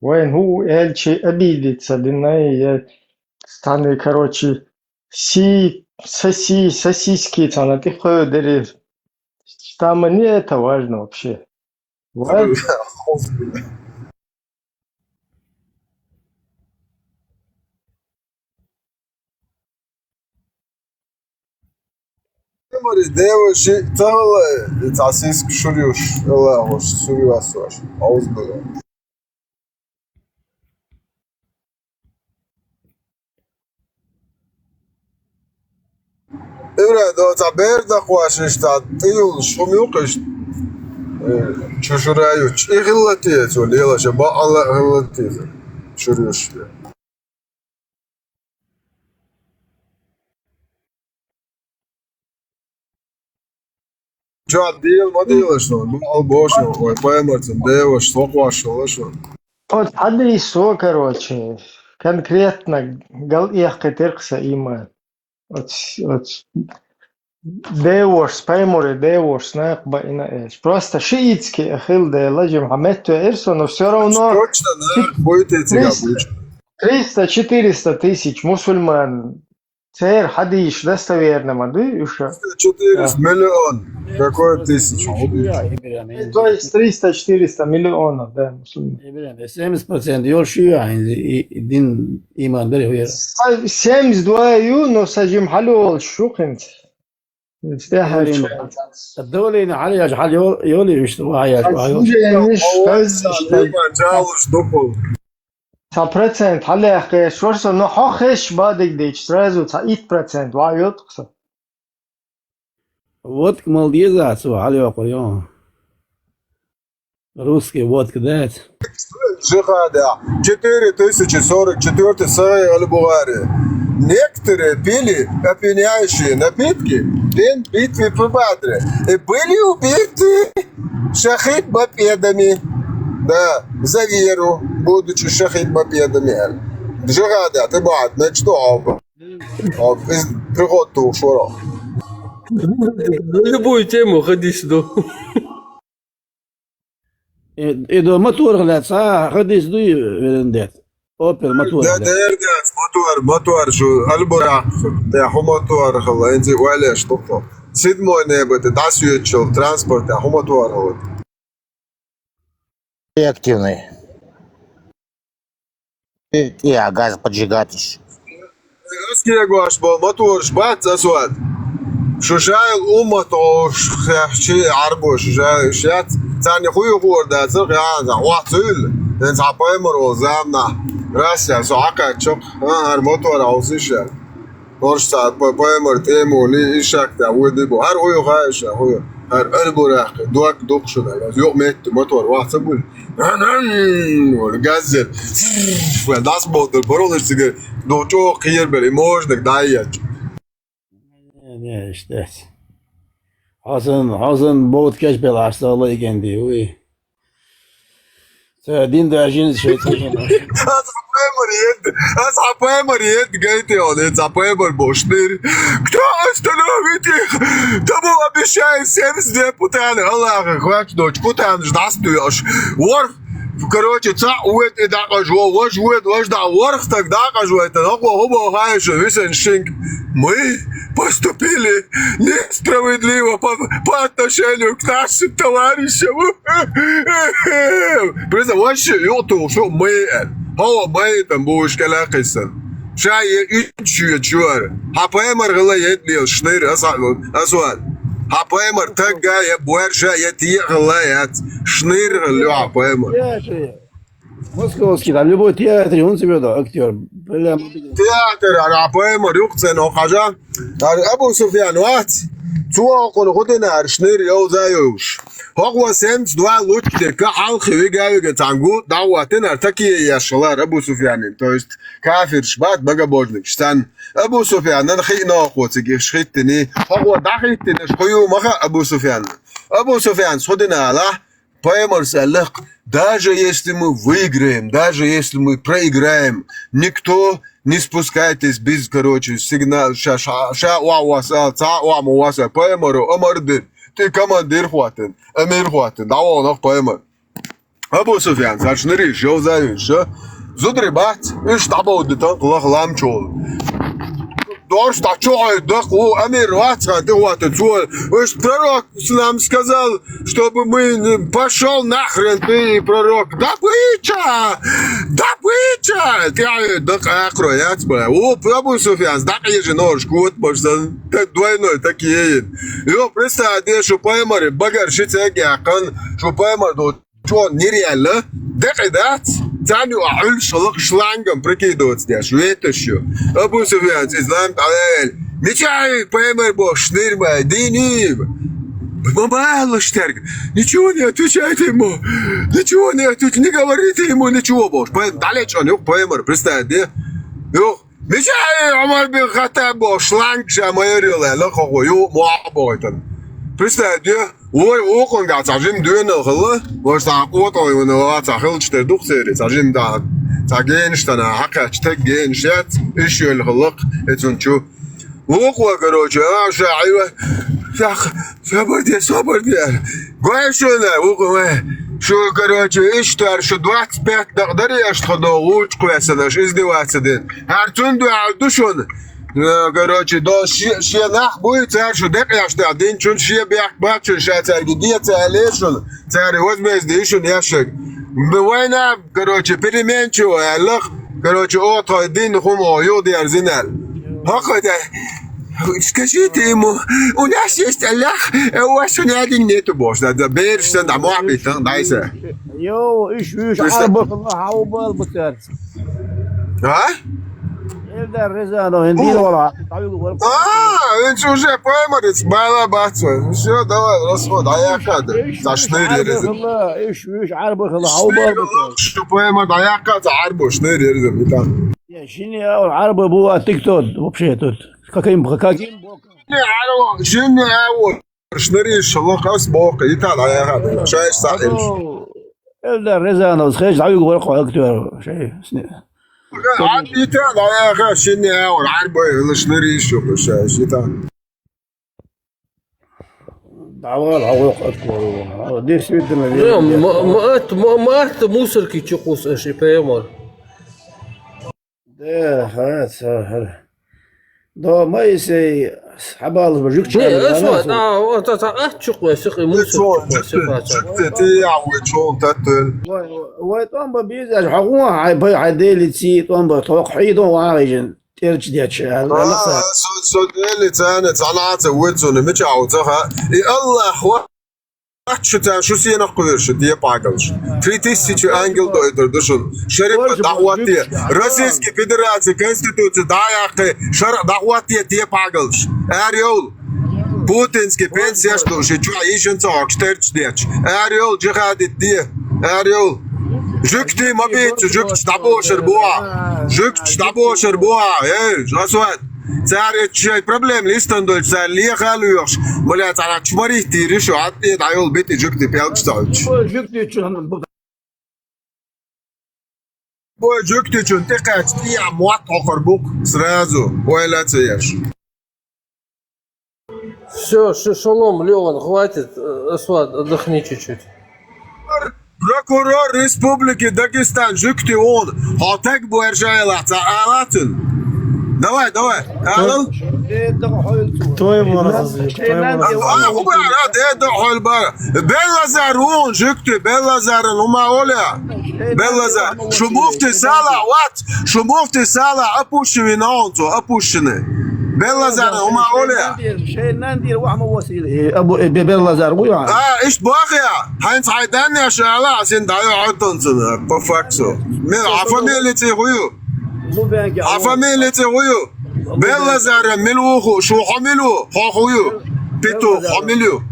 Вайна хӀуъу аьлча а обидеться дина, я цхьаьна, короче, си-, соси-, сосиски цхьаьна тӀе кхевдира. Там не это важно вообще. Вай. Мари деваши цала, цхьа сиска шура юш, Аллахьаш, шура юш, Ӏаузу биллахь. Ира, до цхьа берда кхош иштта, тӀе йолуш хӀума юкъа иштта, э, чу шура ю, и хилла те цо лелаш, бакъалла хилла те шура юш. Чо дийла ма дийла шуна, бакъал боху шуна, вай пайхамарца деваш, со кхош хилла шуна. Оцу хьадийс со, короче, конкретно гал эккхийтира-кх сан иман. Оцу, оцу девошца, пайхамаре девошца накха баина аьлча. Просто шиитский а хилла дела, жимма хьан метта веара со, но всё равно... Точно, да, хой те цига триста, обычно. Триста-четыреста тысяч мусульман, церан хьадийсаш достоверно ма дуй уьш? Триста-четыреста миллион. Какое тысяча? То есть триста-четыреста миллионов, да, мусульман. Семьдесят процентов йолуш ю хьайна и, и дин, иман бере вера. Семьдесят два ю, но сан жимма хьалолуш ю хӀинца. ХӀинца тӀаьхьа... Давление хьалъеш, хьал йо-, йолий вуьшта, вахьа еш, вахьа йолуш. Иман чалуш дукхул. Цхьа процент хьалаяккха еш вара со, но хьо хезаш бадиг дича, сразу цхьа итт процент вахьа йолу-кх со. Водка мала деза цо хьалайоккхур ю. Русский водка дац. Жихадехь, четыре тысячи сорок четвёртый Сахих аль-Бухари. Некоторые пили опьяняющие напитки в день битвы при Бадре и были убиты шахид-мопедами. Да, за веру, будучи шахид-мопедами. Жихадехь, ты бахьат, значит, оба. Оба, из приход ту шура. Любую тему ходи сюда. И, и до моторах лаьцна хьадийс дуй, верен дет? Опель моторах лаьцна. Да, дер дац, мотор, мотор шу, аль-Буракъ, тӀе хӀун мотор хилла, хӀинца ойла еш ду-кх. Седьмой небо тӀе дӀасоьцучул транспорт тӀе хӀун мотор хилла? Реактивный. ТӀе газ поджигаташ. Ас кегош болу мотораш бац, Асвад. Шу шайла уммат ош хехчи Ӏарбо, шу шайла уьш яц. Царна хуй хуур дацара, хьан охьа ца уьлла. ХӀинца хьан пайхамар волу заманахь. Расса, со хьакхаьчча, а, хӀара мотор Ӏовсийша. Орш цхьа па-, пайхамар тӀе а мули, и шак тӀехь воьдий бу. ХӀара хӀу ю хаьа ша, хӀу ю? ХӀара аль-Буракъ, дог дукха шуна. Юкъа метта мотор ваха ца буьллу. Газ ел. Вайн дас болдур, баролаш цигара, ду чӀогӀа кхерабелла, и можаниг дӀа а ечча. Не, не, иштта. Хьо сан, хьо сан бовт кечбелла Ӏаш ца лайкъенди, вуй. Ца дин даржин шайтан. Ас хьан пайхамар едда, ас хьан пайхамар едда гайта йолу, ца пайхамар бохуш дийр. Кто остановит их? Тому обещаю семьдесят две путаны, Аллахьа хоьтту дочу, путанаш дӀасатоьхуш. Ворх, короче, цхьаъ воьду и дӀакъажо, важа воьду, важа дӀа, ворх стаг дӀакъажойтан, хӀокхо хӀун боху хаьа шу, висина шинга. Мы поступили несправедливо по, по отношению к нашим товарищам. Приза, вообще, юкъа тухуш ву, мы, э, хӀо, мы, там, бу уьш кӀелхьа кхиссина. Ша е уьдуш йоьдуш ю ара. Хьан пайхамар хилла едда лелаш, шнайр, аса, аса ван. Хьан пайхамар тагга я боьрша я текъала яц. Шнайр хилла ю хьан пайхамар. Московский, там любой театр, он тебе, да, актёр. Прям. Театр, ара, хьан пайхамар юкъа цӀена хьажа. Ара, Абу Суфьян вац. Цо хӀокхунна хӀун дина, ара, шнайр йовза йовш. ХӀокхо семьдесят два лучки дика хьалхе вига вига цхьаьнгу, дӀахӀоттина, ара, такие еш хилла, ара, Абу Суфьянин. То есть, кафирш бац, богобожникаш царна. Абу Суфьянан хиъна хӀокхо цига, иш хӀиттиний. ХӀокхо дӀахӀиттинарш хӀун ю ма хаьа Абу Суфьянна. Абу Суфьян хӀун дина ала? Пайхамарс аьлла-кх, даже если мы выиграем, даже если мы проиграем, никто не спускайтесь без, короче, сигнал, ша, ша, ша охьа васа, ца охьа ма васа, пайхамаро амар дира, тӀе командир хӀоттина, амир хӀоттина, дӀавахана-кх пайхамар. Абу Суфьян, царш нириш, йовза йовш, зударий бац, уьш дӀабовдитан лаха лам чу волу. Дорш дӀа чу хьойду дакъа ву, амир вац хан тӀе хӀоттина, цо, уьш пророк нам сказал, чтобы мы не, пошёл нахрен ты, пророк. Добыча! Добыча! тӀаьхьа дакъа акхаро яц бай. О, Абу Суфьян, дакъежа ножка вот, баш сан, так двойной, так ейин. Йо, представь, де шу пайхамар багара ши цӀе яьккхина, шу пайхамар ду чӀон нир яьлла, дакъа дац, царна ю а хьуьллаш лакха шлангом прикидываться деш, веташ ю. Абу Суфьян, излам тӀалаьл. Мича хьай пайхамар бохуш нир ма дийни? Ма балаш терг. Ничего не отвечайте ему. Ничего не отвечайте. Не говорите ему ничего, бохуш. Пайхамар, дале чӀон юх пайхамар, представь, де. Юх. Мича хьай Умар бин Хаттаб бохуш шланг ша ма ярила, лакха хо ю, ма бохуйтан. Представь, де. Вай вукхунгахь цхьа жима доьналла хилла, вай цхьа къотӀой вина вац, цхьа хилча тера дукха церий, цхьа жима да, цхьа генаш тана, хьакхаьчча таг генаш яц, иш йолу хилла-кх, и цунна чу. Вукхо, короче, а, ша хьайва, сах, собар де, собар де. Гой шуна, вукхо, вай, шу, короче, иштта шу двадцать пять дакъа дарий аша тхо до лучу кхоьссина, аша издеваться дина. ХӀара цунна дуьхьал ду шуна. Э, короче, до ше-, шен нах буй, цара шу декъеш тӀехь динчун, шен бехк бачун, ша цаьрга деца аьллера шуна, цара возмездие шуна еш шег. Б-, вайна, короче, переменчиво аьллах, короче, о, тхо дин хӀума юха дерзина аьлла. ХӀокхо тӀе, скажите ему, у нас есть Аллах, а у вас шуна дин нету, бохуш, да, да, бераш сан, да, мохь биттан, дайса. Йо, уьш, уьш, Представь. Ӏарбахула, хьан у бал бу цаьрца? А? Эльдар Рязанов, хӀин дийна вала, дӀавигу вара. А, венчу уже поймарец, бала бац вай. Всё, давай, расход, а я хада. Иш, иш, Сашны иш, резин. Ӏарбахула, иш, иш, Ӏарбахула, хьан у бал бу цаьрца? Что поймар, а я хада, Ӏарбу, шны резин, да. Не, шин я, Ӏарба бу, а ты кто вообще тут? Каким, каким боком? Не, Ӏарба, шин я, вот. Шнариш лохас боху, и тан дӀаяхьа, шайш сахьилш. Эльдар Рязановс хеш дӀавигу вара кху актер, шай сни. Ан и тан дӀаяхьа, шинне аур, Ӏарбой, шнариш ю, шайш, и тан. ДӀавала, хьо вокху актер. Действительно, ма-, ма-, ат-, ма-, ма-, ат мусорки чу кхус аша, и поймар. Да, ха, ца, хӀара. До Моисей хьабалаш ба жуьгтачу Не, аьлла, аса ана ва, аса. ТӀа, ва, ца, ца, ат чу кхой, сих, и мусор чу кхой, сих, ца. Жуьгти, жуьгти, я, вай чон таттал. Вай, вай тӀом ба безаш, хьо гӀо, хьай, хьай делиций тӀом ба, тхо хьийдо ван хьайжин, тӀерч деча, аьлла, аьлла ца. А, со, со делицана, цхьаьна ца вуьйцуна, мича хьо ца ха. И Аллах ва. Шу цара шу сенах кхоьру шу, тепа хьагалш. Три тысячи ангел дойтур ду шуна. Шариат дӀахӀоттае. Российский Федерации Конституции дӀа а яьккхи, шарӀ дӀахӀоттае, тепа хьагалш. Ара йовла. Путинский пенсеш ду ши чохь йишан ца хьокхуш терча детташ. Ара йовла, джихадит де. Ара йовла. Жуьгти ма бийца, жуьгташ дӀабошар бу ахь. Жуьгташ дӀабошар бу ахь. Эй, Жасват. Цара и шайн проблема листан долчу, цара леха а лоьхуш, ма лаьа цхьаьна чу ма риттийра шу, хьан тӀе дӀайолу битӀи жуьгти пелгаш ца хьуьйтуш. Бой жуьгтичун тӀекхаьчча тӀехьа мотт хьокхур бу-кх сразу, ойла а ца еш. Всё, ш-, шалом, Леон, хватит, э, Асвад, отдохни чуть-чуть. Прокурор Республики Дагестан жуьгти вон, хьо таг буьржа ала ца ала цуьнан. Давай, давай, алал. Кто его разозлил? Кто его разозлил? А, хӀун бара, де да хьол бара. Беллазар вон жуьгти, Беллазаран хӀума оле. Беллазар, шу муфти сала вац. Шу муфти сала опущенный на онцу, опущенный. Беллазар, хӀума оле. Шайн нандир вахма васил. Абу, э, Бе-, Беллазар ву я? А, ишт бахьа. Хьайнца хьайн даннеш ала, а син дӀайо хьайтанцун, по факту. Мел, а фамилия цӀе хӀу ю? А фамилия цӀе хӀу ю? Беллазар, мил ву ху, шу хьо мил ву? Хьо хӀу ю? Питу, хьо мил ю?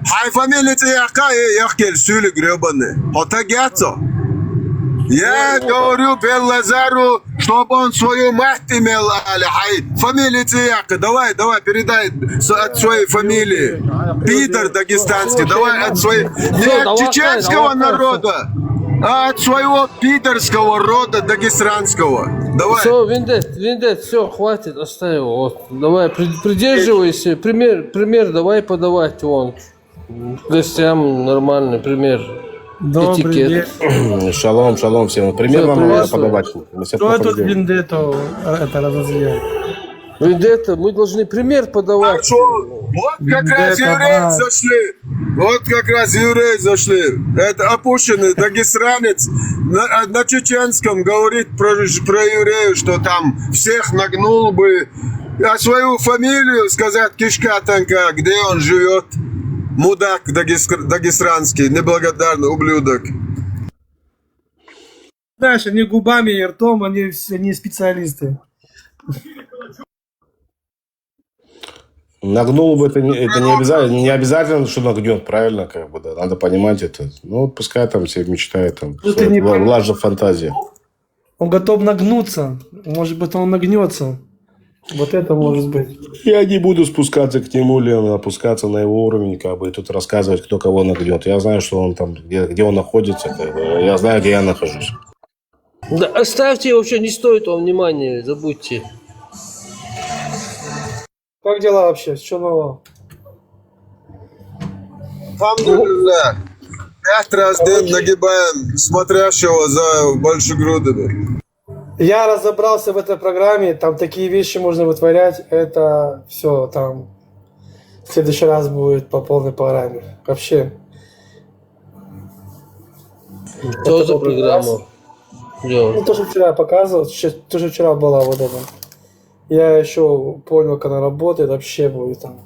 Хьайн фамилия цӀе яккха, э, яхкел суьлиг грёбаный. Хьо таг яц со? Я говорю, Беллазару, чтобы он свою мать имел, али, хьайн фамилия цӀе яккха. Давай, давай, передай с-, от своей фамилии. Пидор дагестанский, давай от своей, не от чеченского народа, а от своего пидорского рода дагестанского. Давай. Все, Виндет, Виндет, все, хватит, оставь его. Вот, давай, при-, придерживайся, пример, пример давай подавать вон. Гостям нормальный пример. Добрый этикет. День. Шалом, шалом всем. Пример Всё, вам надо приветствую. Подавать. Мы всё Кто тут поведём. Вендетту, э, это разозлил? Вендетта, мы должны пример подавать. А что? Вот как раз Вендетта, евреи да. Зашли. Вот как раз евреи зашли. Это опущенный дагестанец на, на чеченском говорит про, про евреев, что там всех нагнул бы. А свою фамилию сказать, кишка тонка, где он живет. Мудак дагестр- дагестанский, неблагодарный ублюдок. Знаешь, они губами и ртом, они все не специалисты. Нагнул бы это не, это не обязательно, не обязательно, что нагнет, правильно, как бы, да, надо понимать это. Ну, пускай там все мечтают, там, Ну, ты не вла- пон- влажная фантазия. Он готов нагнуться. Может быть, он нагнется. Вот это может быть. Я не буду спускаться к нему, Лен, опускаться на его уровень, как бы, и тут рассказывать, кто кого нагнет. Я знаю, что он там, где, где он находится, как бы, я знаю, где я нахожусь. Да оставьте, вообще не стоит вам внимания, забудьте. Как дела вообще? Что нового? Алхамдулилля. Пять раз в день нагибаем смотрящего за большегрудыми. Я разобрался в этой программе, там такие вещи можно вытворять, это все там в следующий раз будет по полной программе. Вообще. Что за программа? Ну, то, что вчера показывал, щ- то, что вчера была вот это. Я еще понял, как она работает, вообще будет там.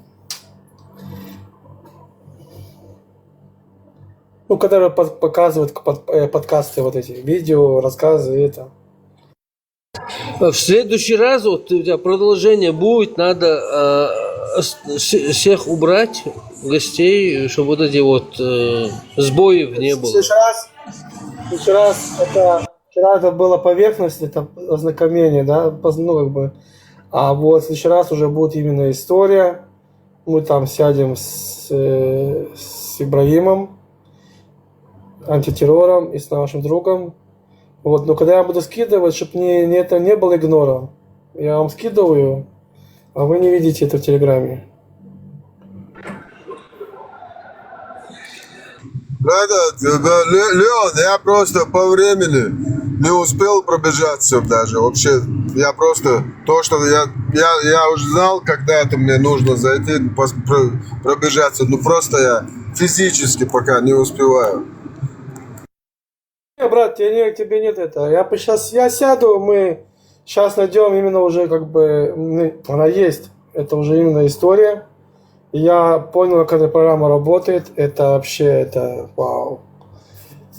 Ну, которая под- показывает к- под- э, подкасты вот эти, видео, рассказы, это. А в следующий раз вот у тебя продолжение будет, надо э, с- с- всех убрать, гостей, чтобы вот эти вот э, сбоев не В было. следующий раз, в следующий раз это вчера это было поверхность, это ознакомление, да, поз- ну как бы. А вот в следующий раз уже будет именно история. Мы там сядем с, э, с Ибрагимом, антитеррором и с нашим другом. Вот, но когда я буду скидывать, чтобы не, не это не было игнором, я вам скидываю, а вы не видите это в Телеграме. Этот, э, Ле- Леон, я просто по времени не успел пробежаться даже. Вообще, я просто то, что я, я, я уже знал, когда это мне нужно зайти, пос- про- пробежаться. Ну просто я физически пока не успеваю. Не, брат, тебе, не, тебе нет это. Я сейчас я сяду, мы сейчас найдем именно уже как бы м, она есть. Это уже именно история. Я понял, как эта программа работает. Это вообще, это вау.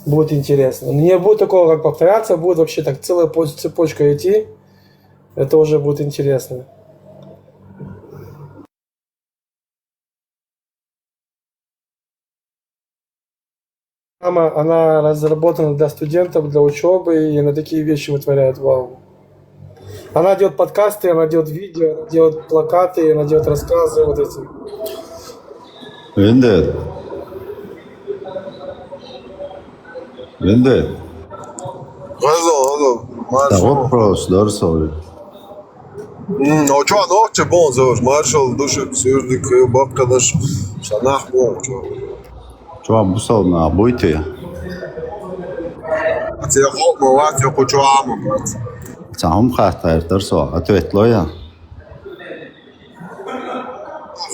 Будет интересно. Не будет такого, как повторяться, будет вообще так целая по- цепочка идти. Это уже будет интересно. Программа, она разработана для студентов, для учебы, и она такие вещи вытворяет, вау. Она делает подкасты, она делает видео, она делает плакаты, она делает рассказы, вот эти. Vindet. Vindet. Хазо, хазо, Та вопрос дорсови. Очо нохче бон зовш, маршал души сюрдик баккадаш санах бон чо. Чо бусал на буйте. Це хок моват, я хочу аму брат. Цаум хатар дорсо, ответ лоя.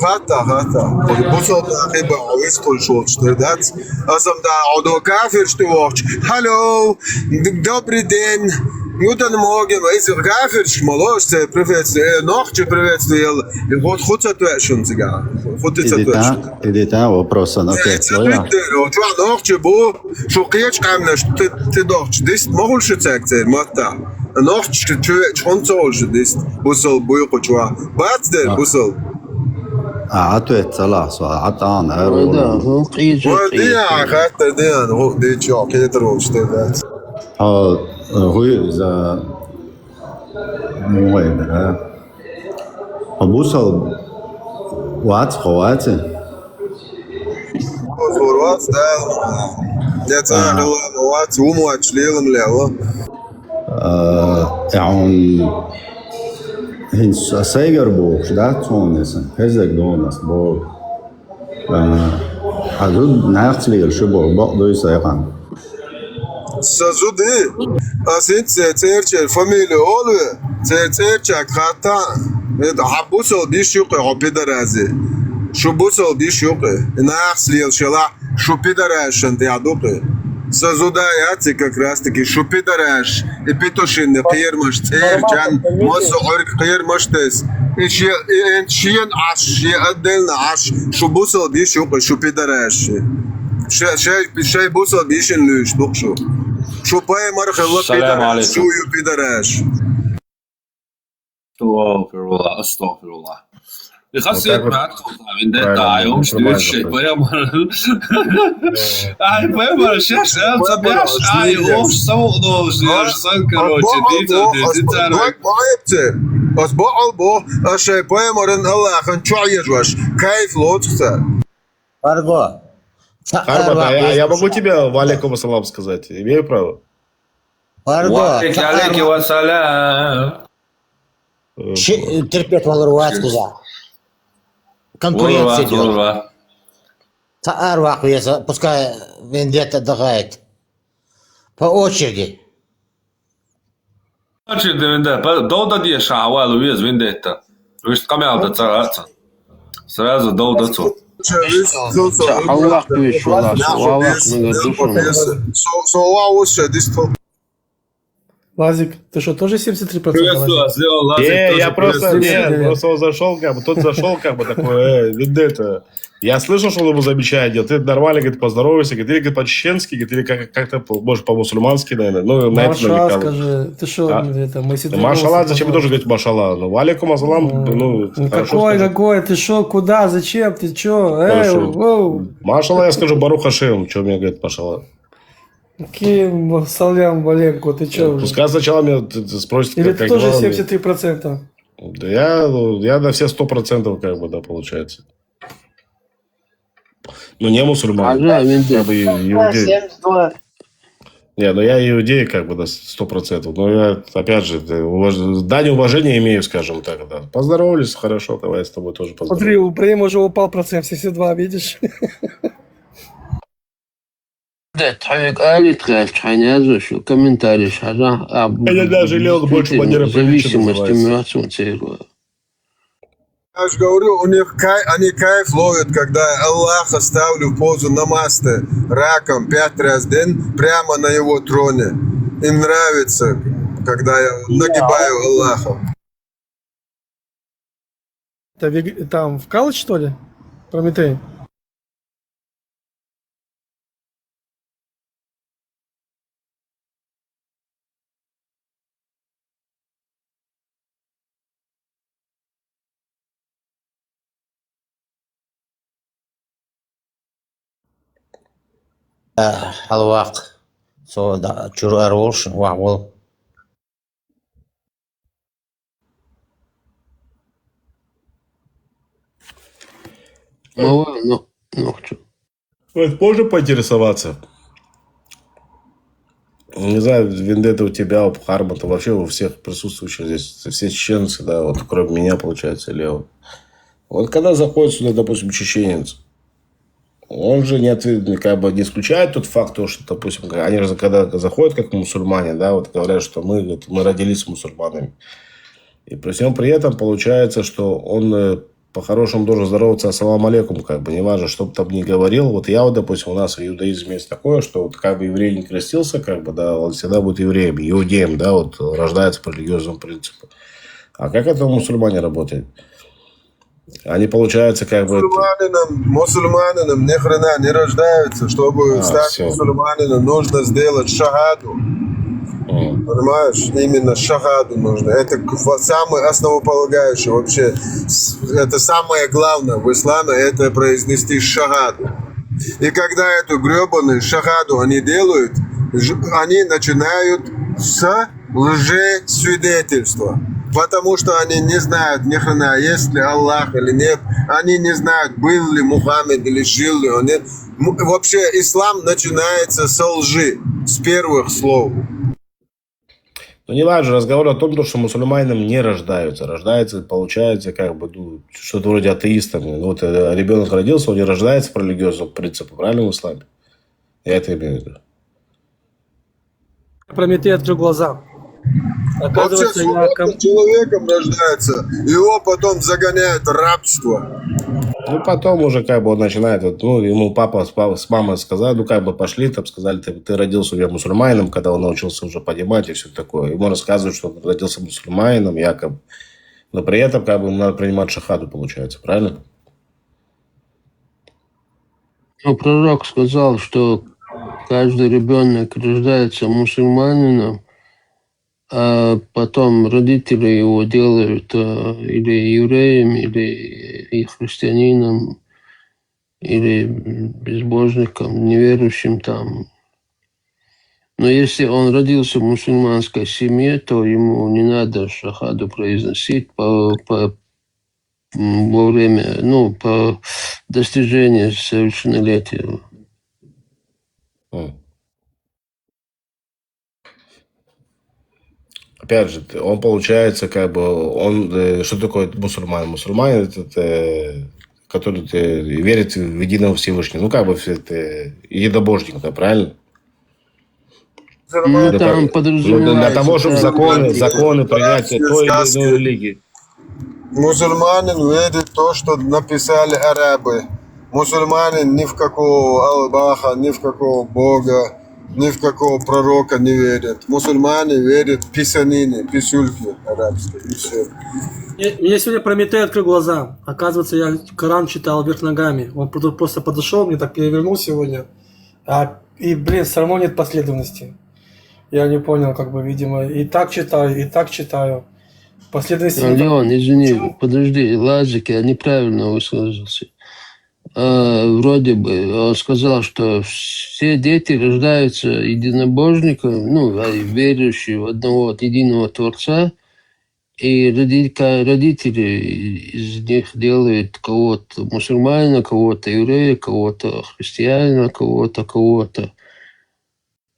Хата, хата. Бусал да хиба авис кул шол штырдац. Асам да одо кафир штывоч. Hello, добрый день. Guten Morgen, из кафир шмалош, це приветствие, нохче приветствие. Вот хуца твешун цига. Вот и Идита, идита вопроса на ответ лоя. Чуа нохче бу, шукьеч камнеш, ты, ты нохч, дис могулши цек цер, матта. Нохч чуе чхонцолши дис, бусал буй кучуа. Бац дер, бусал. А ответ цала, со атан, Да, эру. ну, кьиз Ой, кьиз. диан, хаттер диан, ху, ди чо, кетер ол штыр дац. А хуй за мой, да. А бусал вац ховац. Озорвац, да. Я царила, вац, умуач, лилам лево. А он хин сайгар бу, да, цонеса. Хезек донас бу. А тут нахцлил шибо, бак дой сайхан. Сазуди, асин це церчер фамилия олве, це церчак хата. Это хабусал диш юкы хопидарази. Шу бусалба йиш ю-кх, и нахаца лелаш елахь, шу пидарашна тӀехь ду-кх. Сан зуда яц и как раз таки шу пидараш, и Петушинна кхерамаш цӀера чан, массо а Ӏуьрг кхерамаш тес. И шен, и эн шена Ӏаш, шен отдельно Ӏаш, шу бусалба йиш ю-кх, шу пидараш. Ша-, шай, шай бусалба йишина луьйш ду-кх шу. Шу пайхамар хилла пидараш, шу ю пидараш. Астагфируллах, астагфируллах. И хасет мат хо виндетта, ай, омш дуьйцуш, ай, пайхамар. Ай, пайхамар, шеш, ай, ца беш, ай, омш, саву долуш, ай, сан, короче, дийца, дийца, цара. Ас бакъал бо, ас шай пайхамаран Аллахьан чохь ежош, кайф лоцу ца. Харба. Харба, а я, я могу тебя ва алейкум ассалам сказать? Имею право? Пардон, ва алейкум ассалам. Ши терпеть валур вац кхуза. Конкуренция идёт. Цхьа ара ваккха веза, пускай вендетта дахает. По очереди. Очереди вендетта. Дов дан деза ша, вала веза вендетта. Вуьшта къамел дан ца гӀа ца. Сразу дов дан цо. Аллах вуьйш, валлахь, валлахь, мега душу. Со, со ва ус ша дистал. Лазик, ты что, тоже семьдесят три процента, Лазик? Приветствую вас, Лазик. Не, я просто, не, просто он зашёл, как бы, тот зашёл, как бы, такой, э, вендетта. Я слышал, что он ему замечание делал. Ты нормально, говорит, поздоровайся, говорит, или, говорит, по-чеченски, говорит, или как, как-то, по-, может, по-мусульмански, наверное. Ну, на это намекал. Маршал скажи, ты что, это, мы сидим. Маршала, зачем тоже говорить маршала? Ну, ва алейкум ассалам, ну, хорошо сказать. Какой, какой, ты что, куда, зачем, ты что? Эй, воу. Маршала я скажу, Барух Ашем, чё мне говорит маршала? Какие салям алейкум, ты чё уже? Пускай сначала меня т-, т-, спросит, или как, ты как тоже главный. Семьдесят три процента? Да я, ну, я на все сто процентов, как бы, да, получается. Ну, не мусульманин. Ага, вендетта. Как бы и-, иудей. Семьдесят два. Не, ну я иудей, как бы, на сто процентов. Но я, опять же, это уваж-, дань уважения имею, скажем так, да. Поздоровались, хорошо, давай я с тобой тоже поздороваюсь. Смотри, у Брима уже упал процент, семьдесят два, видишь? Да, тхьоьга алит гӀерташ хьайна яздо шу, комментарий хьажа, а, это даже Леон больше Владимира Павловича зависимость называется. Муьлхачун церга. Я же говорю, у них кай-, они кайф ловят, когда я Аллаха ставлю в позу намаста раком пять раз в день прямо на его троне. Им нравится, когда я нагибаю Аллаха. Это вег-, там вкалывать, что ли? Прометей? Э, хьалаваккха. Со да, чуьра ара волуш, ваха волу. Ма ва, но, нохчо. Вот можно поинтересоваться? Не знаю, вендетта у тебя, у Хармата, вообще у всех присутствующих здесь, все чеченцы, да, вот кроме меня, получается, Лео. Вот когда заходит сюда, допустим, чеченец, он же не ответ-, как бы не исключает тот факт, то, что, допустим, как, они же когда заходят как мусульмане, да, вот говорят, что мы, говорит, мы родились мусульманами. И при всем при этом получается, что он, э, по-хорошему должен здороваться «Ассаламу алейкум», как бы, неважно, что бы там ни говорил. Вот я вот, допустим, у нас в иудаизме есть такое, что вот как бы еврей не крестился, как бы, да, он всегда будет евреем, иудеем, да, вот рождается по религиозному принципу. А как это у мусульмане работает? Они, получается, как бы это... Мусульманином, мусульманином ни хрена не рождаются. Чтобы стать мусульманином, нужно сделать шахаду. Понимаешь? Именно шахаду нужно. Это к-, фа-, самое основополагающее вообще. С-, это самое главное в исламе, это произнести шахаду. И когда эту грёбаную шахаду они делают, ж-, они начинают с лжесвидетельства. Потому что они не знают ни хрена, есть ли Аллах или нет. Они не знают, был ли Мухаммед или жил ли он, нет. М-, вообще, ислам начинается со лжи, с первых слов. Ну, не важно, разговор о том, то, что мусульманинами не рождаются. Рождается, получается, как бы, ну, что-то вроде атеистами. Ну, вот, э, ребёнок родился, он не рождается по религиозному принципу, правильно, в исламе? Я это имею в виду. Прометей открыл глаза. Оказывается, я ком- человеком рождается, его потом загоняют в рабство. Ну, потом уже как бы он начинает, вот, ну, ему папа с, папой, с мамой сказали, ну, как бы пошли, там, сказали, ты, ты родился уже мусульманином, когда он научился уже понимать и все такое. Ему рассказывают, что он родился мусульманином, якобы. Но при этом как бы надо принимать шахаду, получается, правильно? Но пророк сказал, что каждый ребенок рождается мусульманином, а потом родители его делают э, или евреем, или и христианином, или безбожником, неверующим там. Но если он родился в мусульманской семье, то ему не надо шахаду произносить по, по, во время, ну, по достижении совершеннолетия. Опять же, он получается, как бы, он, э, что такое мусульманин? Мусульманин это, э, который верит в единого Всевышнего. Ну, как бы, это единобожник, да, правильно? Ну, там подразумевается... Для того, чтобы законы, законы принятия той или иной религии. Мусульманин верит в то, что написали арабы. Мусульманин ни в какого Аллаха, ни в какого Бога, ни в какого пророка не верит. Мусульмане верят в писанины, писульки арабские, и все. Мне, мне сегодня Прометей открыл глаза. Оказывается, я Коран читал вверх ногами. Он просто подошел, мне так перевернул сегодня. А, и, блин, все равно нет последовательности. Я не понял, как бы, видимо, и так читаю, и так читаю. Последовательности... Леон, извини, подожди, Лазик, я неправильно высказался. А, вроде бы он сказал, что все дети рождаются единобожниками, ну, а, верующие в одного единого Творца, и родители из них делают кого-то мусульманина, кого-то еврея, кого-то христианина, кого-то, кого-то.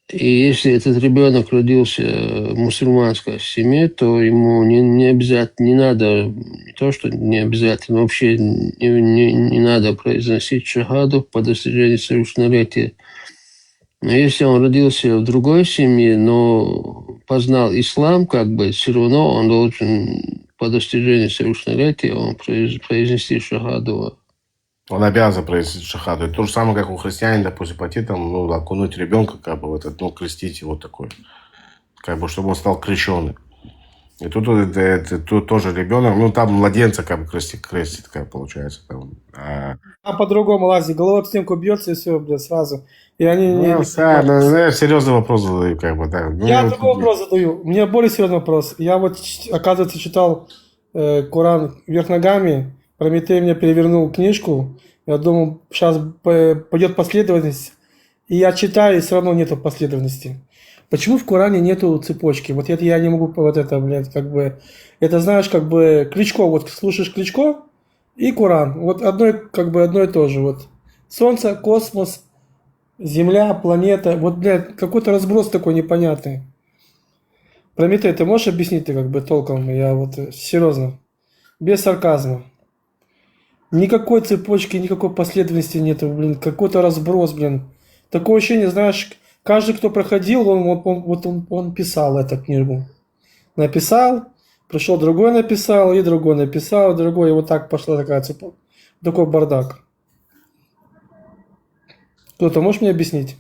И если этот ребенок родился в мусульманской семье, то ему не, не обязательно, не надо, не то, что не обязательно, вообще не, не, не надо произносить шахаду по достижении совершеннолетия. Но если он родился в другой семье, но познал ислам, как бы, все равно он должен по достижении совершеннолетия он произнести шахаду. Он обязан произнести шахаду. Это то же самое, как у христианина, допустим, пойти там, ну, окунуть ребенка, как бы, в этот, ну, крестить его такой. Как бы, чтобы он стал крещеным. И тут, это, это, тут тоже ребенок, ну, там младенца как бы крестит, крестит как получается. Там, а... а по-другому, Лазик, головой об стенку бьется и все, блядь, сразу. И они... Ну, не... Да, ну, я серьезный вопрос задаю, как бы, да. Ну, я другой вопрос задаю. У меня более серьезный вопрос. Я вот, оказывается, читал э, Коран вверх ногами. Прометей мне перевернул книжку. Я думал, сейчас пойдет последовательность. И я читаю, и все равно нету последовательности. Почему в Коране нету цепочки? Вот это я не могу, вот это, блядь, как бы... Это, знаешь, как бы Кличко, вот слушаешь Кличко и Коран. Вот одно, как бы одно и то же. Вот солнце, космос, Земля, планета. Вот, блядь, какой-то разброс такой непонятный. Прометей, ты можешь объяснить ты как бы толком? Я вот, э, серьезно. Без сарказма. Никакой цепочки, никакой последовательности нету, блин. Какой-то разброс, блин. Такое ощущение, знаешь, каждый, кто проходил, он, он, он, вот он, он писал эту книгу. Написал, пришел другой, написал, и другой написал, и другой. И вот так пошла такая цепочка. Такой бардак. Кто-то можешь мне объяснить?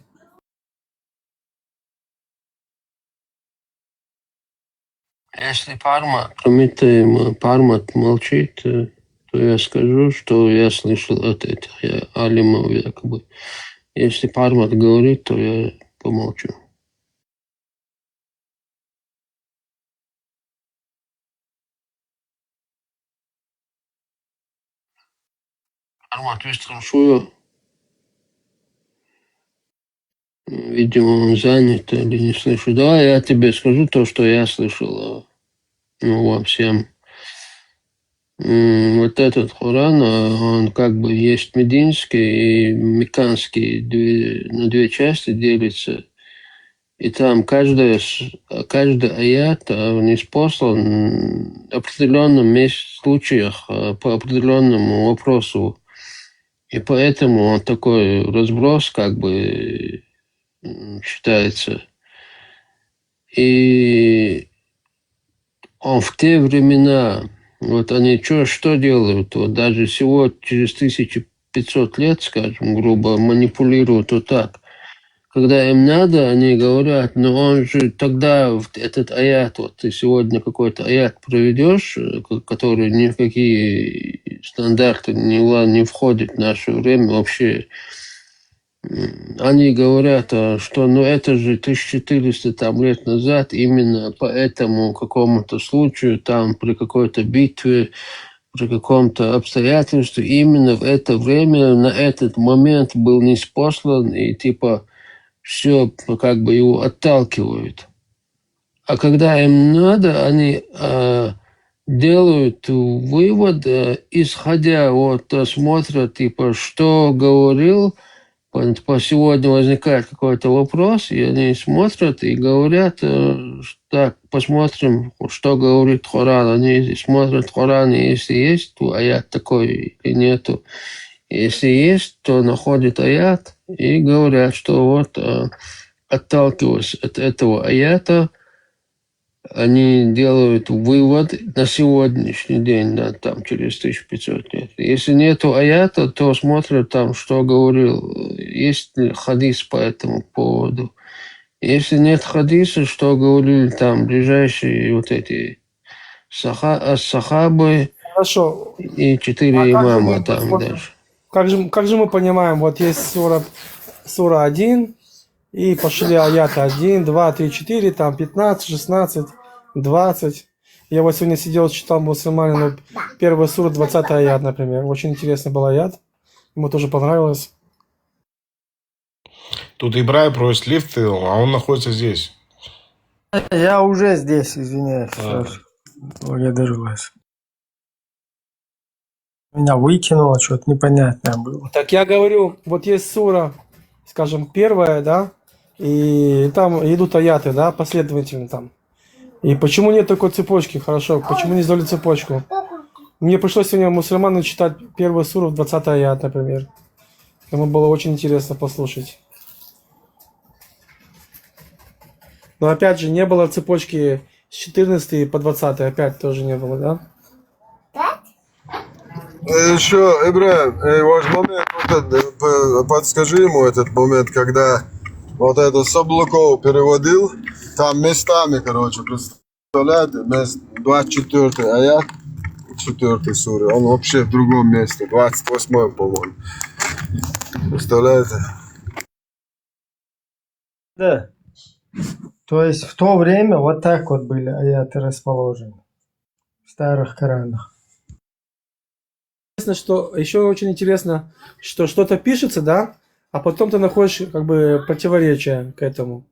Если Парма, Прометей, Пармат молчит, э, то я скажу, что я слышал от этих я, алимов якобы. Если Пармат говорит, то я помолчу. Пармат, ты слышал? Видимо, он занят или не слышит. Давай я тебе скажу то, что я слышал. Ну, во всем. Вот этот Коран, он как бы есть мединский и мекканский, на две части делится. И там каждая, каждый аят, он испослан в определенном месте, случаях, по определенному вопросу. И поэтому он такой разброс, как бы, считается. И он в те времена, Вот они чё, что делают? Вот даже всего через тысячу пятьсот лет, скажем, грубо, манипулируют вот так. Когда им надо, они говорят: «Но он же тогда, вот этот аят, вот ты сегодня какой-то аят проведёшь, э, к-, который ни в какие стандарты не вла-, не входит в наше время вообще». М, они говорят, а, что, ну, это же тысяча четыреста там лет назад, именно по этому какому-то случаю, там при какой-то битве, при каком-то обстоятельстве, именно в это время, на этот момент был ниспослан, и типа все как бы его отталкивают. А когда им надо, они, а, делают вывод, э, исходя от осмотра, типа, что говорил, по, по сегодня возникает какой-то вопрос, и они смотрят и говорят, э, ш-, так, посмотрим, что говорит Коран. Они смотрят Коран, и если есть, то аят такой или нету. Если есть, то находят аят и говорят, что вот, э, отталкиваясь от этого аята, они делают вывод на сегодняшний день, да, там через тысяча пятьсот лет. Если нету аята, то смотрят там, что говорил, есть ли хадис по этому поводу. Если нет хадиса, что говорили там ближайшие вот эти саха-, ас-сахабы Хорошо. И четыре А как же имама мы там посмотрим? Дальше. Как же, как же мы понимаем, вот есть сура, сура один, и пошли аят один, два, три, четыре, там пятнадцать, шестнадцать, двадцать. Я вот сегодня сидел, читал мусульманину первую суру, двадцатый аят, например. Очень интересный был аят. Ему тоже понравилось. Тут Ибрай просит лифт, а он находится здесь. Я уже здесь, извиняюсь. А. Саш. Благодарю вас. Меня выкинуло, что-то непонятное было. Так я говорю, вот есть сура, скажем, первая, да, и там идут аяты, да, последовательно там. И почему нет такой цепочки? Хорошо, почему не сделали цепочку? Мне пришлось сегодня мусульманину читать первую суру в двадцатый аят, например. Ему было очень интересно послушать. Но опять же, не было цепочки с четырнадцатой по двадцатый, опять тоже не было, да? Еще, Ибрай, э, ваш момент, вот этот, э, п-, подскажи ему этот момент, когда вот это Саблуков переводил, там местами, короче, представляете, мес-, двадцать четвёртый аят, четвёртый суры, он вообще в другом месте, двадцать восьмой, по-моему. Представляете? Да. То есть в то время вот так вот были аяты расположены. В старых Коранах. Интересно, что, еще очень интересно, что что-то пишется, да, а потом ты находишь как бы противоречия к этому.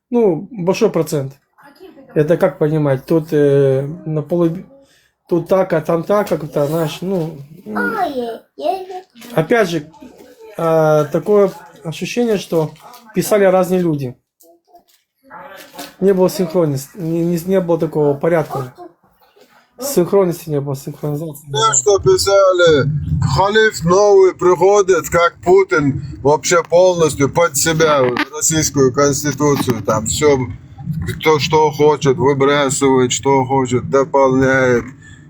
Ну, большой процент. Это как понимать? Тут, э, на полу, тут так, а там так, как-то, знаешь, ну, м. Опять же, а, такое ощущение, что писали разные люди. Не было синхронности, не, не, не было такого порядка. Синхронности не было, синхронизации не Те, было. что писали, халиф новый приходит, как Путин, вообще полностью под себя российскую конституцию, там все, кто что хочет, выбрасывает, что хочет, дополняет.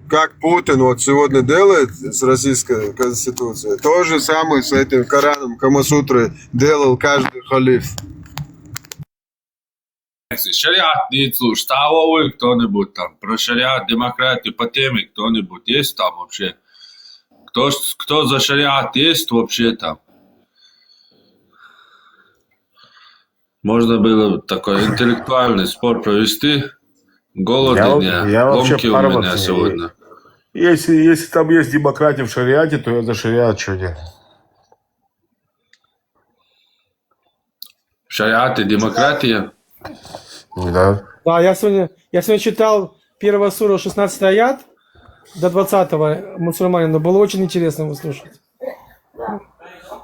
Как Путин вот сегодня делает с российской конституцией, то же самое с этим Кораном, Камасутрой делал каждый халиф. Шариат не слушает. Ставовый кто-нибудь там. Про шариат, демократию, по теме кто-нибудь есть там вообще? Кто, с- кто за шариат есть вообще там? Можно было такой интеллектуальный спор провести. Голодный Я, дня. я вообще Ломки у меня парват не сегодня. Если, если там есть демократия в шариате, то я за шариат, что нет. Шариат и демократия. Да. Да, я сегодня, я сегодня читал первая сура, шестнадцатый аят, до двадцатого мусульманина. Было очень интересно выслушать.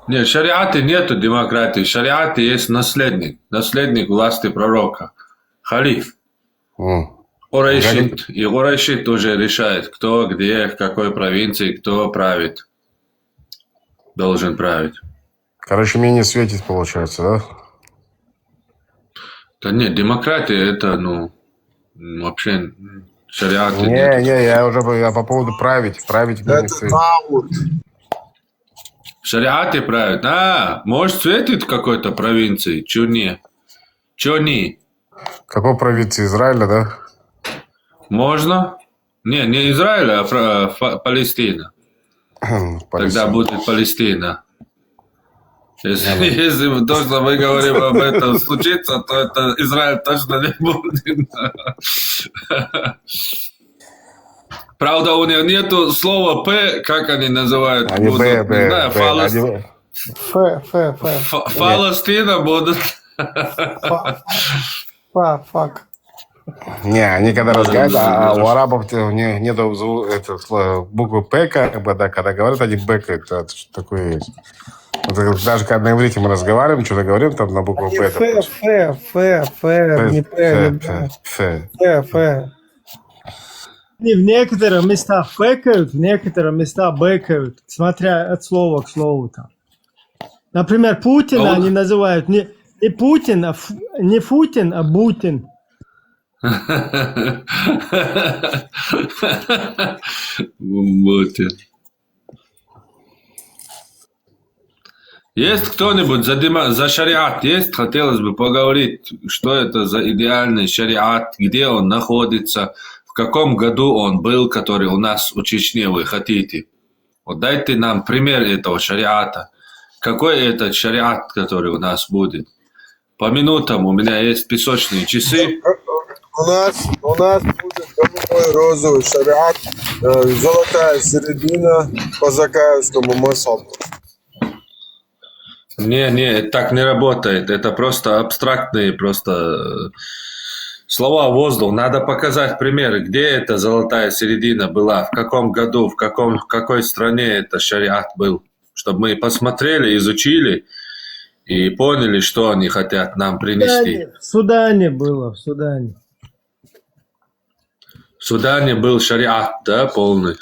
Нет, в шариате нету демократии. В шариате есть наследник. Наследник власти пророка. Халиф. М. Курайшит. И Курайшит уже решает, кто где, в какой провинции, кто правит. Должен править. Короче, менее светит, получается, да? Да нет, демократия это, ну, м, вообще, м, Шариата Не, нету. Не, я уже я по поводу править, править Это мысли. Дауд. В шариате правит. А, может, светит в какой-то провинции? Чё не? Чё не? Какой провинции? Израиля, да? Можно? Не, не Израиль, а Фра- Фа- Палестина. Тогда Палестина. Будет Палестина. Если, если бы то, что мы говорим об этом, случится, то это Израиль точно не будет. Правда, у них нету слова П, как они называют? Они будут, Б, не Б, знаю, Б, фалос- они Б. Ф, Ф, Ф. фа- Фаластина будут. Фа, фа, фак. Не, они когда Да, разговаривают, да, а, а да. У арабов те- не, нету зву- это, сло- буквы П, как бы, да, когда говорят, они бэкают, это что такое есть. Вот это даже когда на иврите мы разговариваем, что-то говорим, там на букву Не П. Ф, Ф, Ф, Ф, не П, П, не П, П. П. Ф, Ф. Не, в некоторых местах фэкают, в некоторых местах бэкают, смотря от слова к слову там. Например, Путина А вот- они называют не, не Путин, а ф- не Футин, а Бутин. Бутин. Есть кто-нибудь за, дима- за шариат? Есть? Хотелось бы поговорить, что это за идеальный шариат, где он находится, в каком году он был, который у нас у Чечни вы хотите. Вот дайте нам пример этого шариата. Какой этот шариат, который у нас будет? По минутам у меня есть песочные часы. У нас, у нас будет голубой розовый шариат, э, золотая середина по закаевскому мазхабу. Не, не, это так не работает. Это просто абстрактные просто э, слова в воздух. Надо показать примеры, где эта золотая середина была, в каком году, в каком, в какой стране это шариат был, чтобы мы посмотрели, изучили и поняли, что они хотят нам принести. В Судане было, в Судане. В Судане был шариат, да, полный?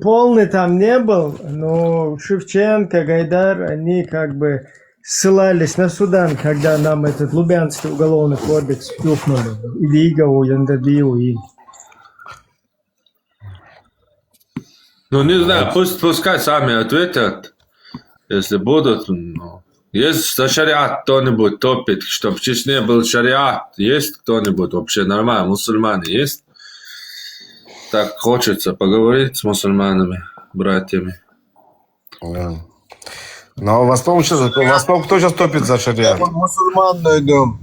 Полный там не был, но Шевченко, Гайдар, они как бы ссылались на Судан, когда нам этот Лубянский уголовный кодекс тюкнули. Или Игову, Яндабиу и Ну, не знаю, пусть, пускай сами ответят, если будут. Ну, есть за шариат кто-нибудь топит, чтобы в Чечне был шариат? Есть кто-нибудь вообще нормально? Мусульмане есть? Так хочется поговорить с мусульманами, братьями. Да. Но в основном, сейчас, в основном кто сейчас топит за шариат? Мусульман найдем.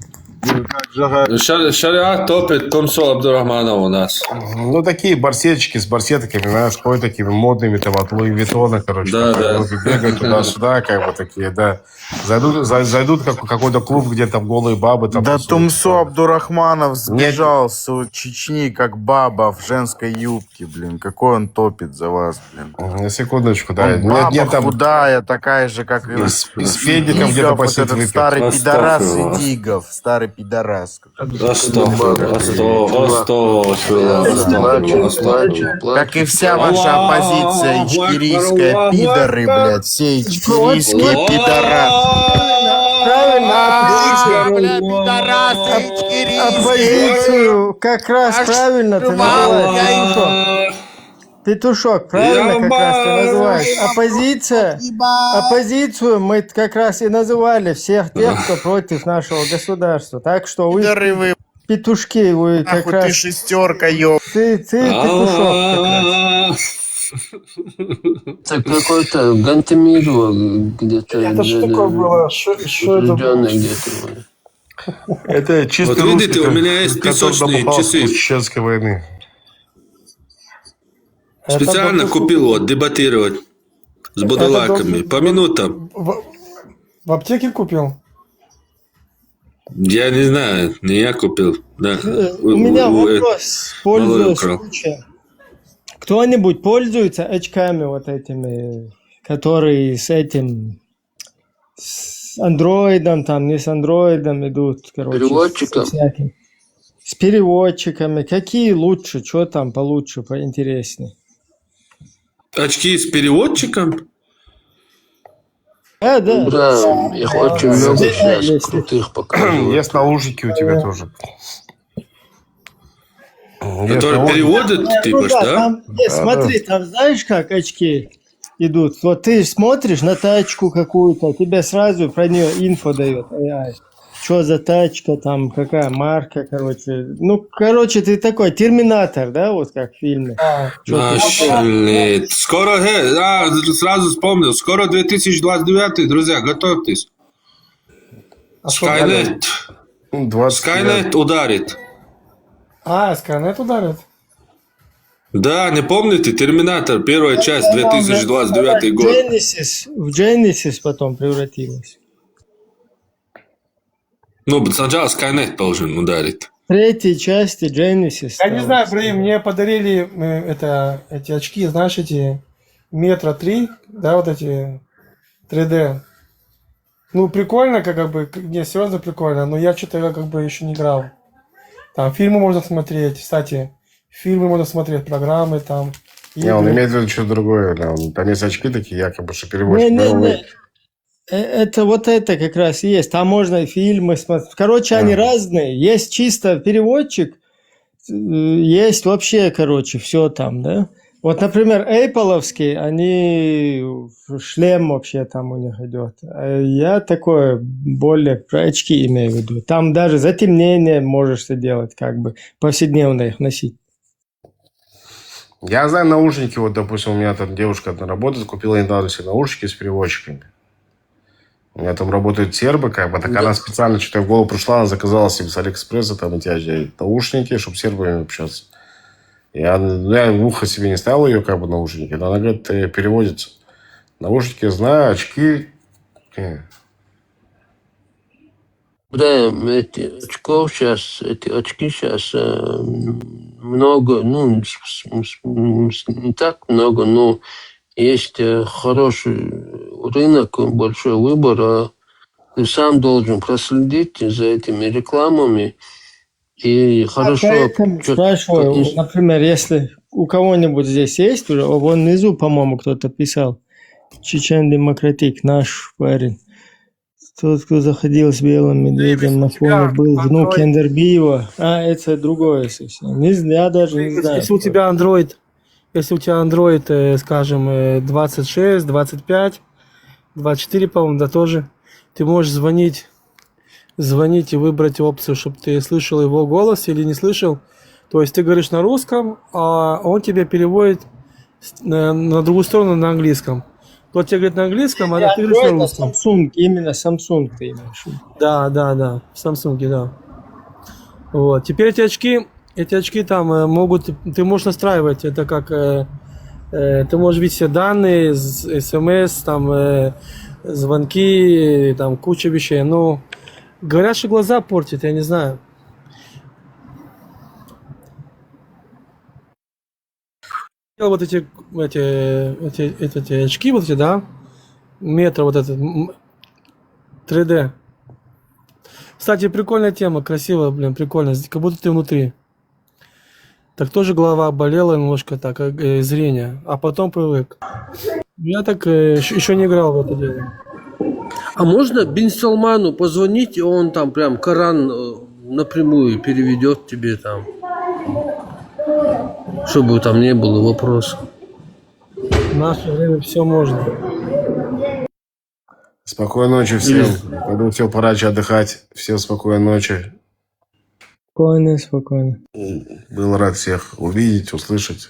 Как же, Шар- шариат топит Тумсо Абдурахманов у нас. Ну, такие барсеточки с барсетками, знаешь, ходят такими модными, там, от Луи Виттона, короче, Да, там, да. вот, бегают туда-сюда, как бы такие, да. Зайдут, за- зайдут как, в какой-то клуб, где там голые бабы, там. Да тусуются. Тумсо Абдурахманов сбежал с Чечни, как баба в женской юбке, блин. Какой он топит за вас, блин. Мгм, на секундочку, да. Он Нет, баба нет, там худая, такая же, как и с, с педиком где-то Идигов, вот посидит. этот старый Астафируллах. Пидорас Идигов, старый Пидорас. Астафируллах, астафируллах, астафируллах, астафируллах. Как и вся ваша оппозиция ичкерийская, пидоры, блядь, все ичкерийские пидорасы. Правильно, оппозицию. Пидорасы ичкерийские. Оппозицию как раз правильно ты называешь. Петушок, правильно как раз ты называешь. Оппозиция, оппозицию мы как раз и называли всех тех, кто против нашего государства. Так что вы Пидоры вы, петушки, вы как нахуй, ты раз... шестерка, ёб. Ты, ты петушок как раз. Это какой-то Гантемирова где-то. Это что такое было? Что это было? Где-то. Это чисто Вот видите, русский, у меня есть который песочные набухался часы. После чеченской войны. Это Специально допустим, купил вот дебатировать с будулаками. допустим, По минутам. В, в аптеке купил? Я не знаю, не я купил. Да. Э, У меня э, вопрос, малой пользуясь украл. случаем. Кто-нибудь пользуется очками вот этими, которые с этим, с андроидом, там, не с андроидом идут, короче, Переводчиком? со всяким. С переводчиками. Какие лучше, что там получше, поинтереснее? Очки с переводчиком? Да, да. Да, их очень много сейчас крутых показывают. Есть наушники у тебя тоже. Который переводит, типа, да? Нет, смотри, там знаешь, как очки идут? Вот ты смотришь на тачку какую-то, тебе сразу про нее инфо дает. Что за тачка там, какая марка, короче. Ну, короче, ты такой терминатор, да, вот как в фильме. Скоро, а, сразу вспомнил, скоро две тысячи двадцать девятый, друзья, готовьтесь. Скайнет. Скайнет ударит. А, Скайнет ударит? Да, не помните, Терминатор, первая часть, две тысячи двадцать девятый год. Genesis, в Genesis потом превратилась. Ну, сначала Скайнет должен ударить. В третьей части Genesis. Я не знаю, Брим, мне подарили э, это, эти очки, знаешь, эти метра три, да, вот эти три дэ. Ну, прикольно, как бы, не, серьезно прикольно, но я что-то как бы еще не играл. Там фильмы можно смотреть, кстати, фильмы можно смотреть, программы там. Не, он имеет в виду что-то другое. Там есть очки такие, якобы, что переводчик. Не, не, не. Э, это вот это как раз и есть. Там можно и фильмы смотреть. Короче, они разные. Есть чисто переводчик, есть вообще, короче, все там, да. Вот, например, Эйполовский, они шлем вообще там у них идет. А я такое более про очки имею в виду. Там даже затемнение можешь сделать, как бы повседневно их носить. Я знаю наушники, вот, допустим, у меня там девушка одна работает, купила недавно себе наушники с переводчиками. У меня там работают сербы, как бы, так она специально что-то в голову пришла, она заказала себе с Алиэкспресса там эти наушники, чтобы с сербами общаться. Я, я в ухо себе не ставил ее, как бы, наушники, но она говорит, переводится. Наушники знаю, очки. Да, эти очков сейчас, эти очки сейчас э, много, ну, не так много, но есть э, хороший рынок, большой выбор, а ты сам должен проследить за этими рекламами. И хорошо. Поэтому спрашиваю, например, если у кого-нибудь здесь есть уже, вон внизу, по-моему, кто-то писал, Чечен Демократик, наш парень. Тот, кто заходил с белым медведем на фоне, был внук Яндербиева. А, это другое совсем. Не, я даже не знаю. Если у тебя Android, если у тебя Android, э, скажем, э, двадцать шесть, двадцать пять, двадцать четыре, по-моему, да тоже, ты можешь звонить, звонить и выбрать опцию, чтобы ты слышал его голос или не слышал. То есть ты говоришь на русском, а он тебе переводит на, на другую сторону на английском. Тот тебе говорит на английском, а ты говоришь на русском. Samsung, именно Samsung ты имеешь. Да, да, да, в Samsung, да. Вот. Теперь эти очки, эти очки там э, могут, ты можешь настраивать это как, э, э, ты можешь видеть все данные, смс, там, э, звонки, там куча вещей. Ну, говорят, что глаза портит, я не знаю. Вот эти, эти, эти, эти, эти очки, вот эти, да, метра вот этот, три дэ. Кстати, прикольная тема, красиво, блин, прикольно, как будто ты внутри. Так тоже голова болела немножко так, э, зрение, а потом привык. Я так э, еще не играл в это дело. А можно Бин Салману позвонить, и он там прям Коран э, напрямую переведет тебе там, чтобы там не было вопросов. В наше время все можно. Спокойной ночи всем. Пойду все, пора отдыхать. Всем спокойной ночи. Спокойно, спокойно. Был рад всех увидеть, услышать.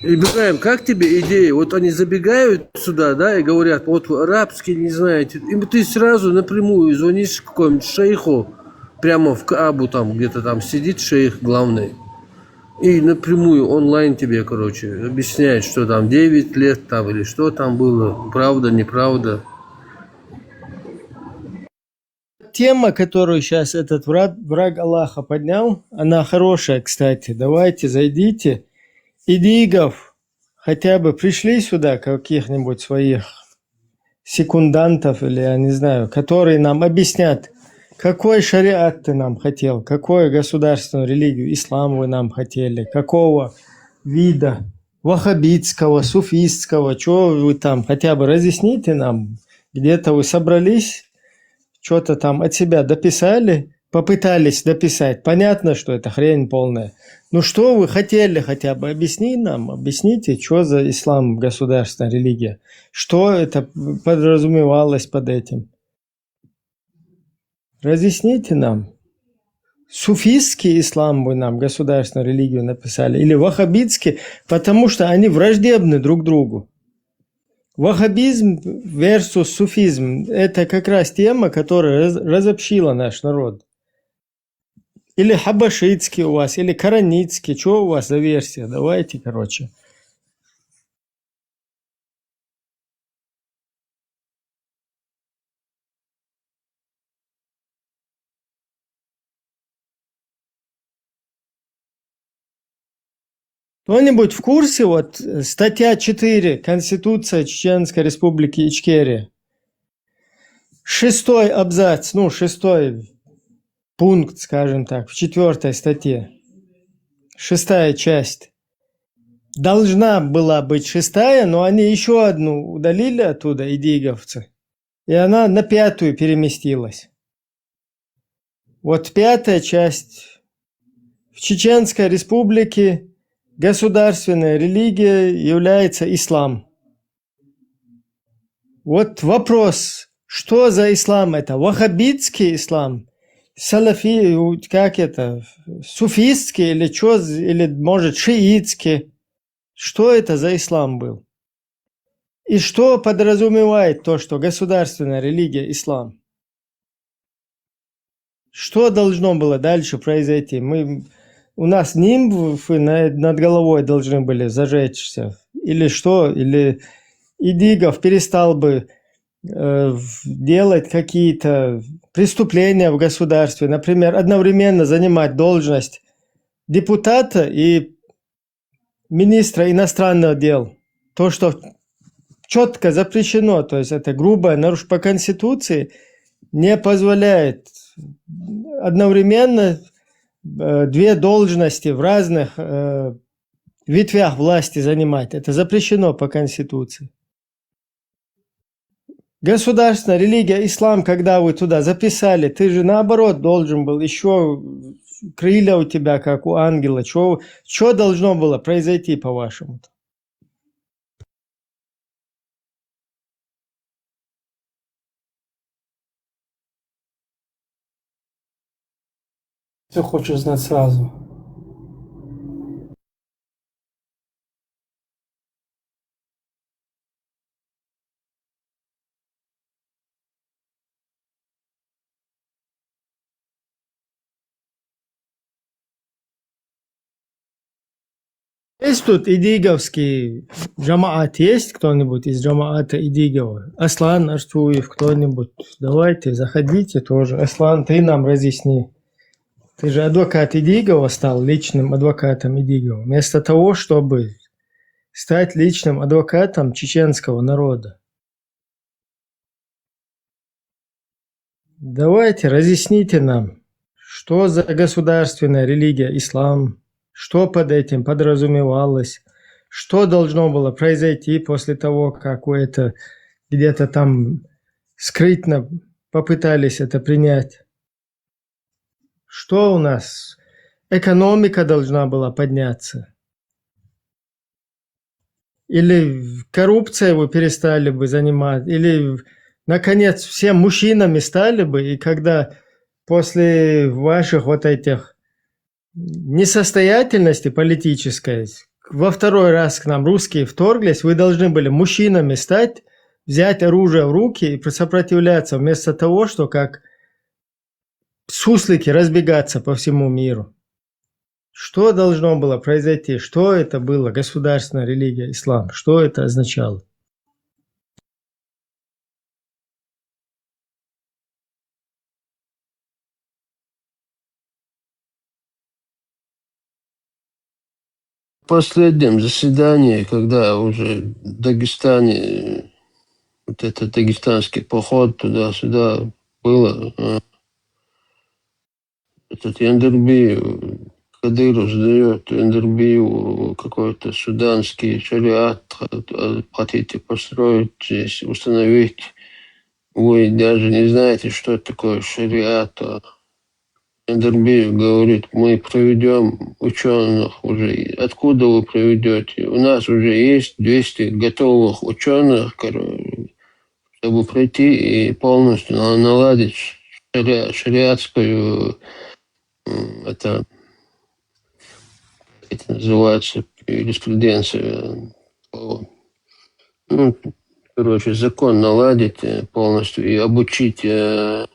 Ибрагим, как тебе идея? Вот они забегают сюда, да, и говорят, вот вы арабский не знаете. И ты сразу напрямую звонишь какому-нибудь шейху, прямо в Каабу там где-то там сидит шейх главный. И напрямую онлайн тебе, короче, объясняет, что там девять лет там или что там было, правда, неправда. Тема, которую сейчас этот враг, враг Аллаха поднял, она хорошая, кстати. Давайте зайдите. Идигов хотя бы пришли сюда, каких-нибудь своих секундантов или, я не знаю, которые нам объяснят, какой шариат ты нам хотел, какую государственную религию, ислам вы нам хотели, какого вида ваххабитского, суфистского, что вы там, хотя бы разъясните нам, где-то вы собрались, что-то там от себя дописали, попытались дописать. Понятно, что это хрень полная. Ну что вы хотели хотя бы? Объясни нам, объясните, что за ислам государственная религия? Что это подразумевалось под этим? Разъясните нам. Суфистский ислам вы нам государственную религию написали или ваххабитский, потому что они враждебны друг другу. Ваххабизм versus суфизм — это как раз тема, которая раз- разобщила наш народ. Или хабашитский у вас, или каранитский. Что у вас за версия? Давайте, короче. Кто-нибудь в курсе, вот э, статья четыре Конституция Чеченской Республики Ичкерия, шестой абзац, ну, шестой пункт, скажем так, в четвертой статье, шестая часть. Должна была быть шестая, но они еще одну удалили оттуда, идиговцы. И она на пятую переместилась. Вот пятая часть. В Чеченской Республике государственная религия является ислам. Вот вопрос, что за ислам это? Ваххабитский ислам? Салафи, как это? Суфистский или что? Или, может, шиитский? Что это за ислам был? И что подразумевает то, что государственная религия ислам? Что должно было дальше произойти? Мы, у нас нимбы на- над головой должны были зажечься. Или что? Или Идигов перестал бы э, в- делать какие-то преступления в государстве. Например, одновременно занимать должность депутата и министра иностранных дел. То, что четко запрещено, то есть это грубое нарушение по Конституции, не позволяет одновременно э, две должности в разных э, ветвях власти занимать. Это запрещено по Конституции. Государственная религия ислам, когда вы туда записали, ты же наоборот должен был еще крылья у тебя, как у ангела. Что должно было произойти, по-вашему? Все хочешь знать сразу. Есть тут идиговский джамаат? Есть кто-нибудь из джамаата Идигова? Аслан Артуев, кто-нибудь? Давайте, заходите тоже. Аслан, ты нам разъясни. Ты же адвокат Идигова стал, личным адвокатом Идигова. Вместо того, чтобы стать личным адвокатом чеченского народа. Давайте, разъясните нам, что за государственная религия ислам, что под этим подразумевалось, что должно было произойти после того, как вы это где-то там скрытно попытались это принять. Что у нас? Экономика должна была подняться. Или коррупцией вы перестали бы заниматься, или, наконец, все мужчинами стали бы, и когда после ваших вот этих несостоятельности политической во второй раз к нам русские вторглись, вы должны были мужчинами стать, взять оружие в руки и сопротивляться, вместо того, что как суслики разбегаться по всему миру. Что должно было произойти? Что это было? Государственная религия ислам. Что это означало? Последнем заседании, когда уже в Дагестане, вот этот дагестанский поход туда-сюда было, э, этот Яндерби, Кадыров сдаёт Эндербееву какой-то суданский шариат, х-, х-, хотите построить здесь, установить. Вы даже не знаете, что такое шариат. А Эндербиев говорит: «Мы проведём учёных уже». Откуда вы проведёте? У нас уже есть двести готовых учёных, кор-, чтобы пройти и полностью на-, наладить шари-, шариатскую, м, это, это называется юриспруденция, э, по-, ну, короче, закон наладить, э, полностью и обучить, э,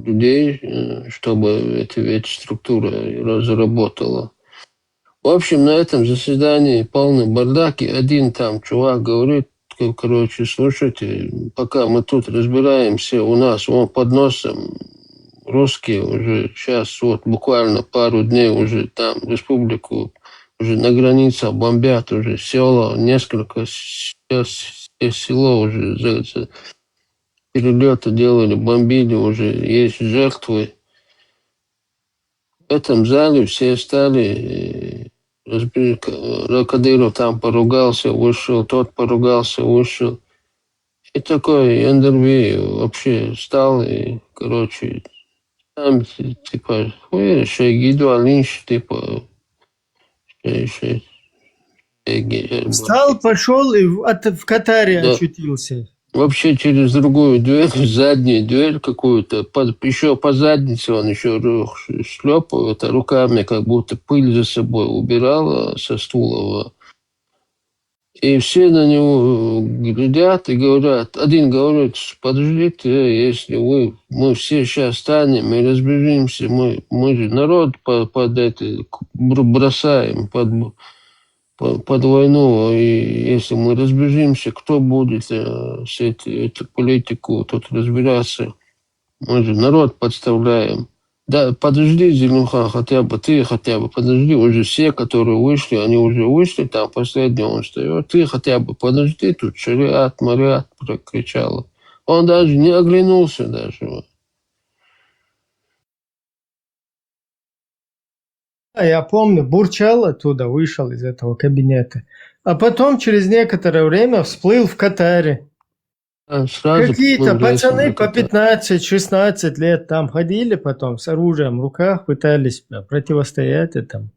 людей, э, чтобы эти, эти структуры разработала. В общем, на этом заседании полный бардак, и один там чувак говорит, к-, короче: «Слушайте, пока мы тут разбираемся, у нас вон под носом русские уже сейчас вот буквально пару дней уже там республику уже на границе бомбят, уже села, несколько с-, с-, село уже за, за перелёты делали, бомбили, уже есть жертвы». В этом зале все стали, э, разбер-, К-, Кадыров там поругался, вышел, тот поругался, вышел. И такой Эндерби вообще встал и, короче, там, ти-, типа, хуя, шейгиду алинш, типа, шей-, шей-, шейги-, э, Встал, пошёл и в, от- в Катаре Да. очутился. Вообще через другую дверь, заднюю дверь какую-то, под, ещё по заднице он ещё шлепал это руками, как будто пыль за собой убирал, э, со стула. И все на него, э, глядят и говорят, один говорит: «Подождите, э, если вы, мы все сейчас встанем и разбежимся, мы, мы же народ по- под это к- бр- бросаем, под, по- под войну, и если мы разбежимся, кто будет, э, с эти- эту политику тут разбираться? Мы же народ подставляем». Да, подожди, Зелимхан, хотя бы ты, хотя бы подожди, уже все, которые вышли, они уже вышли, там последний он встаёт, ты хотя бы подожди, тут шариат, мариат прокричала. Он даже не оглянулся даже. А я помню, бурчал оттуда, вышел из этого кабинета. А потом через некоторое время всплыл в Катаре. А сразу Какие-то был рейс пацаны на по Катар. пятнадцать-шестнадцать лет там ходили потом с оружием в руках, пытались, э, противостоять этому.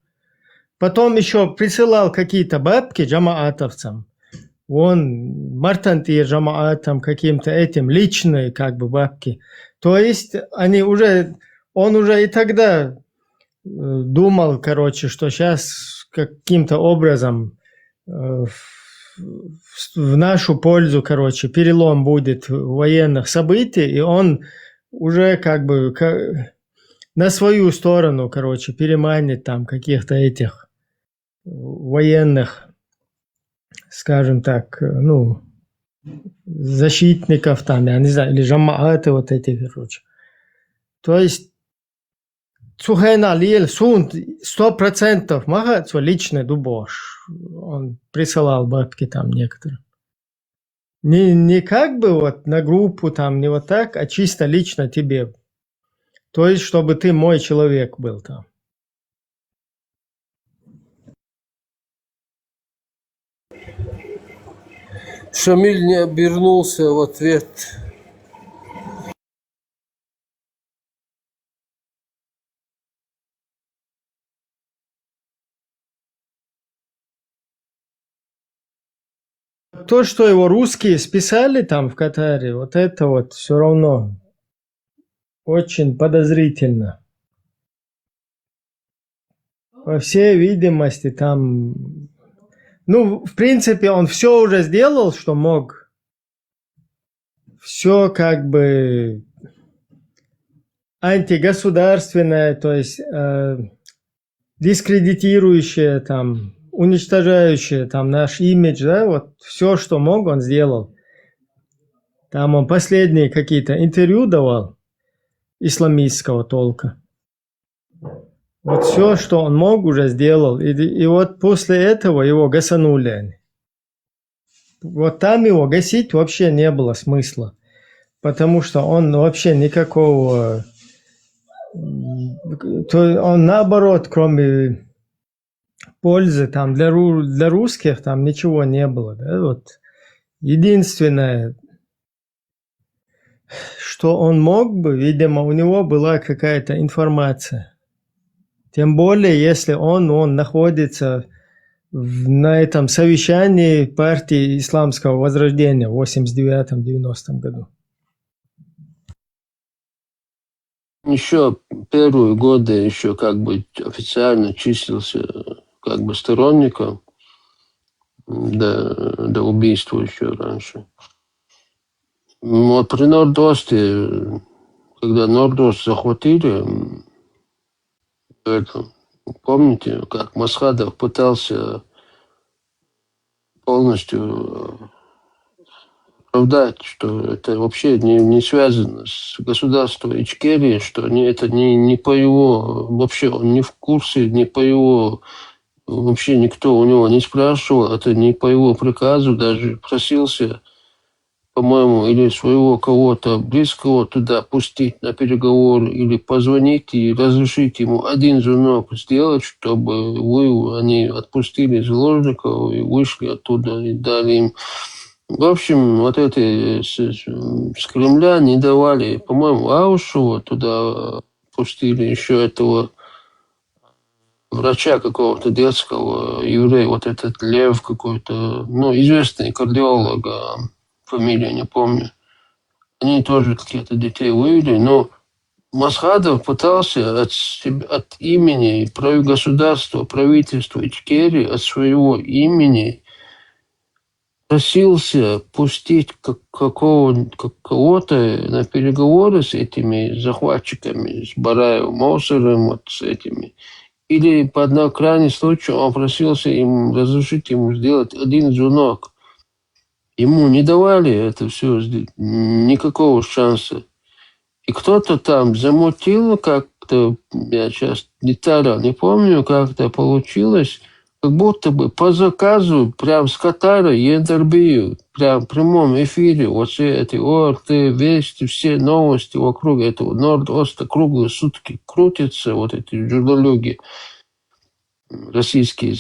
Потом ещё присылал какие-то бабки джамаатовцам. Он мартантир джамаатам каким-то этим, личные как бы бабки. То есть они уже, он уже и тогда э, думал, короче, что сейчас каким-то образом, э, в, в нашу пользу, короче, перелом будет военных событий, и он уже как бы ка- на свою сторону, короче, переманит там каких-то этих военных, скажем так, э, ну, защитников там, я не знаю, или джамааты вот эти, короче. То есть цу хенал ел сунт сто процентов маха, цу личный дубош. Он присылал бабки там некоторым. Не, не как бы вот на группу там, не вот так, а чисто лично тебе. То есть, чтобы ты мой человек был там. Шамиль не обернулся в ответ. То, что его русские списали там в Катаре, вот это вот все равно очень подозрительно. По всей видимости, там, ну, в принципе, он все уже сделал, что мог. Все как бы антигосударственное, то есть э, дискредитирующее, там, уничтожающее там наш имидж, да, вот все, что мог, он сделал. Там он последние какие-то интервью давал исламистского толка. Вот все, что он мог, уже сделал. И, и вот после этого его гасанули они. Вот там его гасить вообще не было смысла. Потому что он вообще никакого, м, то он наоборот, кроме пользы, там для, ру- для русских там ничего не было, да, вот. Единственное, что он мог бы, видимо, у него была какая-то информация. Тем более, если он, он находится в- на этом совещании партии Исламского Возрождения в восемьдесят девятом-девяностом году. Еще первые годы еще как бы официально числился как бы сторонником до, до убийства еще раньше. Вот при Нордосте, когда Нордост захватили, в этом, помните, как Масхадов пытался полностью оправдать, что это вообще не, не связано с государством Ичкерии, что не, это не, не по его, вообще он не в курсе, не по его, вообще никто у него не спрашивал, это не по его приказу, даже просился, по-моему, или своего кого-то близкого туда пустить на переговоры, или позвонить и разрешить ему один звонок сделать, чтобы вы, они отпустили заложников и вышли оттуда, и дали им. В общем, вот эти с, с Кремля не давали, по-моему, Аушева туда пустили, еще этого врача какого-то детского, еврея, вот этот Лев какой-то, ну, известный кардиолог, а, фамилию не помню. Они тоже какие-то детей вывели, но Масхадов пытался от, от имени государства, правительства Ичкерии, от своего имени просился пустить как, какого, как, кого-то на переговоры с этими захватчиками, с Бараевым, Мосером, вот с этими. Или по одно крайний случай он просился им разрешить ему сделать один звонок. Ему не давали это все, никакого шанса. И кто-то там замутил как-то, я сейчас детально не помню, как это получилось, как будто бы по заказу, прям с Катара Яндарбиев, прям в прямом эфире, вот все эти ОРТ, Вести, все новости вокруг этого Нордоста круглые сутки крутятся, вот эти журналюги российские,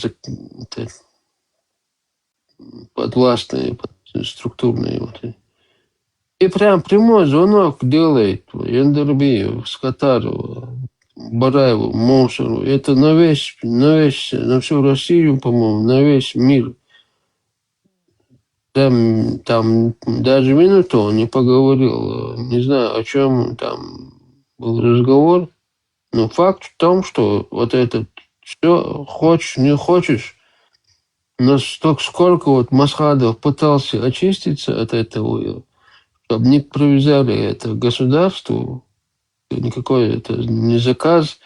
подвластные, структурные. Вот. И прям прямой звонок делает Яндарбиев, Скотарова, Бараеву, Мосеру. Это на весь, на весь, на всю Россию, по-моему, на весь мир. Там, там даже минуту он не поговорил. Не знаю, о чем там был разговор. Но факт в том, что вот этот все, хочешь, не хочешь, но столько, сколько вот Масхадов пытался очиститься от этого, чтобы не привязали это к государству, никакой это не заказ.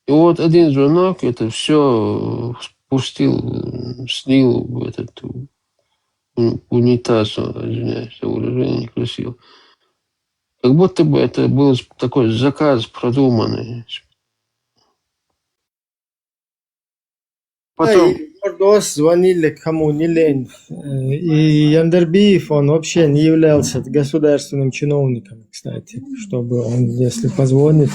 И вот один звонок, это все спустил, слил в этот унитаз, извиняюсь за выражение, некрасиво. Как будто бы это был такой заказ продуманный. Потом... Да, и Нордос звонили кому не лень. И Яндарбиев, он вообще не являлся государственным чиновником, кстати, чтобы он, если позвонит,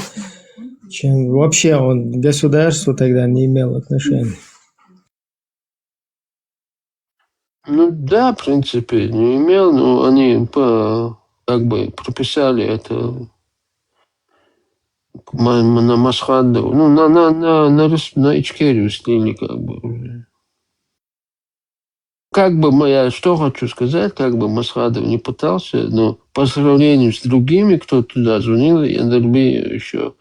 чем вообще он к государству тогда не имел отношения. Ну да, в принципе, не имел, но они по, как бы прописали это на Масхадов, ну, на, на, на, на, на Ичкерию слили, как бы уже. Как бы моя, что хочу сказать, как бы Масхадов не пытался, но по сравнению с другими, кто туда звонил, Яндарби еще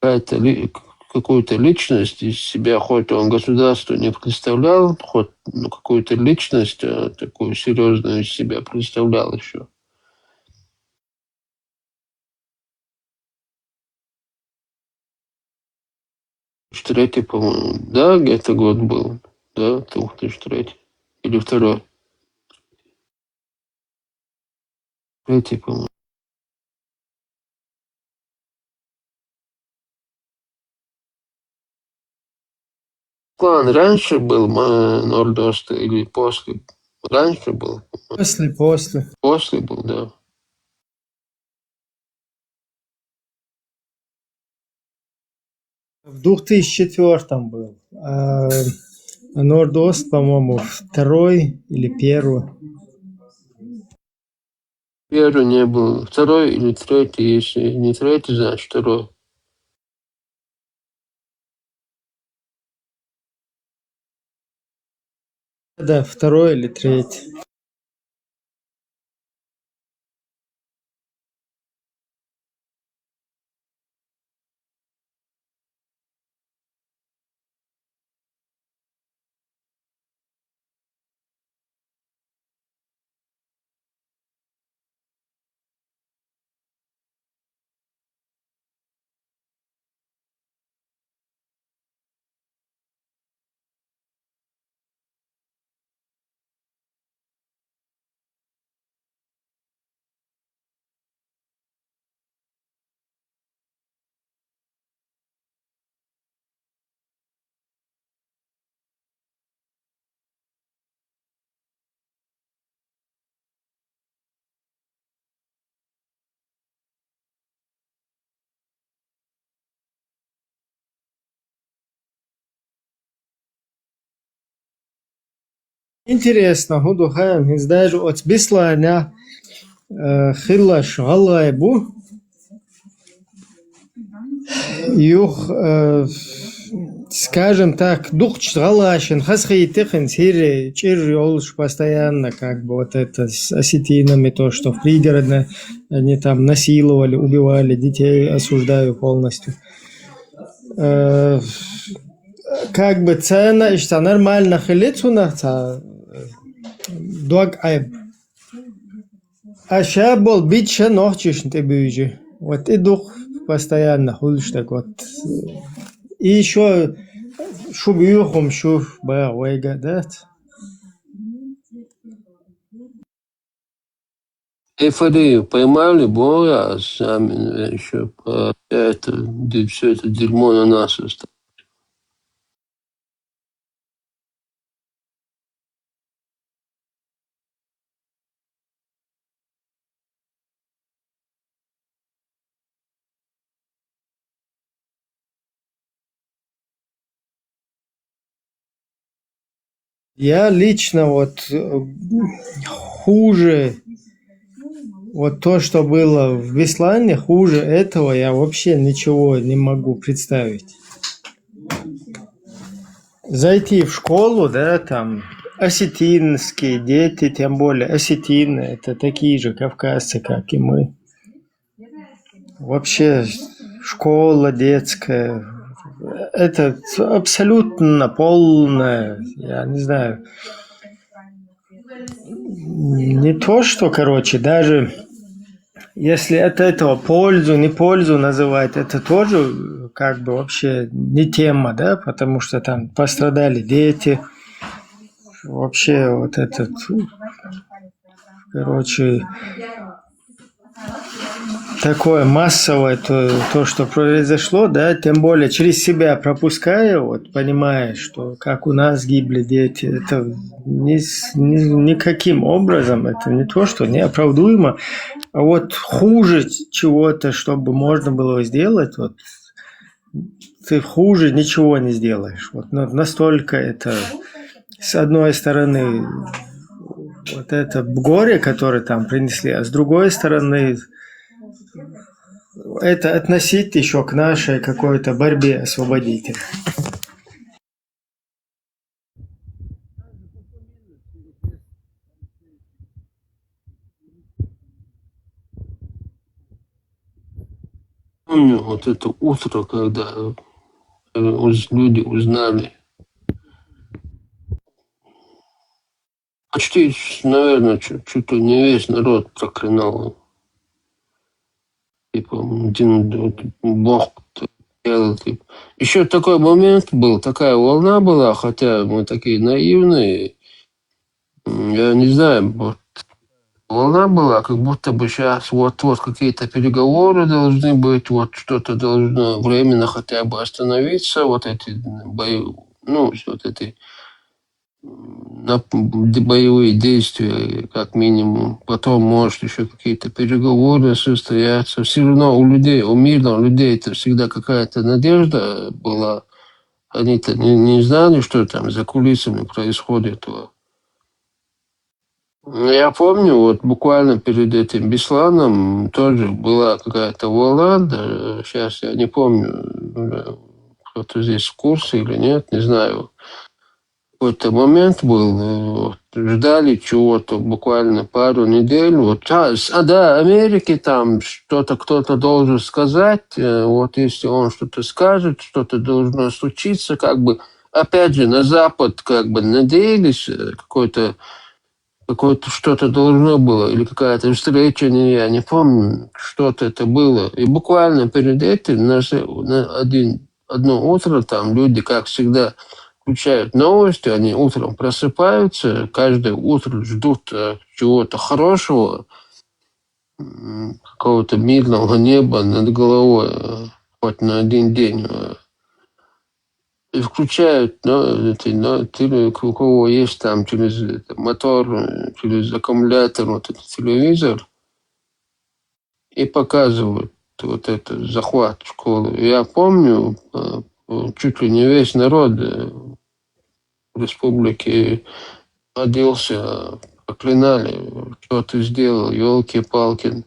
какая-то ли, какую-то личность из себя, хоть он государство не представлял, хоть ну, какую-то личность а, такую серьезную из себя представлял еще. Третий, по-моему, да, где-то год был, да, две тысячи третий или второй. Третий, по-моему. Клан раньше был Нордоста или после? Раньше был. После, после. После был, да. В двух тысячи четвёртом был. А Нордост, по-моему, второй или первый. Первый не был. Второй или третий, если не третий, значит второй. Да, второй или третий. Интересно, хӀун ду хаам, хӀинца даже оцу Беслане, э, хилларш гӀалгӀай бу. Юха, э, скажем так, дукхачу гӀалгӀашна хазахийтина хӀинца хӀирий чӀир йолуш постоянно, как бы, вот это с осетинами, то, что в пригородной они там насиловали, убивали детей, осуждаю полностью. Э, как бы цена иштта нормально хилла цунах, цхьа, э, дог Ӏайба. А ша болу битта ша нохчашна тӀе буьйжи. Вот и дукха постоянно хуьлуш дерг вот. И ещё шу буьйху хӀума шу баха вайга дац. Эйфорию поймали, бо, а сами ещё по это, ды-, всё это дерьмо на нас оставили. Я лично вот, э, хуже, вот то, что было в Беслане, хуже этого я вообще ничего не могу представить. Зайти в школу, да, там осетинские дети, тем более осетины, это такие же кавказцы, как и мы. Вообще школа детская, это абсолютно полная, я не знаю, не то, что, короче, даже если от этого пользу, не пользу называть, это тоже как бы вообще не тема, да, потому что там пострадали дети, вообще вот этот, короче, такое массовое, то, то, что произошло, да, тем более через себя пропуская, вот, понимая, что как у нас гибли дети, это ни с-, ни-, никаким образом, это не то, что неоправдуемо, а вот хуже чего-то, чтобы можно было сделать, вот, ты хуже ничего не сделаешь. Вот на-, настолько это, с одной стороны, вот это горе, которое там принесли, а с другой стороны, это относить ещё к нашей какой-то борьбе освободительной. Помню вот это утро, когда, э, уз-, люди узнали. Почти, наверное, чуть, чуть ли не весь народ проклинал. Типа, один вот бог делал, типа. Ещё такой момент был, такая волна была, хотя мы такие наивные. М, я не знаю, вот волна была, как будто бы щас вот-вот какие-то переговоры должны быть, вот что-то должно временно хотя бы остановиться, вот эти бои, ну, вот эти на п-, боевые действия, как минимум. Потом, может, еще какие-то переговоры состоятся. Все равно у людей, у мирных людей это всегда какая-то надежда была. Они-то не, не знали, что там за кулисами происходит. Ну, я помню, вот буквально перед этим Бесланом тоже была какая-то волна, да, сейчас я не помню, э, кто-то здесь в курсе или нет, не знаю. В какой-то момент был, э, вот, ждали чего-то буквально пару недель. Вот, а, с-, а, да, Америке там что-то кто-то должен сказать, э, вот если он что-то скажет, что-то должно случиться, как бы, опять же, на Запад как бы надеялись, э, какой-то какое-то что-то должно было, или какая-то встреча, не, я не помню, что-то это было. И буквально перед этим на, с- на один, одно утро там люди, как всегда, включают новости, они утром просыпаются, каждое утро ждут э, чего-то хорошего, м, какого-то мирного неба над головой, э, хоть на один день. Э, и включают, но, это, но, теле- у кого есть там через это, мотор, э, через аккумулятор, вот этот телевизор, и показывают вот этот захват школы. Я помню, э, э, чуть ли не весь народ э, в республике родился, проклинали, что ты сделал, елки-палки. На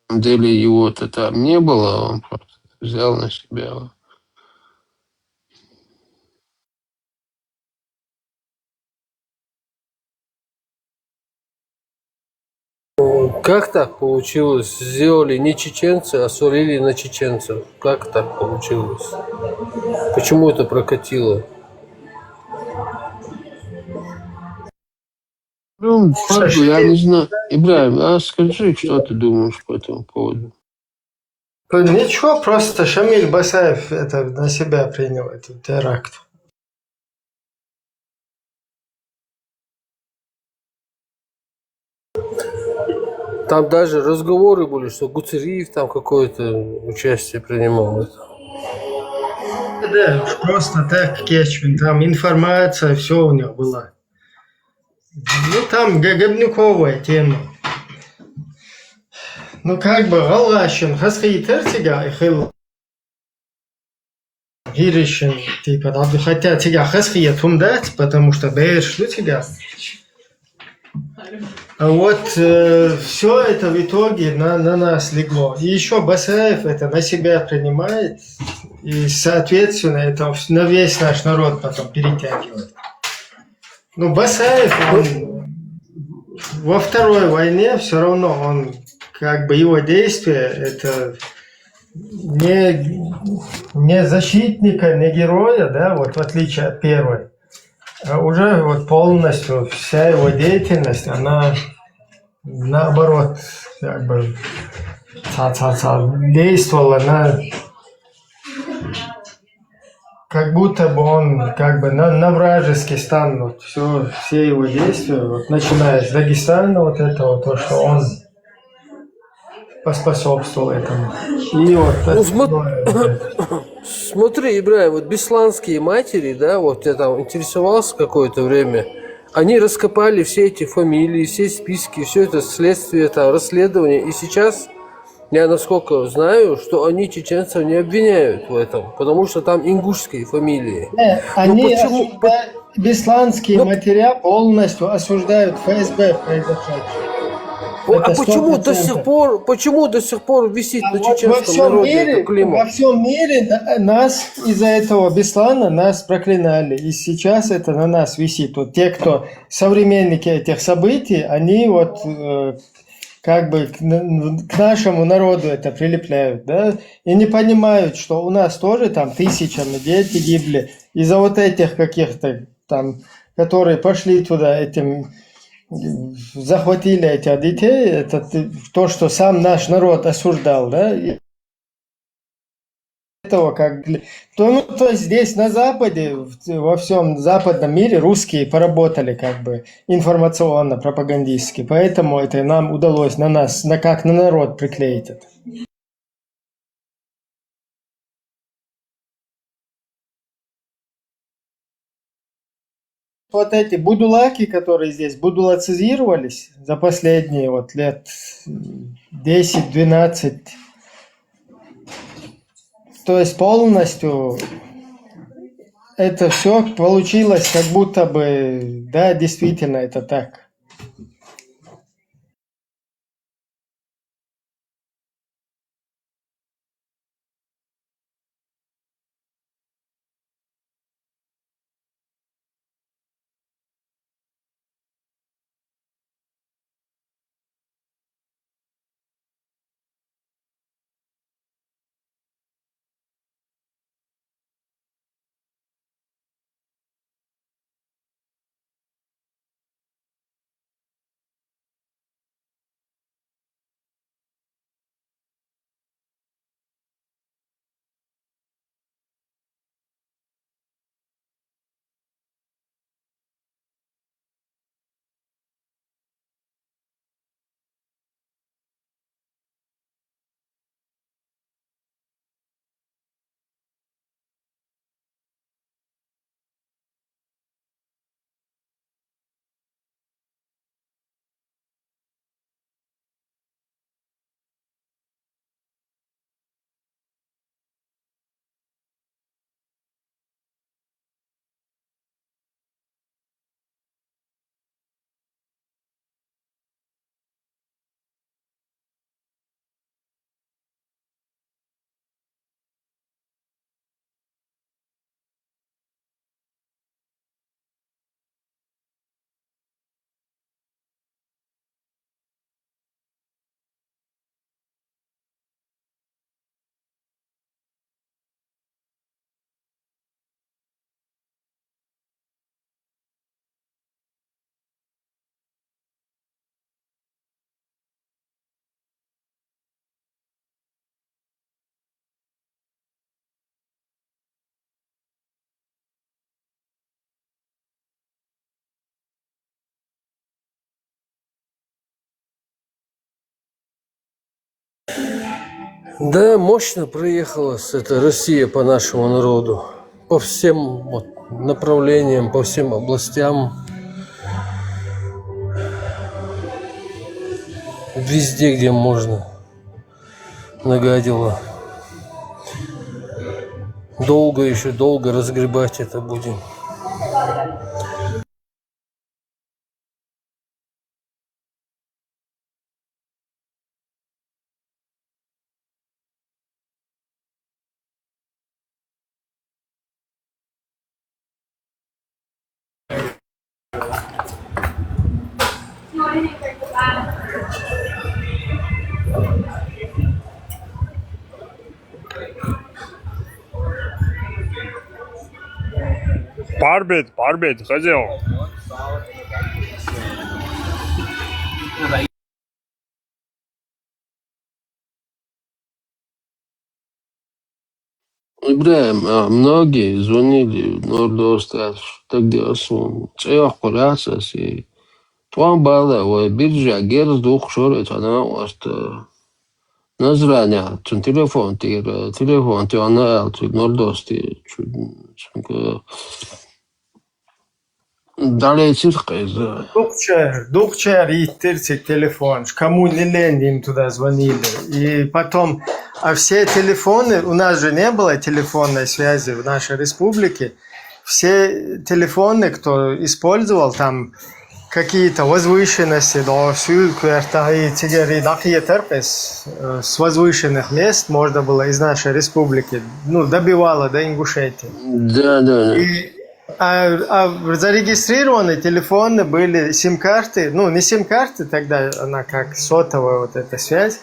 самом деле его-то там не было, он просто взял на себя. Как так получилось? Сделали не чеченцы, а свалили на чеченцев. Как так получилось? Почему это прокатило? Ну, как бы, я не знаю. Ибраим, а скажи, что ты думаешь по этому поводу? Ничего, просто Шамиль Басаев это на себя принял, этот теракт. Там даже разговоры были, что Гуцериев там какое-то участие принимал. Да, просто так, Кечвин, там информация, все у него была. Ну, там г- гыбниковая тема. Ну, как бы, гӀалгӀашин хасхи тертига, хил гиришин, типа, да, хотя тига хасхи тумдат, потому что берш ду тига. А вот все это в итоге на, на нас легло. И еще Басаев это на себя принимает. И, соответственно, это на весь наш народ потом перетягивает. Ну, Басаев, он во второй войне все равно, он как бы его действия, это не, не защитника, не героя, да, вот в отличие от первой. А уже вот полностью вся его деятельность, она наоборот, как бы ца-ца-ца, действовала на как будто бы он как бы на, на вражеский стан, вот все, все его действия, вот, начиная с Дагестана, вот этого, то, что он поспособствовал этому. И вот ну, смотри, Ибраим, вот бесланские матери, да, вот я там интересовался какое-то время, они раскопали все эти фамилии, все списки, все это следствие, там, расследование, и сейчас я, насколько знаю, что они чеченцев не обвиняют в этом, потому что там ингушские фамилии. Нет, они почему... осуждают, бесланские ну, матеря полностью осуждают ФСБ произошедшее. А почему до сих пор, почему до сих пор висит а на вот чеченском во всем народе мире, это клеймо? Во всем мире нас из-за этого Беслана нас проклинали. И сейчас это на нас висит. Вот те, кто современники этих событий, они вот э, как бы к, к нашему народу это прилепляют, да, и не понимают, что у нас тоже там тысячами дети гибли из-за вот этих каких-то там, которые пошли туда этим, захватили этих детей, это то, что сам наш народ осуждал, да, и этого как то, ну, то есть здесь на Западе, во всем западном мире русские поработали как бы информационно-пропагандистски, поэтому это нам удалось на нас, на как на народ приклеить это. Вот эти будулаки, которые здесь будулацизировались за последние вот лет десять-двенадцать, то есть полностью это все получилось, как будто бы, да, действительно это так. Да, мощно проехалась эта Россия по нашему народу. По всем вот направлениям, по всем областям. Везде, где можно. Нагадила. Долго еще, долго разгребать это будем. Пар бед, пар бед, хозяин. Ибрагим, а, многие звонили в Нордост, а, так где он, цех курясас, и там бала, ой, биржа, герз дух шор, это она, вот, э, Назрани, цун телефон тир, телефон тир, она, а, цун Нордост, и чу-, чу-, далее цирк из. Дукчар, дукчар, и тир цик телефон, кому не лень, им туда звонили. И потом, а все телефоны, у нас же не было телефонной связи в нашей республике, все телефоны, кто использовал, там какие-то возвышенности, да, сюлквертаи, тигери, дакие терпес, э, с возвышенных мест можно было из нашей республики, ну, добивало до Ингушетии. Да, да, да. И, а, а зарегистрированы телефоны были, сим-карты, ну, не сим-карты тогда, она как сотовая вот эта связь,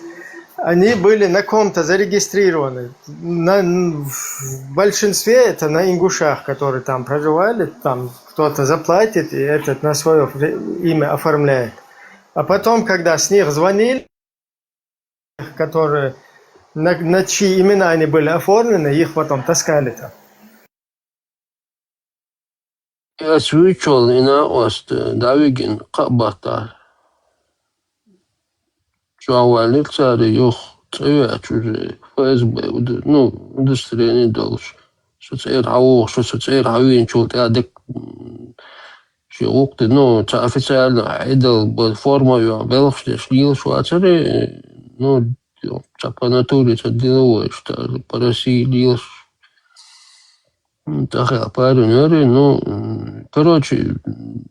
они были на ком-то зарегистрированы. На, в большинстве это на ингушах, которые там проживали, там кто-то заплатит, и этот на свое имя оформляет. А потом, когда с них звонили, которые, на, на чьи имена они были оформлены, их потом таскали там. Я свечал и на ост, Давигин, кабата. Чуавали цари юх, цея чужие, Ф С Б, уд-, ну, удостоверение долж. Что цея хавох, что цея хавин, чултя дек, Чи гӀуллакх де, ну, цхьа официально Ӏедал ба-, форма йоӀ белхаш деш лелаш вацар, ну, цхьа по натуре цхьа деловой, что ли, по России лелаш. М, тӀаккха парень яр, ну, м, короче, м,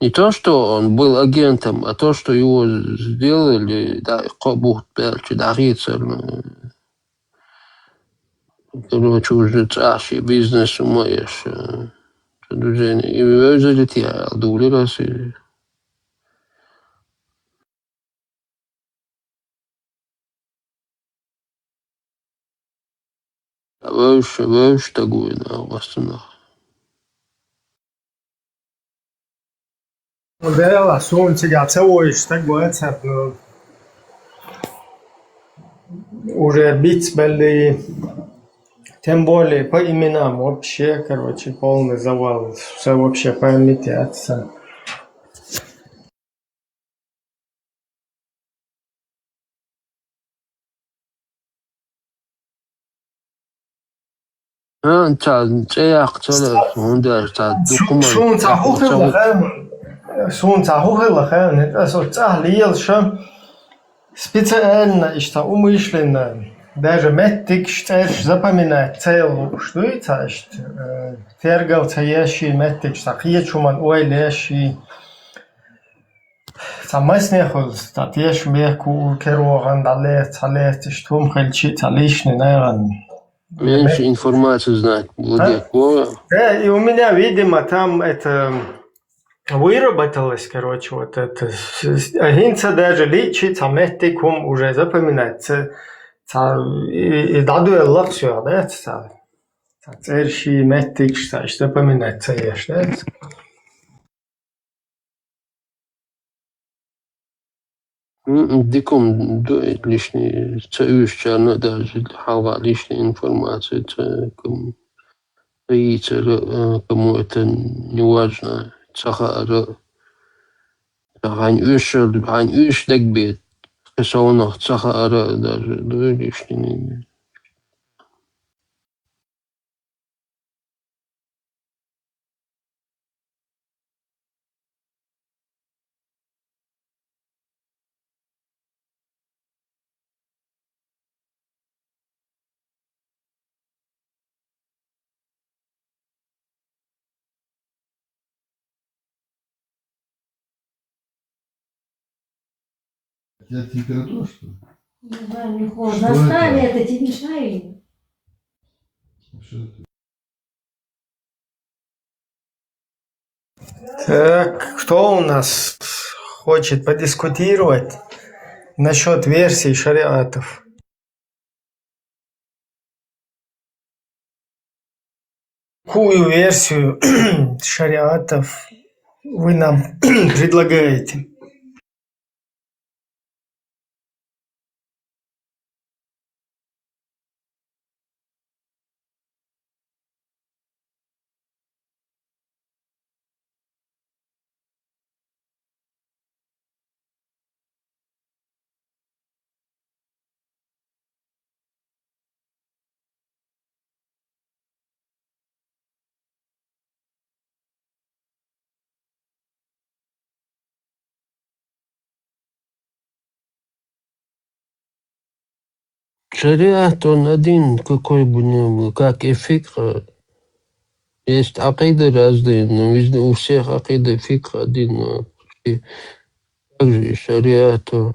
не то, что он был агентом, а то, что его сделали, да, кхо бутт баьлча дӀахецар, ну, короче, уже цӀахь ший бизнес хӀума еш, э, цу движение. И вевзалийта аьле, дувлира ас иза. Вевзаш, вевзаш стаг ву, нах, вастунах. Дела, суна цигахь ца вевзаш стаг вацар, ну, уже бицбелли, тем более по именам вообще, короче, полный завал. Всё вообще поймите отца. А, ца, цӀе яккха ца лаьа, хӀунда аьлча ца дукха ма Суна ца хӀу хилла хаьа, суна ца хӀу хилла хаьа, ас оцу цӀахь лелаш, специально иштта умышленно, даже меттигаш, цӀераш запоминать ца яла лууш дуй, ца иштта, э, тергал ца еш, меттигаш ца кхечу хӀуман ойла еш, Цхьа масне хуьлу, цхьа тешнабехк ву, керогӀан дӀалеца, цхьа лецаш, тхума хилчи, цхьа лишний нагӀан. Меньше информации знать, Владик, А? Вова. Э, и у меня, видимо, там это выработалось, короче, вот это. С-, с-, а хӀинца даже личи, цхьа меттиг хӀума уже запоминать, ца, ца, и, и дӀадоьлла всё, да, ца, ца цӀерши, меттигаш, ца, запоминать ца еш, да? М, дика хӀума ду и лишний ца уьйсучарна а даже хьалха лишний информация ца кому ца йийцара, а, кому это не важно, ца хаара. Хьайн уьйсуш, хьайн уьйсуш дагабе, кхин совнах ца хаара а даже ду и лишний. У тебя температура, что ли? Не знаю, мне холодно. Что это? Оставь это, тебе мешаю. Что это? Так, кто у нас хочет подискутировать насчёт версий шариатов? Какую версию шариатов вы нам предлагаете? Шариат, он один, какой бы ни был, как и фикх, э, есть акида разные, но везде у всех акида, фикх один, но почти так же и шариат, э.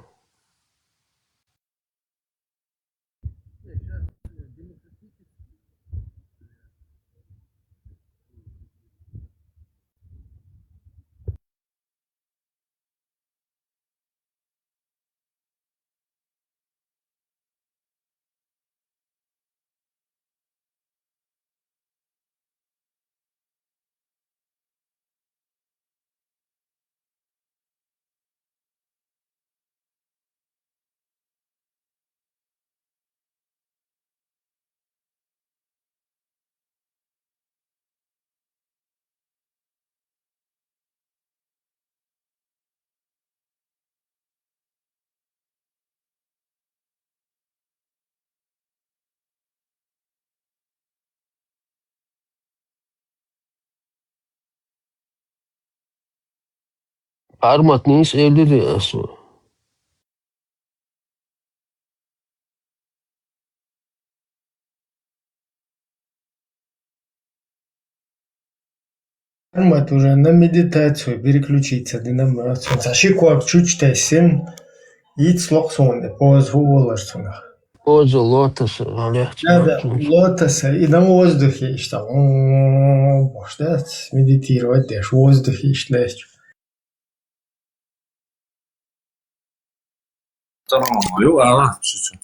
Армат нийса элира ас ву. Армат уже на медитацию переключиться дина ма. Цунца ши ког чучтайсин, ицлох суна, поза хӀу волаш цунах. Поза лотоса, а легче. Да, да, лотоса, и на воздухе, иштта, о, баш, да, медитировать деш, воздухе, иштта, легче. Тамам, ю, ала, шучу.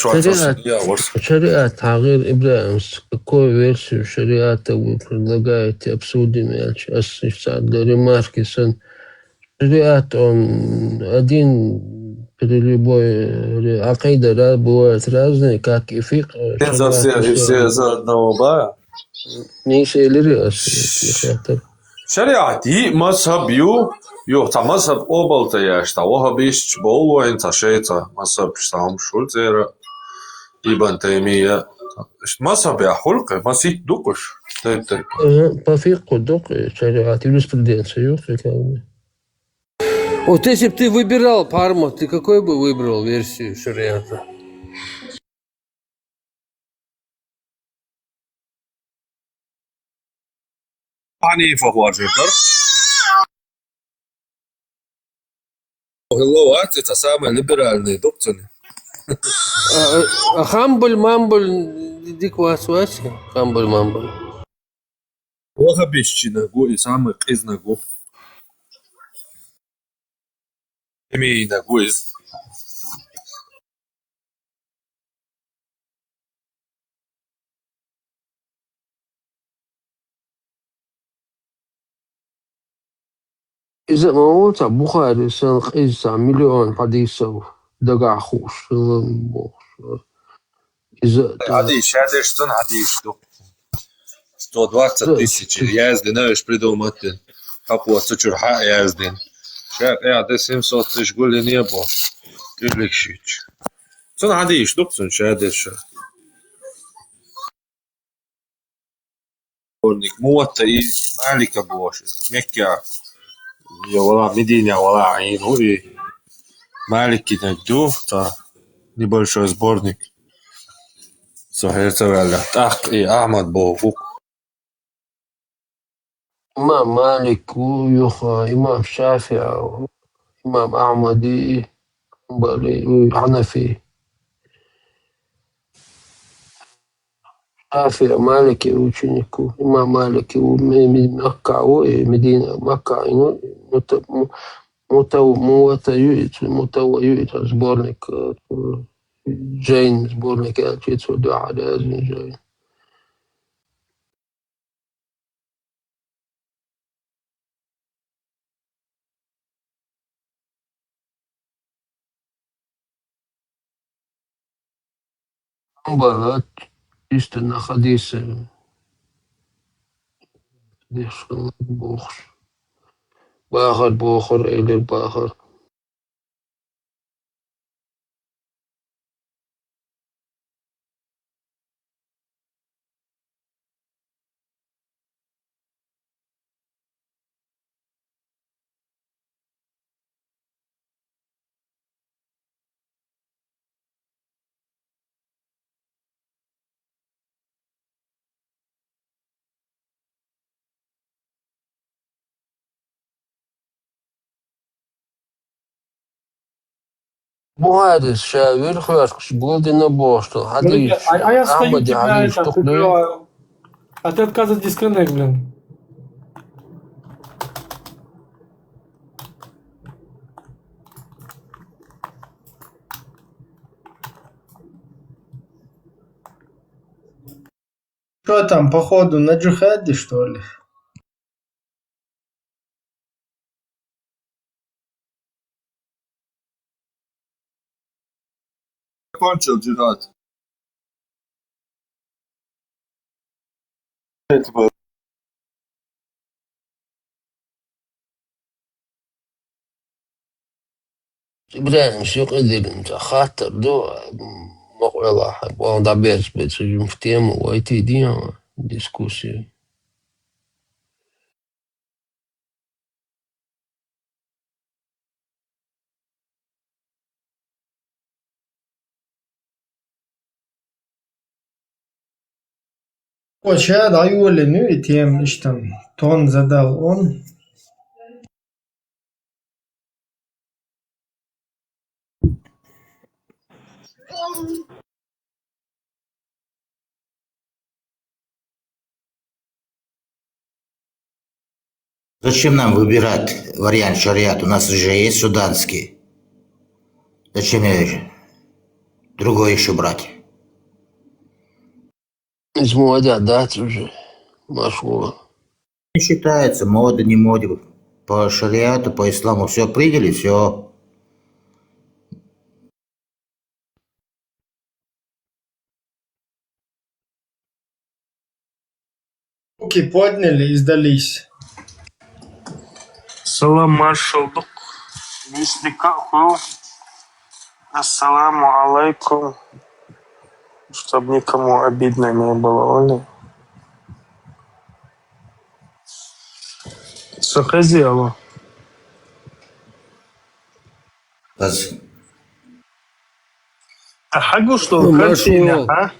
Шариат, я, вот. Шариат, Тагир Ибрагимович, какую версию шариата вы предлагаете, обсудим, я щас, ремарки сан. Шариат, он один при любой, э, акида, да, бывает разный, как и фикх, э, Нет, шариат, совсем, и все из одного бара. Нийса элира ас, э, хаттар. Шариат, и мазхаб ю, ю, цхьа мазхаб къобал ца еш, цхьа ваххабисташ бовла вайн, цхьа шайца мазхаб, цхьа хӀума шура цӀера, Ибн Таймия. Мазхаб я хулкъе, масит дукъуш, тайп-тайп. Э, по фикху дукъ, э, шариат, юриспруденция ю, как бы. Вот если бы ты выбирал, Парма, ты какой бы выбрал версию шариата? Ханифа хважи дар. Хилла вац, это самый либеральный, дукцани. А, а, а хамбуль-мамбуль дик вац вац? Хамбуль-мамбуль. Ваххабистчинагу, и самый къизнагу. Эминагу из. Иза ма вац Бухари сан къиза миллион хьадисов дагахь хууш хилла бохуш. Иза хьадис, шадерш цун хьадис ду. Сто двадцать тысяч яздина, уьш придумать дина. Хьакъо цу чуьра хьа яздина. Ша кӀаьда семьсот тысяч гуллине бо. Тилик шич. Цун хьадийш ду, цун шадерша. Сборник Муватта и Малика бохуш. Мекка. Я вала Медина, вала Айн, и Маликина ду, та небольшой сборник. Со хӀерца ваьлла. ТӀаккха и Ахьмад боху. Имам Малик ву, юха имам ШафиӀ ву, имам Ахьмади, Хьанбали ву, Хьанафи. ШафиӀ Малики ученик ву, имам Малики ву, ме-, ме-, Макка ву, и Медина, Макка, ну, мута-, му-, мутав-, мувата ю, и цу-, мутава ю, и цу сборник, э, Джайн сборник, я, чи цу дуьхьа язна Джайн. Амма чисто на хьадиса деш хилла бохуш. Бахар бохура, элира бахар. Бухарис ша вир хьоьркаш гулдина бохуш долу хьадийсаш. А, а я стою, Ахьмаде тебя хьадийсаш это, дукха ду? Прикрываю. А ты отказывать дисконнект, блин. Что там, походу, на джихаде, что ли? Закончил джихад. Ибрагим, ши къидилла хаттар ду, м, мукъ велахь, боху, дӀаберзабе цу юьмах тема вайтийдин дискуссия. Вот ща дӀайолаенна ю и тема, иштта тон задал он. Зачем нам выбирать вариант шариат? У нас же есть суданский. Зачем мне другой еще брать? Из мода, да, тоже. Машула. Не считается мода, не мода. По шариату, по исламу все приняли, все. Руки подняли и сдались. Салам, маршалдыкъ. Висника ху. Ассаламу алейкум. Чтоб никому обидно не было, Оля. Сахази, алло. Аз- А хьагуш дола Ну, картина, Машула. А?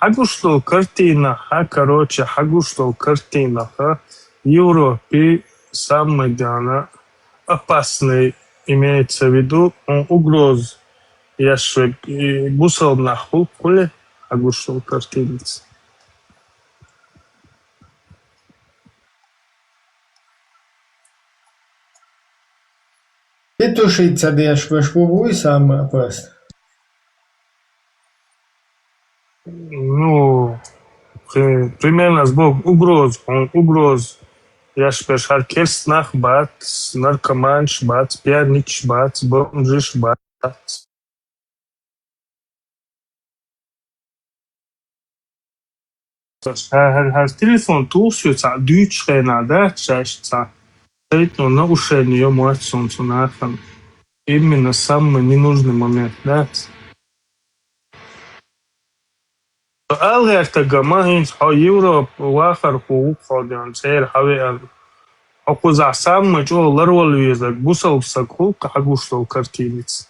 Хьагуш дола картина, а, короче, хьагуш дола картина, а? Европе самый дана опасный, имеется в виду, он угроз яшвек, и бусалба нах хул, хули хьагуш дола картинаца. Петушица деш ваш ву вуй самый опасный. Ну, при- примерно сбоку угроз, он угроз. Яшбеш хьар керст нах бац, наркоманш бац, пьянич бац, бомжиш бац. Хьар, хьар, хьар телефон тухуш ю цхьа дуьйцуш хенахь дац шаьш цхьа. Шайтан наушение йо моьтту суна цу нахана. Именно самый ненужный момент дац. Ала гӀертарг ма хӀинца хьо Европа вахархо ву хьо ден цӀера хьавеана. Хьо кхузахь самый чӀогӀа ларвала везарг бусалба саг хул кху хьагуш долу картиница.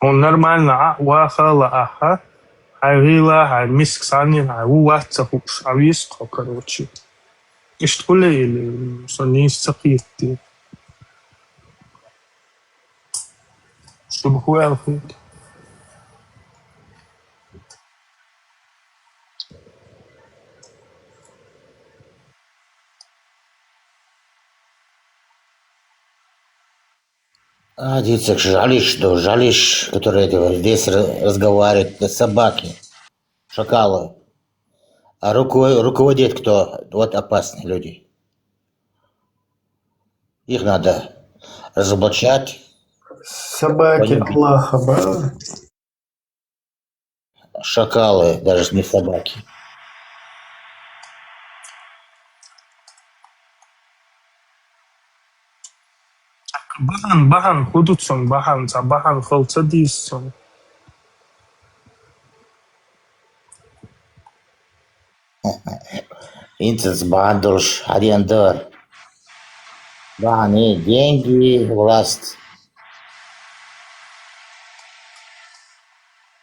Хьуна нормально Ӏа а ваха а лаахьа, хьайн гӀийла, хьайн миска санна, хьайн ву вац ца хууш, Ӏа веза кхо, короче. Иштта хуьле или со нийса ца кхетти? Шуба хӀу аьлла хилла? А, дицак жалишь, да, жалишь, которые говорят, здесь ра- разговаривают, это собаки, шакалы. А руко- руководит кто? Вот опасные люди. Их надо разоблачать. Собаки Аллаха, ба. Шакалы, даже не собаки. Бахьана, бахьана хӀу ду цунна, бахьана, цхьа бахьана хала ца дийза цунна. ХӀинца бахьана долуш хьадеана дара. Бахьана деньги, власть.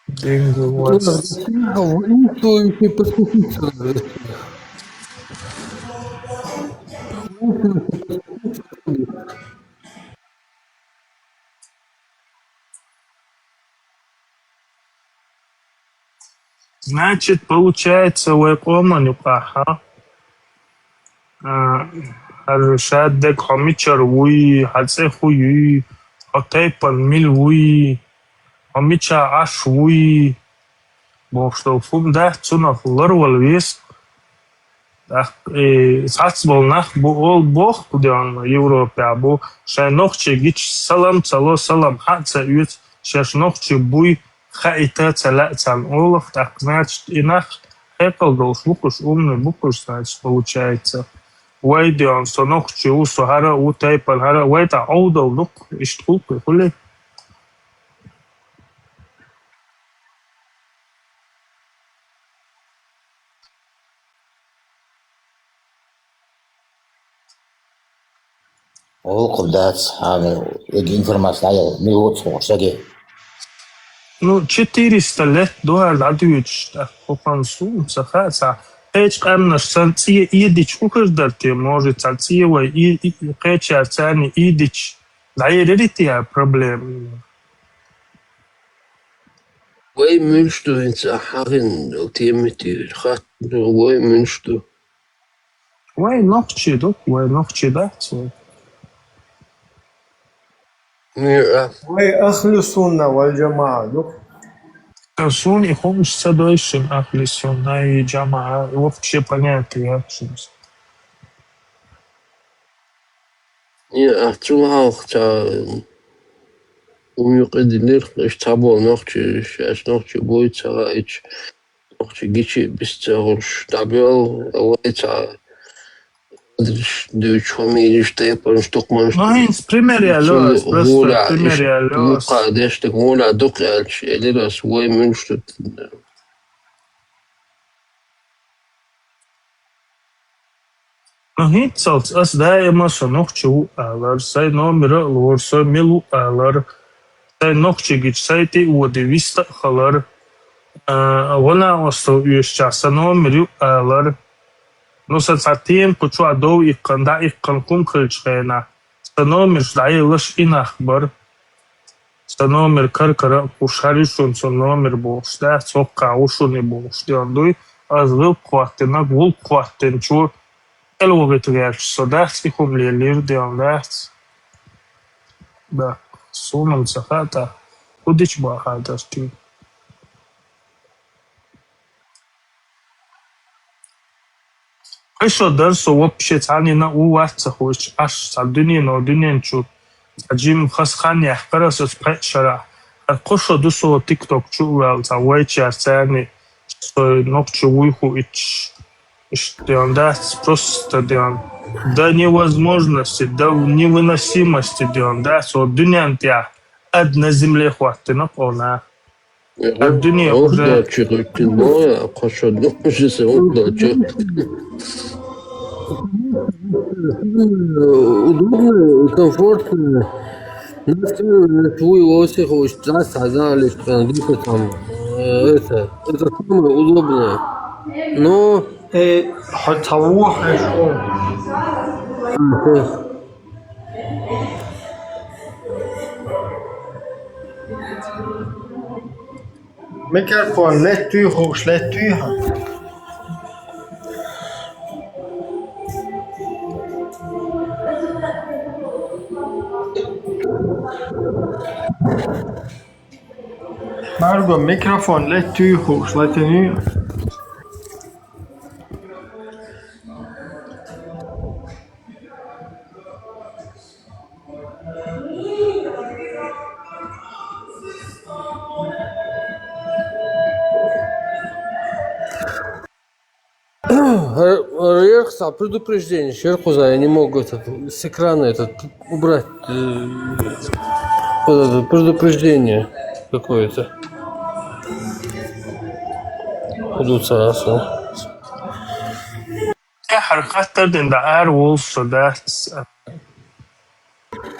Деньги, власть. Надо, ну, и что, и ты подключиться надо. Значит, получается, вай къоман юкъахь, а, хӀара шадерг хьо мичара вуй, хьан цӀе хӀу юй, хьо тайпана мила вуй, хьо мича Ӏаш вуй, бохуш долу хӀума дац, цунах ларвала веза. ТӀаккха, э, цхьацболу нах бу, олу боху, кху де Европехь бу, шайн нохчий гича салам ца ло, салам хьа а ца оьцу, шаьш нохчий буй хаийта ца лаьа царна олах, тӀаккха, значит, и нах хьекъал долуш бу кхуш, умный бу кхуш, значит, получается. Вай де со нохчий ву, со хӀара а ву, тайпана хӀара а, вай тӀехь Ӏовдал ду-кх, иштта хул-кх, хуьлий? Олу-кх дац, хьан, эги информация дӀаяла, мила ву цхьа саги. Ну, четыреста лет дуьххьара дӀадоьдуш, тӀаккха хӀокхуьнан суна ца хаьа, цхьа кхечу къаьмнаш санна цӀе эдича хӀун хир дара те, может, цхьа цӀе вай и, и, кхечаьрца царна эдича, дӀаеррий те а проблема? Вай муьлш ду хӀинца хьахийна тема тӀера, хатта вай муьлш ду. Вай нохчий ду, вай нохчий дац вай. Вай ахлу сунна вал джамаа ду. Ткъа суна и хӀумаш ца дойшина, ахлу сунна и джамаа, вообще понятие яц шуна. И, а, цул хьалха ца хӀума юкъа диллира, иштта цхьаболу нохчий, шаьш нохчий буй ца хаьа, иштта нохчий гича а бист ца хуьлуш, дӀабоьлла, вай цхьа адраш дуьйцу фамилеш, тайпанаш, документаш. Ну, хӀинца пример ялло ас, просто пример ялло ас. Вукху дешниг гӀолехь дукха аьлча, элира ас, вай муьлш ду. Ну, хӀинццалц ас даима со нохчи ву алар, сайн номер а лор, со мила ву алар, сайн нохчи гича, сайн тӀе а води, вист а хилар, а, гӀо-накъосталла оьшучохь сан номер ю алар. Ну, сан цхьа тема кху чохь дов иккхина, дӀа иккхина хӀума хилчу хенахь, сан номерш дӀаеллаш и нах бара. Сан номер кар-кара а кхуш, хӀара ю шуна цуьнан номер бохуш дац, хӀоккхахь ву шуна и бохуш ден дуй. Ас гӀиллакх хӀоттийнарг, гӀуллакх хӀоттийначо кӀел вахийта гӀерташ со дац, и хӀума лелийра ден дац. Да, суна-м ца хаьа тӀаккха, хӀун дича бахьа дара те. Кхо шо дара со вообще цхьаннена а ву вац ца хуучу, аш цхьа дуьнено дуьнен чу цхьа жимма хаза хан яьккхира ас оцу пхеа шарахь. Ткъа кхо шо ду со тикток чу а ваьлла, цхьа вайчаьрца царна со нохчи вуй хууьйтуш, иштта ден дац, просто ден до невозможности, до невыносимости ден дац, вот дуьнен тӀехь ад на земле хӀоттийна кхо нах. Ад дуьне уже. Ух, дочи, хоть ты моя, а кхо шо ду, уже се, ух, дочи. Удобно и комфортно. Нас, э, твой лосих уж час, а за лишь, э, где-то там, э, это, это самое удобное. Но, э, хоть того, хорошо. Мгм. Микрофон леттуьйхуш, леттуьйхьа. Марго, микрофон леттуьйхуш, леттуьйхьа. Рерхса предупреждение, Шерхуза, я не могу этот, с экрана этот убрать, э, вот это предупреждение какое-то. Худуца аса. Э, хьара хаттар дина дӀа ара волуш со дац.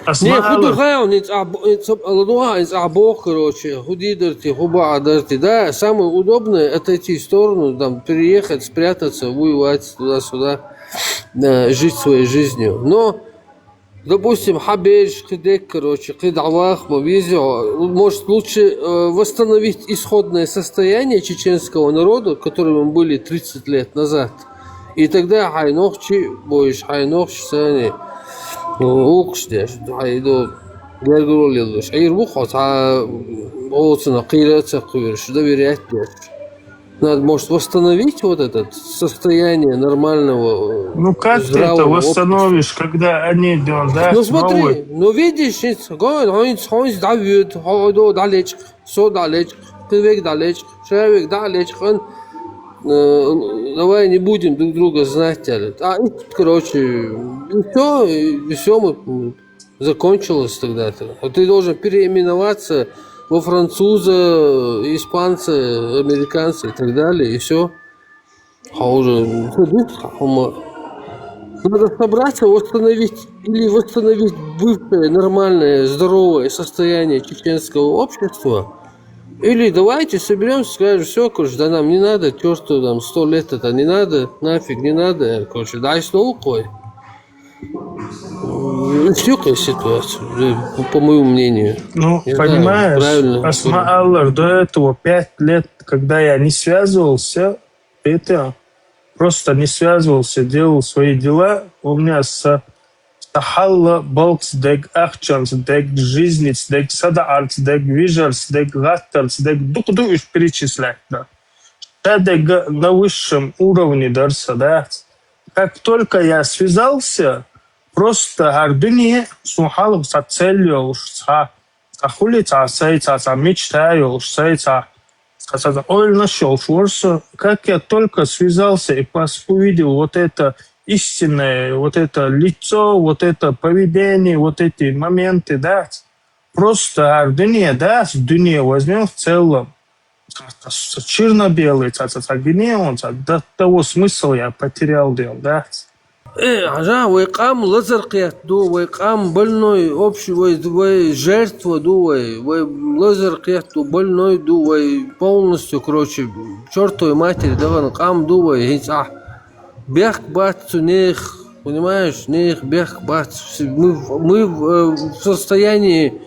Ас не, ма хӀун ду алар. Хьайна, хӀинца ахь бо-, хӀинца ала ду хьан, хӀинца ахь боху, короче, хӀун дийр дара те, хӀун бахьа дара те. Да, самое удобное — отойти в сторону, там, переехать, спрятаться, воевать туда-сюда, э, жить своей жизнью. Но, допустим, хьан бераш кхин дерг, короче, кхин дӀаваха ма веза, может, лучше, э, восстановить исходное состояние чеченского народа, которым мы были тридцать лет назад. И тогда хьайн нохчи бойуш, хьайн нохчи санна, ну, улкхаш деш, хьайн до гергарло лелош. Ӏийр бу хьо цхьа оцунах кхийра а ца кхоьруш, доверять деш. Надо, может, восстановить вот это состояние нормального, э, здравого общества. Ну, как ты это восстановишь, когда они, да, да, ну, смотри, новые? Ну, видишь, хӀинца, гой, хӀинца, хӀинца дӀавоьду, хьо до дӀалечкъа. Со дӀалечкъа, кхин верг дӀалечкъа, ша верг дӀалечкъа, э, давай не будем друг друга знать, аьлла. А, и, короче, и всё, и всё, мы, м, закончилось тогда-то. А ты должен переименоваться во француза, испанца, американца и так далее, и всё. А уже, ну, тут, хьума, надо собраться, восстановить, или восстановить бывшее нормальное, здоровое состояние чеченского общества, Или давайте соберемся, скажем, все, короче, да нам не надо, черту там сто лет это не надо, нафиг не надо, короче, дай слово кой. М, Штука ситуация, э, по, по моему мнению. Ну, не знаю, понимаешь, правильно. Асма Аллар, до этого пять лет, когда я не связывался, это просто не связывался, делал свои дела, у меня с Сахалла балц дег, ахчанц дег, жизнец дег, садаарц дег, вижарц дег, гаттарц дег, дук дуиш перечислять, да. Та дег на высшем уровне дарса, да. Как только я связался, просто гардуни сухал ца цель уж ца, ца хули ца сай ца, ца мечта уж сай ца, ца, ца, ца ойлаш уж ворса. Как я только связался и пос-, увидел вот это истинное, вот это лицо, вот это поведение, вот эти моменты, да, просто гардуни, да, с дунья возьмем в целом. Черно-белый, ца, ца, ца, гинеон, ца, до того смысл я потерял, да. Э, ажа, вай къам лазар къият ду, вай къам больной, общий, вай, вай жертва ду, вай, вай лазар къият ду, больной ду, вай полностью, короче, чертовой матери, да, ван къам ду, вай, хинца. Бяхк бац цу нех, понимаешь, нех бяхк бац. Мы, в- мы в, э, в состоянии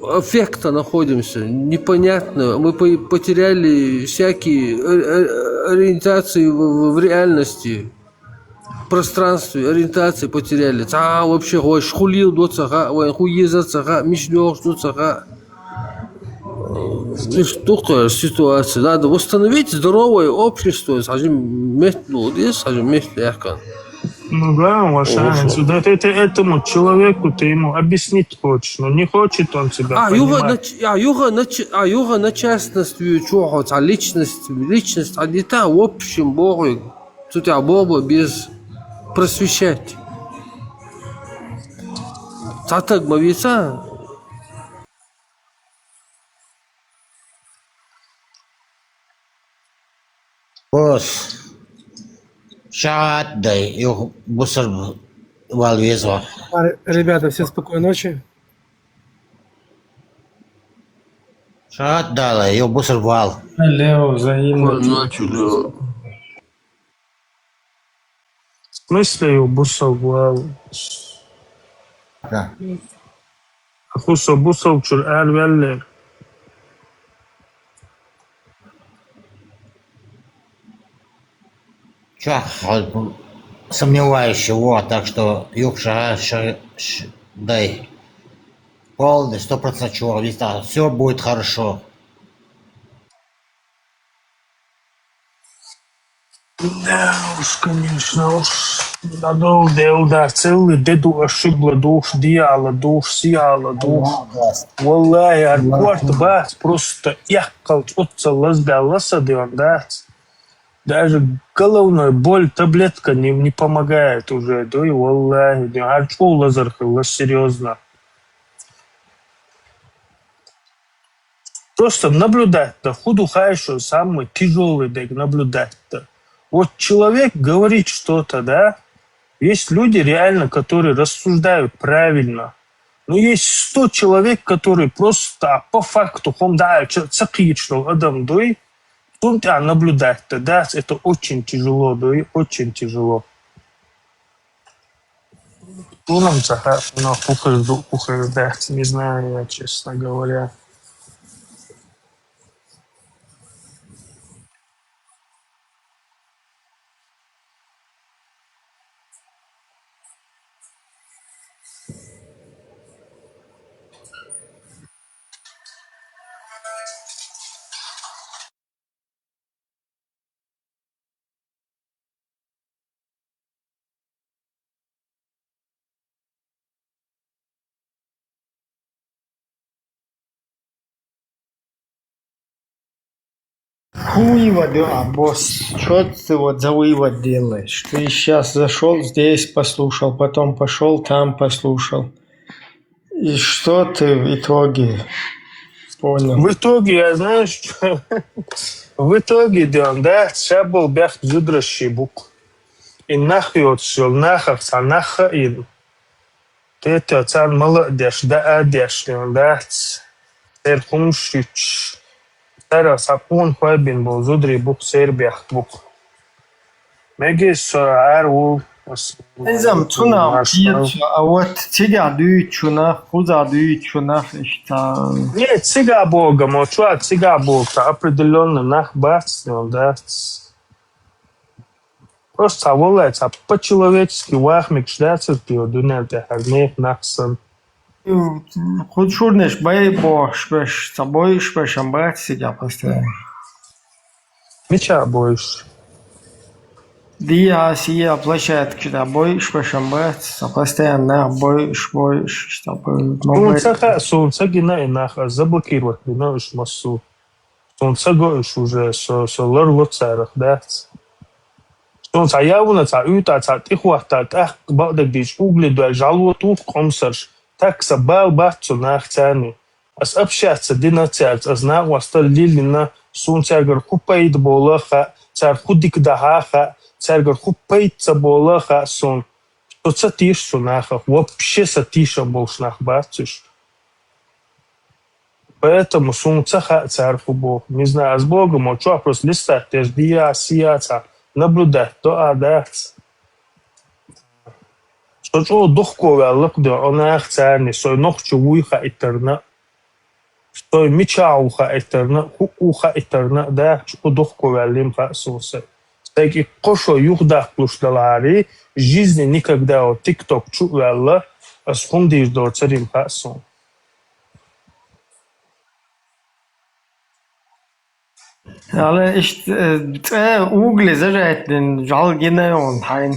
аффекта находимся, непонятно. Мы по- потеряли всякие э- э- ориентации в, в- в реальности, в пространстве, ориентации потеряли. Ца вообще хош хулил до цаха, вай хуеза цаха, миш лёш до цаха. Э, Штука, ситуация. Надо восстановить здоровое общество. Сажим мет лодис, сажим мет лехкан. Ну да, уважаемый. Слушай. Да ты, ты этому человеку, ты ему объяснить хочешь, но не хочет он тебя А, юга понимать. нач- а, юга нач- а, юга на частность вью чё хоть, а личность, личность, а не та, в общем, богу. Тут я богу без просвещать. Татак мавица. Бос. Шат дай, юх бусар вал везва. А, ре- ребята, всем спокойной ночи. Шат дала, юх бусар вал. Лео, взаимно. Спокойной ночи, Лео. В смысле, юх бусар вал? Да. Хусо бусар чур ар валле. Чё, сомневающий, вот, так что юг ша- ша- ш- дай. Полный, сто процентов чего, все будет хорошо. Да уж, конечно, уж. Надо дело, да, целый деду ошибла, душ, диала, душ, сияла, душ. Аллах даст. Валлахи, Аллах аркуарт даст. Бас, просто яккал, отца лазбя ласа, да. Даже головной боль, таблетка не, не помогает уже, да, и валлахи, да, арчу лазар хила, серьезно. Просто наблюдать-то, худу хайшо самый тяжелый дег наблюдать-то. Вот человек говорит что-то, да, есть люди реально, которые рассуждают правильно, но есть сто человек, которые просто по факту, хом да, цакично, адам дой, тут а наблюдать-то, да, это очень тяжело, дой, очень тяжело. Тунам цаха, но кухарду, кухарда, не знаю я, честно говоря. Хуево, да, босс. Что ты вот за вывод делаешь? Ты сейчас зашел здесь, послушал, потом пошел там, послушал. И что ты в итоге понял? В итоге, я знаешь, что? В итоге, да, да, сейчас был бяхт зудращий бук. И нахуй отсюл, нахах, са наха и. Тетя, цан мала деш, да, а деш, да, дац. Тер хумшич. Цара сакъон хойбин бо зудри бух, сер бехт бух. Мегис со ар ву. Изам цунам киет, а вот цига дуй чуна, хуза дуй чуна, ишта. Не, цига бога, мо чуа цига бога, определённо нах бац, но да. Просто валай, ца по-человечески вахмик шляцев пио, дунел те хагнех нахсан. Худ шурнеш бай бо шпеш, ца бой шпешам бац, цига постоянно. Мича боиш? Диа, сия, площадка, да, бой шпешам бац, ца постоянно нах бой, бой, чтобы... Сунца ха, сунца гина и нах, а заблокировать гина уж массу. Сунца го уж уже, со, со лор лоцарах, да? Сунца явна ца уйта, ца тихвахта, тах бадагдиш, угли да, жалвотух комсарш, так са бал бат цу нах цани. Ас общаться дина царц, ас нах васта лилина, сун царгар хупайд болаха, цар худик дахаха, царгар хупайд ца болаха сун. Со ца тиш су нахах, вообще са тишам болш нах бацуш. Поэтому сунца ха цар хубо. Не знаю, а с Богом, вот что, просто листать, те ж дия, сия, ца, наблюдать, то а да. Со чо духко вяллак да, он ах царни, сой нохчу вуй ха итерна. Сой мича у ха итерна, ху у ха итерна, да, чо духко вяллим ха сунса. Секи кошо юх дахлуш далари, жизни никогда о TikTok чу вялла, ас хундиш до царим ха сун. Ала ишт, э, цӀе угли зажатдин жал гина он хайн.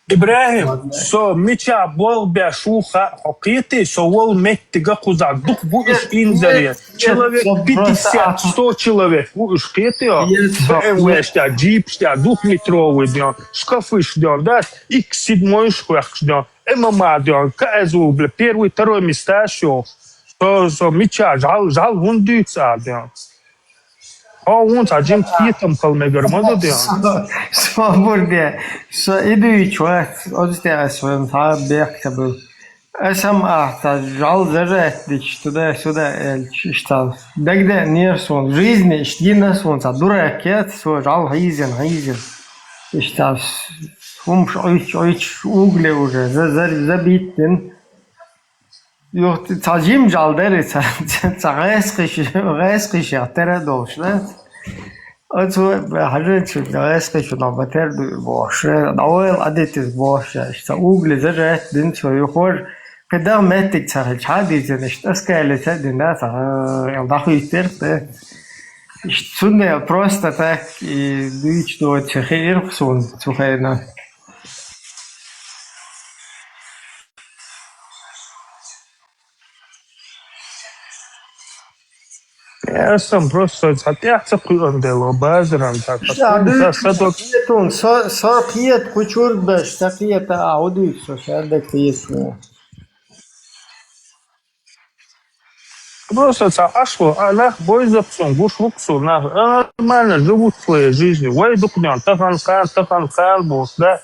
Ибрагим, со мича бол бя шуха хокити, со вол меттига куза дух бу иш инзаре. Человек пятьдесят, сто человек бу иш кити, о. Нет, со- Б М В шта, джип шта, двухметровый, дён, шкафы шдён, да, икс седьмой шхвах шдён, М М А дён, К С У, бля, первый, второй места шо. Со, со мича, жал, жал вундуйца, дён. О, вон ца джим китам калмегар маза, дён. Со, со бурде, со идуй чуа, озте ас вен та бек табыл. Эсам а, та жал зажатдич, туда-сюда, эльч, иштал. Дагда нерсон, жизни, иштгина сон, та дуракет, со жал хизен, хизен. Иштал, хумш, ойч, ойч, угле уже, за, за, забитдин. Юхт, ца жим жал дери, ца, ца, ца гайс киш, гайс киш, я, тера долш, да? Оцу хажен чу гайс киш, но батер ду бош, да, ойл адетис бош, я, ишта угли зажатдин, со юхор, кыда меттик ца хил, ча дизен, ишта скайле ца дин, да, ца, эл даху итер, да. Ишта сунне просто так, и дуйч до цехир, сун, цухайна. Я сам просто хотя ца куйон дело, базаран, так, Ишта, а садок. Со, со киет кучур беш, та киет, а, удуй, со, садок киет, ну. Просто ца ашло, а нах бой запсон, гуш вуксу, нах, а, нормально живут своей жизнью. Вай духнён, тахан хан, тахан хан бус, да?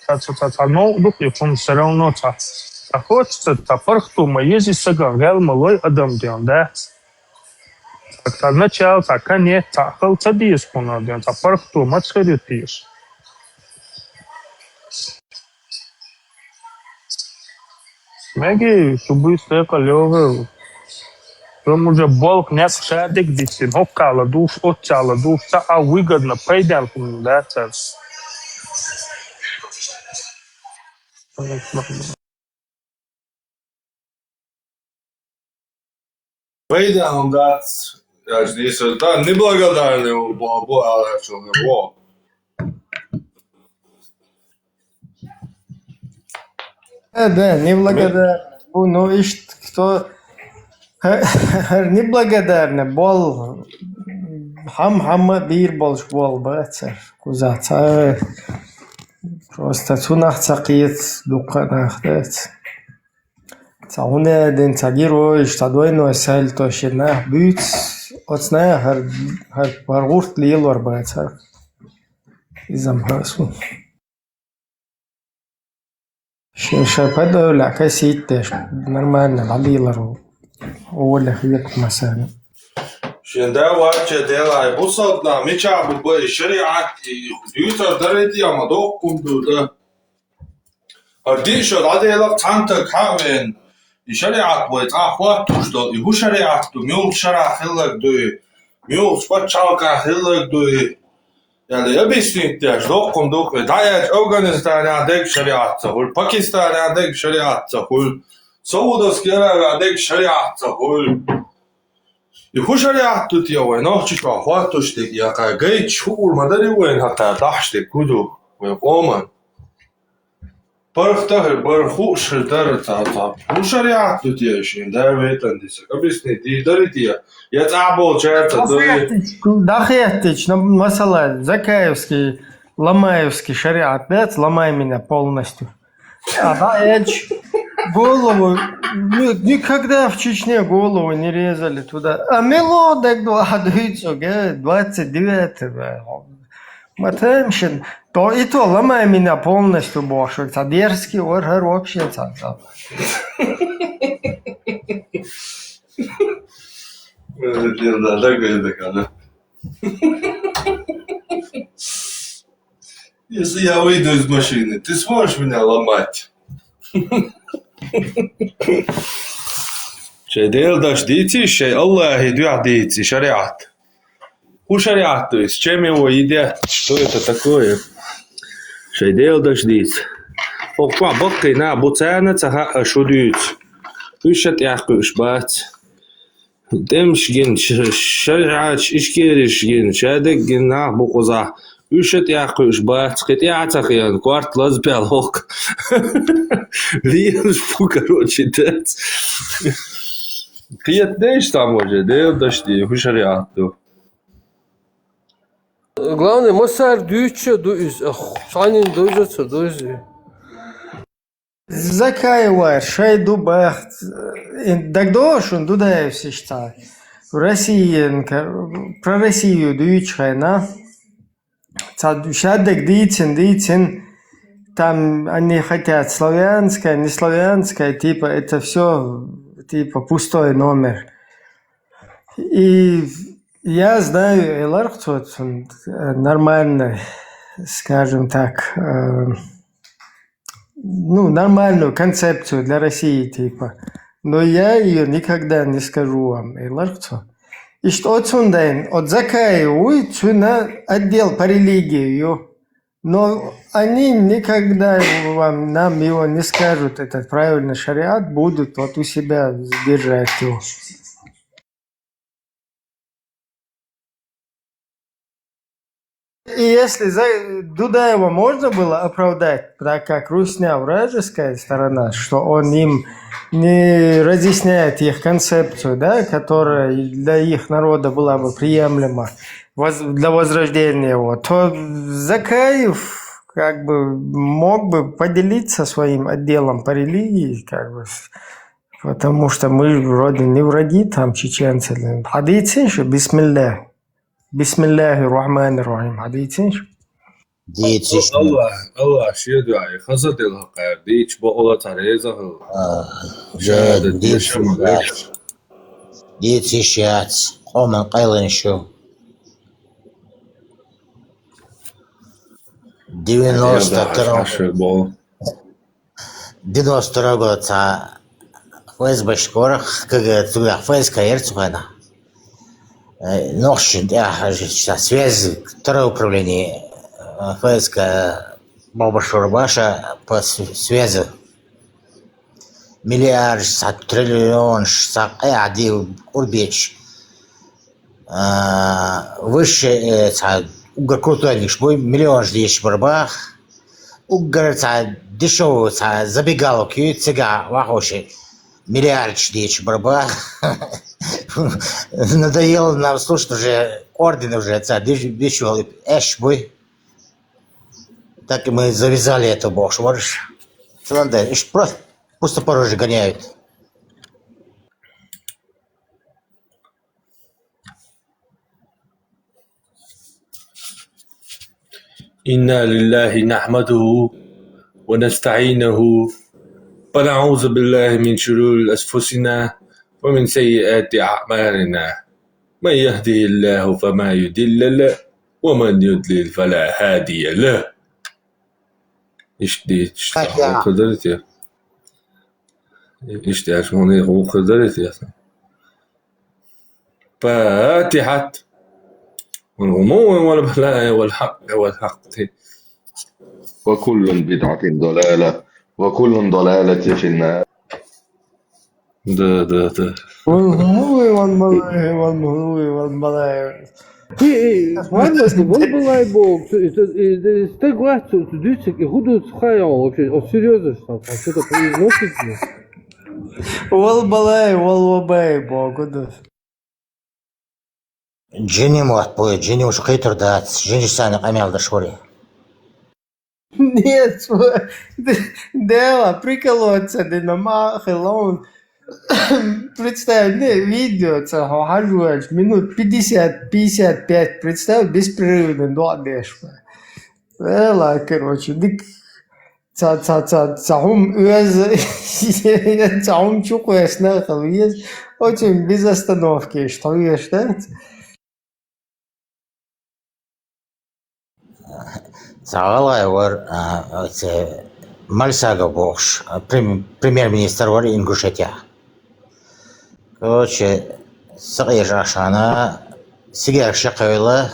Ца, ца, ца, ца, но дух и фун всё равно ца. А хочется, ца, пархту, ма, ези саган, гал, малой адам дён, да? Ца, ца, начал, ца, конец, ца, хал, ца, диес, куна, дён, ца, пархту, ма, цхарю, тиш. Меги, шубы сека лёвел. Там уже болк нет шадик дисин, хоккала душ, отчала душ, ца а выгодно, пайдан кун, да, ца. Пайдан, да, я же не со-, да, неблагодарный, бо-, бо-, а, что, во. Э, да, неблагодарный. Бу, ну, ишт, кто, неблагодарный, бол, хам, хам, бир болш, бол, бацар, кузаца. Просто цунах цакиец, дуканах, да. Ца уне ден ца герой, ца двойной сель, то шина, бюц, оцна, хар, хар, хар гурт лил вар бацар. Изам хасу. Ше, ше, подавля, косить, нормально, ладилару. Оля, хвет, масана. Шен да вача делай, бусалба нах мича бу бай шариат, и дуьйцур дарий те, ма доккхум ду да. ХӀара диъ шо дӀаделахь цхьана таг хьа а вена, и шариат вай цӀа хоттуш долу, и хӀун шариат ду, муьлха шарахь хилларг ду и, муьлхачу пачхьалкхехь хилларг ду и, аьлла, объяснить деш, доккхум ду-кх вай. ДӀааьлча, Афганистанехь дерг шариат ца хуьлу, Пакистанехь дерг шариат ца хуьлу, Саудовский Аравехь дерг шариат ца хуьлу. И хӀун шариат ду те вай нохчашка хоттуш дерг, я кхара гайташ хуур ма дарий вайна хӀокхара дахьаш дерг хӀун ду вайн къоман? ПаргӀата хир бара, хууш хир дара цхьа, цхьа. ХӀун шариат ду те шен да вайтан диса? Объяснить дийр дарий те? Я цӀахь болчаьрца дай? ДӀахеттича, ну, масала, Закаевский, Ломаевский шариат дац, ломай меня полностью. А дӀааьлча, голову, ну, никогда в Чечне голову не резали туда. А мело дагадогӀу, дуьйцу, ге, двадцать девятого. Ма тамашийна, то и то ломай меня полностью бохуш, цхьа дерзкий вара хӀара вообще цхьа, цхьа. Э, да, да, да, да, да. Если я выйду из машины, ты сможешь меня ломать? Шайн Делан дош дийцийша, шайн Аллахьан дуьхьа дийца и шариат. ХӀун шариат ду иза? Чем его едят? Что это такое? Шайн Делан дош дийца. Оха чохь баккхий нах бу, царна ца хаьа, шу дуьйцу. Уьш а тӀаьхьакхуьуш бац. ТӀемаш гина, ш-, шариаташ, ишкериш гина, шадерг гина нах бу кхузахь. Уьш а тӀаьхьакхуьуш бац, кхин тӀаьхьа а ца хиъна, корта лазбаьлла хӀокху. Везаш бу, короче, дац. Кхетадеш там уже, Делан дош дийца, хӀун шариат ду. Главное, массара дуьйцуш а ду иза. Ах, цхьаннен ду иза, ца ду иза. Закаева, шайн ду баха. Э, дагадогӀу шуна, Дудаевс иштта. Россиянка, про Россию дуьйцучу хенахь. Цхьа шадерг дийцина, дийцина. Там они хотят славянское, не славянское, типа, это всё, типа, пустой номер. И я знаю, эларх цо цунна, э, нормально, скажем так, э, ну, нормальную концепцию для России, типа. Но я её никогда не скажу вам, эларх цо. Иштта оцундан, от Закаев вуй, цуьнан отдел по религии ю. Но они никогда вам, нам его не скажут, этот правильный шариат, будут вот у себя держать его. И если за Дудаева можно было оправдать, так как русня вражеская сторона, что он им не разъясняет их концепцию, да, которая для их народа была бы приемлема, воз-, для возрождения его, то Закаев как бы мог бы поделиться своим отделом по религии, как бы, с-, потому что мы вроде не враги там чеченцы. Хьадийцинчу, бисмилла. Бисмиллахир Рахманир Рахим. Хьадийцинчу. Дийциш. Алла, Алла, шен дуьхьа, хаза делахь кхара, дийцаш бакъала цхьа реза хила. А, шада дийциш дешама яц. Дийциш яц, къоман къайланаш ю. Девяносто втором, девяносто второй год цхьа ФСБшка вара, КГ, цигахь ФСК яра цу хенахь. Э, нохчашна тӀехь, цхьа связь, второе управление, э, ФСК, Бабашура Баша по с-, связи. Миллиардаш, цхьа триллионаш, цхьа къаьхьа дийла кӀурбечаш. А, высший, э, цхьа уггар крутой нигаш буй, миллионаш дийцаш бара бах. Уггар цхьа дешевый, цхьа забегаловка ю, цигахь вахоши миллиардаш дийцаш бара бах. Надоело нам слушать уже, кӀордина уже цхьа деш-, дешевый эш буй. Так и мы завязали это, бохуш вара уьш. Цундела уьш просто пустопорожье гоняют. إنا لله نحمده ونستعينه ونعوذ بالله من شرور أنفسنا ومن سيئات أعمالنا. من يهده الله فما يضل له، ومن يضلل فلا هادي له. Иштта дийцача, Ай, тӀаккха я. Гьукхадарий те? Иштта аьлча, муха гьукхадарий те? فاتحة. والغمو والبلاء والحق والحق. وكل بدعة ضلالة، وكل ضلالة في النار. Да, да, да. والغمو والبلاء والغمو والبلاء. Ты, э, ладно, ты вон была и бог, ты, ты, э, э, ты глаз, ты, ты дышишь, и худу сухая, вообще, он серьёзно, что там, что-то произносит мне. والبلاء والوباء, бог, да. Жини мотт бу, жини уж кхетар дац, жини санна къамаьл деш вари. Нет, сво-, Дела, приколоться, да, на махе лон. Представь, не, видео, ца, хо, хажуач, минут пятьдесят, пятьдесят пять, представь, беспрерывно, да, деш. Дела, короче, дик, ца, ца, ца, ца, хум, уэз, ца, хум, чукуэс, нахал, уэз, очень без остановки, что, уэз, да? Цхьа гӀалгӀай вар, а, оцу Мальсагов бохуш, а, прем-, премьер-министр вар Ингушетия. Короче, сакъежа ашана, сигарка шекхъевлла,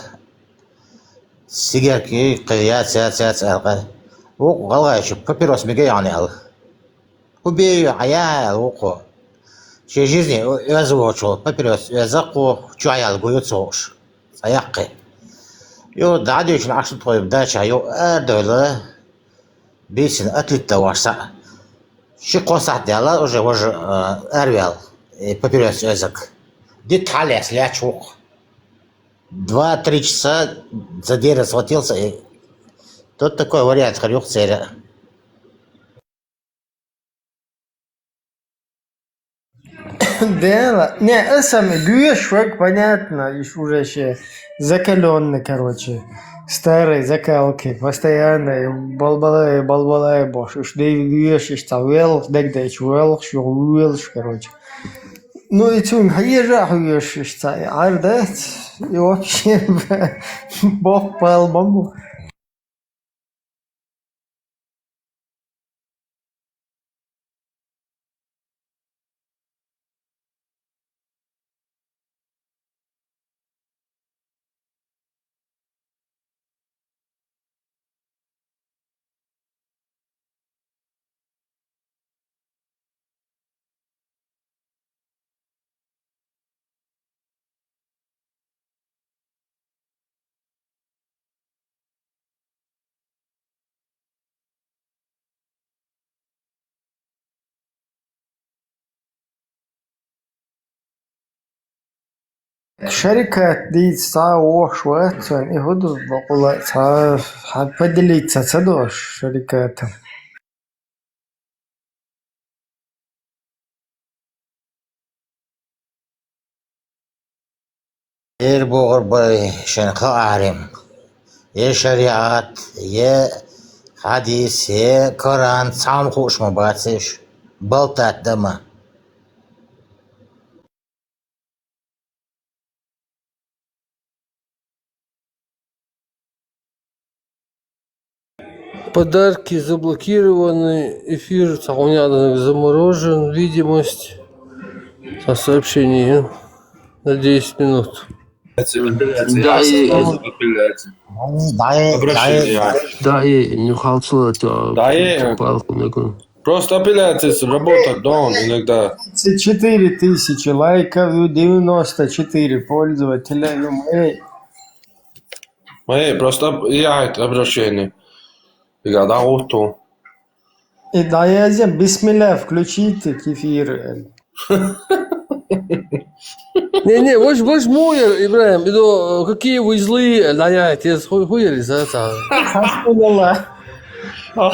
сигарки кхин яц, яц, яц аьлла. Вукху гӀалгӀайчу папирос мега яхьна аьлла. Убей её, Ӏаяхьа, аьлла вукхо. Шен жизни оьзда воцчул папирос оьзда кхо, чу Ӏаяьлла гу ю ца хууш. Цхьа яккхий. Юха дӀа а дуьйцина, Ӏаш тхо дача юха арадевлла, бийсина атлет дан ваш схьа. Ши-кхо сахьт даьлла, уже важа, а, араваьлла, и папирос оьзарг. Дитт хьалаэцна лаьтташ вукхо. Два-три часа за дверь схватился, и тут такой вариант хир ю-кх церан. Дела, не, а сам гуьйш ваг, понятно, иш уже ше закалённый, короче, старой закалки, постоянно балбалай, балбалай бош, уж дай гуьйш, иш ца велх, дегдайч велх, шу велш, короче. Ну, и цун хьежа хьуьйш, иш ца, и Ӏар дац, и вообще бох пал бамбу. Шарикат дийца цхьа а вохуш вац вайн, и хӀун ду бакъула цхьа хьан поделиться ца дош шарикатом? Эр бохур бай шайн кхаа Ӏарим. Е шариӀат, е хьадис, е Коран, цхьа хӀума хууш ма бац уьш. Балтат дама. Подарки заблокированы, эфир, цхьа хӀума яа заморожен, видимость, а сообщение на десять минут. Да, и, Обращение. Да, и не халцло, это, Да, и палку некую. Просто апелляция работает, да, он иногда. Четыре тысячи лайков и девяносто четыре пользователя. Ну, мы Эй, просто об-, я это обращение. Я, да, вот то. И да, я здесь, бисмилля, включите эфир. Не, не, вож, вож муер, Ибрахим, иду, э, какие вы злые, да, я это, ху-, хуер из этого. Хасбуналлах. Да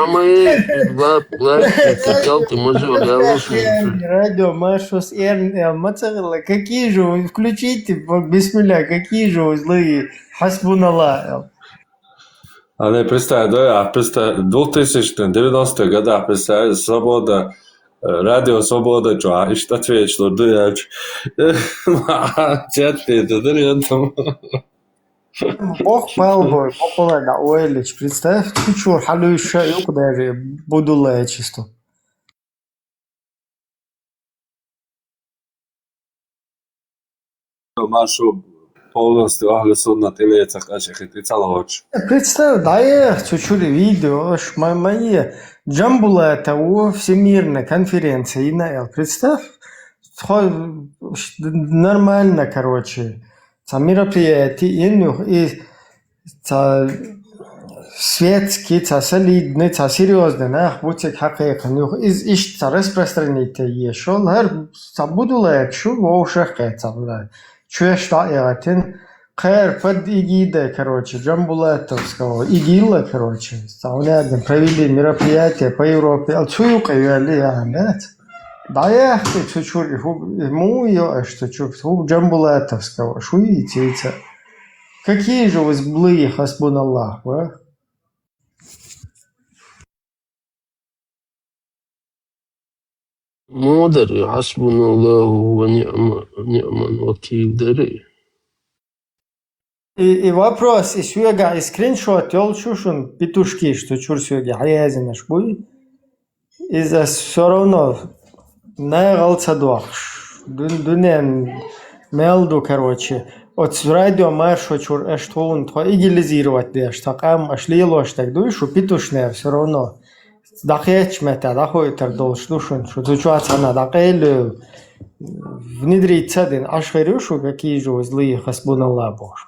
мы два, два, ты, мы же оглушили. Радио Маршус Р Н Л. Мацагла, какие же вы, включите, бисмилля, какие же вы злые. Хасбуналлах. А не, представь, да, а представь, в двухтысячных, девяностых годах, представь, свобода Радио Свобода чу, а, иштта отвечалур ду аьлча. Чат тӀе дан дара, я думаю. Боккъал бой, боккъала да ойлич. Представь, цу чура хьалуьйша юкъ даже будулла чисто. Ма шу полностью ахлу сунна тӀелеца къача хити ца лоч. Представь, дӀаех цу чури видео, аш ма, ма е. Джамбулатов всемирная конференция йина аьлла. Представь, хо-, ш-, нормально, короче. Ца мероприятие, ин юх, и ца светский, ца солидный, ца серьёзный нах бу цига хьакхайкхина юха. Из иштта ца распространить ешал, хӀара ца будулаьчу вовшах кхе ца була. Чоьш дӀа а эгӀатин, кхер под эгидой, короче, Джамбулатовского, ИГИЛа, короче, ца унядин провели мероприятие по Европе, ал цу юкъа йоьлли яхьан дац. ДӀаяхкӀи цу чур, и хӀу, и му йо аш цу чур, хӀу Джамбулатовского, шу йийци ца. Какие же вы злые, хасбуналлах, ва? Мудар, хасбуналлаху ва ниъма, ниъмал вакил дари. И, и вопрос, и соьга, и скриншот йолчу шун петушки, что чур соьга, хьаязинаш буй? Иза всё равно нагӀал ца дохуш. Дун-, дуьнен мел ду, короче. Оцу радио маршо чур аш тхуна тхо идеализировать деш, тхо къам аш лелош дерг дуй, шу петушнер всё равно. ДӀакхечча метта, дӀахойтар долуш ду шун, шу цу чохь цхьана дӀакъевлла, внедрить ца дина, аш хир ю шу, какие же вы злые, хасбуналлах бохуш.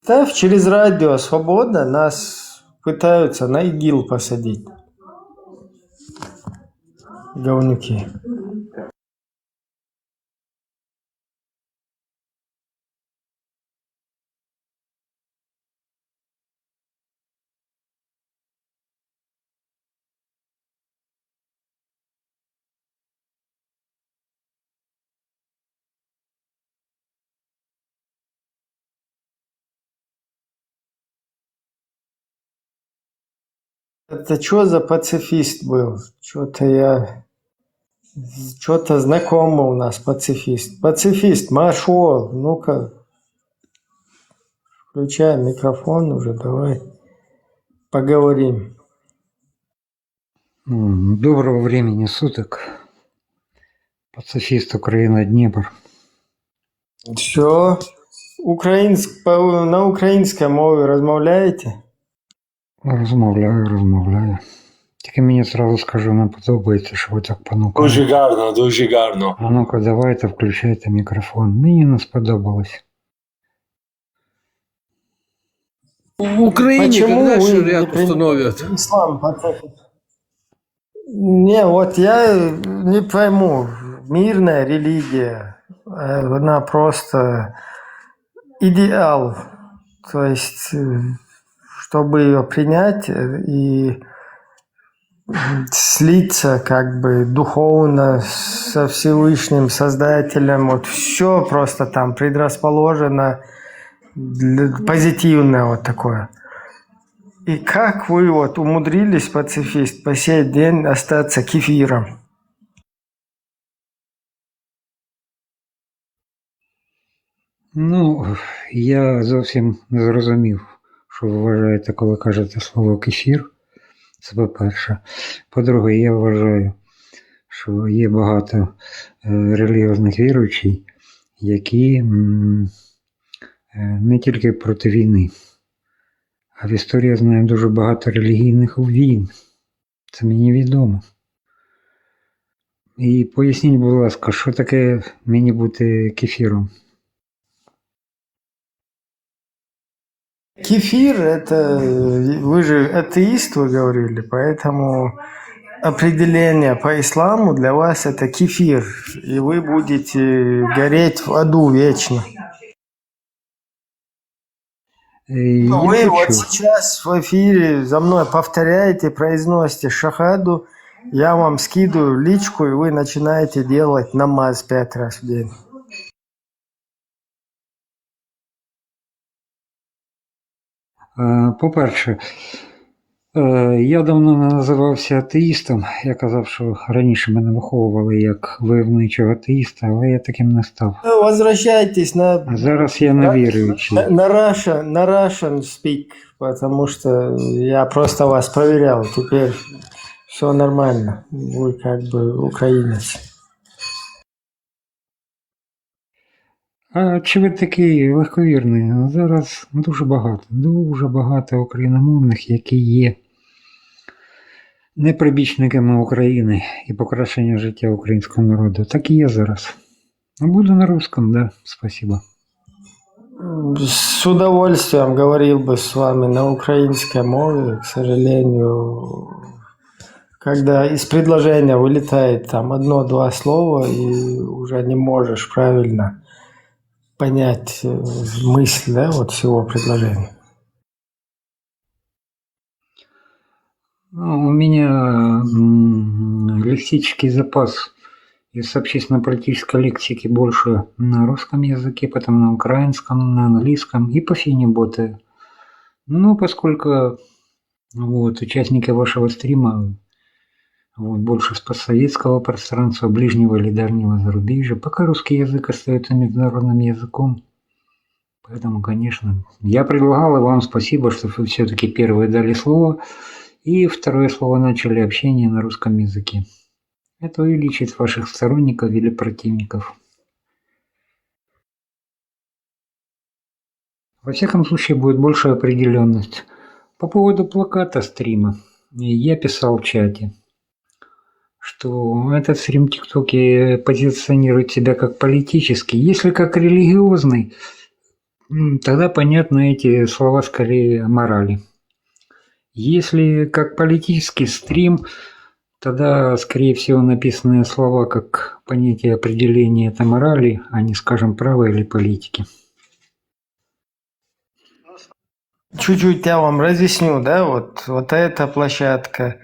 Ставь через радио Свобода, нас пытаются на ИГИЛ посадить. Говнюки. Это чё за пацифист был? Чё-то я, чё-то знакомый у нас пацифист. Пацифист, маршо, ну-ка, включай микрофон уже, давай поговорим. М, доброго времени суток. Пацифист, Украина, Днепр. Всё. Українськ-, по-, на українській мові розмовляєте? Розмовляю, розмовляю. Тільки мені зразу скажи, не подобається, що ви так понукаєте. Дуже гарно, дуже гарно. А ну-ка, давайте включайте мікрофон. Мені не сподобалось. В Україні Почему коли вы шаріат не прин-, установлять? Ислам, подожди. Не, вот я не пойму. Мирная религия, э, она просто идеал. То есть, э, чтобы её принять, э, и слиться как бы духовно со Всевышним Создателем, вот всё просто там предрасположено для, позитивное вот такое. И как вы вот умудрились, пацифист, по сей день остаться кефиром? Ну, я зовсім не зрозумів, що ви вважаєте, коли кажете слово кефір. Це по-перше. По-друге, я вважаю, що є багато, е, релігіозних віруючих, які, м, е, не тільки проти війни, а в історії я знаю дуже багато релігійних війн. Це мені відомо. І поясніть, будь ласка, що таке мені бути кефіром? Кефир, это, э, вы же атеист, вы говорили, поэтому определение по исламу для вас это кефир, и вы будете гореть в аду вечно. Е, я Вы вот почув. Сейчас в эфире за мной повторяете, произносите шахаду, я вам скидываю в личку, и вы начинаете делать намаз пять раз в день. Е, По-перше, е, я давно не називався атеїстом. Я казав, що раніше мене виховували як войовничого атеїста, але я таким не став. Ну, возвращайтесь на, А зараз я не на, віруючий. на, на Russian, на Russian speak, потому что я просто вас проверял. Теперь все нормально. Вы как бы украинец. А чи ви такий легковірний? Зараз дуже багато, дуже багато україномовних, які є неприбічниками України і покращення життя українського народу. Так і є зараз. Ну, буду на русском, да. Спасибо. С удовольствием говорил бы с вами на украинской мове. К сожалению, когда из предложения вылетает там одно-два слова, и уже не можешь правильно понять э, мысль, да, вот всего предложения. Ну, у меня м, лексический запас из общественно-политической лексики больше на русском языке, потом на украинском, на английском и по фине ботаю. Ну, поскольку вот, участники вашего стрима вот, больше с постсоветского пространства, ближнего или дальнего зарубежья, пока русский язык остается международным языком. Поэтому, конечно, я предлагал, и вам спасибо, что вы все-таки первое дали слово, и второе слово начали общение на русском языке. Это увеличит ваших сторонников или противников. Во всяком случае, будет большая определенность. По поводу плаката стрима. Я писал в чате, что этот стрим в ТикТоке позиционирует себя как политический. Если как религиозный, м, тогда понятно эти слова скорее о морали. Если как политический стрим, тогда, скорее всего, написанные слова как понятие определения это морали, а не, скажем, права или политики. Чуть-чуть я вам разъясню, да, вот, вот эта площадка,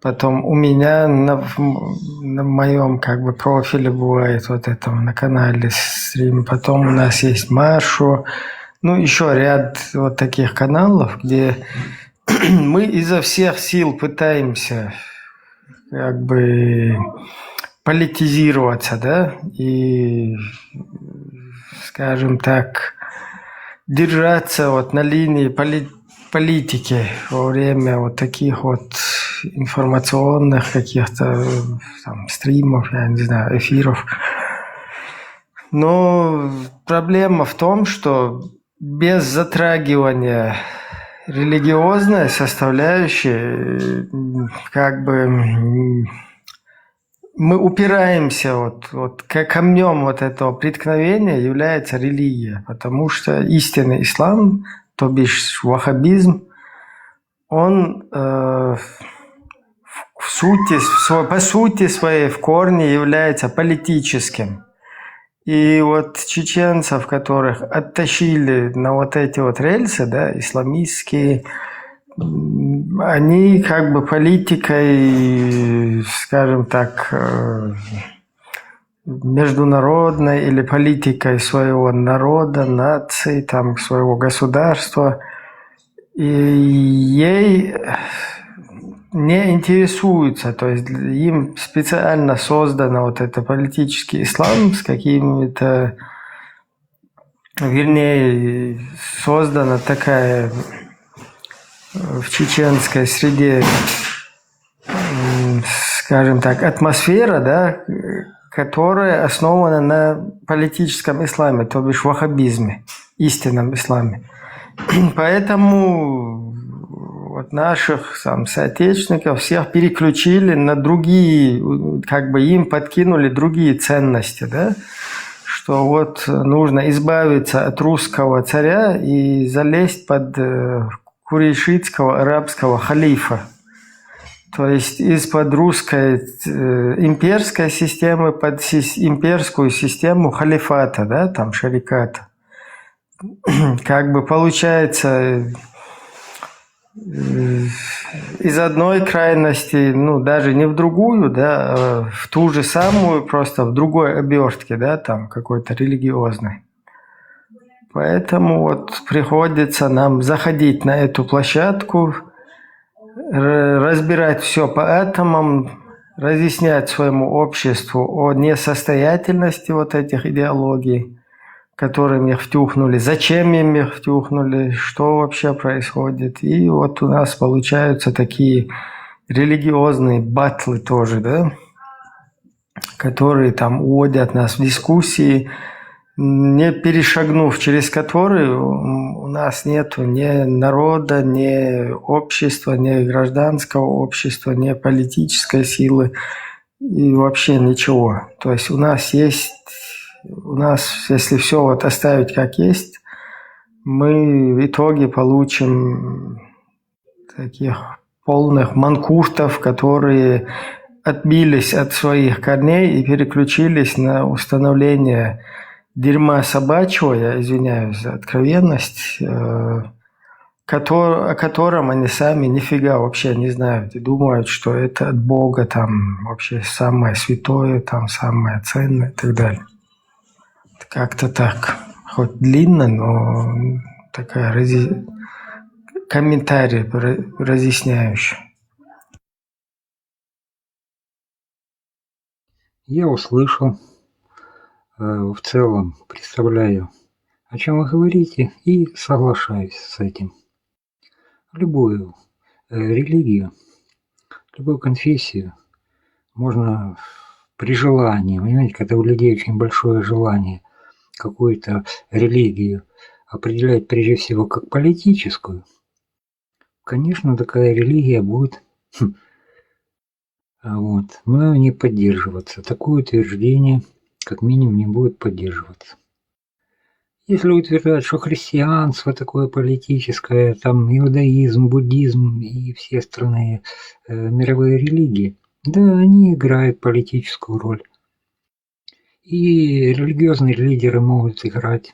потом у меня на, в м- на моем как бы профиле бывает вот это на канале стрим, потом у нас есть Маршо, ну, еще ряд вот таких каналов, где мы изо всех сил пытаемся как бы политизироваться, да, и, скажем так, держаться вот на линии поли- политики во время вот таких вот информационных каких-то там стримов, я не знаю, эфиров. Но проблема в том, что без затрагивания религиозной составляющей, м, как бы м, мы упираемся вот, вот к- камнем вот этого преткновения является религия, потому что истинный ислам, то бишь ваххабизм, он э, в, в сути, в сво- по сути своей, в корне является политическим. И вот чеченцев, которых оттащили на вот эти вот рельсы, да, исламистские, м, они как бы политикой, скажем так, э, международной или политикой своего народа, нации, там, своего государства, и ей не интересуются, то есть им специально создано вот это политический ислам с какими-то, вернее, создана такая э, в чеченской среде, м, скажем так, атмосфера, да, которая основана на политическом исламе, то бишь ваххабизме, истинном исламе. Поэтому вот наших там, соотечественников всех переключили на другие, как бы им подкинули другие ценности, да, что вот нужно избавиться от русского царя и залезть под э, курейшитского арабского халифа. То есть из-под русской э, имперской системы под сис- имперскую систему халифата, да, там шариката. Как бы получается э, из одной крайности, ну, даже не в другую, да, а в ту же самую, просто в другой обертке, да, там какой-то религиозной. Поэтому вот приходится нам заходить на эту площадку, разбирать все по атомам, разъяснять своему обществу о несостоятельности вот этих идеологий, которым их втюхнули, зачем им их втюхнули, что вообще происходит. И вот у нас получаются такие религиозные батлы тоже, да, которые там уводят нас в дискуссии, не перешагнув через которые у нас нету ни народа, ни общества, ни гражданского общества, ни политической силы и вообще ничего. То есть у нас есть, у нас, если все вот оставить как есть, мы в итоге получим таких полных манкуртов, которые отбились от своих корней и переключились на установление дерьма собачьего, я извиняюсь за откровенность, э, о котором они сами нифига вообще не знают и думают, что это от Бога там вообще самое святое, там самое ценное и так далее. Как-то так. Хоть длинно, но такая рази... комментарий разъясняющий. Я услышал, э, в целом представляю, о чем вы говорите, и соглашаюсь с этим. Любую э, религию, любую конфессию можно при желании, понимаете, когда у людей очень большое желание какую-то религию определять прежде всего как политическую, конечно, такая религия будет хм, а вот, мною не поддерживаться. Такое утверждение как минимум не будет поддерживаться. Если утверждать, что христианство такое политическое, там иудаизм, буддизм и все остальные э, мировые религии, да, они играют политическую роль. И религиозные лидеры могут играть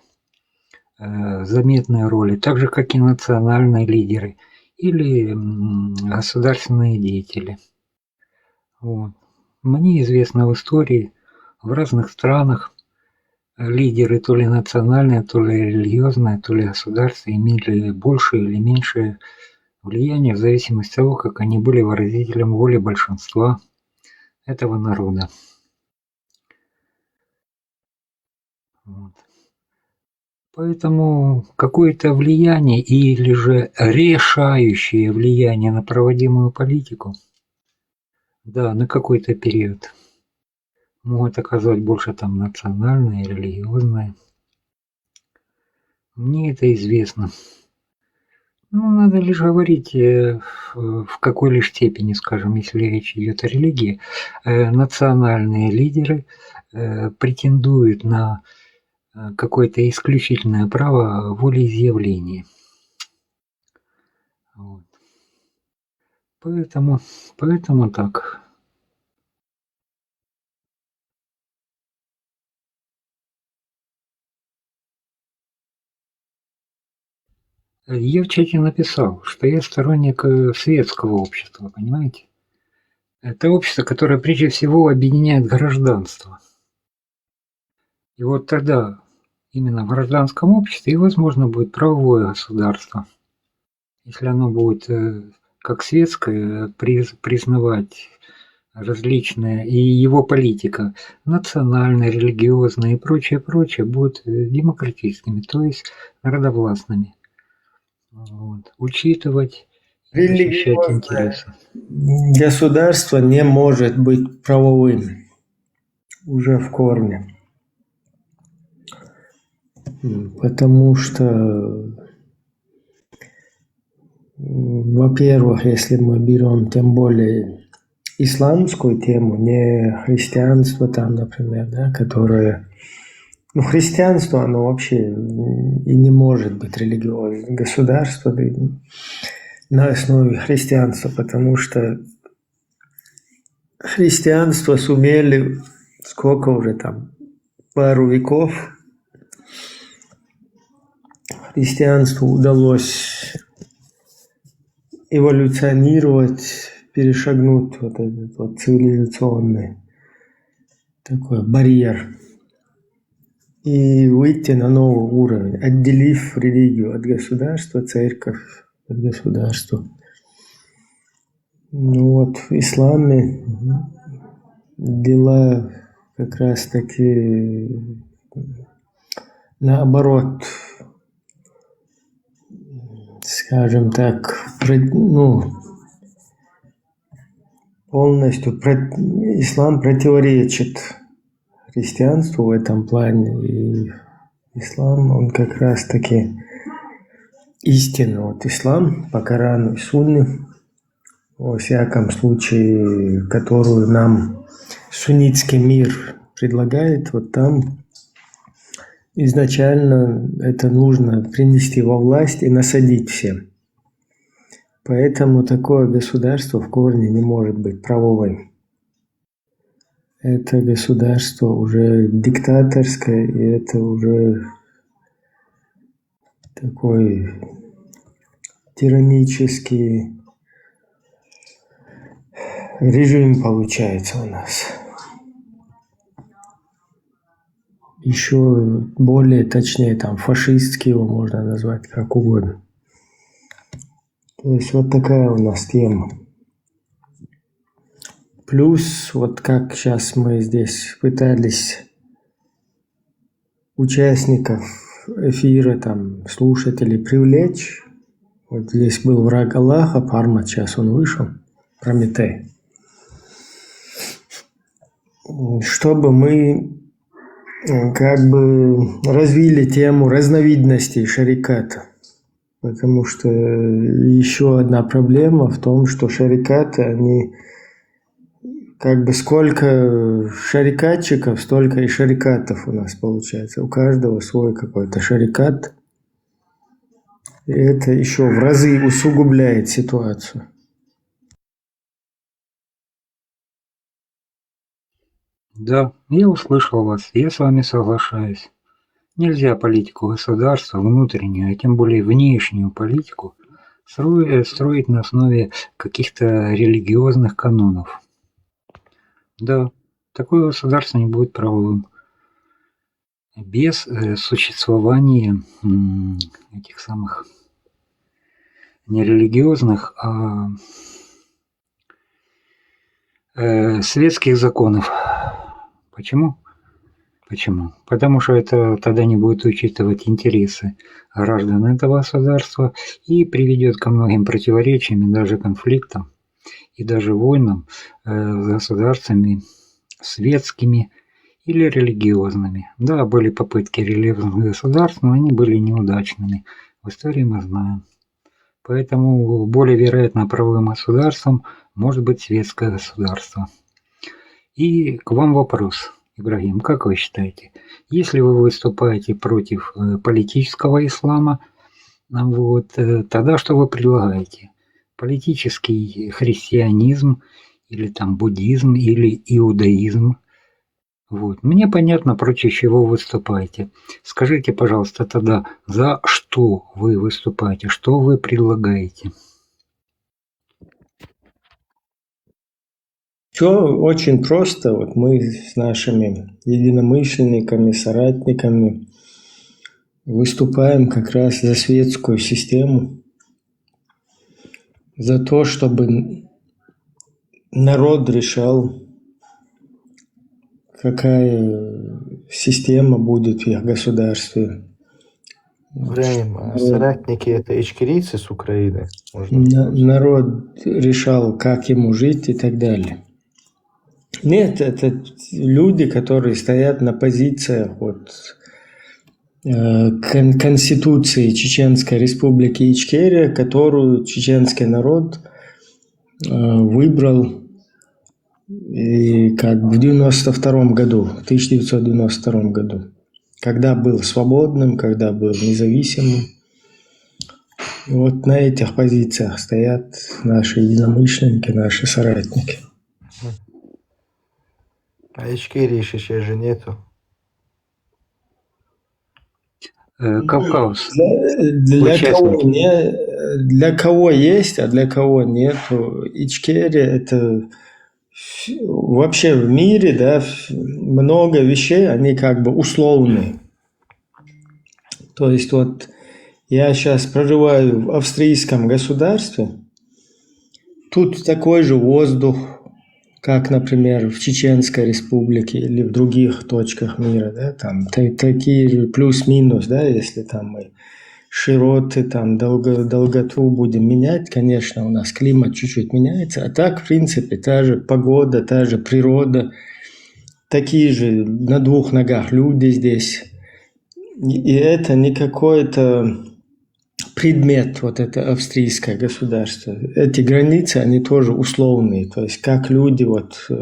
э, заметные роли, так же, как и национальные лидеры или м, государственные деятели. Вот. Мне известно в истории, в разных странах лидеры то ли национальные, то ли религиозные, то ли государственные имели большее или меньшее влияние в зависимости от того, как они были выразителем воли большинства этого народа. Вот. Поэтому какое-то влияние или же решающее влияние на проводимую политику, да, на какой-то период могут оказывать больше там национальные, религиозные. Мне это известно. Ну, надо лишь говорить, э, в какой лишь степени, скажем, если речь идет о религии, э, национальные лидеры э, претендуют на э, какое-то исключительное право волеизъявления. Вот. Поэтому, поэтому так. Я в чате написал, что я сторонник э, светского общества, понимаете? Это общество, которое прежде всего объединяет гражданство. И вот тогда именно в гражданском обществе и возможно будет правовое государство, если оно будет э, как светское признавать различные, и его политика национальная, религиозная и прочее, прочее будут э, демократическими, то есть народовластными. Вот. Учитывать, защищать интересы. Государство не может быть правовым уже в корне. Потому что, во-первых, если мы берем тем более исламскую тему, не христианство там, например, да, которое... Ну, христианство, оно вообще и не может быть религиозным. Государство на основе христианства, потому что христианство сумели сколько уже там, пару веков христианству удалось эволюционировать, перешагнуть вот этот вот цивилизационный такой барьер. и выйти на новый уровень, отделив религию от государства, церковь от государства. Ну вот, в исламе дела как раз-таки наоборот, скажем так, про- ну, полностью про- ислам противоречит христианству в этом плане. И ислам, он как раз-таки истинно, вот ислам по Корану и Сунне, во всяком случае, которую нам суннитский мир предлагает, вот там изначально это нужно принести во власть и насадить всем. Поэтому такое государство в корне не может быть правовым. Это государство уже диктаторское, и это уже такой тиранический режим получается у нас. Еще более точнее, там, фашистский его можно назвать, как угодно. То есть вот такая у нас тема. Плюс, вот как сейчас мы здесь пытались участников эфира, там, слушателей привлечь, вот здесь был враг Аллаха, Пармат, сейчас он вышел, Прометей. Чтобы мы э, как бы развили тему разновидностей шариката. Потому что еще одна проблема в том, что шарикаты, они как бы сколько шарикатчиков, столько и шарикатов у нас получается. У каждого свой какой-то шарикат. И это еще в разы усугубляет ситуацию. Да, я услышал вас, я с вами соглашаюсь. Нельзя политику государства, внутреннюю, а тем более внешнюю политику строить, э, строить на основе каких-то религиозных канонов. Да, такое государство не будет правовым. Без э, существования м, этих самых не религиозных, а э, светских законов. Почему? Почему? Потому что это тогда не будет учитывать интересы граждан этого государства и приведет ко многим противоречиям и даже конфликтам, и даже войнам э, с государствами светскими или религиозными. Да, были попытки религиозных государств, но они были неудачными. В истории мы знаем. Поэтому более вероятно правовым государством может быть светское государство. И к вам вопрос, Ибрагим, как вы считаете? Если вы выступаете против э, политического ислама, вот, э, тогда что вы предлагаете? Политический христианизм или там буддизм или иудаизм. Вот. Мне понятно, против чего вы выступаете. Скажите, пожалуйста, тогда, за что вы выступаете, что вы предлагаете? Все очень просто. Вот мы с нашими единомышленниками, соратниками выступаем как раз за светскую систему, за то, чтобы народ решал, какая система будет в их государстве. Ибрагим, а соратники это ичкерийцы с Украины? Можно... Народ решал, как ему жить и так далее. Нет, это люди, которые стоят на позициях вот, э, кон- Конституции Чеченской Республики Ичкерия, которую чеченский народ э, выбрал и как в девяносто втором году, в тысяча девятьсот девяносто втором году, когда был свободным, когда был независимым. И вот на этих позициях стоят наши единомышленники, наши соратники. А Ичкерии сейчас же нету. Э, Кавказ. Для, для кого не, для кого есть, а для кого нету. Ичкерия это вообще в мире, да, много вещей, они как бы условны. То есть вот я сейчас проживаю в австрийском государстве, тут такой же воздух, как, например, в Чеченской Республике или в других точках мира, да, там та- такие же плюс-минус, да, если там мы широты, там долго, долготу будем менять, конечно, у нас климат чуть-чуть меняется, а так, в принципе, та же погода, та же природа, такие же на двух ногах люди здесь. И и это не какой-то предмет, вот это австрийское государство. Эти границы, они тоже условные. То есть как люди вот э,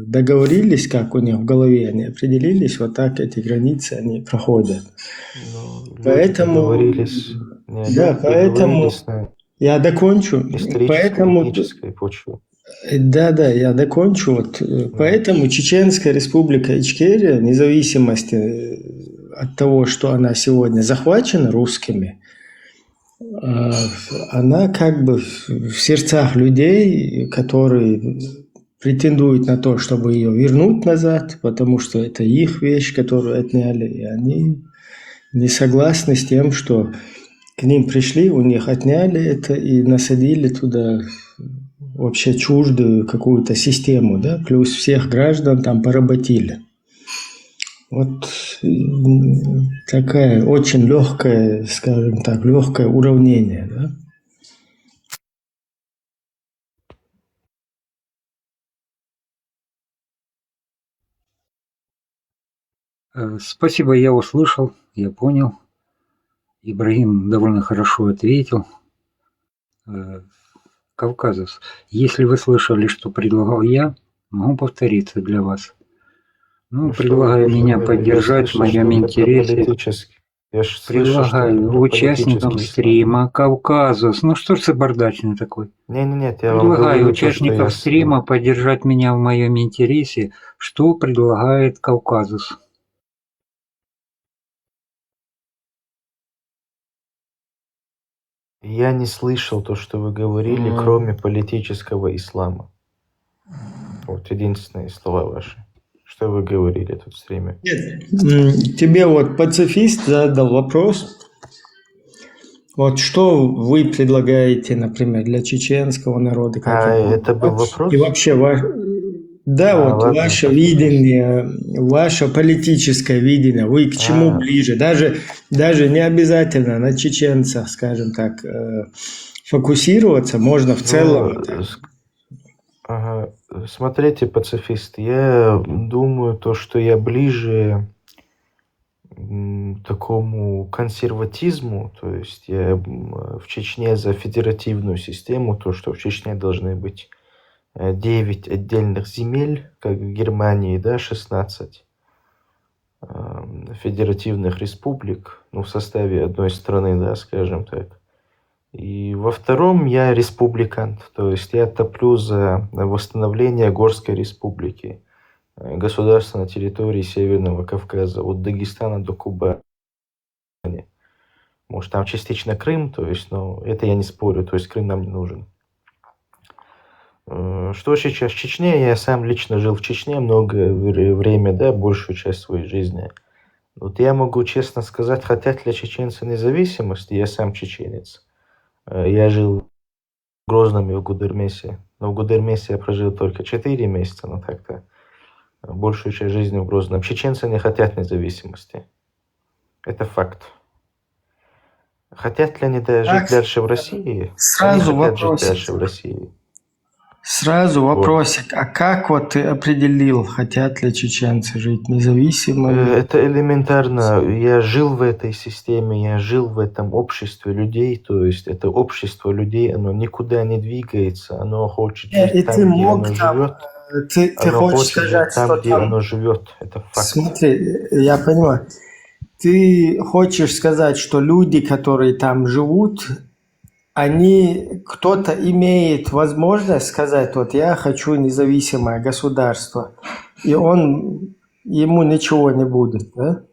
договорились, как у них в голове они определились, вот так эти границы, они проходят. Ну, люди Поэтому... договорились, не Да, люди поэтому договорились на я докончу. исторической, Поэтому... этнической почве. Да, да, я докончу. Вот, э, Мгм. Поэтому Чеченская Республика Ичкерия, независимости э, от того, что она сегодня захвачена русскими, э, она как бы в в сердцах людей, которые претендуют на то, чтобы ее вернуть назад, потому что это их вещь, которую отняли, и они не согласны с тем, что к ним пришли, у них отняли это и насадили туда вообще чуждую какую-то систему, да, плюс всех граждан там поработили. Вот м, такая очень легкая, скажем так, легкое уравнение, да. Э, Спасибо, я услышал, я понял. Ибрагим довольно хорошо ответил. Э, Кавказос, если вы слышали, что предлагал я, могу повториться для вас. Ну, Ну что, предлагаю что меня вы- я поддержать в слышал, что моем вы про интересе. политический. Я ж слышал, что Предлагаю про участникам политический. Стрима Кавказос. Ну что ж ты бардачный такой? Не, не, нет, я вам Предлагаю говорю то, что я участникам с- стрима поддержать меня в моем интересе. Что предлагает Кавказос? Я не слышал то, что вы говорили, М. кроме политического ислама. Вот единственные слова ваши. Что вы говорили тут в стриме? Нет, м, тебе вот пацифист задал вопрос. Вот что вы предлагаете, например, для чеченского народа? Как А, это это был вопрос? И вообще, ва- да, А, вот ладно, ваше хорошо. видение, ваше политическое видение, вы к чему А. ближе? Даже, даже не обязательно на чеченцах, скажем так, э, фокусироваться, можно в Ну, целом. Это. с- ага, смотрите, пацифист, я думаю, то, что я ближе м, такому консерватизму, то есть я м, в Чечне за федеративную систему, то, что в Чечне должны быть э, девять отдельных земель, как в Германии, да, шестнадцать эм, федеративных республик, ну, в составе одной страны, да, скажем так. И во втором я республикант, то есть я топлю за восстановление Горской республики, э, государства на территории Северного Кавказа, от Дагестана до Кубани. Может, там частично Крым, то есть, но это я не спорю, то есть Крым нам не нужен. Э, Что сейчас в Чечне? Я сам лично жил в Чечне много вре- время, да, большую часть своей жизни. Вот я могу честно сказать, хотят ли чеченцы независимости, я сам чеченец. Э, Я жил в Грозном и в Гудермесе. Но в Гудермесе я прожил только четыре месяца, но так-то э, большую часть жизни в Грозном. Чеченцы не хотят независимости. Это факт. Хотят ли они да- жить Так, дальше в России? Они сразу хотят жить вопросик. Дальше в России. Сразу Вот. Вопросик, а как вот ты определил, хотят ли чеченцы жить независимо? Э, Это элементарно. Я жил в этой системе, я жил в этом обществе людей, то есть это общество людей, оно никуда не двигается, оно хочет Э, жить И там, ты где мог оно там, живет, э, ты, ты оно хочешь хочет жить сказать, там, что где там... оно живет. Это факт. Смотри, я понимаю. Ты хочешь сказать, что люди, которые там живут, они, кто-то имеет возможность сказать, вот я хочу независимое государство, и он, ему ничего не будет, да?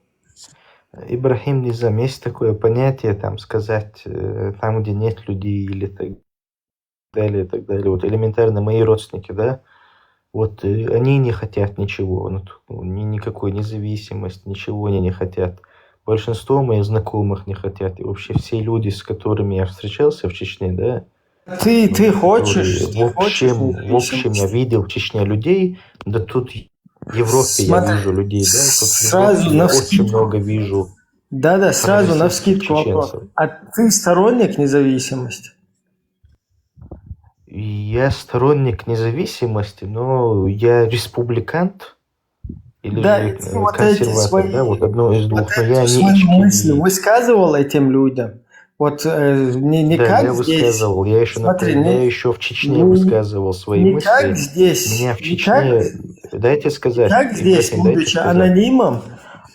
Ибрагим Низам, есть такое понятие, там сказать, э, там, где нет людей или так далее, и так далее. Вот элементарно мои родственники, да, вот э, они не хотят ничего, ну, т- ну, ни- никакой независимости, ничего они не хотят. большинство моих знакомых не хотят. И вообще все люди, с которыми я встречался в Чечне, да, Ты, ты которые хочешь, ты в хочешь общем, в общем, я независимость. Видел в Чечне людей, да тут в Европе я Смотри, вижу людей, да, тут в сразу Европе я очень навскидку. Много вижу Да-да, сразу российских навскидку вопрос. Чеченцев. А ты сторонник независимости? Я сторонник независимости, но я республикант или Да, же и ты э, вот эти консерватор, да, вот свои, одно из вот двух, но я эти не свои мысли Ичкерии. Высказывал этим людям? Вот э, не, не Да, как я здесь. Высказывал, я еще, Смотри, например, я не, еще в Чечне не, Высказывал свои не как мысли. Здесь, Меня в не как, Чечне, дайте не сказать, Как здесь, Ибрахим, дайте будучи сказать. Анонимом,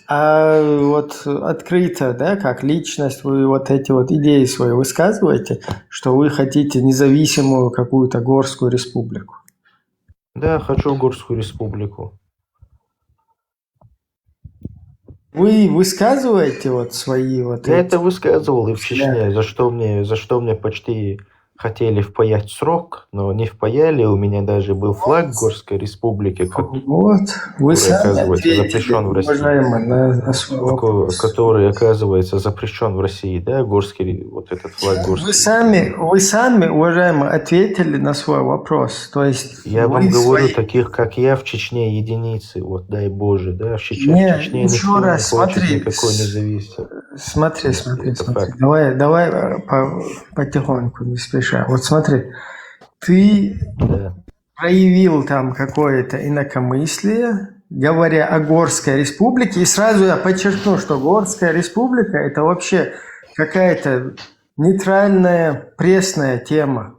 а вот открыто, да, как личность, вы вот эти вот идеи свои высказываете, что вы хотите независимую какую-то горскую республику. Да, хочу горскую республику. Вы высказываете вот свои вот Я эти... Это высказывал и в Чечне, Да. За что мне, за что мне почти хотели впаять срок, но не впаяли. У меня даже был флаг Горской Республики, ко- Вот, вы который, сами оказывается, ответили, запрещен в России. уважаемый, на, на свой Ко- вопрос. Который, оказывается, запрещен в России, да, Горский, ре- вот этот флаг Вы Горской сами, Республики. Вы сами, уважаемый, ответили на свой вопрос. То есть Я вы вам говорю, свои... Таких, как я, в Чечне единицы. Вот, дай Боже, да, в Чечне, в Не, Чечне еще никто не раз, хочет смотри, никакой с- независимости. смотри, Нет, смотри, это смотри. Факт. Давай, давай э, по- потихоньку, не спеша. Вот смотри, ты Да. проявил там какое-то инакомыслие, говоря о Горской республике, и сразу я подчеркну, что Горская республика — это вообще какая-то нейтральная пресная тема.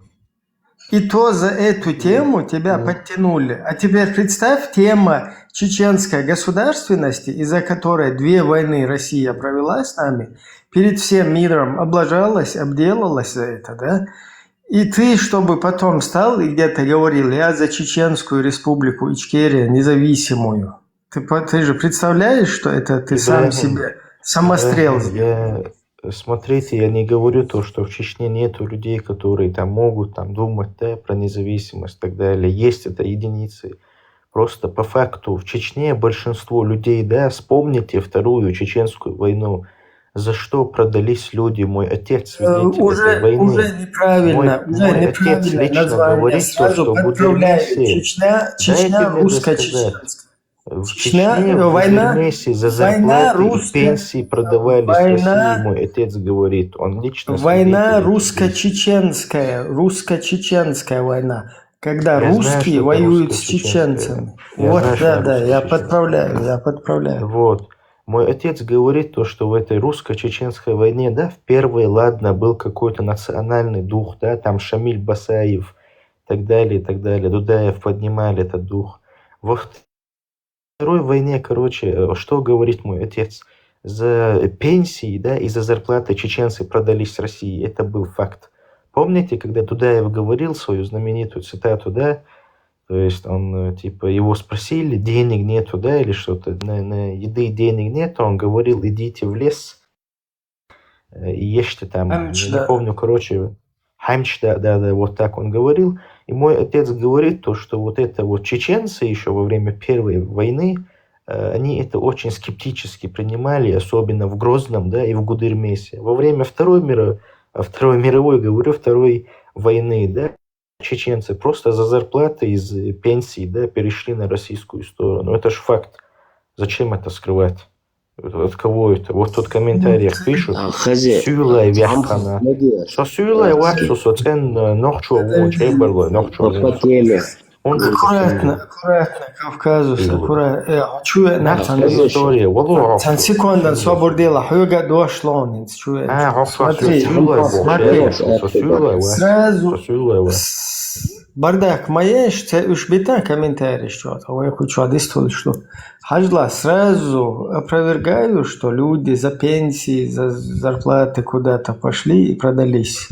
И то за эту тему тебя Мгм. Подтянули. А теперь представь, тема чеченской государственности, из-за которой две войны Россия провела с нами, перед всем миром облажалась, обделалась за это, да? И ты, чтобы потом стал и где-то говорил: «Я за Чеченскую Республику Ичкерия, независимую». Ты, по- ты же представляешь, что это ты сам Ибрахим, себе самострел Ибрахим, сделал? Я, смотрите, я не говорю то, что в Чечне нету людей, которые там могут там думать, да, про независимость и так далее. Есть это единицы. Просто по факту в Чечне большинство людей, да, вспомните Вторую Чеченскую войну. За что продались люди? Мой отец Э, свидетель этой Уже, войны. Уже неправильно, Мой, уже мой отец неправильное лично название. Говорит то, Сразу что в подправляю. Гудермесе... Чечня, Дайте Чечня мне русско-чеченская. Досказать. В Чечня, Чечне, э, в война, Гудермесе за война зарплаты и русско, пенсии продавались в России, война, мой отец говорит. Он лично война свидетель этих действий. Русско-чеченская, русско-чеченская война, когда Я знаю, русские что это воюют с русско-чеченская. Чеченцами. Я Вот, знаю, что да, это да, я русско-чеченская. Подправляю, я подправляю. Вот. Мой отец говорит то, что в этой русско-чеченской войне, да, в первой, ладно, был какой-то национальный дух, да, там Шамиль Басаев, и так далее, и так далее. Дудаев поднимали этот дух. Во Второй войне, короче, э, что говорит мой отец? За пенсии, да, и за зарплаты чеченцы продались России. Это был факт. Помните, когда Дудаев говорил свою знаменитую цитату, да, то есть он, э, типа, его спросили, денег нету, да, или что-то, на, на еды денег нету, он говорил: «Идите в лес, э, и ешьте там», Хамич, я не да. Помню, короче, хамич, да, да, да, вот так он говорил. И мой отец говорит то, что вот это вот чеченцы еще во время Первой войны, э, они это очень скептически принимали, особенно в Грозном, да, и в Гудермесе. Во время Второй мировой, Второй мировой, говорю, Второй войны, да, чеченцы просто за зарплаты из э, пенсии, да, перешли на российскую сторону. Это ж факт. Зачем это скрывать? От кого это? Вот тут в комментариях пишут. А, Хази, Сюйлай там вяхкана. Хази, Со сюйлай э, ваксу, со цен э, нохчо Это воче барло, нохчо по теме. Он Аккуратно, сюйлай. Аккуратно, Кавказус, Сюйлай. Аккуратно. Э, чуя, На нахтан история, валло. Цан секундан собур дела, хьога дошлонинц, чуя. А, хохфа, Смотри, сюйлай, смотри. сюйлай, Сразу сюйлай. с- Бардак маеш, це уж бита комментарий что-то, ой, хоть что, что. Хажла, сразу опровергаю, что люди за пенсии, за зарплаты куда-то пошли и продались.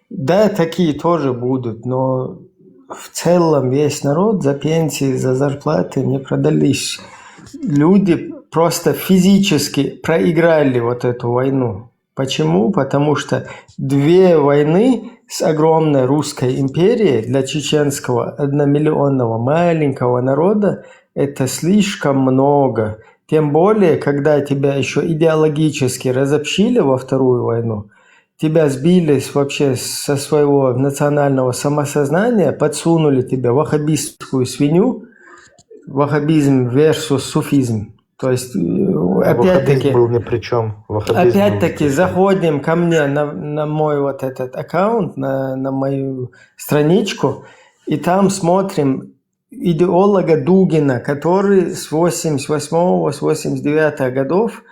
Да, такие тоже будут, но в целом весь народ за пенсии, за зарплаты не продались. Люди просто физически проиграли вот эту войну. Почему? Потому что две войны с огромной русской империей для чеченского одномиллионного маленького народа — это слишком много. Тем более, когда тебя еще идеологически разобщили во Вторую войну, тебя сбили с- вообще со своего национального самосознания, подсунули тебе ваххабистскую свинью, ваххабизм versus суфизм. То есть, э, Ваххабизм опять-таки, был ни при чем. Ваххабизм был ни опять-таки при чем. Заходим ко мне на, на мой вот этот аккаунт, на, на мою страничку, и там смотрим идеолога Дугина, который с восемьдесят восьмого, с восемьдесят девятого годов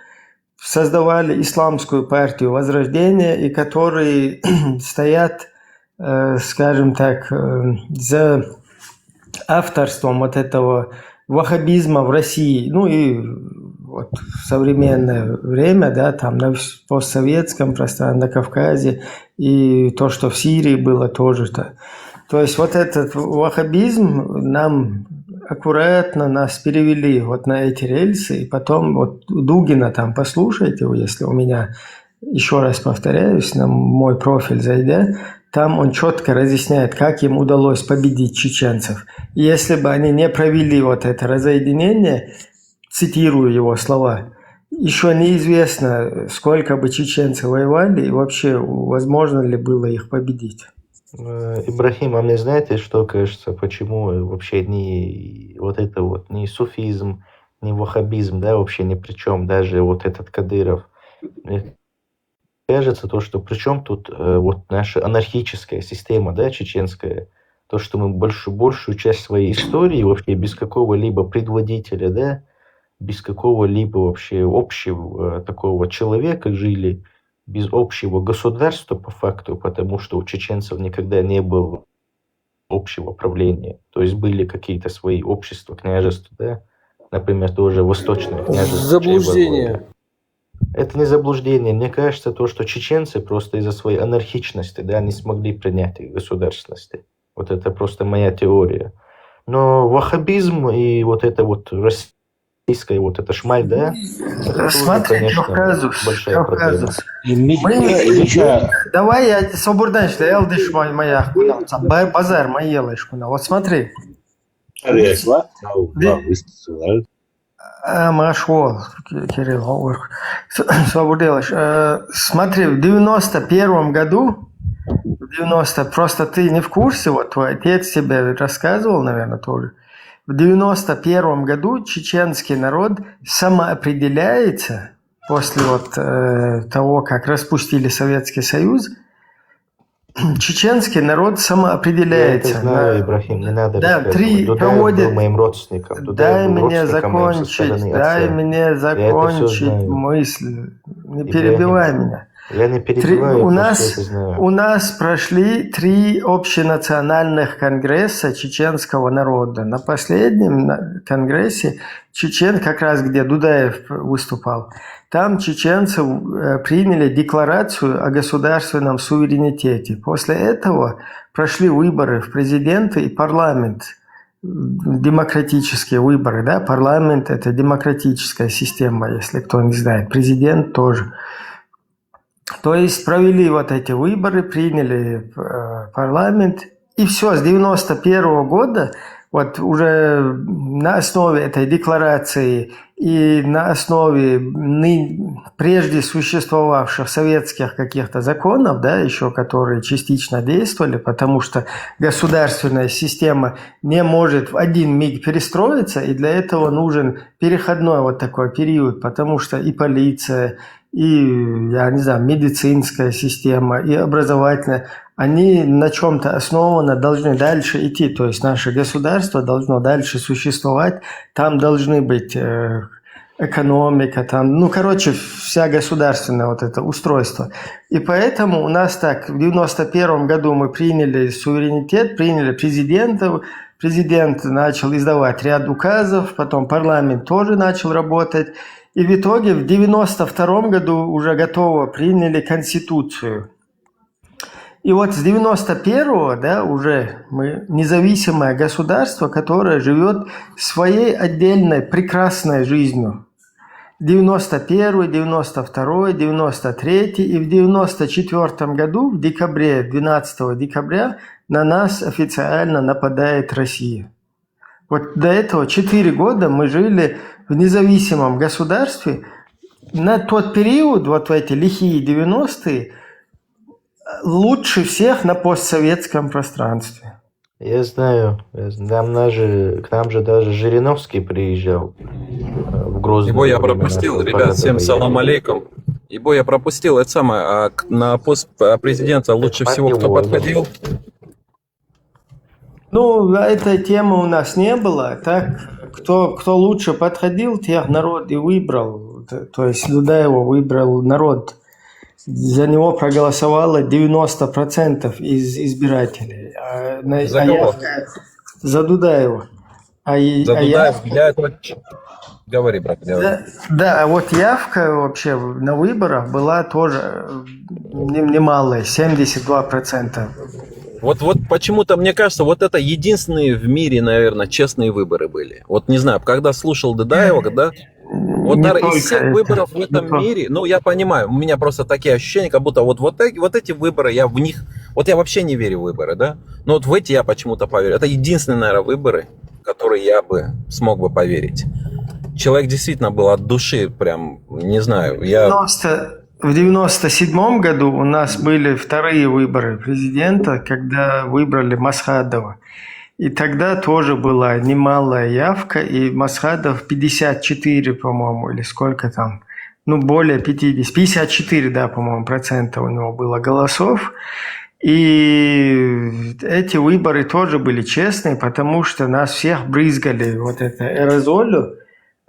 создавали исламскую партию Возрождение, и которые стоят, э, скажем так, э, за авторством вот этого ваххабизма в России, ну и вот в современное время, да, там на вс- постсоветском пространстве, на Кавказе, и то, что в Сирии было тоже-то. То есть вот этот ваххабизм нам аккуратно нас перевели вот на эти рельсы, и потом вот Дугина там послушайте, если у меня, еще раз повторяюсь, на мой профиль зайдя, там он четко разъясняет, как им удалось победить чеченцев. И если бы они не провели вот это разоединение, цитирую его слова, еще неизвестно, сколько бы чеченцы воевали, и вообще возможно ли было их победить. Э, Ибрахим, а мне знаете, что кажется, почему вообще не вот это вот, не суфизм, не ваххабизм, да, вообще ни при чем, даже вот этот Кадыров. Мне кажется, то, что при чем тут э, вот наша анархическая система, да, чеченская, то, что мы большую, большую часть своей истории вообще без какого-либо предводителя, да, без какого-либо вообще общего э, такого человека жили, без общего государства по факту, потому что у чеченцев никогда не было общего правления. То есть были какие-то свои общества, княжества, да, например, тоже восточное княжество. Заблуждение. Это не заблуждение. Мне кажется, то, что чеченцы просто из-за своей анархичности, да, не смогли принять их государственности. Вот это просто моя теория. Но ваххабизм и вот это вот российская вот эта шмаль, да, это тоже, Смотри, конечно, Кавказус, большая проблема. Кавказус. И Ми- Мы, Миша, давай я свободно, что я лдыш мой моя хуйня. Ба- Базар моя лишь хуйня. Вот смотри. Hadi yaşla. Bir- Tamam, tamam, istiyorlar. А, Машвол, Кирилл, ой, с- свободно делаешь. Э, Смотри, в девяносто первом году, в девяносто, просто ты не в курсе, вот твой отец тебе рассказывал, наверное, тоже. В девяносто первом году чеченский народ самоопределяется после вот э, того, как распустили Советский Союз, чеченский народ Я это самоопределяется. знаю, на- Ибрахим, не надо Да, рассказывать. три Дудаев проводят- был моим родственником. Дудаев Дай был мне родственником моим со закончить, стороны дай отца. мне Я это всё закончить знаю. мысль. Не Ибрахим, перебивай меня. Я не Три- перебиваю, у просто нас- я это знаю. У нас прошли три общенациональных конгресса чеченского народа. На последнем на- конгрессе чечен, как раз где Дудаев выступал, там чеченцы э, приняли декларацию о государственном суверенитете. После этого прошли выборы в президенты и парламент. Демократические выборы, да, парламент — это демократическая система, если кто не знает, президент тоже. То есть провели вот эти выборы, приняли э, парламент, и все, с девяносто первого года, вот уже на основе этой декларации и на основе ны- прежде существовавших советских каких-то законов, да, еще которые частично действовали, потому что государственная система не может в один миг перестроиться, и для этого нужен переходной вот такой период, потому что и полиция, и, я не знаю, медицинская система, и образовательная, они на чем-то основаны, должны дальше идти, то есть наше государство должно дальше существовать, там должны быть э, экономика, там, ну, короче, вся государственная вот это устройство. И поэтому у нас так, в девяносто первом году мы приняли суверенитет, приняли президента, президент начал издавать ряд указов, потом парламент тоже начал работать. И в итоге в девяносто втором году уже готово приняли конституцию. И вот с девяносто первого, да, уже мы независимое государство, которое живет своей отдельной прекрасной жизнью. Девяносто первый, девяносто второй, девяносто третий и в девяносто четвёртом году, в декабре, двенадцатого декабря, на нас официально нападает Россия. Вот до этого четыре года мы жили в независимом государстве на тот период, вот в эти лихие девяностые, лучше всех на постсоветском пространстве. Я знаю, я зн- там даже, к нам же даже Жириновский приезжал э, в Грозный. Его я во времена пропустил, парада ребят, всем Победы. салам алейкум. Его я пропустил, это самое, а к- на пост а, президента лучше Под всего кто него, да. подходил? Ну, на этой темы у нас не было. Так, кто, кто лучше подходил, тех народ и выбрал. Т- То есть Дудаева выбрал народ. За него проголосовало девяносто процентов из избирателей. А на- За а кого? явка- За Дудаева. А, и- За а Дудаева, явка- я это очень... Говори, брат, говори. Да, да, а вот явка вообще на выборах была тоже э, не- немалая, семьдесят два процента. Вот, вот почему-то, мне кажется, вот это единственные в мире, наверное, честные выборы были. Вот не знаю, когда слушал Дудаева, да, вот, Не наверное, из только всех это, выборов в не этом только. Мире, ну, я понимаю, у меня просто такие ощущения, как будто вот, вот, эти, вот эти выборы, я в них, вот я вообще не верю в выборы, да, но вот в эти я почему-то поверю. Это единственные, наверное, выборы, которые я бы смог бы поверить. Человек действительно был от души, прям, не знаю, я... Девяносто в девяносто седьмом году у нас были вторые выборы президента, когда выбрали Масхадова. И тогда тоже была немалая явка, и Масхадов пятьдесят четыре, по-моему, или сколько там, ну, более пятидесяти, пятьдесят четыре, да, по-моему, процента у него было голосов. И эти выборы тоже были честные, потому что нас всех брызгали вот это аэрозолью.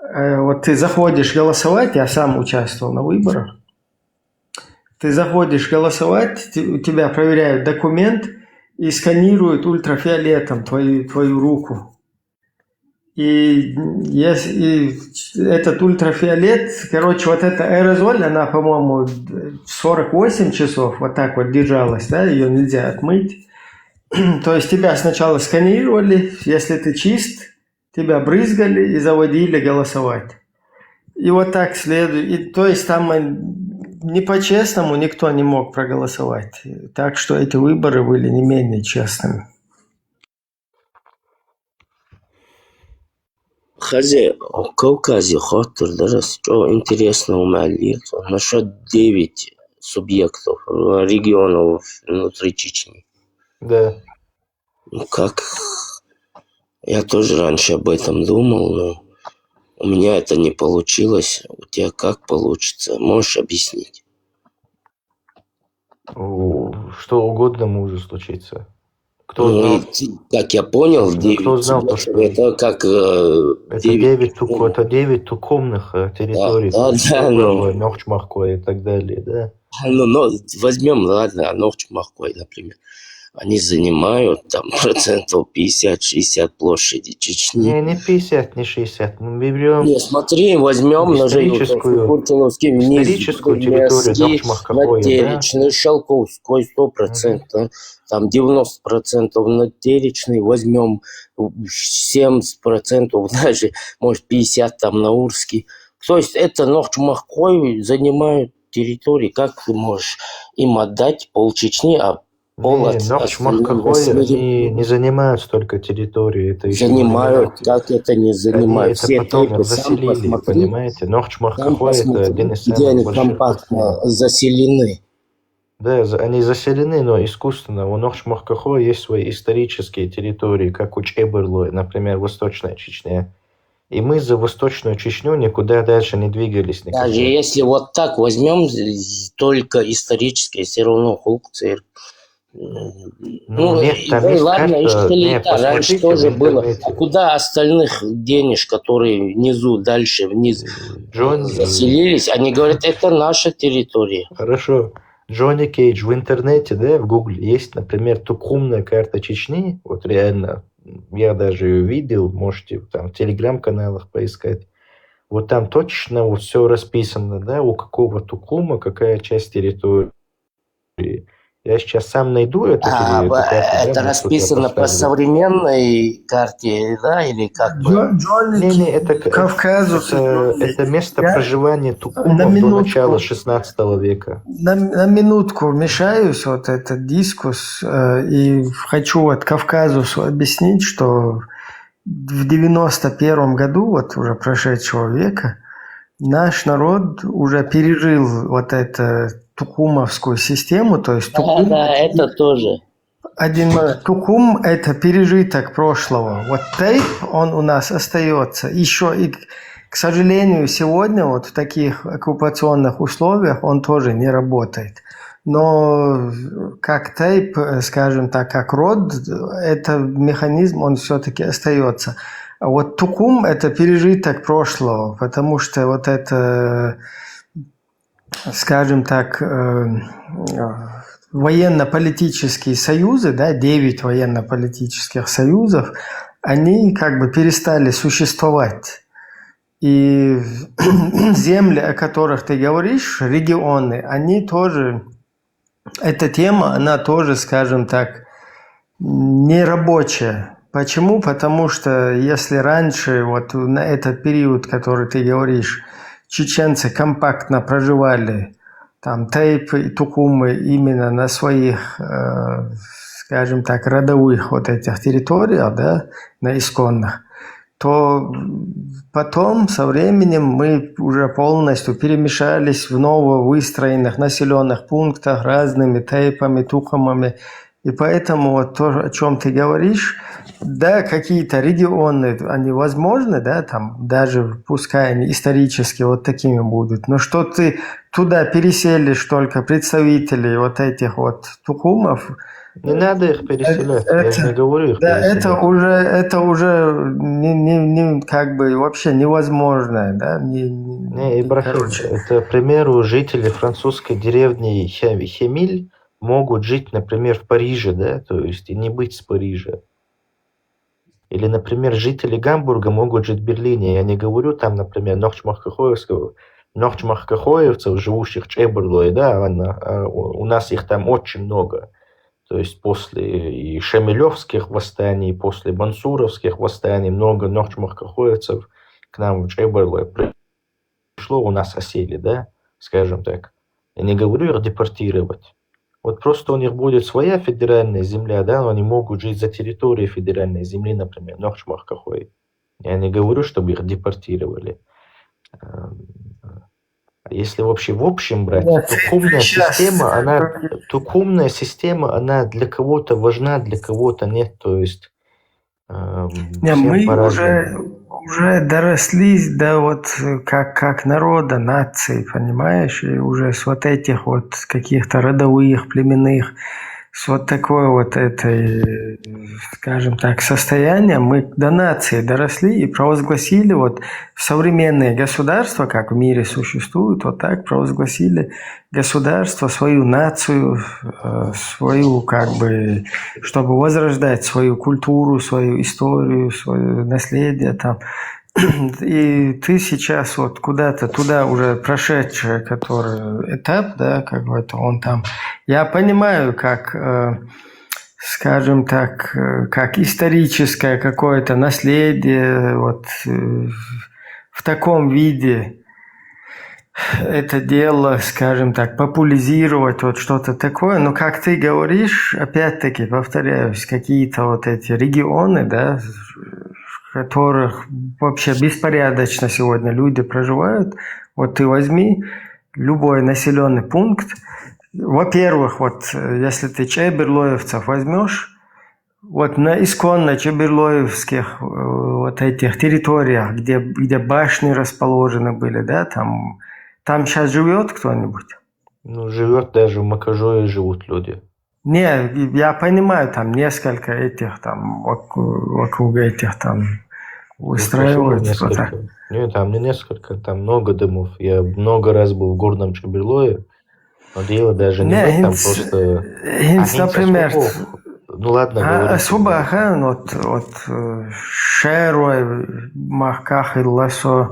Э, Вот ты заходишь голосовать, я сам участвовал на выборах. Ты заходишь голосовать, те- у тебя проверяют документ и сканируют ультрафиолетом твою, твою руку. И, если, и этот ультрафиолет, короче, вот эта аэрозоль, она, по-моему, сорок восемь часов вот так вот держалась, да, ее нельзя отмыть. То есть тебя сначала сканировали, если ты чист, тебя брызгали и заводили голосовать. И вот так следует. И, то есть там э, не по-честному никто не мог проголосовать. Так что эти выборы были не менее честными. Хазе, Кавказе хотыр дырыс, что интересного мали, насчет девять субъектов, э, регионов внутри Чечни. Да. Ну, как? Я тоже раньше об этом думал, но у меня это не получилось. У тебя как получится? Можешь объяснить? У- Что угодно может случиться. Кто Ну, знал? и ти- как я понял, Ну, кто девять знал то, субъектов, что это как э, Это девять девять, тук- это девять тукумных э, территорий, да, то есть да, Кугуево, ну. Нохч-Махкой и так далее, да. Ну, ну, возьмем, ладно, Нохч-Махкой, например. Они занимают там процентов пятьдесят-шестьдесят площади Чечни. Не, не пятьдесят, не шестьдесят. Мы берем Не, смотри, возьмем на же историческую, Куртуловский вниз, историческую территорию Мерси, Нохч-Махкой, да? Надтеречный, Шелковской, сто процентов, там девяносто процентов Надтеречный, возьмем семьдесят процентов, даже, может, пятьдесят там Наурский. То есть это Нохч-Махкой занимают территории. Как ты можешь им отдать пол Чечни, а пол Не, от остальных Нохч-Махкой, восьми они не занимают столько территории. Это ещё занимают, как это не занимают? Это Все потом тейпы, сам заселили, посмотри. Понимаете? Сам Нохч-Махкой это посмотри, один из где самых они больших компактно пацанов. Заселены. Да, за- они заселены, но искусственно. У Нохч-Махкахо есть свои исторические территории, как у Чебырлы, например, Восточная Чечня. И мы за Восточную Чечню никуда дальше не двигались никогда. Даже если вот так возьмем, только исторические, все равно Хулк, церковь. Ну, нет, там есть Ладно, карта, их нет, раньше посмотрите тоже в было. интернете. А куда остальных денеж, которые внизу, дальше, вниз Джон, заселились, они говорят, это наша территория. Хорошо. Джонни Кейдж в интернете, да, в Гугле есть, например, тукумная карта Чечни. Вот реально, я даже ее видел, можете там в телеграм-каналах поискать. Вот там точно вот все расписано, да, у какого тукума какая часть территории. Я сейчас сам найду эту, А, эту ба- карту, да, это мне кто-то расписано по поставил. Современной карте, да, или как бы? Джо- Джонни Не, не, Кейдж, это, Кавказус, это, Джонни. это место Я проживания на тукумов до минутку, начала шестнадцатого века. на, на минутку вмешаюсь, вот этот дискус, э, и хочу вот Кавказусу объяснить, что в девяносто первом году, вот уже прошедшего века, наш народ уже пережил вот эту тукумовскую систему, то есть тукум... Да, да, это тоже. Один момент. Тукум — это пережиток прошлого. Вот тейп, он у нас остается. Еще и, к сожалению, сегодня вот в таких оккупационных условиях он тоже не работает. Но как тейп, скажем так, как род, этот механизм, он все-таки остается. А вот тукум — это пережиток прошлого, потому что вот это, скажем так, э, военно-политические союзы, да, девять военно-политических союзов, они как бы перестали существовать. И земли, о которых ты говоришь, регионы, они тоже, эта тема, она тоже, скажем так, нерабочая. Почему? Потому что если раньше, вот на этот период, который ты говоришь, чеченцы компактно проживали, там тейпы и тукумы именно на своих, э, скажем так, родовых вот этих территориях, да, на исконных, то потом со временем мы уже полностью перемешались в нововыстроенных населенных пунктах разными тейпами, тукумами. И поэтому вот то, о чем ты говоришь, да, какие-то регионы, они возможны, да, там, даже пускай они исторически вот такими будут, но что ты туда переселишь только представителей вот этих вот тукумов, Не надо их переселять, я же это, не говорю их да, это переселять. Уже, это уже не, не, не, как бы вообще невозможно, да, не, не, Не, Ибрахим, короче. Это, к примеру, жители французской деревни Хе- Хемиль могут жить, например, в Париже, да, то есть и не быть с Парижа. Или, например, жители Гамбурга могут жить в Берлине. Я не говорю там, например, нохчмахкахоевского, нохчмахкахоевцев, живущих в Чеберлое, да, она, а, у у нас их там очень много. То есть после и шемилевских восстаний, после мансуровских восстаний много нохчмахкахоевцев к нам в Чеберлое пришло, у нас осели, да, скажем так. Я не говорю их депортировать. Вот просто у них будет своя федеральная земля, да, но они могут жить за территорией федеральной земли, например, нохчмахкахой. Я не говорю, чтобы их депортировали. Эм, а Если вообще в общем брать, Нет, тукумная сейчас система, она, как бы тукумная система, она для кого-то важна, для кого-то нет. То есть эм, Не, всем мы по-разному. Уже, уже доросли до вот э, как, как народа, нации, понимаешь, и уже с вот этих вот каких-то родовых, племенных, с вот такой вот этой, э, скажем так, состояния мы до нации доросли и провозгласили вот в современные государства, как в мире существуют, вот так провозгласили государство, свою нацию, э, свою, как бы, чтобы возрождать свою культуру, свою историю, свое наследие там. И ты сейчас вот куда-то туда уже прошедший, который этап, да, какой-то он там. Я понимаю, как, э, скажем так, э, как историческое какое-то наследие, вот э, в таком виде это дело, скажем так, популяризировать, вот что-то такое. Но как ты говоришь, опять-таки, повторяюсь, какие-то вот эти регионы, да, в которых вообще беспорядочно сегодня люди проживают, вот ты возьми любой населенный пункт. Во-первых, вот э, если ты чеберлоевцев возьмешь, вот на исконно чеберлоевских э, вот этих территориях, где, где башни расположены были, да, там, там сейчас живет кто-нибудь? Ну, живет даже в Макажое живут люди. Не, я понимаю, там несколько этих, там, вокруг, вокруг этих, там, Ну, почему выстраиваются. Вот так. несколько? Нет, там не несколько, там много домов. Я много раз был в Горном Чеберлое, но дело даже не в Не, этом, инс- просто инс, а, например, особо- Ну ладно, а, говорите. особо, ага, вот, вот э, шерой махках и ласо,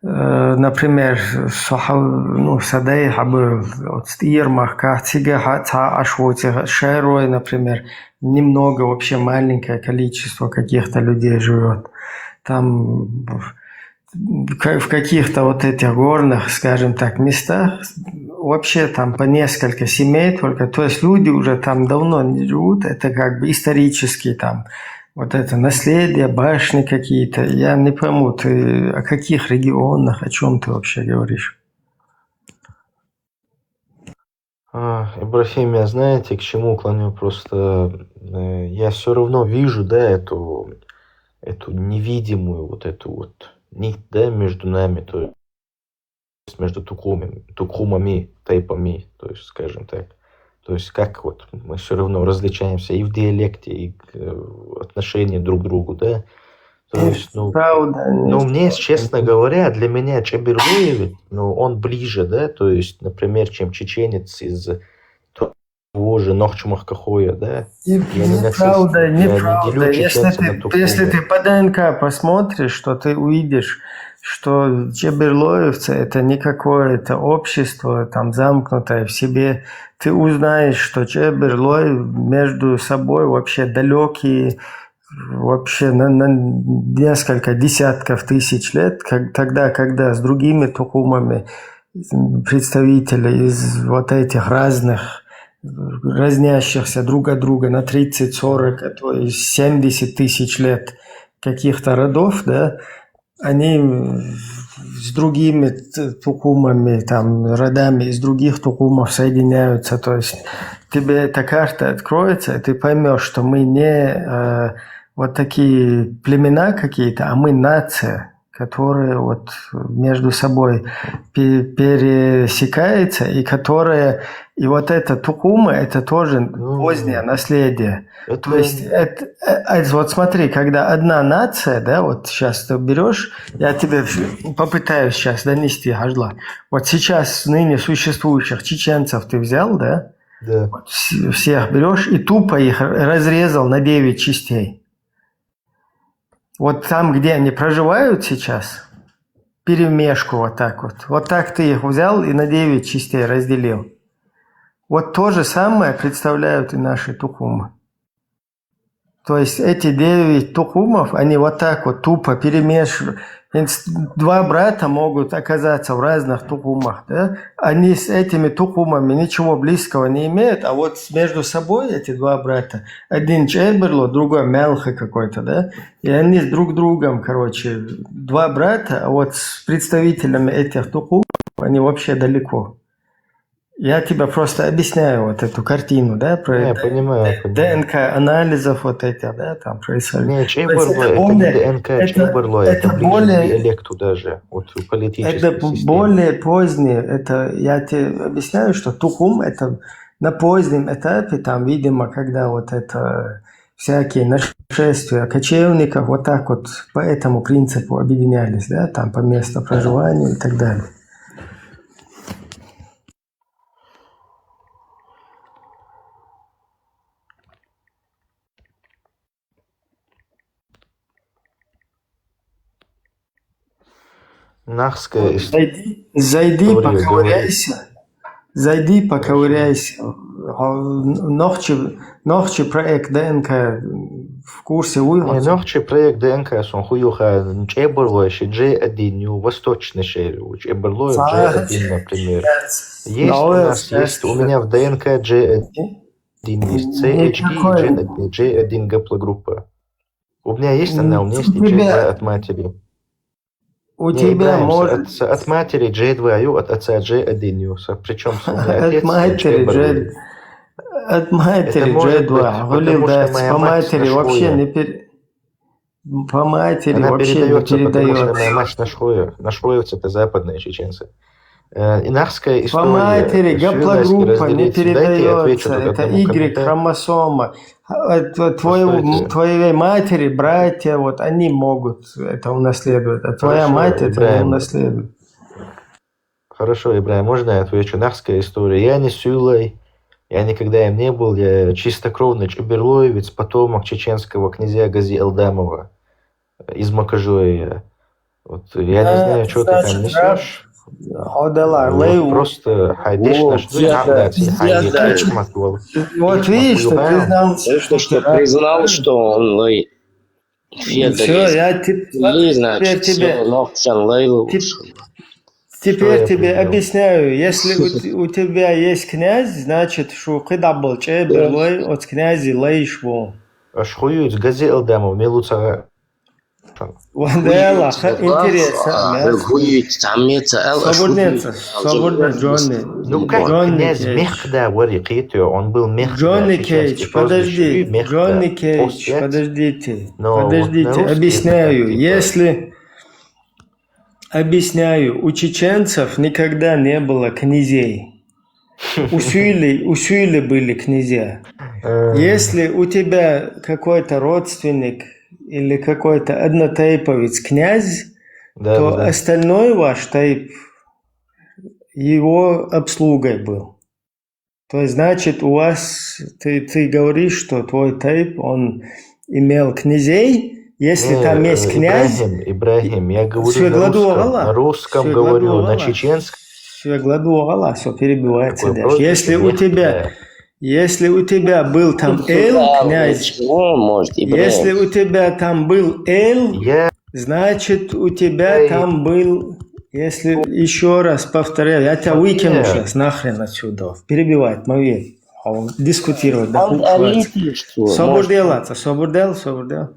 э, например, сохал, ну, садай хабы, вот стир махках, цига ха-, ца ашвоти, шерой, например, немного, вообще маленькое количество каких-то людей живет. Там в ка- в каких-то вот этих горных, скажем так, местах вообще там по несколько семей только. То есть люди уже там давно не живут. Это как бы исторический там Вот это наследие, башни какие-то. Я не пойму, ты о каких регионах, о чем ты вообще говоришь? А, Ибрахим, я, знаете, к чему клоню? Просто э, я все равно вижу, да, эту, эту невидимую вот эту вот нить, да, между нами, то есть между тукумами, тукумами, тайпами, то есть, скажем так. То есть как вот мы все равно различаемся и в диалекте, и э, отношении друг к другу, да. То есть, ну, Правда, ну, нет. Мне, честно говоря, для меня Чеберлоевец, ну, он ближе, да, то есть, например, чем чеченец из того же Нохчмахкахоя, да. Не- Я не нацист, Неправда, я не неправда. делю Если чеченца ты, на тукумы. Если ты по ДНК посмотришь, то ты увидишь, что чеберлоевцы — это не какое-то общество, там, замкнутое в себе. Ты узнаешь, что чеберлои между собой вообще далекие, вообще на, на несколько десятков тысяч лет, как, тогда, когда с другими тукумами, м, представители из вот этих разных, разнящихся друг от друга на тридцать, сорок, а то и семьдесят тысяч лет каких-то родов, да, они с другими т- тукумами, там, родами из других тукумов соединяются. То есть тебе эта карта откроется, и ты поймешь, что мы не э, вот такие племена какие-то, а мы нация, которая вот между собой пе- пересекается, и которая, и вот это тукума, это тоже Ну, позднее наследие. Это То есть, это, э, э, вот смотри, когда одна нация, да, вот сейчас ты берешь, я тебе вс- попытаюсь сейчас донести, Хажла. Вот сейчас ныне существующих чеченцев ты взял, да, Да. вс- всех берешь и тупо их разрезал на девять частей. Вот там, где они проживают сейчас, перемешку вот так вот. Вот так ты их взял и на девять частей разделил. Вот то же самое представляют и наши тукумы. То есть эти девять тукумов, они вот так вот тупо перемешивают. Ведь с- два брата могут оказаться в разных тукумах, да? Они с этими тукумами ничего близкого не имеют, а вот с- между собой эти два брата, один Чеберло, другой Мялха какой-то, да? И они с друг другом, короче, два брата, а вот с представителями этих тукумов они вообще далеко. Я тебе просто объясняю вот эту картину, да, про Я д- понимаю, д- я понимаю. ДНК-анализов вот этих, да, там происходит. Не, То есть Чеберло, это это не более, ДНК это, Чеберло, это это ближе к более, диалекту даже, вот в политической это б- системе. Более позднее, это я тебе объясняю, что тукум — это на позднем этапе, там, видимо, когда вот это всякие нашествия кочевников вот так вот по этому принципу объединялись, да, там по месту проживания и так далее. Нахская Зайди, зайди, история говорит. Поковыряйся. Зайди, поковыряйся. А, Нохчи, Нохчи проект ДНК в курсе вы? Не, Нохчи проект ДНК, сон хуюха, Чеберло, еще Джей один, ю, восточный шер, Чеберло, Са- Джей один, например. Есть у Молодец, нас, есть у молодец. меня в ДНК Джей один есть, Никакой. CHG и Джей один гаплогруппа. У меня есть она, у меня есть и У тебя- Джей два от матери. У Не, тебя Ибраим, может... от, от матери Джей два, ю, от отца Джей один, ю. Причем у меня От отец матери Чеберло. Джей... От матери Это может Джей два. быть, Гулил, потому что да, моя по мать матери вообще Нашоя. Не пер... По матери Она вообще передается, не потому что передается. Моя мать Нашоя. Нашоевцы — это западные чеченцы. Э, Инахская По история матери всю власть гаплогруппа не разделить. Дайте я отвечу Передается. тут Это одному Y комментарию. Хромосома. А, т- твоего- Постойте. Твоей матери братья, вот они могут. Это унаследовать. А твоя Хорошо, мать это не Ибраим. Унаследует. Хорошо, Ибраим, можно я отвечу? Нахская история. Я не Сюйлай, я никогда им не был, я чистокровный чеберлоевец, потомок чеченского князя Гази Эльдамова из Макажоя. Вот я не А, знаю, что ты там значит, раб- несешь. Одала, Вот, лейу. Просто хайдеш О, наш пиздец, хайдеш пиздец. Вот видишь, ты признал, Слышно, что признал, что он лей. Все, я те- Лей, значит, теперь тебе- все, Нохчан лей. Теп- Теперь я тебе признал? Объясняю. Если у, у тебя есть князь, значит, что когда был чеберлой, от князя лейшву. Аш хуюйц газе алдамов мелуцага. Вандела, интересно. Хуюйц, цамеца, ал, аш Собурнеца, собурне, Джонни. Ну как, Джонни князь Кейдж. Мехкда вари Кейдж, он был Мехкда. Джонни Чеченский Кейдж, прозвище, подожди, Мехкда. Джонни Кейдж, После подождите, Но подождите, на русский объясняю. это как, типа? Если, объясняю, у чеченцев никогда не было князей. У Сюйлей, у Сюйлей были князья. Э, Если у тебя какой-то родственник или какой-то однотайповец князь, да, то да, да. остальной ваш тайп его обслугой был. То есть, значит, у вас, ты, ты говоришь, что твой тайп, он имел князей, если Не, там есть э, князь, Ибрахим, Ибрахим, я говорю Всё, на русском, гладуала. на русском Всё, говорю, гладуала. на чеченском. Все, гладуала, все, перебивается Такое дальше. прозвище Если у тебя, Мехкда. Если у тебя был там Эл, князь, Чего, может, Ибрахим? Если у тебя там был Эл, Я значит, у тебя Эй. Там был... Если еще раз повторяю, я тебя выкину Нет. Сейчас нахрен отсюда. Перебивает, Мавей. А он дискутировать, да, Ал, хватит. алити, что, Собурделаца, собурдел, собурдел.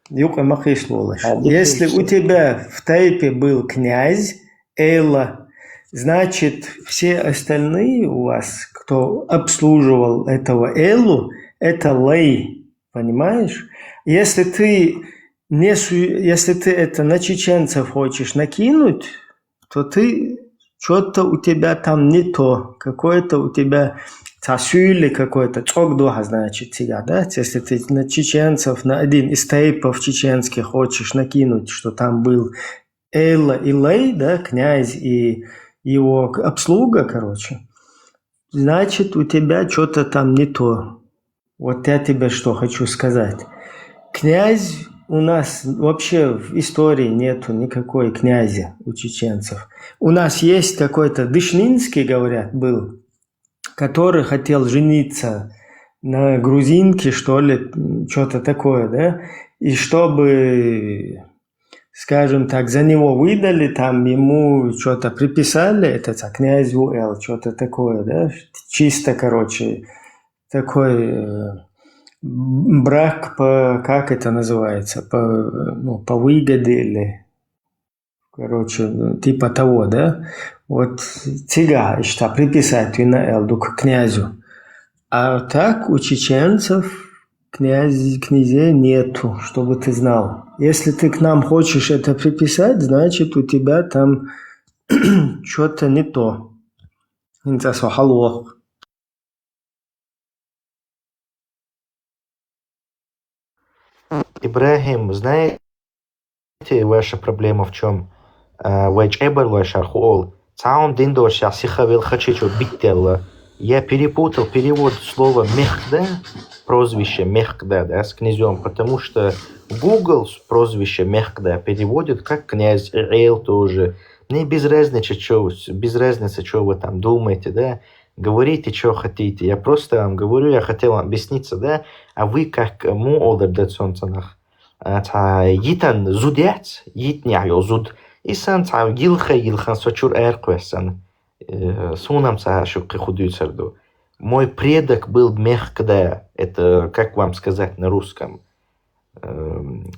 Юкъа ма кхийсалаш. А, Если у тебя в тайпе был князь, Эла, значит, все остальные у вас, кто обслуживал этого Элу, это лай, понимаешь? Если ты не су- если ты это на чеченцев хочешь накинуть, то ты что-то у тебя там не то, какое-то у тебя цасюли какое-то, цогдуха, значит, тебя, да? Если ты на чеченцев, на один из тайпов чеченских хочешь накинуть, что там был Эла и Лей, да, князь и его к- обслуга, короче, значит, у тебя что-то там не то. Вот я тебе что хочу сказать. Князь у нас вообще в истории нету никакой князя у чеченцев. У нас есть какой-то Дышнинский, говорят, был, который хотел жениться на грузинке, что ли, что-то такое, да? И чтобы, скажем так, за него выдали, там ему что-то приписали, это ца князь Уэл, что-то такое, да? Чисто, короче, такой э, брак по, как это называется, по, ну, по выгоде или, короче, ну, типа того, да? Вот цига, что приписать вина Элду к князю. А так у чеченцев князь, князей нету, чтобы ты знал. Если ты к нам хочешь это приписать, значит, у тебя там что-то не то. Инца сохалух. Ибрахим, знаете, ваша проблема в чем? Вай чӀебарлой шарху ол. Цаун дин дорша сиха вел хачичу биттелла. Я перепутал перевод слова Мехкда, прозвище Мехкда, да, с князем, потому что Google с- прозвище Мехкда переводит как князь, Эл тоже. Мне без разницы, что, без разницы, что вы там думаете, да. Говорите, что хотите. Я просто вам говорю, я хотел вам объясниться, да. А вы как му олдер децонцанах. Ца йитан зудец, йитня йо зуд. Исан ца йилха йилхан сочур эрквесан. Сунам ца шукки худуцарду. Мой предок был Мехкда. Это, как вам сказать на русском? Эм,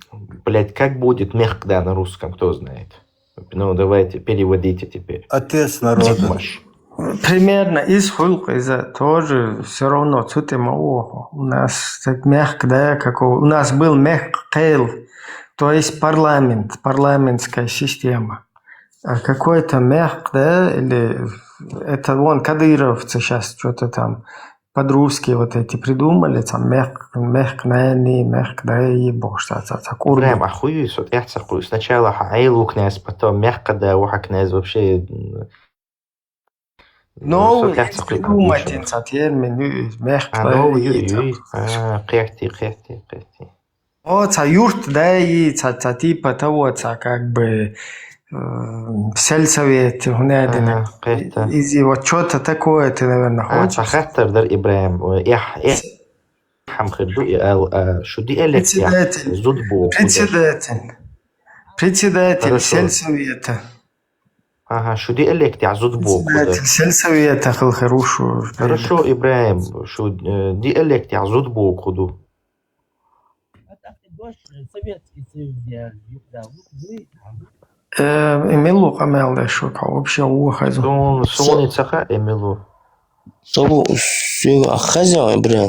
Блядь, как будет Мехкда на русском, кто знает? Ну, давайте, переводите теперь. Отец народа. Дикмаш. Примерно из Хулкиза тоже все равно цутема. У нас так Мехкда, как у, у нас был Мехкел, то есть парламент, парламентская система. А какой-то Мехкда или это вон кадыровцы сейчас что-то там под русские вот эти придумали, там Мех, Мехкнени, Мехкдаи, бог что-то такое. Прям охуеть, вот я цакую. Сначала Хайлу князь, потом Мехкда, уха князь вообще. Новый придумать термин, Мехкдаи. Кехти, кехти, кехти. О, ца юрт, да, и ца, ца типа того, ца как бы э, сельсовет, гунядина. Ага, кехта. Изи, вот что-то такое ты, наверное, А, хочешь. Ца хаттар дар, Ибрахим. Э, Эх, эх, хам хырду, и ал, а, шу диалект я. Председатель. Зудбо. Председатель. Председатель Хорошо. Сельсовета. Ага, шу диалект я зудбо. Председатель сельсовета хыл хорошо. Хорошо, Ибрахим, шу э, диалект я зудбо куду. Э, и мила ву къамел деш ву, хьо вообще ву хаза. Суна, суна ца хаьа, и мила ву. Со ву, соьга хаза, бля.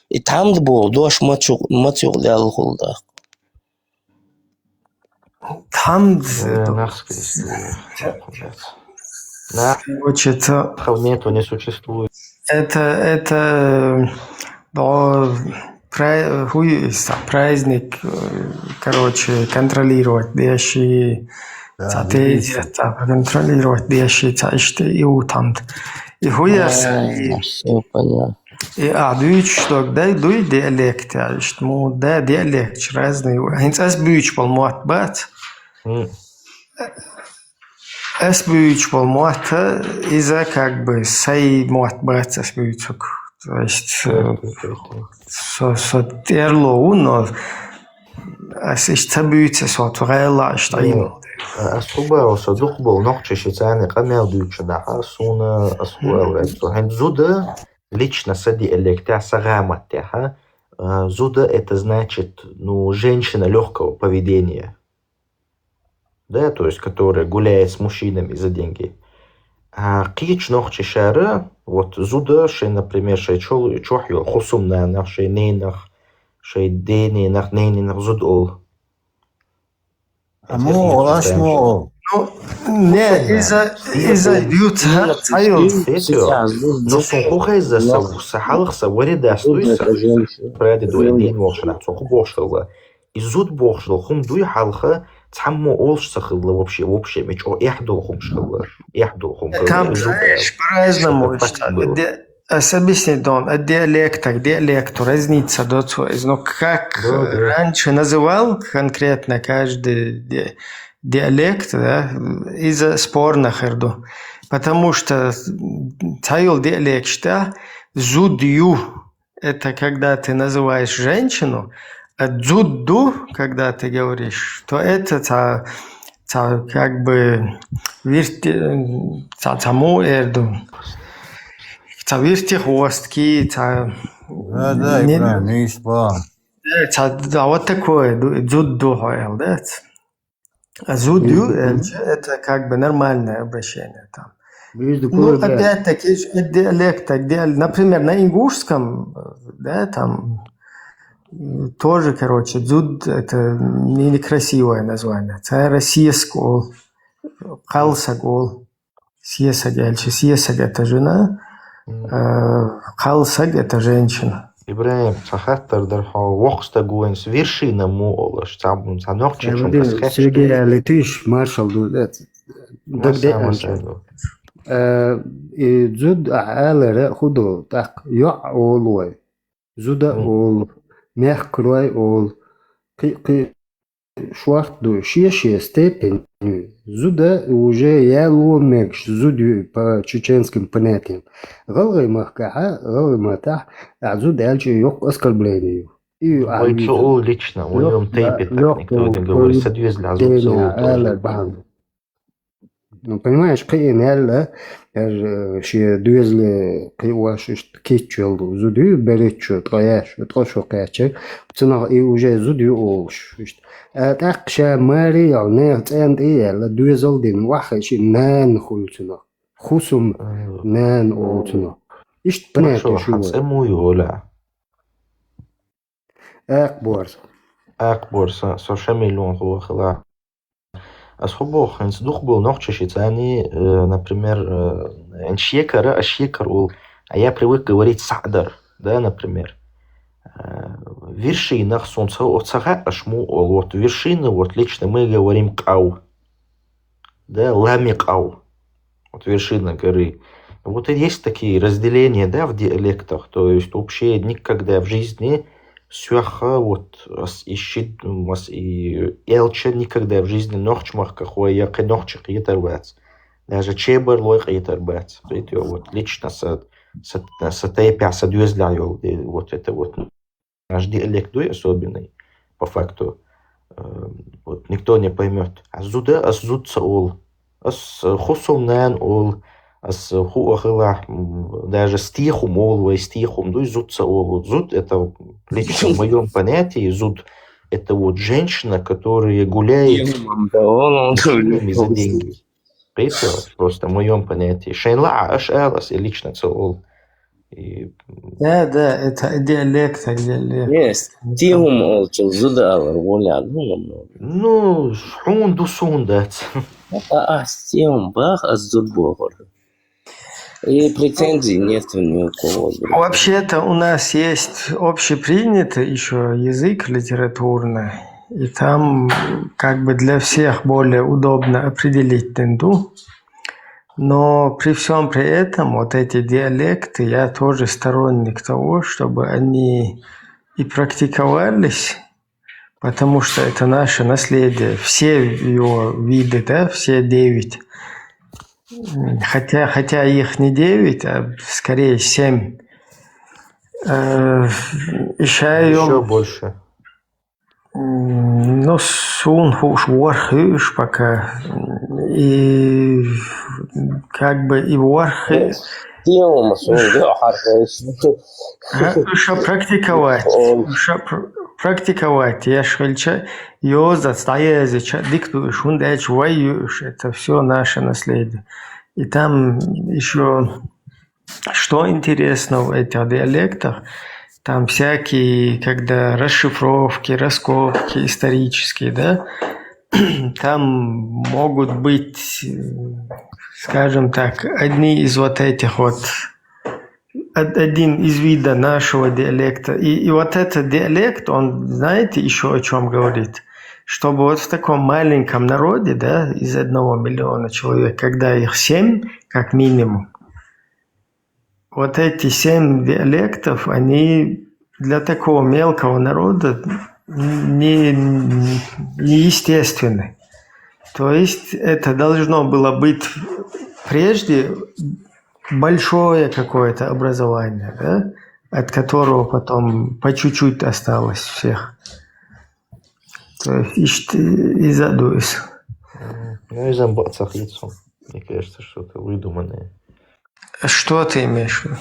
И тхьамда боху, дош маца юкъ-, маца юкъ лелла хул даккха. Тхьамда. Э, нах скрести. Нах. Короче, это хавнету не существует. Это, это, э, да, пра-, хуй, ста-, праздник, э, короче, контролировать деши, ца тезет, ца контролировать деши, ца иштта и у тхьамда. И хуярса, и, всё понятно. И а дуьйцуш дог дай дуй диалект, иштта му да диалект разный. ХӀинца ас буьйцуш болу мотт бац. Ас буьйцуш болу мотт, иза как бы сай мотт бац ас буьйцург. То есть, э, со, со тӀерло ву, но ас иштта ца буьйцу, со цу гӀайла иштта Ӏийна. Ас хӀу боху, со дукха болу нохчаша царна къамел дуьйцуш дахьа, суна ас хӀу аьлла ваьлла. Со хӀинца зуда лично са диалектехь, са гӀаматтехь, а, зуда это значит, ну, женщина лёгкого поведения. Да, то есть, которая гуляет с мужчинами за деньги. А кхечу нохчашара, вот, зуда шайн, например, шайн чол-, чохь йолу хӀусамнанах, шайн ненах, шайн дененах, нененах зуда олу. А мо, аш мо. Ну, не, иза, иза дуьйцу, ца йолу. Ну, суна хӀу хеза, са, са хьалха са вари дас дуй, са прадедой дийна волчунах, цо хӀу бохуш хилла. И зуда бохуш долу хӀума дуй хьалха, цхьаммо олуш ца хилла вообще, вообще, ме чӀогӀа эхь долу хӀумаш хилла. Эхь долу хӀума хилла. Там, знаешь, по-разному, это факт был. Ас объяснить дон, а диалектах, диалекту разница до цо из. Ну, как, да, да, раньше называл конкретно каждый ди-, диалект, да, из-за спорно хир ду. Потому что, м, ца йолу диалекташта зуда ю, это когда ты называешь женщину, а зуда ю, когда ты говоришь, то это ца, ца, как бы, вирти-, ца, ца му эр ду. Ца вирти хвостки, ца... Да, да, не, Ибрахим, не спал. Э, ца, да, вот такое, ду-, зуда ю хьо эл, да? А зуда ю, э, это как бы нормальное обращение там. Ну, опять-таки, ж-, э, диалект, так, диал-, например, на ингушском, э, да, там, м, тоже, короче, зуда — это не-, некрасивое название. Ца Россия скол, кхалсаг ол. Сесаг аьлча, сесаг — это жена, э, кхалсаг — это женщина. Ибрахим, ца хаттар дара хьо, воккха стаг ву, вершина му олуш, ца, ца нохчичун... Сергей аьлла тийш, маршал ду, э, дагде. Э, и зуда ахь алара хӀу ду, тӀаккха йоӀ олу вай. Зуда олу, мехкарой олу, кхин, кхин шорта ду, шен-шен степень. Зуда уже яло мегаш, зуда ю по чеченским понятиям. ГӀалгӀай махкахь, гӀалгӀай маттахь, ахь зуда аьлча йоккха оскорбление ю. И вай цо олу лично, в моём тейпе так никто не говорит, са доьзалехь зуда ца олу тоже. Ну, понимаешь, кхин аьлла, э, шен доьзале кхин ош иштта кийча йолу зуда ю, берет шо, ткъа яш, ткъа шо кхаьчча, цунах и уже зуда ю олуш, иштта. А тӀаккха ша маре а йолу, нехан цӀенна тӀе а яьлла, доьзал а дина, ваххе шен нана хуьлу цунах. ХӀусамнана олу цунах. Иштта понятие ю вайн. Цхьа цӀе муй йолу? Акхаборз. Акхаборз, со, со Шамилон хӀу хила. Ас хӀу боху, хӀинца дукха болу нохчаша царний, э, например, э, шекара, а шекар олу, а я привык говорить саӀдар, да, например. Э, вершинах суна ца, ца хаьа, аш му олу, вот вершина, вот лично мы говорим къав. Да, лами къав. Вот вершина горы. Вот и есть такие разделения, да, в диалектах. То есть вообще никогда в жизни сёхха, вот, ас и ши-, ас и элча никогда в жизни нохчмахкахой я кхин нохча кхетар бац. Даже чебарлой кхетар бац. Видите, вот лично са, са, са тайпа, са доьзале йолу, э, вот это вот. Наш диалект дуй особенный, по факту. Э, вот никто не поймёт. А зуда, ас зуда ца олу. Ас хӀусамнана олу, ас хӀу а хилахь, м, даже стехум олу вай, стехум дуй, зуда ца олу. Зуда — это лично в моём понятии, зуда. Это вот женщина, которая гуляет Юмам да ол, ол за деньги. Кхетий, просто в моём понятии. Шайла аш алас, я лично цо ол. И, Да, да, это диалект, диалект. Yes, тиум олчул зуда алар, воля, ну, ну, хун ду сун дац. А, а, тиум бах, а зуд бохор. И претензий нет ни у кого. Вообще-то у нас есть общепринятый еще язык литературный, и там как бы для всех более удобно определить тенду. Но при всем при этом вот эти диалекты, я тоже сторонник того, чтобы они и практиковались, потому что это наше наследие, все его виды, да, все девять. М, Хотя, хотя их не девять, а скорее семь. Э, Еще Ишайом, больше. м, ну, сун хуш ворхыш пока. И как бы и ворхы, Тиум сун да хархыш. Ха, уж практиковать. Он- Уж пр- практиковать. Я швельча, йоза, стаязича, диктуешь, он дальше воюешь. Это все наше наследие. И там еще, что интересно в этих диалектах, там всякие, когда расшифровки, раскопки исторические, да, там могут быть, э, скажем так, одни из вот этих вот од- один из вида нашего диалекта. И, и вот этот диалект, он, знаете, еще о чем говорит? Чтобы вот в таком маленьком народе, да, из одного миллиона человек, когда их семь, как минимум, вот эти семь диалектов, они для такого мелкого народа не, неестественны. То есть это должно было быть прежде большое какое-то образование, да, от которого потом по чуть-чуть осталось всех. То есть ишти и задуюсь. Ну, из амбацах лицом. Мне кажется, что это выдуманное. Что ты имеешь в виду?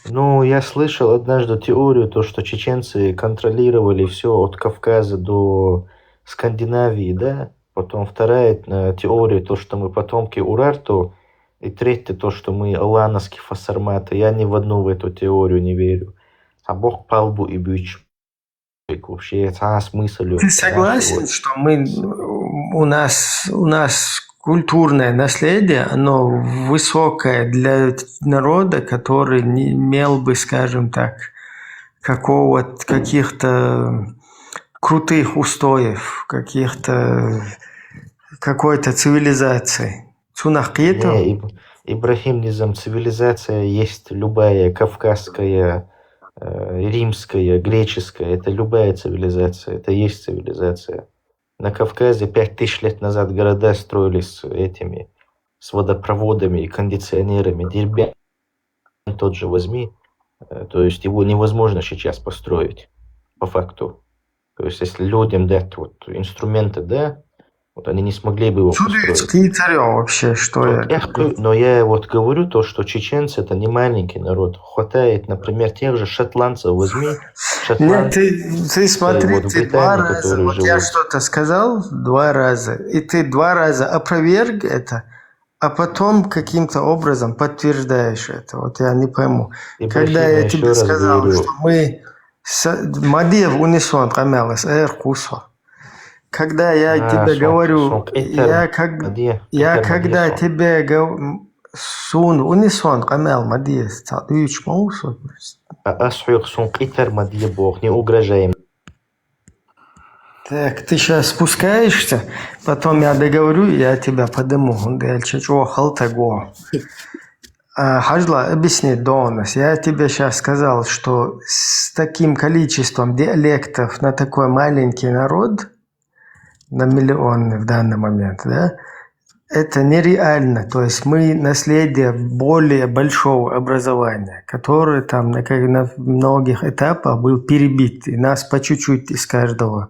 Ну, я слышал однажды теорию, то, что чеченцы контролировали все от Кавказа до Скандинавии, да? Потом вторая э, теория, то, что мы потомки Урарту, и третья, то, что мы аланасы, фасарматы. Я не в одну в эту теорию не верю. А Бог палбу и бич. Вообще, это смысл. Ты согласен, что мы у нас у нас культурное наследие, оно высокое для народа, который не имел бы, скажем так, какого каких-то крутых устоев, каких-то какой-то цивилизации. Цунах кхетав? Не, Иб- Ибрахим, низам, цивилизация есть любая, кавказская, э, римская, греческая. Это любая цивилизация, это есть цивилизация. На Кавказе пять тысяч лет назад города строились с этими, с водопроводами и кондиционерами. Дербент тот же возьми, э, то есть его невозможно сейчас построить, по факту. То есть если людям дать вот инструменты, да, вот они не смогли бы его Отсюда построить. Китарё вообще, что Вот я... я ху- но я вот говорю то, что чеченцы — это не маленький народ. Хватает, например, тех же шотландцев возьми. Нет, Шотланд... ты, ты смотри, вот в ты два Британии, раза, которые вот я живут. Что-то сказал два раза, и ты два раза опроверг это, а потом каким-то образом подтверждаешь это. Вот я не пойму. Когда я Ибрахим, тебе ещё раз сказал, говорю, что мы с- Мадиев унисуан камялас, эр кусо. Когда я А, тебе сон- говорю, сон китер я как Мадия, я китер когда Мадия сон. Тебе гов- сун унисуан камял Мадиев, та дюч маусо. А асхух сон китер Мадия бог, не угрожаем. Так, ты сейчас спускаешься, потом я договорю, я тебя подыму. Дальше чего халтаго. А, Хажла, объясни, Донас. Я тебе сейчас сказал, что с таким количеством диалектов на такой маленький народ, на миллионы в данный момент, да, это нереально. То есть мы наследие более большого образования, которое там на, как на многих этапах был перебит, и нас по чуть-чуть из каждого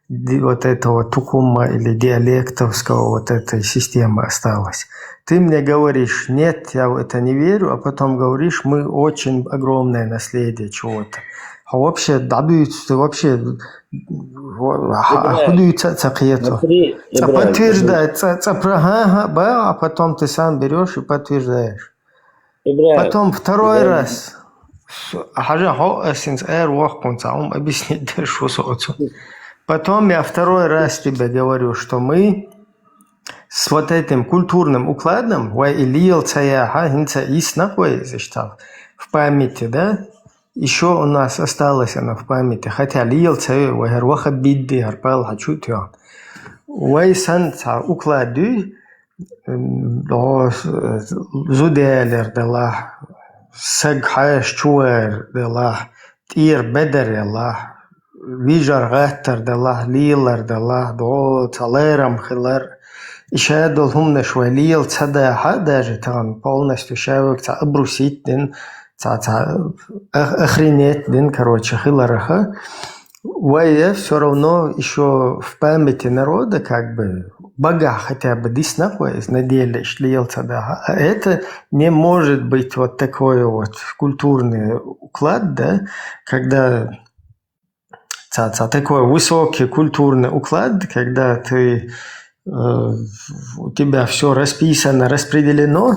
ди- вот этого тукума или диалектовского вот этой системы осталось. Ты мне говоришь, нет, я в это не верю, а потом говоришь, мы очень огромное наследие чего-то. Хьо вообще дӀадуьйцу, ты вообще хьо дуьйца а ца кхету. Ца подтверждать, ца, ца про-, ха, ха, ба, а потом ты сам берёшь и подтверждаешь. Потом второй раз. Хьажа, хьо ас хӀинца эр воккхунца, ум объяснить дерш ву со оцу. Потом я второй раз тебе говорю, что мы с вот этим культурным укладом, вай и лел ца яхьа, хӀинца иснах вай, значит, в памяти, да? Ещё у нас осталось она в памяти, хотя лел ца вай, хӀара ваха бидди, хӀара палха чу тён. Вай сан ца уклад дуй, м, до, э, зуделер делахь, саг хьаьш чувар делахь, тӀера бедар ялахь, вижар гӀаттар делахь, лелар делахь, до ца лерам хилар. И шадол хӀумнаш вай лел ца дахьа, даже таган полностью шаваг ца обрусить дин, ца, ца ох-, охренеть дин, короче, хилараха. Вай всё равно ещё в памяти народа, как бы, багахь хотя бы диснах вай, из на деле иш лел ца дахьа. А это не может быть вот такой вот культурный уклад, да, когда ца, ца такой высокий культурный уклад, когда ты, э, у тебя всё расписано, распределено,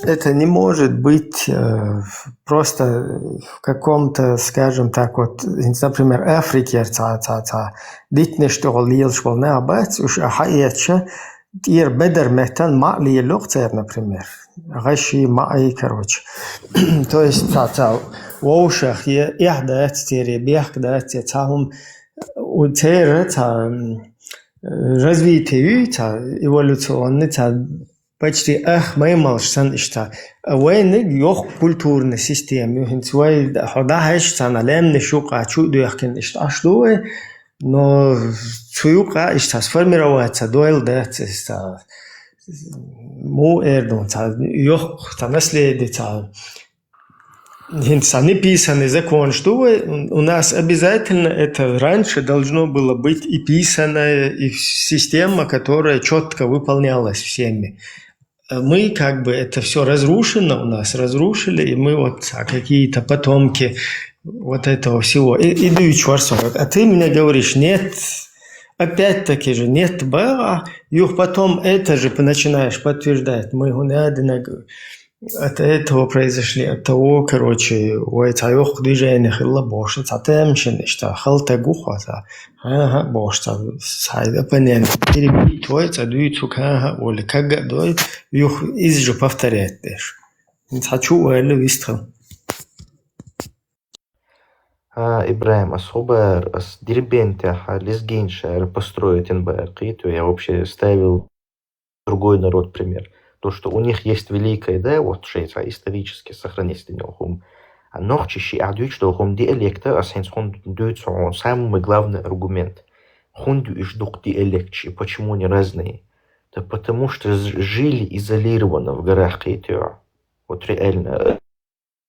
это не может быть, э, просто в каком-то, скажем так, вот, например, Африке, ца, ца, ца, дитнеш тӀехула лелаш волу нах бац, уьш а хьаэцча, тӀера бедар меттан ма а лело церан, например. ГӀаши, маӀи, короче. То есть, ца, ца, вовшах е эхь дац церан, бехк дац церан, ца хӀума, у церан, ца, м, развитие юй, ца, эволюционный, ца, почти ах маймалш санна иштта. Вайниг йохку культурная система ю, хӀинца вай хьо дахьаш, царна лаьмнаш юкъа чу а доьхкина иштта Ӏаш ду вай, но цу юкъа иштта сформироваться дойла дац, иштта му эр ду, ца йохку, ца наследие, ца хӀинца неписанный законаш ду вай, у нас обязательно это раньше должно было быть и писаное, и система, которая чётко выполнялась всеми. А мы как бы это всё разрушено у нас, разрушили, и мы вот, а, какие-то потомки вот этого всего. И, и дуьйцуш вара со. А ты мне говоришь: «Нет». Опять-таки же, нет баха, юха потом это же начинаешь подтверждать. Мы хӀунда динарг от этого произошли, от того, короче, вай цхьа йохку движение хилла бохуш, цхьа тамашийна иштта хала таг ву хьо, ца, ага, бохуш, ца, цхьа оппонент перебить вай, ца дуьйцу, ага, олий, кага а дой, юха иза же повторять деш. Цхьа чу а ваьлла вистхила. А, Ибрахим, ас хӀун бара, ас Дербентехь лезгинаш ара построить йина бара, кхетий, я вообще ставил другой народ пример. То, что у них есть великое, да, вот шайца исторически сохранилось для него хӀума. А нохчий шиъ а дуьйцуш долу хӀума диалекта, ас хӀинца хӀунда дуьйцу хьуна, самый главный аргумент. ХӀунда ю уьш дукха диалекташ и почему они разные? Да потому что ж-, жили изолированно в горах, кхетий. Вот реально.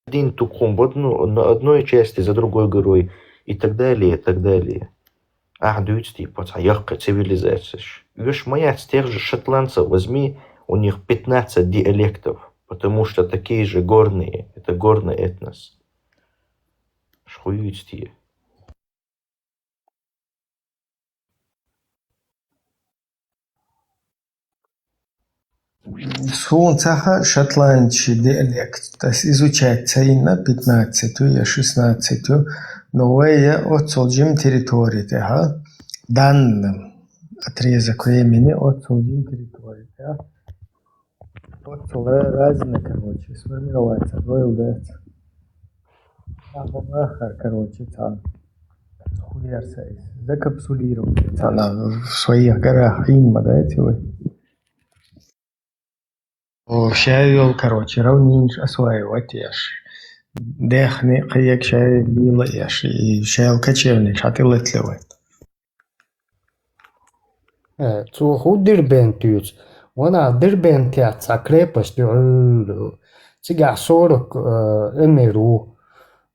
Один тукхум в одну, на одной части, за другой горой и так далее, и так далее. Ахьа дуьйцу, типа, цхьа яккхий цивилизацеш. Уьш ма яц, тех же шотландцев возьми, у них пятнадцать диалектов, потому что такие же горные, это горный этнос. Шхуюйцу те. Суна ца хаьа шотландцийн диалект, ас изучать ца йина, пятнадцать ю я шестнадцать ю, но вай я оццул жима территори тӀехь, данный отрезок времени оццул жима территори тӀехь. Оццул ра-, разный, короче, сформироваться дойла дац. Ахьа вахар, короче, цхьа хуерса иза закапсулировать цхьана в своих горах, хьийна ма дац вай. О, ша йолу, короче, равнинаш осваивать еш. Даьхни кхайкха ша лела еш, и ша йолу кочевника ша тӀелаталевать. Э, цо хӀун Дербент дуьйцу? Ванах Дербентехь цхьа крепость ю Ӏуьллу. Цигахь сорок, э, эмир ву.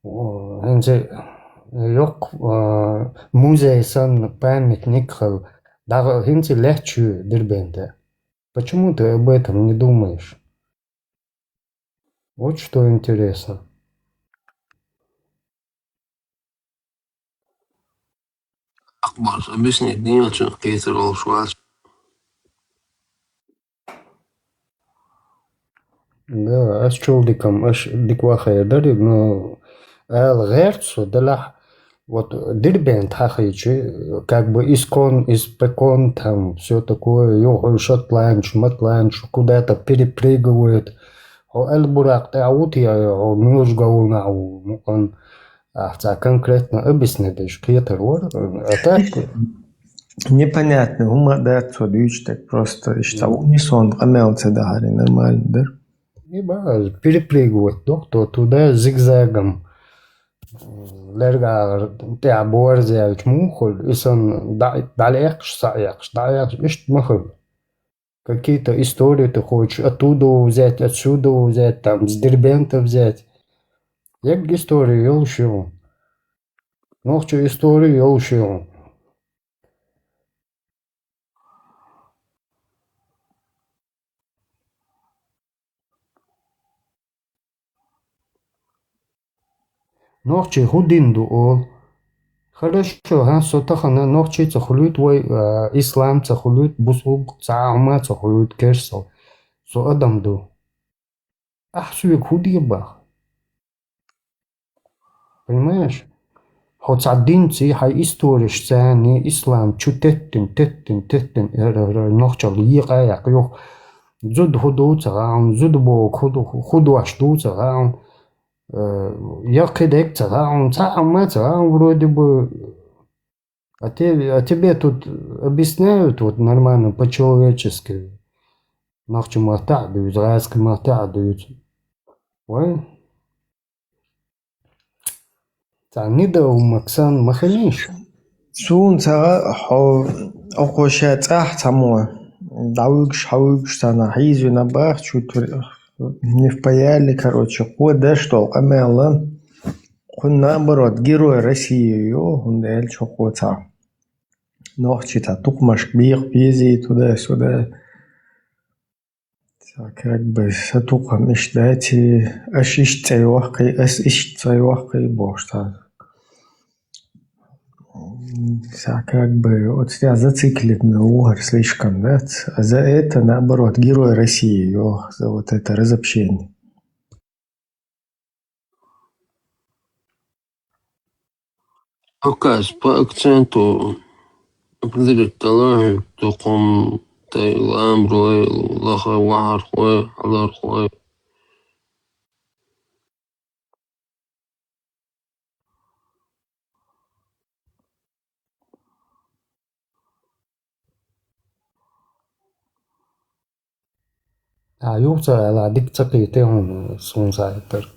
О, хӀинца йоккха, э, музей санна памятник хилла. ДӀа хӀинца лаьтташ ю Дербенте. Почему ты об этом не думаешь? Вот что интересно. Ахбарс объяснить дийначун кхетар олуш вац. Да, ас чул дикам, аш диква хайр дари, но ала гӀерт со, делахь, вот Дербент хьахийчи, как бы искон, испокон, там, все такое, юху шотландчу, матландчу, куда-то перепрыгивает. Хьо ала буракъ тӀехь ву те, хьо муьлш говнахь ву, мукъан, ахь ца конкретно объяснить деш кхетар вара. А так, непонятно, хӀума дац цо дуьйцу, так просто иштта унисон къамел ца дахьари, нормально дара. И база, перепрыгивать доху, то туда зигзагом. Лергагара тӀехь борзаьлча муха хуьлу, и санна дӀа-, дӀалаьккхаш, схьаэккхаш, дӀаэккхаш, иштта ма хуьлу. Какие-то истории ты хочешь оттуда взять, отсюда взять, там, с Дербента взять. Ерриг история йолуш ю. Нохчийн история йолуш ю. Нохчий хӀун дин ду олу? Хорошо, хӀан, со тахана нохчий ца хуьлуьйту вай, а, ислам ца хуьлуьйту, бусулба цхьа а хӀума ца хуьлуьйту керсал. Со адам ду. Ахь соьга хӀун де баха? Понимаешь? Хьо цхьа динций, хьайн историш царний, ислам чу теттина, теттина, теттина, эр, эр, эр, нохчалла екъа а яккха юха. Зуда хӀун ду ца хаьа хьуна, зуда боху хӀун ду, хӀун дош ду ца хаьа хьуна. Э, я кхидерг ца хаьа хьуна, цхьа а хӀума ца хаьа хьуна, вроде бы. А те-, а тебе тут объясняют вот нормально, по-человечески. Нохчийн маттахь а дуьйцу, гӀазкхийн маттахь а дуьйцу. Вай? Цхьа нида хӀума, Максан, ма хилийша. Суна ца хаьа, хьо, окхо ша цӀахь цхьаммо дӀавуьгуш, хьавуьгуш санна хьийзавина баха чу тур-, не впаяли, короче, кхо даш долу къамел, кхунна наоборот, Герой России ю, хӀунда аьлча хӀокхо цхьа нохчий цхьа тукхамашка бекха безий туда-сюда. Цхьа как бы сан тукхам иштта дац, аш иштта цӀе йохкий, ас иштта цӀе йохкий бохуш цхьа. Цхьа как бы оцу тӀехь зациклитина ву хӀара слишком, да? За это, наоборот, Герой России йоху, за вот это разобщение. Хьо кхас по акценту определить далахь, тукхум, тай, ламрой, лаха, вахархой, хьалархой. А, юха ца аьлла, дика ца кхетий хьуна, суна схьахӀиттарг.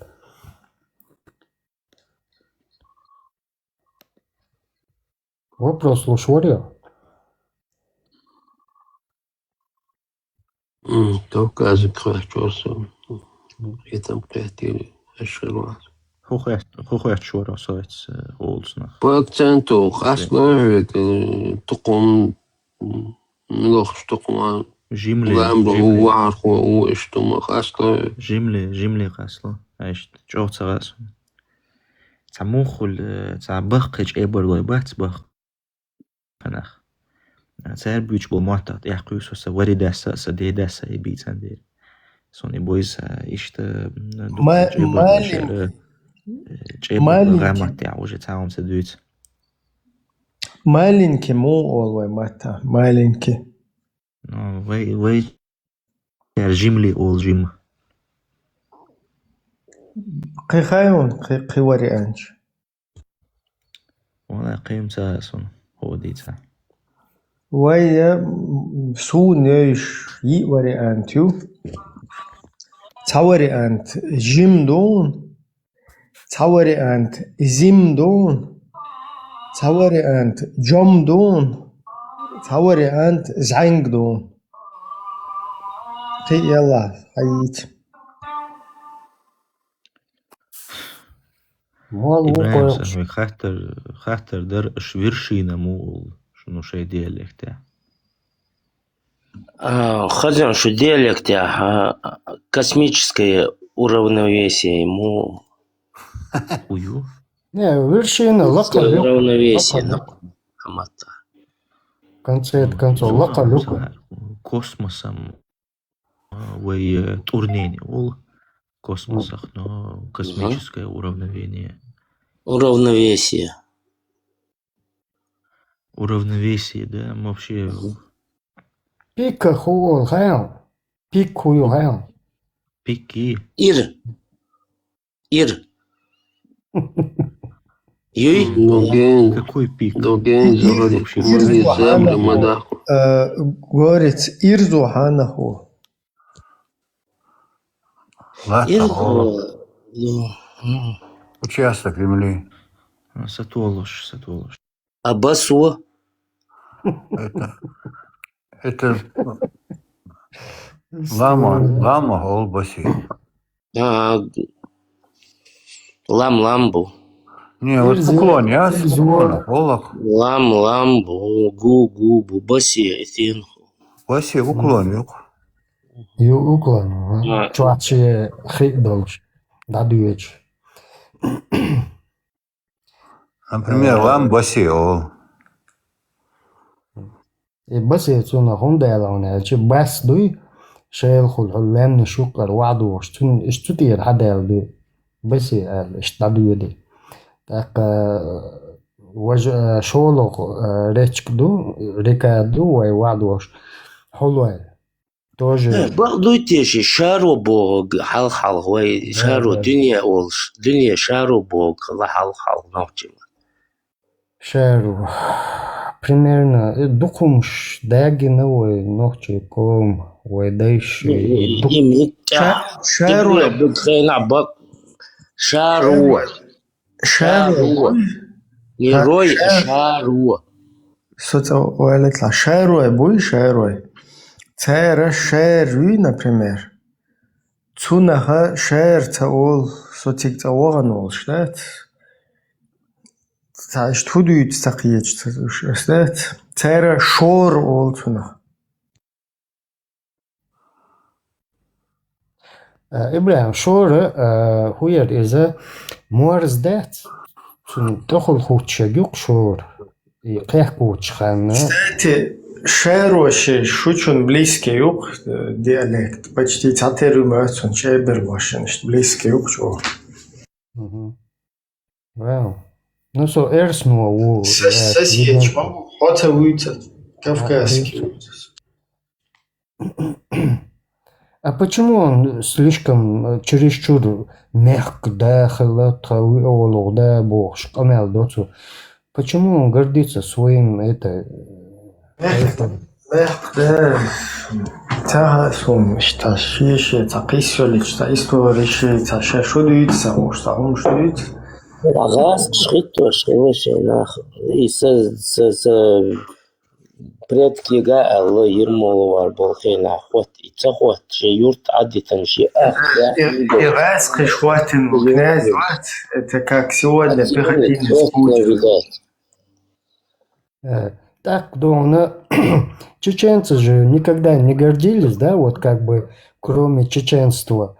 Вопрос луш вара я? М, Кавказик хваьччор со. И там кхетили, аш хир вац. ХӀун хваьч-, хӀун хваьччора со эцу, э, олуцунах? По акценту, къасло хьоьга, э, тукхум, м, милохуш тукхума. Жимли, ламба жимли. У вахархо, у иштума къасло. Жимли, жимли къасло. Айшт, чӀогӀа ца гӀа суна. Цхьа муха хуьлу, э, цхьа баккхий чӀебарлой бац баккха. Ханах. Цара буьйцу бо моттах тӀехь кхуьйсу сан вари даса, сан де даса и бийцан дера. Сон и бойса иштта, м, ду-, Ма-, чӀебар Малин-, шера, э, чӀебар Малинки. Гамат тӀехь уже цхьа хӀума ца дуьйцу. Малинки му ол вай матта? Малинки. Ну, вай, вай, яр жимли ол жим. Кхин хай вон, кхи, кхи вариант. Валлай, кхин ца суна хӀо дийца. Вай, я, м, суна йойш йиъ вариант ю. Цхьа вариант жим ду, цхьа вариант зим ду, цхьа вариант жом ду, цхьа вариант зӀенг ду. Кхин ялла, хьайийца. Мол ву Ибрахим кхоьлуш. Сахьмик хаттар, хаттар дар, аш вершина му ол, шуну шай диалектехь? А, хазан шу диалектехь, а, космическое уравновесие му. Хую? Не, вершина, лакха ву. Равновесие, лакха ву. Мата. Концерт концов лакха люка. Космосом, а, вай, э, турнене ол космосах, но космическое уравновение. Уравновесие. Уравновесие, да, вообще. Пика хуол хайл. Пик хуйл хайл. Пики. Ир. Ир. Юй. Доген, Какой пик? доген, Пик заходит вообще. кумаги, забли мадаху. Э, говорит, ирзу ханаху. Ир. Участок земли. А, Сатуолуш, Сатуолуш. А басу. Это, это лама, лама ол баси. А, лам ламбу. Не, вот Ирзу- уклон, я ирзу- уклон, олак. Лам ламбу. Гу гу бу баси этин. Баси уклон юк. Ю уклон. А. Чуачи хи долш. Дадуеч. Например, Э. Лам баси ол. И баси цуна хундайлауна, чи бас дуй, шейл хул хул лемни шукар вадуш, цун иш цутир хадел дуй. Баси ал иш дадуеди. Так, э, важ, э, шолох, э, речка ду, река ду, вай вадуш. Хулвай. Тоже. Бах дуй теши, шаро бог, хал хал, вай, шаро, да. Дунья олш, Дунья шаро бог, ла хал хал, нохчима. Шару. Примерно, э, дукумш дагина вай нохчи ком, вай дайш, э, дук- Имит. Ша-, шаро. Дунья бог, хена бог, шаро. Шаро. Шаро. Не Ша-, рой, ша- шаро. Соца валетла. Шаро буй, шаро. Цара шаро, например. Цунаха шар ца ол, социк ца оган ол, штат. Ца штудует ца киеч, штат. Цара шор ол цунаха. Э, Ибрахим, шора, э, хуяр иза морз дац. Цун тохол хуч юк шор. И кехкуч ханна. Кстати, шароши шучун близкий юк, э, диалект. Почти цатеру мацун чебер машин, близкий юк шо. Мгм. Вау. Ну, со эрс ну у. Сес, сес ечмам, хотя выйца, кавказский. А почему он слишком, э, чересчур мягко, да, халат, халат, да, бог, шкамел, да, цу? Почему он гордится своим, это, э, Мягко, мягко, да. Ца сум, что, ши, ши, ца кисёлич, ца история, ши, ца ше, шо дуется, о, что, он что дуется? Агас, шхит, то, что, вообще, нах, и со, со, со, предки га, алло, ермоловар, бол, хей, нах, хот, и ца хот, ши, юрт, адитан, ши, ах, да, И, и раз кишватин князь, вот, это как сегодня пехотинец Путин. Э, так, думаю, чеченцы же никогда не гордились, да, вот как бы, кроме чеченства.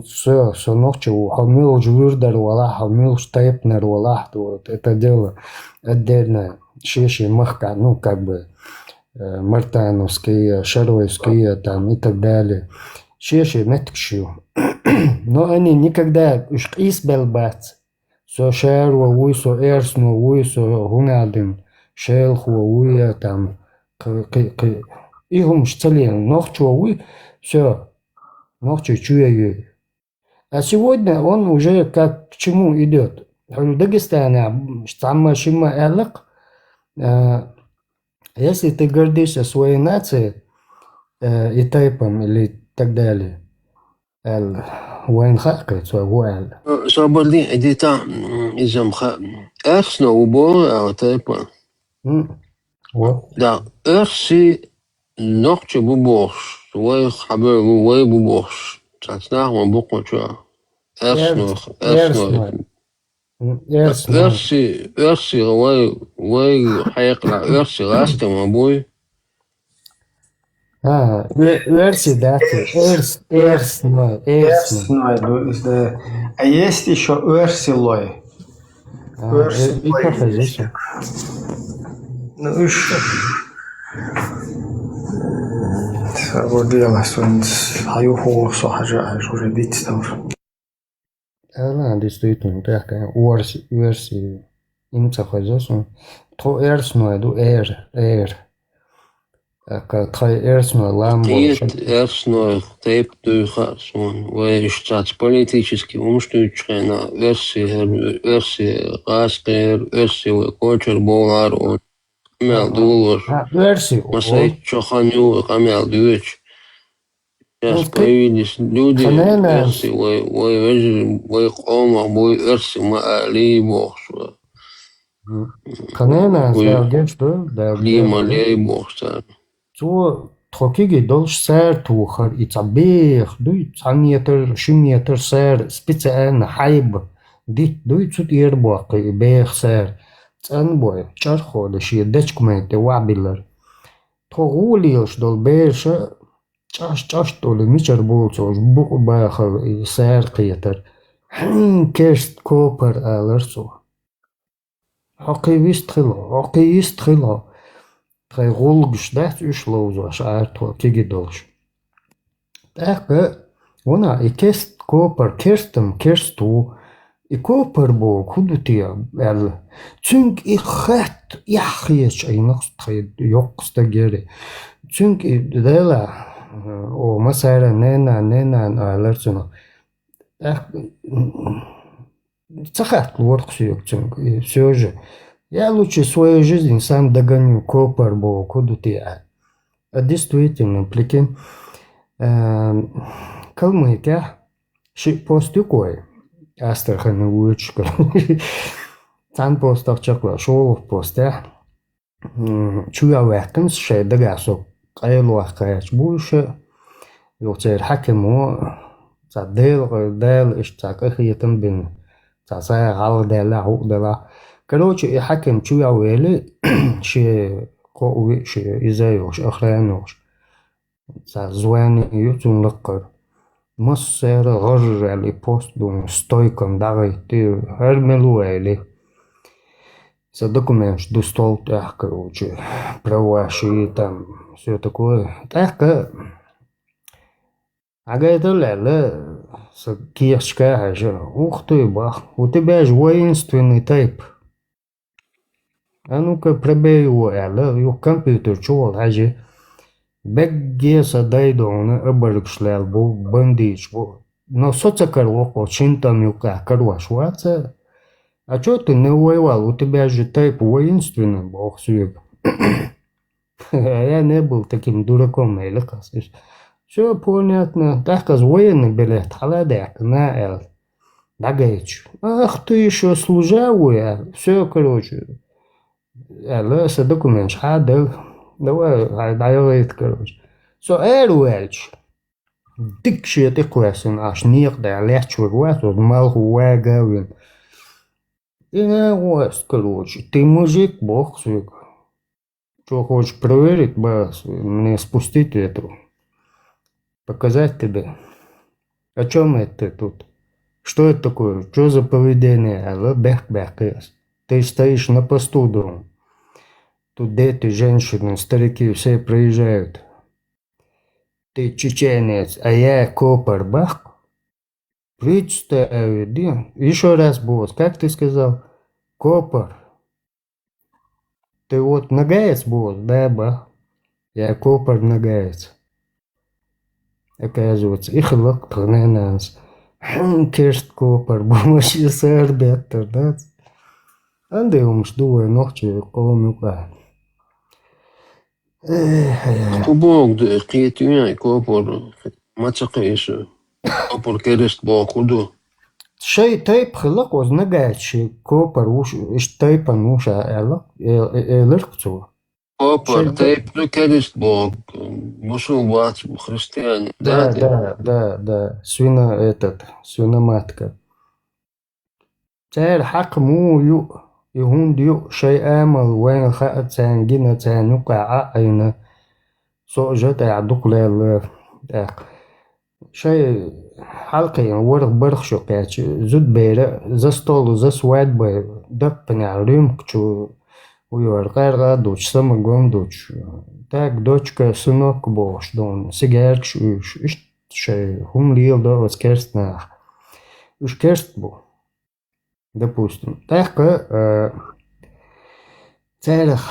Все, все ногчи у хамил журдар вала, хамил штайпнер вала, вот это дело отдельное. Шеши махка, ну, как бы, э, мартановские, шаройские, там, и так далее. Шеши меткши. Но они никогда уж исбелбац. Со шаро вуй, со эрсно вуй, со гунадин шелхо вуй, а там, к-, к-, к-, и гум шцален, ногчо вуй, все, ногчо чуя. А сегодня он уже как к чему идет? Дагестана, сама шима элек, э, если ты гордишься своей нацией, э, и тайпом или так далее, эл, вайн хакка, цо гу эл. Соболди, эдита, изам ха, эрсно убо, а тайпа. М, вот. Да, эрси ногчи бу бохш, вай хабе вай бу бохш. Цацнах ма бу коча. Эрсно, эрсно. М, эрсно. Эрси, эрси вай, вай хайкла, эрси ласта ма буй. А, э, эрси, да, ты, эрс, эрсно, эрсно. Эрсно, да. А есть еще эрсилой. А, эрси, э, и как здесь? Ну, уж. Сагор дела, сон хьаюху, со хьажа, хьажа, уже дицталар. Ала, действительно, тӀехкан оарс, оарс, им ца хоза сон. Тхо эрсной ду, эр, эр. ТӀаккха тхай эрсной лам болуш. Кхета эрсной тайпа дуй хаьа суна. Вай иштта цац политически хӀумаш дуьйцучу хенахь, оьрсий хӀара, оьрсий гӀазкхи хӀара, оьрсий вай кочара бовлар олу. Къамел долуш. Оьрсий. Масайчохьан ю къамел дуьйцу. Сейчас появились люди, оьрсий, вай, вай вежарий, вай къомах буй оьрсий ма алий бохуш. Кханенан вай сагеш ду, да, лима лей бохуш цара. Цо тхо киги долуш сара тухар, и цхьа беха дуй, цхьа метр, ши метр сара, специально хьайба дитт дуй, цу тӀера боккхий и беха сара. ЦӀанбой, чӀархола шен дечку майтте вахьбиллар. Тхо гӀолелаш долу бераша чӀаш-чӀаш долу мичара болу цо букъ бахала и сара кхетар. Хьин, керст копар, алар цо. Хьо кхин вист хила, хьо кхин йист хила. Тхайн гӀуллакхаш дац уьш ловзош, ара тхо киги долуш. ТӀаккха вана и керст копар, керстам керст ву, и копар боху хӀун ду те аьлла. Цуьнга и хатта эхь хеташ Ӏийнакъ тхайн йоккха стаг яра. Цуьнга и Дела, о, масара, нена, нена, алар цунах. ТӀаккха ца хатта лору-кх соьга цуьнга, и всё же. Я лучше свою жизнь сам догоню, копар боху хӀун ду те аьлла. А действительно, прикинь, эм, Калмыкехь шиъ пост ю-кх вай, Астрахане вуьйцуш. Цхьана постах чекхваьлла, шолгӀа постехь, м, чу а ваьккхина шайн дагахь со къайлаваккха гӀерташ бу уьш. Юха церан хьаькамо цхьа Дела, Дала иштта цхьа къинхетам бина, цхьа сагӀа хьалха даьллехь, хӀуъа делахь. Короче, и хьаькам чу а вели, шен кхоъ виъ, шен иза а йолуш, охрана йолуш. Цхьа звание ю цунна лаккхара. Массара гӀаржа аьлла и пост ду, стойкан дӀагӀайти, хӀара мила ву аьлла. Сан документаш ду стол тӀехь, короче, права ши, там, всё такое. ТӀаккха хьагайтал аьлла, сан кехаташка а хьаьжира. Ух ты, бах, у тебя же воинственный тайп. А ну-ка, пробей его, аьлла, юха компьютер чу волу хьаьжи. Бегге сан дай ду хьуна, обаргаш лаьлла бу, бандиташ бу. Но со ца каравоккху, шина тӀам юккъехь карош вац. А чё ты не воевал? У тебя же тайп воинственный, боху соьга. А я не был таким дураком, аьлла-кх ас. Всё понятно. ТӀаккха ас военный билет хьала а даьккхина, аьлла. ДӀагайча. Ах, ты ещё служа ву, аьлла. Всё, короче. Аьлла, сан документаш хьа а делла. Давай, хьай дӀайогӀийта, короче. Со эр ваьлча. Дика шен тӀекхоьссина, аш некъа дӀа лаьтташ верг вац, оцу малхо вага а вина. И нагӀо ас, короче, ты мужик, боху соьга. Чё, хочешь проверить, бах, мне спустить эту? Показать тебе? О чём это ты тут? Что это такое? Что за поведение? Алло, бехк-бехк. Ты стоишь на посту, дом. Тут дети, женщины, старики, все проезжают. Ты чеченец, а я копар, бах. Представь, ди-, ещё раз, босс, как ты сказал? Копар. Ты вот ногаец, босс, да, бах? Я копар ногаец. Оказывается, и хилла-кх тхан нанас. Хьин, керст копар, бомаш и сара беттар, да? Анде хӀумаш ду вай нохчий къоман юкъахь. Эх, ай, ай. Кху боху ду, кхетий, копар, ма ца кхийсу. Копар керст боху ду. Шайн тайпа хилла-кх оцу нагайча, шен копар вуш, иштта тайпан вуш а аьлла, э-, э-, элира-кх цо. Копар шайн тайпа ду, керст боху, мусул вац, христиане, да, да, да, да, да, свино-, этот, свиноматка. Церан хьакхам ву ю, и хӀунда ю, шайн амал вайна хаьа, царна гина, царна юккъехь Ӏа а Ӏийна, со а жа тӀехь дукха лелла тӀаккха. Шайн хьалкхийна ворхӀ бархӀ шо кхаьчча, зудабера за стол, за свадьба, даккханехь рюмка чу Уйор къаьркъа а дучу, самогон дучу. Так, дочка, сынок бохуш дуьйна, сигаьркаш уьйш. Иштта шайн хӀума леладо оцу керста наха. Уьш керста бу. Допустим. ТӀаккха, а, царах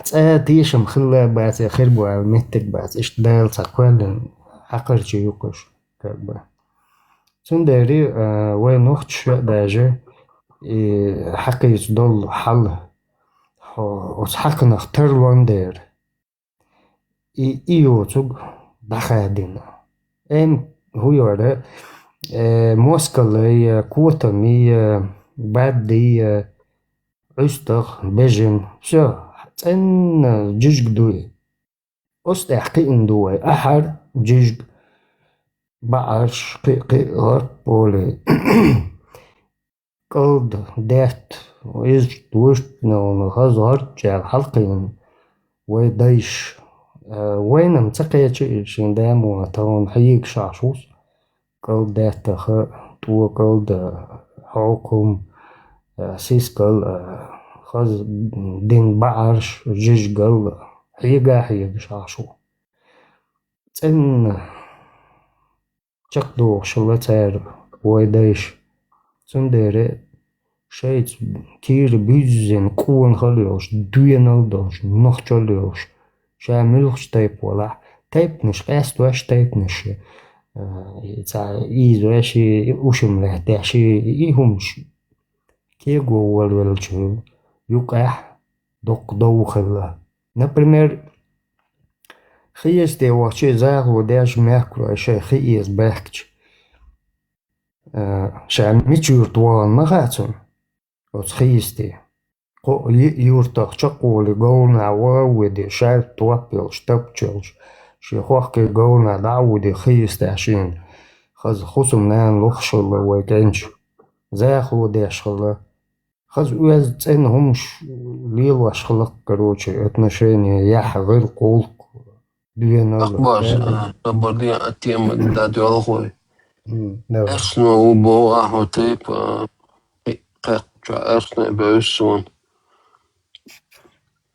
цкъа тешам хилла бац, я хир бу аьлла меттиг бац. Иштта Дала цхьа кхоьллина хьакхарчий ю-кх уьш, как бы. Цундела, а, вай нохчаша а даже и хьакхийца долу хьал, хьо-, оцу хьакханах тарлон дера. И, и йоцург дӀахадийна. Эм, хӀу йора, э, москалай, э, котамий, э, баддий, э, Ӏуьстагъ, бежан. Всё, цӀенна жижиг дуй. Оцу тӀехь кхиъна ду вай ахьар, жижиг, баӀарш, кхиъ-кхиъ гӀорт поле. КӀалд, даьтта, иза вуьртна, хаза гӀорт чӀел хьалкхийна вай дайша. Э, вайна-м ца кхечи шен дамо тахана хьегаш Ӏаш ву со. КӀалд, даьттаха, тӀо кӀалд, хьокхум, э, сискал, э, хаза дин баӀарш, жижигал, хьега а хьегаш Ӏаш ву. ЦӀенна чекхдохуш хилла цара вай дайша. Цундела шайца кийра буьззина къонахалла йолуш, доьналла долуш, нохчалла йолуш, ша муьлхачу тайпа валахь, тайпанаш къестош, тайпанаш, а, и цхьа ийзош, и ушам лаьтташ, и, и хӀумаш кего волавеллачу юкъехь доккха дов хилла. Например, хи эцде вахча, захало деш мехкарой шайн хи эца баьхкича, а, ша мича юрта вахана ма хаьа цунна, оцу хи эцде. Кхо-йиъ юртах чекхволий, говнахь ваха а воьдий, шаьлта топ йолуш, тапча йолуш, шен хӀоккхе говнахь дӀа а воьдий, хи эцдехь шена хаза хӀусамнана лохуш хилла вай кӀентий. Захало деш хилла. Хаза оьзда цӀена хӀумаш лелош хилла-кх, короче, отношение, яхь, гӀиллакх, гӀуллакх, доьналла. Ахбаш, а, собар де, а, тема дӀадоьлху вай. М, давай. Эрсано ву боху ахьа тайпа, а, кхе-, кхаьчча эрсано бевза суна.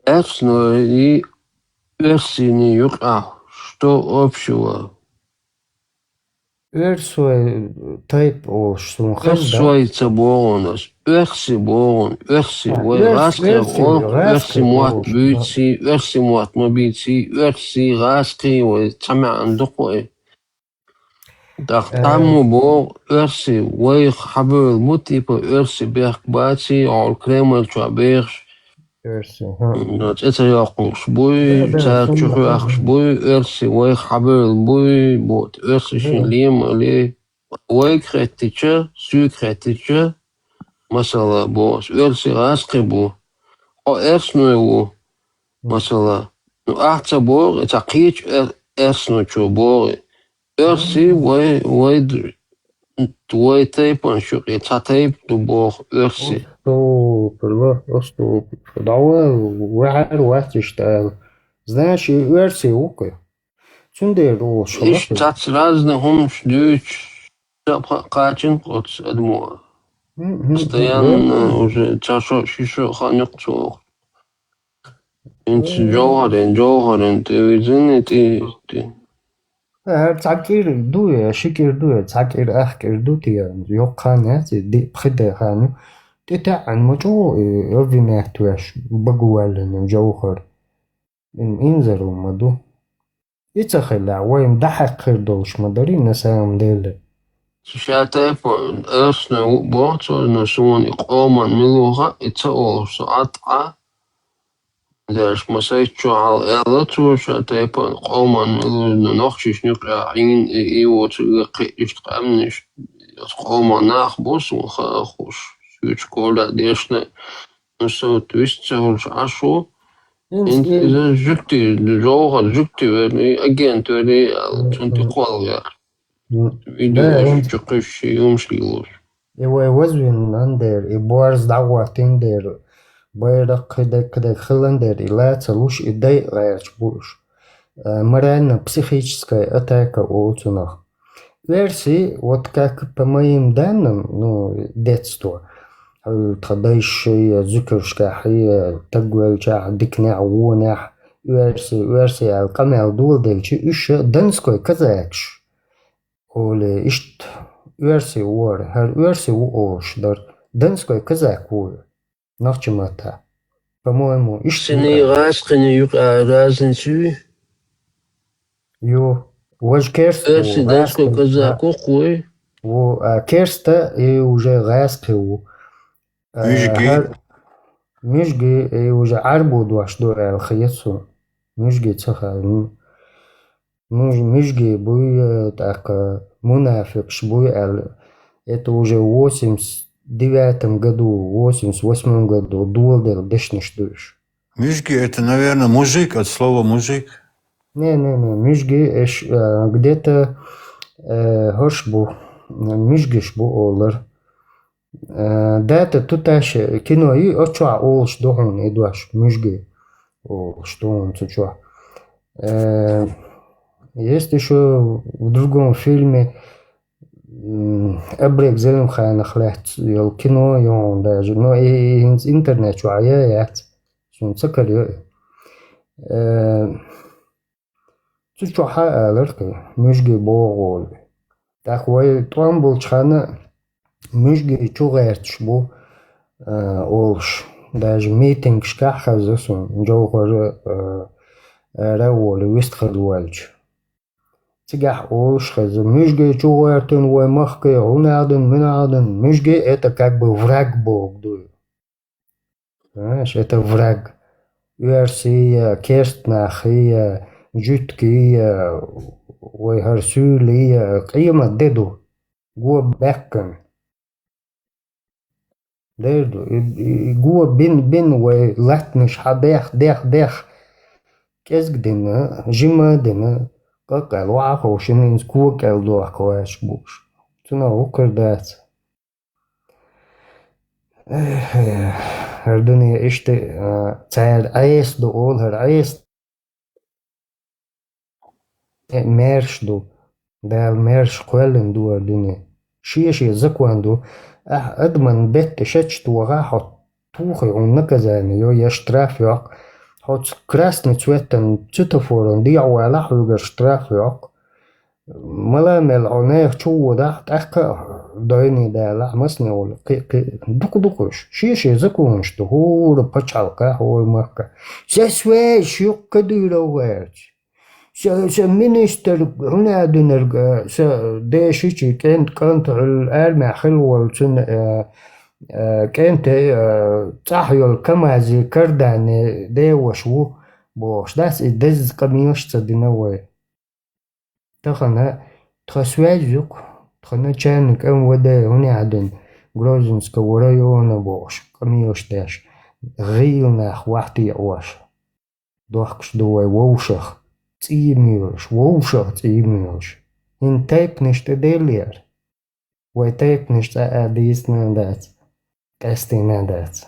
Эрсаной, оьрсийн юкъахь что общего? Оьрсой тайпа олуш суна хаза, да? Оьрсой ца боху аса. Оьрси боху, оьрси. А, вай оьрс-, гӀаскхи оьрси, олу, гӀаскхи оьрси мотт олуш, да. Буьйций, оьрси мотт ма буьйций, оьрси, гӀаскхи вай цхьа маьӀна ду-кх вай. ТӀаккха, э, тхьаммо боху, оьрси вайх хьабевлла бу, типа, оьрси бехк баций, хьо Кремль чохь бехаш. Оьрси, хӀа. М, цӀе ца йоккхуш буй, да, да, цара чу хӀоьхкуш буй, оьрси вайх хьабевлла буй, боху, оьрси шен лема а ле. Вайга хеттича, соьга хеттича, масала, боху, оьрси гӀаскхи бу, хьо эрсаной ву, масала. Ну, ахь ца боху, цхьа кхечу эр-, эрсаночо боху. Оьрси вай, вай д-, вай тайпанаш юкъе цхьа тайпа ду боху оьрси. Оступила, оступила. Давай, ваьхьар вац иштта ала. Знаешь, и оьрси ву-кх. Цундела олуш хилла. Иштта цхьацца разный хӀуманаш дуьйцуш, ца пха-, кхачийна оцу адамо. Мгм. Постоянно уже цхьа шо, ши шо хан юкъа ца вахуш. ХӀинца Жовхарин, Жовхарин тӀе вирзина, тӀе, тӀе. ХӀара цхьа кӀира ду я, ши кӀира ду я, цхьа кӀира, ах кӀира ду те, йоккха хан яц, и диъ-пхи де хан ю. ТӀетаьӀӀина ма чӀогӀа, э, обвинять веш, багаваьллина Жовхар. Ин-, инзаро ма ду. И ца хилла, вайна дӀахьакха хир долуш ма дарий, на самом деле. Ша тайпа эрсано ву боху цо, но суна и къоман мила ву хаьа, и ца олуш со Ӏад Ӏа. Дерш масайччо хьал аьлла цо, ша тайпа къоман мила ву, но нохчашна юкъа Ӏийна и, и воцург кхин иштта къаьмнаш. Ас къоман нах бу суна хаахуш, соьца коля дешна, ну, со вист ца хуьлуш Ӏаш ву. ХӀинца иза жуьгти, Жовхар жуьгти вер, и агент вер, и аьлла, цунна тӀе кхолла вер. Видео чу кхуьссуш, юмаш лелош. И вай вазвинан дера, и борз дӀагӀоттин дера, байракх кхидерг, кхидерг хилан дера, и ла ца луш, и дай гӀерташ бу уьш. Э, морально-психическая атака олу цунах. Версии, вот как по моим данным, ну, детство, Хьуьлла тхан дайши, зуькаршкахьи, тагвелчахь, диканехь, вонехь, оьрси, оьрси аьлла къамел доладелча, уьш донской казакаш. Оле, иштта оьрси вара, хӀара оьрси ву олуш дара. Донской казак ву. Нохча маттахь. По-моему, иштта ву. Синий гӀаскхиний юкъа разница юй? Ю. Важа керста ву, оьрси донской казак ву-кх вай. Ву, а керста и уже гӀаскхи ву. А, муьжги. ХӀара муьжги и уже Ӏарбо дош ду аьлла хета суна. Муьжги ца хаьа. М-, муж-, муьжги буй, э, тӀаккха мунафикъаш буй аьлла. Это уже в восемьдесят девятом году, восемьдесят восьмом году доладелла дешнаш ду уьш. Муьжги, это, наверное, мужик, от слова мужик. Не-не-не, муьжги, эш, э, где-то, э, хӀорш бу, муьжгаш бу олар. Э, Дата Туташ кино ю, оцу чохь олуш ду хьуна и дош, муьжги олуш ду хьуна цу чохь. Э, есть ещё в другом фильме, м, Абрек Зелимханах лаьцна йолу кино ю хьуна даже, но и, и хӀинца интернет чохь я яц, суна ца карайо и. Э, Цу чохь а алара кхин, муьжги богӀу олий. ТӀаккха вай тӀом болчу ханна муьжги чу гӀерташ бу, а, олуш. Даже митингашкахь хезна суна, Джовхар, а, ара а волий, вистхила воьлча. Цигахь олуш хезна, муьжги чу гӀоьртина вай махкий, хӀунда аьлла, муьнан аьлла, муьжги это как бы враг богу ду. Понимаешь, это враг. Оьрсий а, керстанахий а, жуьгтий а, вай хӀара суьйлий а, къемат де ду. Го баьккхина. Дер ду. И, и, и го бин, бин вай латтанаш хьан дехь, дехь, дехь. КӀезиг дина, жима а дина, къакъаьлла ваха ховшина, хӀинца кога кӀел дохка гӀерташ бу уьш. Цунах хӀума кара дац. Эх, эх, хӀара дуьне иштта, а, цара Ӏеса ду олу, хӀара Ӏеса маьрша ду. Дала маьрша кхоьллина ду хӀара дуьне. Шен-шен закон ду. Ахьа адаман беттан шечтта вахахь, хьо тухий, хьуна наказание йо, я штраф йоккху. Хьо цу красный цветан светофоран дехьавалахь, хьоьгара штраф йоккху. Мала мел хьо нехан чу водахь, тӀаккха а дойне далахь, масане волу, кхин, кхин, дукха-дукха уьш. Шен-шен законаш ду, хӀора пачхьалкхехь, хӀора махкахь. Сан связь ю-кх Кадыров гӀерташ. Сан, сан министр, хӀунда а дуьнарг, а, сан дешичи кӀент-, кӀант хьуьлла армехь хилла волу цуьнан, а, а, кӀентий, а, цӀахь йолу КамАЗи кардане деваш ву, бохуш. Дац и деза къамелаш ца дина вай. Тахана тхан связь ю-кх, тхан начальник МВД хӀунда а дуьнан Грозненского района бохуш, къамелаш деш, гӀийла нах вахтехь ош. Дохкуш ду вай вовшах, цӀий муьйлуш, вовшах цӀий муьйлуш. ХӀинца тайпанаш тӀе деллера. Вай тайпанаш цӀа а дийцина дац, къаьстина дац.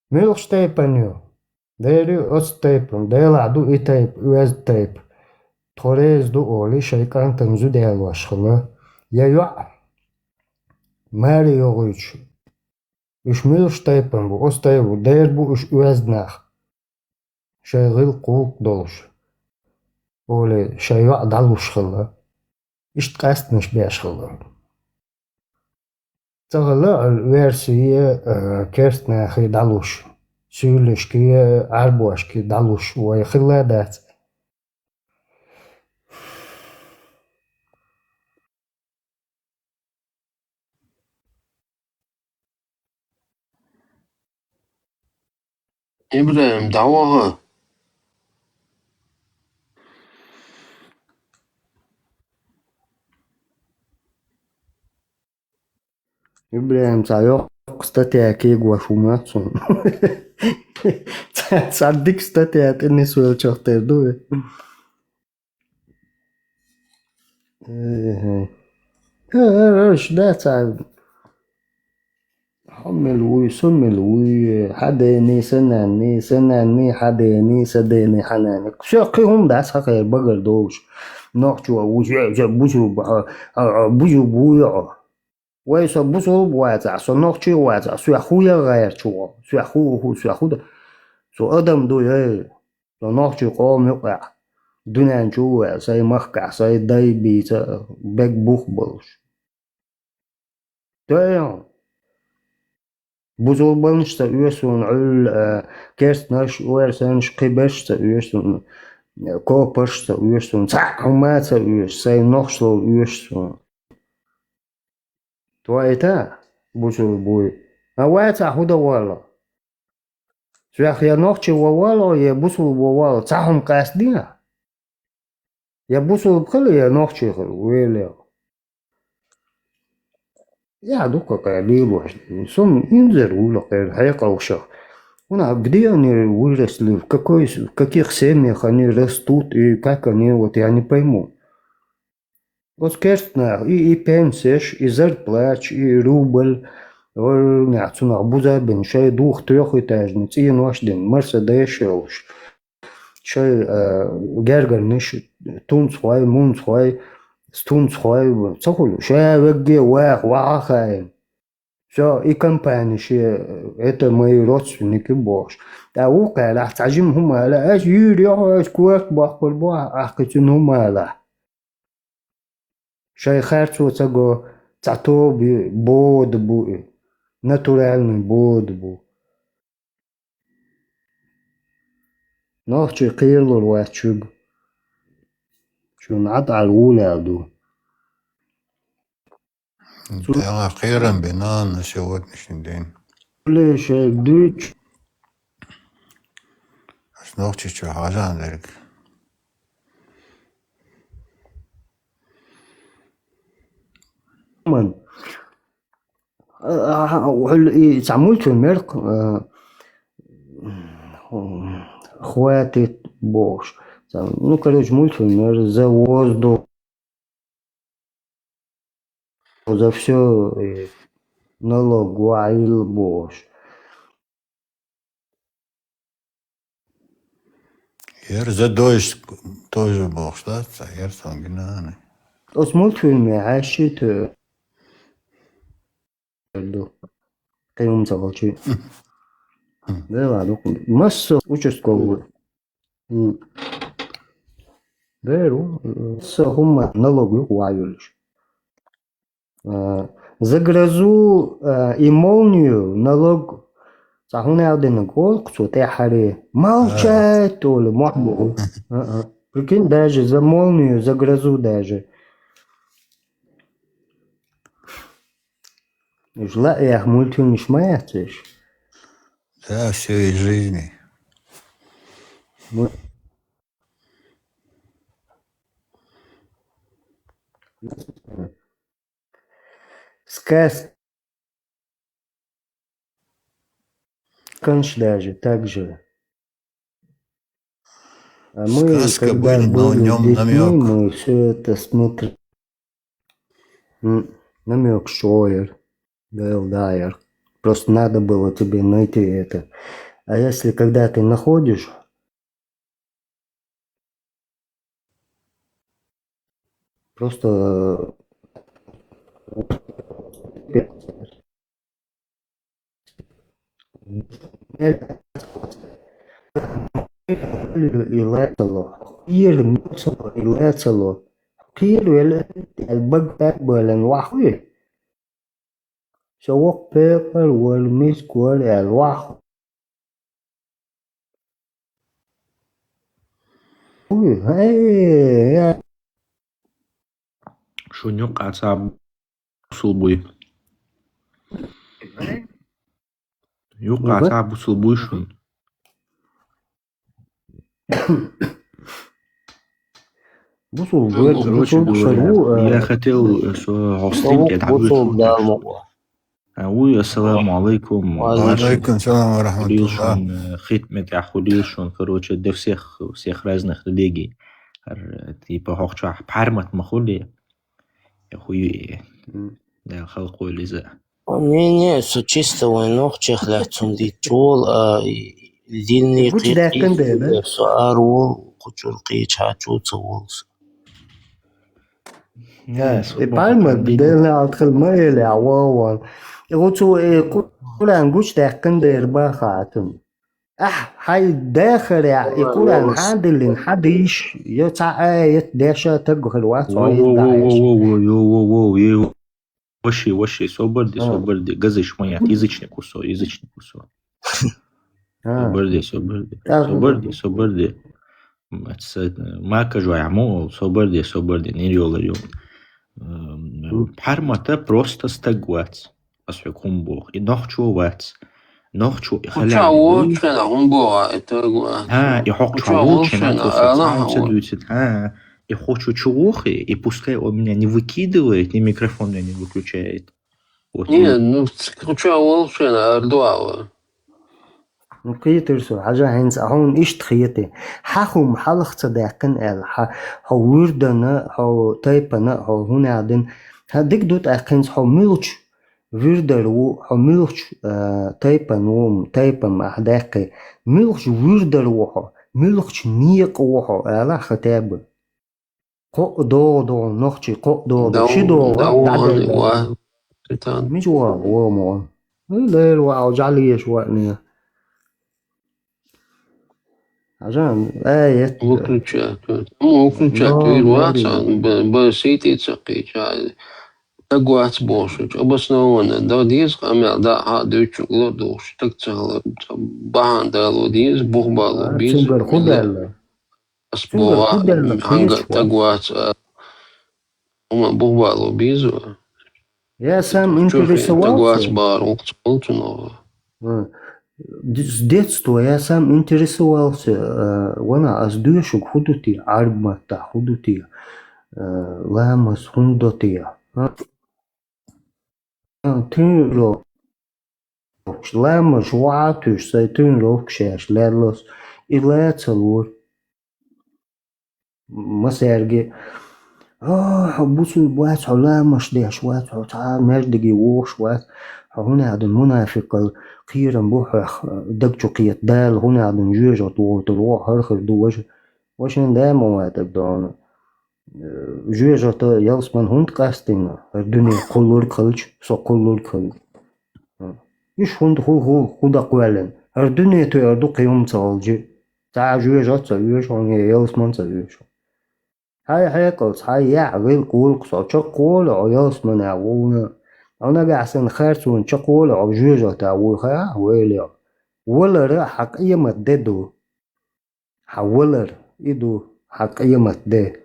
Муьлхачу тайпана ю? Дера ю оцу тайпана, Делахь ду и тайпа, оьзда тайпа. Тхо реза ду олий, шайн кӀантана зуда ялош хилла. Я йоӀ, маре йогӀуьйтуш. Уьш муьлхачу тайпана бу, оцу тайпана бу, дера бу уьш оьзда нах. Шайн гӀиллакх-гӀуллакх долуш, олий, шайн йоӀ дӀалуш хилла. Иштта къаьсттинаш беш хилла. Ца хилла оьрсий а, керстанахий дӀалуш, суьйлашкий а, Ӏарбошкий дӀалуш вай хилла а дац. ИбрахӀим, дӀаваха. ИбрахӀим, цхьа йоккха статья кегош ву моьтту суна. Цхьа, цхьа дика статья тӀе нисвеллачух тера ду и? Э, э. Э, э, э, ш-, да, цхьа. Хьо мила вуй, со мила вуй, хьан дений, сан нанний, сан нанний, хьан дений, сан дений, хьан нанний. Всё, кхин хӀума дац хьан кхера багара долуш. Нохчо ву, э, э, бусурба, а, а, а, бусурба вуй хьо. Вай, со бусулба вацахь, со нохчи вацахь, соьх хӀу ян гӀерташ ву, соьх хӀу, хӀу, соьх хӀу дан. Со адам ду, эй, со нохчи къоман юкъахь, дуьнен чу ву аьлла, сайн махкахь, сайн дай бийца бег бух болуш. Тойон. Бусулбанаш ца оьшу суна Ӏуьллу, а, керстанаш, орсанаш, кхиберш ца оьшу суна, а, копарш ца оьшу суна, цхьаъ хӀума ца оьшу, сайн нохчалла оьшу суна. Тойта, бусулба вуй. А вацахь хӀу дан валла? Соьх я нохчи ван валла, я бусулба ван валла, цхьа хӀума къастадехьа? Я бусулба хила, я нохчи хила, велел. Я дукха кхаьр лелош. Сум инзар вула кхаьр хьекъалшах. Вон, а где они выросли, в какой, в каких семьях они растут и как они, вот я не пойму. Оцу керстанах и, и пенсеш, и зарплаташ, и рубль, ой, нах, цунах буза бина, шайн духа трёхэтажный цӀенош дина, Мерседеш йолуш. Шайн, а, гергарнаш тунцхой, мунцхой, стунцхой, ца хуьлу, ша вегге ваха, ваха хаийна. Всё, и компания шен, это мои родственники бохуш. ТӀаккха вукхара ахь цхьа жима хӀума ала, аш йийр йоху, аш корта боккхур бу, ахь кхин цуьнан хӀума ала. Шайн харцо ца го, цхьа тоба ю, бода бу и, натуральный бода бу. Нохчий кхералур вац шуьга. Шуна Ӏад Ӏар вулаьлла ду. Цу- Дела кхерам бина на сегодняшний день. Ле шайга дуьйцу. Ас нохчичо хьажан дерг. Ман. А, а, а, хьуьлла и цхьа мультфильм яра, а, «Хватит» бохуш. Цхьа, ну, короче, мультфильм яра, «За воздух, за всё, и налог ваил» бохуш. Яра «За дождь» тоже бохуш, да? Цхьа яра сан гинани. Оцу мультфильме хьаьшшийту ду. Кхин хӀума ца волчу. Дела ду. Масса участковый. М. Беру, масса хӀума налог ю ваьллаш. А, за грозу, а, и молнию налог цхьа хӀума аьлла динарг олу-кх цо тӀаьххьара. Молчать, олу, мохь бу. А, а. Прикинь, даже за молнию, за грозу даже. Уж лаьа яха мультфильмаш ма яц уж? Да, всё из жизни. Му- Сказ- Канш даже так же. А мы, сказка когда были, но в были нём детьми, намёк. Мы всё это смотрели. М, намёк шоер. Дел дайер. Просто надо было тебе найти это. А если когда ты находишь, просто, э, и лацало. Кхера муцало, и лацало. Кхера велла, аьлла, бага пӀаьрбалан вахуьй. Со воккха пекъар вара, миска вара аьлла, вахуьй. Уй, хье, я. Шун юкъа цхьа бусул буй. Юкъа Мгм. цхьа бусул буй шун. Бусул, короче, бусул говоря, шарву, э, я хотел, э, со гостинке, да, бусул, бусул, да, мукъа. А, уй, ассаламу алейкум. Ва алейкум салам ва рахматуллах. Хуьлийла шун, э, хитмет, я хуьлийла шун, короче, для всех, у всех разных религий. Ар, э, типа, хӀокху чохь пхьармат ма хуьлий. Я хуьлий. М. Да, халкъ вуьлий иза. Не, не, со чисто вайн нохчех лаьцна дийцча волу, а, и динний гучу кхин даьккхина дела, со ара волу, кху чуьра кхечахьа чу ца волу со. Э, и пальма дела алхал ма эли а вован. И гуцу и Къуръан гуч даккан дер ба хатун. Ах, хай дахаря и Къуръан хадилин хадиш, ё ца аят деша таг хал вац. Вообще, вообще, собар де, собар де, газыш моят, язычник усо, язычник усо. Собар де, собар де. Собар де, собар де. Мака жуай аму, собар де, собар де, нир ёлар ё. Пармата просто стаг вац. Ас хукум бох. И нохчо вац. Нохчо и халя. Хуча волчена хум бох, это гуа. А, и хохча волчена, ала ца дуцит. А, и хочу чулухи, и пускай он меня не выкидывает, ни микрофон меня не выключает. Вот. Не, ну, хуча волчена, ардуава. Ну, кхетар со, хьажа хӀинца ахьун иштта хетий. Хьа хӀума хьалха ца даьккхина аьлла, хьа, хьо вуьрдана, хьо тайпана, хьо хӀуна дин. Хьа диг ду тӀаккха хӀинца хьо муьлхачу вуьрдар ву, хьо муьлхачу, а, тайпан ву, тайпан ахь даьккхи. Муьлхачу вуьрдар ву хьо, муьлхачу некъа ву хьо, аьлла, хатаба. Кхоъ догӀу догӀу, нохчий кхоъ догӀу догӀу, ши догӀу, догӀу, догӀу, догӀу. Мича вогӀу, вогӀу мо? Ну, лер вогӀу, жӀалеш вогӀу. Хьажан, ай, эт. Выключать. Ну, выключать, ну, вир ваца, б-, б-, сити ца кхича. Таг вац бохуш, обоснованно, да, деза, къамел, да, хьа, дуьйцу, лор духуш, таг ца хала, бахьан дало деза, бух бало беза. Цуьнгара хӀу даьлла? Ас боху, хьанга таг вац, а, хӀума бух бало беза. Я сам интересовался. Таг вац бахар вукху ца болчу ногӀа. А, д-, с детства я сам интересовался, а, вана ас доьшург хӀу ду те, Ӏарб маттахь хӀу ду те, а, ламаз хӀунда до те, а? А, тренировкаш, ламаз ву Ӏа туьйш, сайн тренировкаш еш леллалц, и лаца лора. Масерги, а, хьо бусулба вац, хьо ламаш деш вац, хьо цхьа мердиге вохуш вац, хьо хӀунда аьлла мунафикъал кхерам бу хьох, даг чу кхета Дала, хӀунда аьлла жоьжахат вохуьйтур ву, хӀара хир ду важа. Вашан да ма ватаг дона. Э, жоьжахата ялсман хӀунда къастийна? ХӀара дуьне кхуллург хилча, со кхуллург хилла. Иш хӀунда хӀу, хӀу, хӀу дакъваьллина? ХӀара дуьне тоьар ду кхин хӀума ца хилча. Цхьа жоьжахат ца оьшу хьуна, я ялсман ца оьшу. Хьай хьекъалца, хьай яхь, гӀиллакх, гӀуллакх со чекхволу хьо ялсмане вовна. Хьо нагахь санна харцонна чекхволу хьо жоьжахата вуй хаьа, вайл йо. Валара хьан къемат де ду. Хьан валар, и ду хьан къемат де.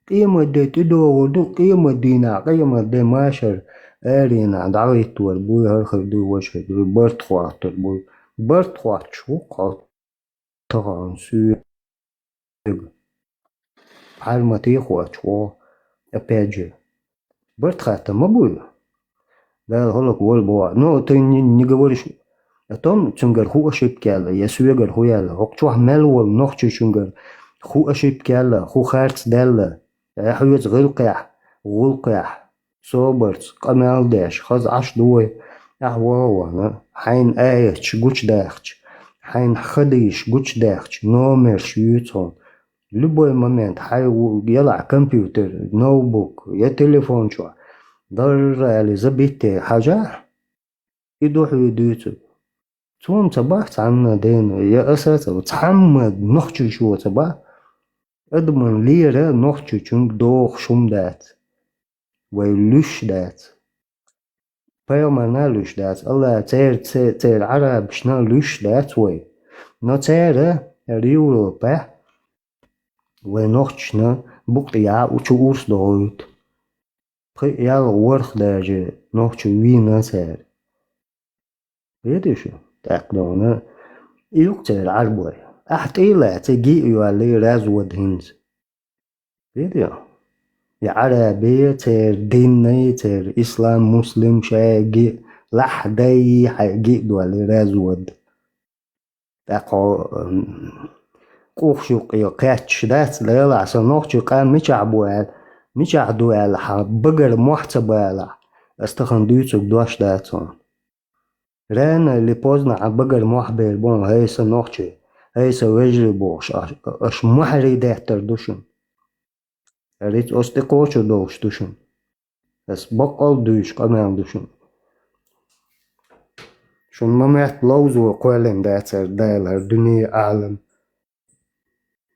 Къемат де тӀедогӀур ду, къемат дийнахь, къемат де машар аренахь дӀахӀиттор буй, хӀара хир дуй, важа хир дуй, барт хӀоттор буй. Барт хӀоттуш ву-кх хьо тахана соьга. Хьармате хӀоттуш ву, опять же. Барт хаттам ма буй. Дала хӀаллак волу боху. Ну, ты не, не говоришь о том, цуьнгара хӀу ошибка яьлла, я соьгара хӀу яьлла. ХӀокху чохь мел волу нохчочуьнгара хӀу ошибка яьлла, хӀу харц даьлла. Э, хьоьца гӀиллакхехь, гӀуллакхехь, собарца, къамел деш, хаза Ӏаш ду вай. Ахь вогӀу вахана, хьайна аяташ гучудаьхча, хьайна хадийш гучудаьхча, номерш юьйцу хьуна. Любой момент хьайн ву-, ялахь компьютер, ноутбук, я телефон чохь, дарра аьлла, забитте хьажахь, и ду хьоьга дуьйцург. Цунна ца бахь цхьанна дена, я аса а ца бахь, цхьамма нохчочо ца бахь, адаман лера нохчочуьнга дохуш хӀума дац, вай луьйш дац. Пайхамарна а луьйш дац, Алла церан, це-, церан Ӏарабашна а луьйш дац вай. Но цара, Европехь, вай нохчашна букъ яа у чу урс дохуьйту. Пхи ялх ворхӀ даже нохчо вийна цара. Видишь, тӀаккха дона, и юкъ церан Ӏарбой. Ахь тӀе а лаьций, гиъ а йоллий, развод хӀинца. Видишь? Я Ӏарабий, церан динний, церан ислам, муслим, шай гиъ, лахь дай, хьай гиъ а доллий, развод. ТӀаккха хьо, м, къухаш юккъе кхетташ дац, лелахь, сан нохчий къам мичахь бу аьлла, мичахь ду аьлла, хьан багара мохь ца балахь, ас тахана дуьйцург дош дац хьуна. Рано или поздно хьан багара мохь бер бу хьуна, хӀей сан нохчий, хӀей сан вежарий бохуш, аш, аш мухьарий деттар ду шуна. Риц оцу тӀе кхочур долуш ду шуна. Ас баккъал дуьйцуш къамел ду шуна. Шуна ма моьтту ловзо кхоьллина дацара Дала хӀара дуьне, Ӏалам.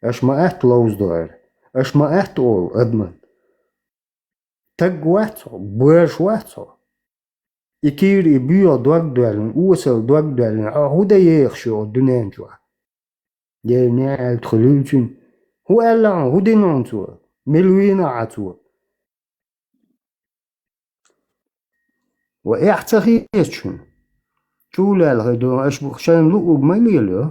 Аша ма аьтта ловзадора. Аша ма аьтта олу адаман. Таг вац хьо, боьрша вац хьо. И кийра, и боьха дог доьллина, осал дог доьллина, хьо хӀун дан ехаш ю оцу дуьнен чохь? Дера неӀалт хуьлийла цуьнан. ХӀун аьлла хьуна, хӀун дина хьуна цо? Мила вийна ахьа цо? Ва эхь ца хеташ шуна? Чулаьлла хир ду, аша шайна луъург ма лелайо.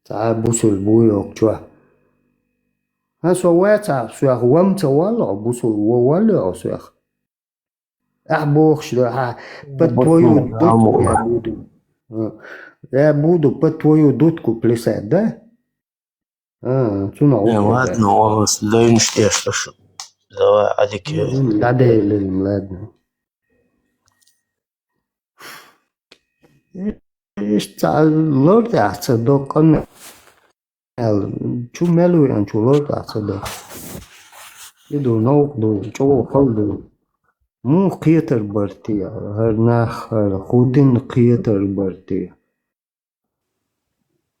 Цхьа а бусулба вуй оцу чохь. ХӀан, со вацахь, соьх ван ца воллу хьо, бусулба ван воллу хьо соьх? Ахьа бохуш ду, ахьа по твою дудку я буду. Я буду по твою дудку плясать, да? А, цунах. Не, ладно, у вас дойнуш тешаш. Давай, Адик. Ладно. Иштта лор тӀехь ца до къамел. Чу мел веана чу лор тӀехь ца до. И ду, новкъа ду, чӀогӀа хала ду. Муха кхетар бара те, хӀара нах, хӀара хӀун дина кхетар бара те?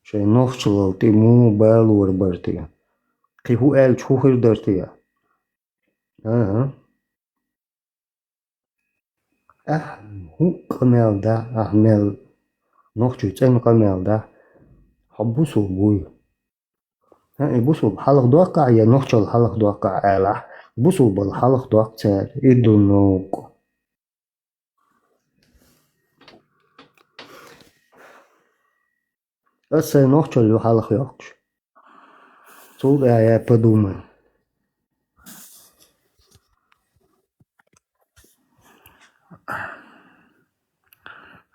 Шайн нохчалла тӀе муха балор бара те? Кхин хӀун аьлча хӀун хир дара те? АхӀа. Ахь хӀун къамел дахь, ахь мел нохчий цӀена къамел дахь, хьо бусулба вуй. ХӀан, и бусулба хьалха доккхахь я нохчалла хьалха доккхахь алахь, бусулбалла хьалха доккху цара, и ду новкъа. Аса сайн нохчалла ю хьалха йоккхуш. Цул тӀаьхьа я подумай.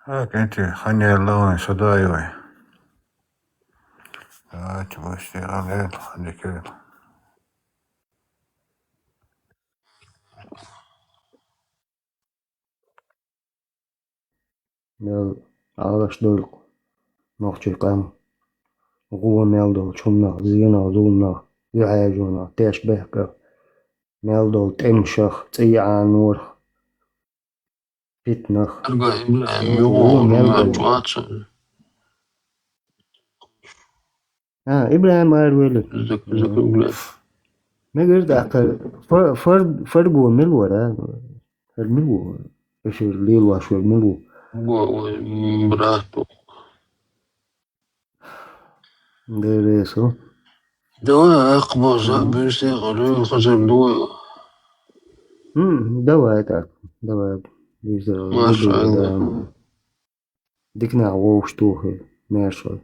А, кӀентий, хан яьлла вайн, со дай вай. Давайте, бусти, хан яьлла, хан дикерла. Мел Ӏалаш долу нохчий къам, гӀо мел долчу хӀуманах, зенах, зуламнах, юьхьӀаьржонах, тешнабехках, мел долу тӀемашах, цӀий Ӏанорах, питанах. Арга ИбрахӀим, гӀо мел долу. А, ИбрахӀим аравелира. Мегар даккха, фар-, фар-, фарго мила вара? ХӀара мила ву? Эшера лелош верг мила ву? Го, ой, м, брат. Дересу. Давай, акхбоза, бюрсе, гӀалуй, хазар дуй. М, давай так, давай. Бюрсе, машалла. Дикнах вовш тухи, мешал.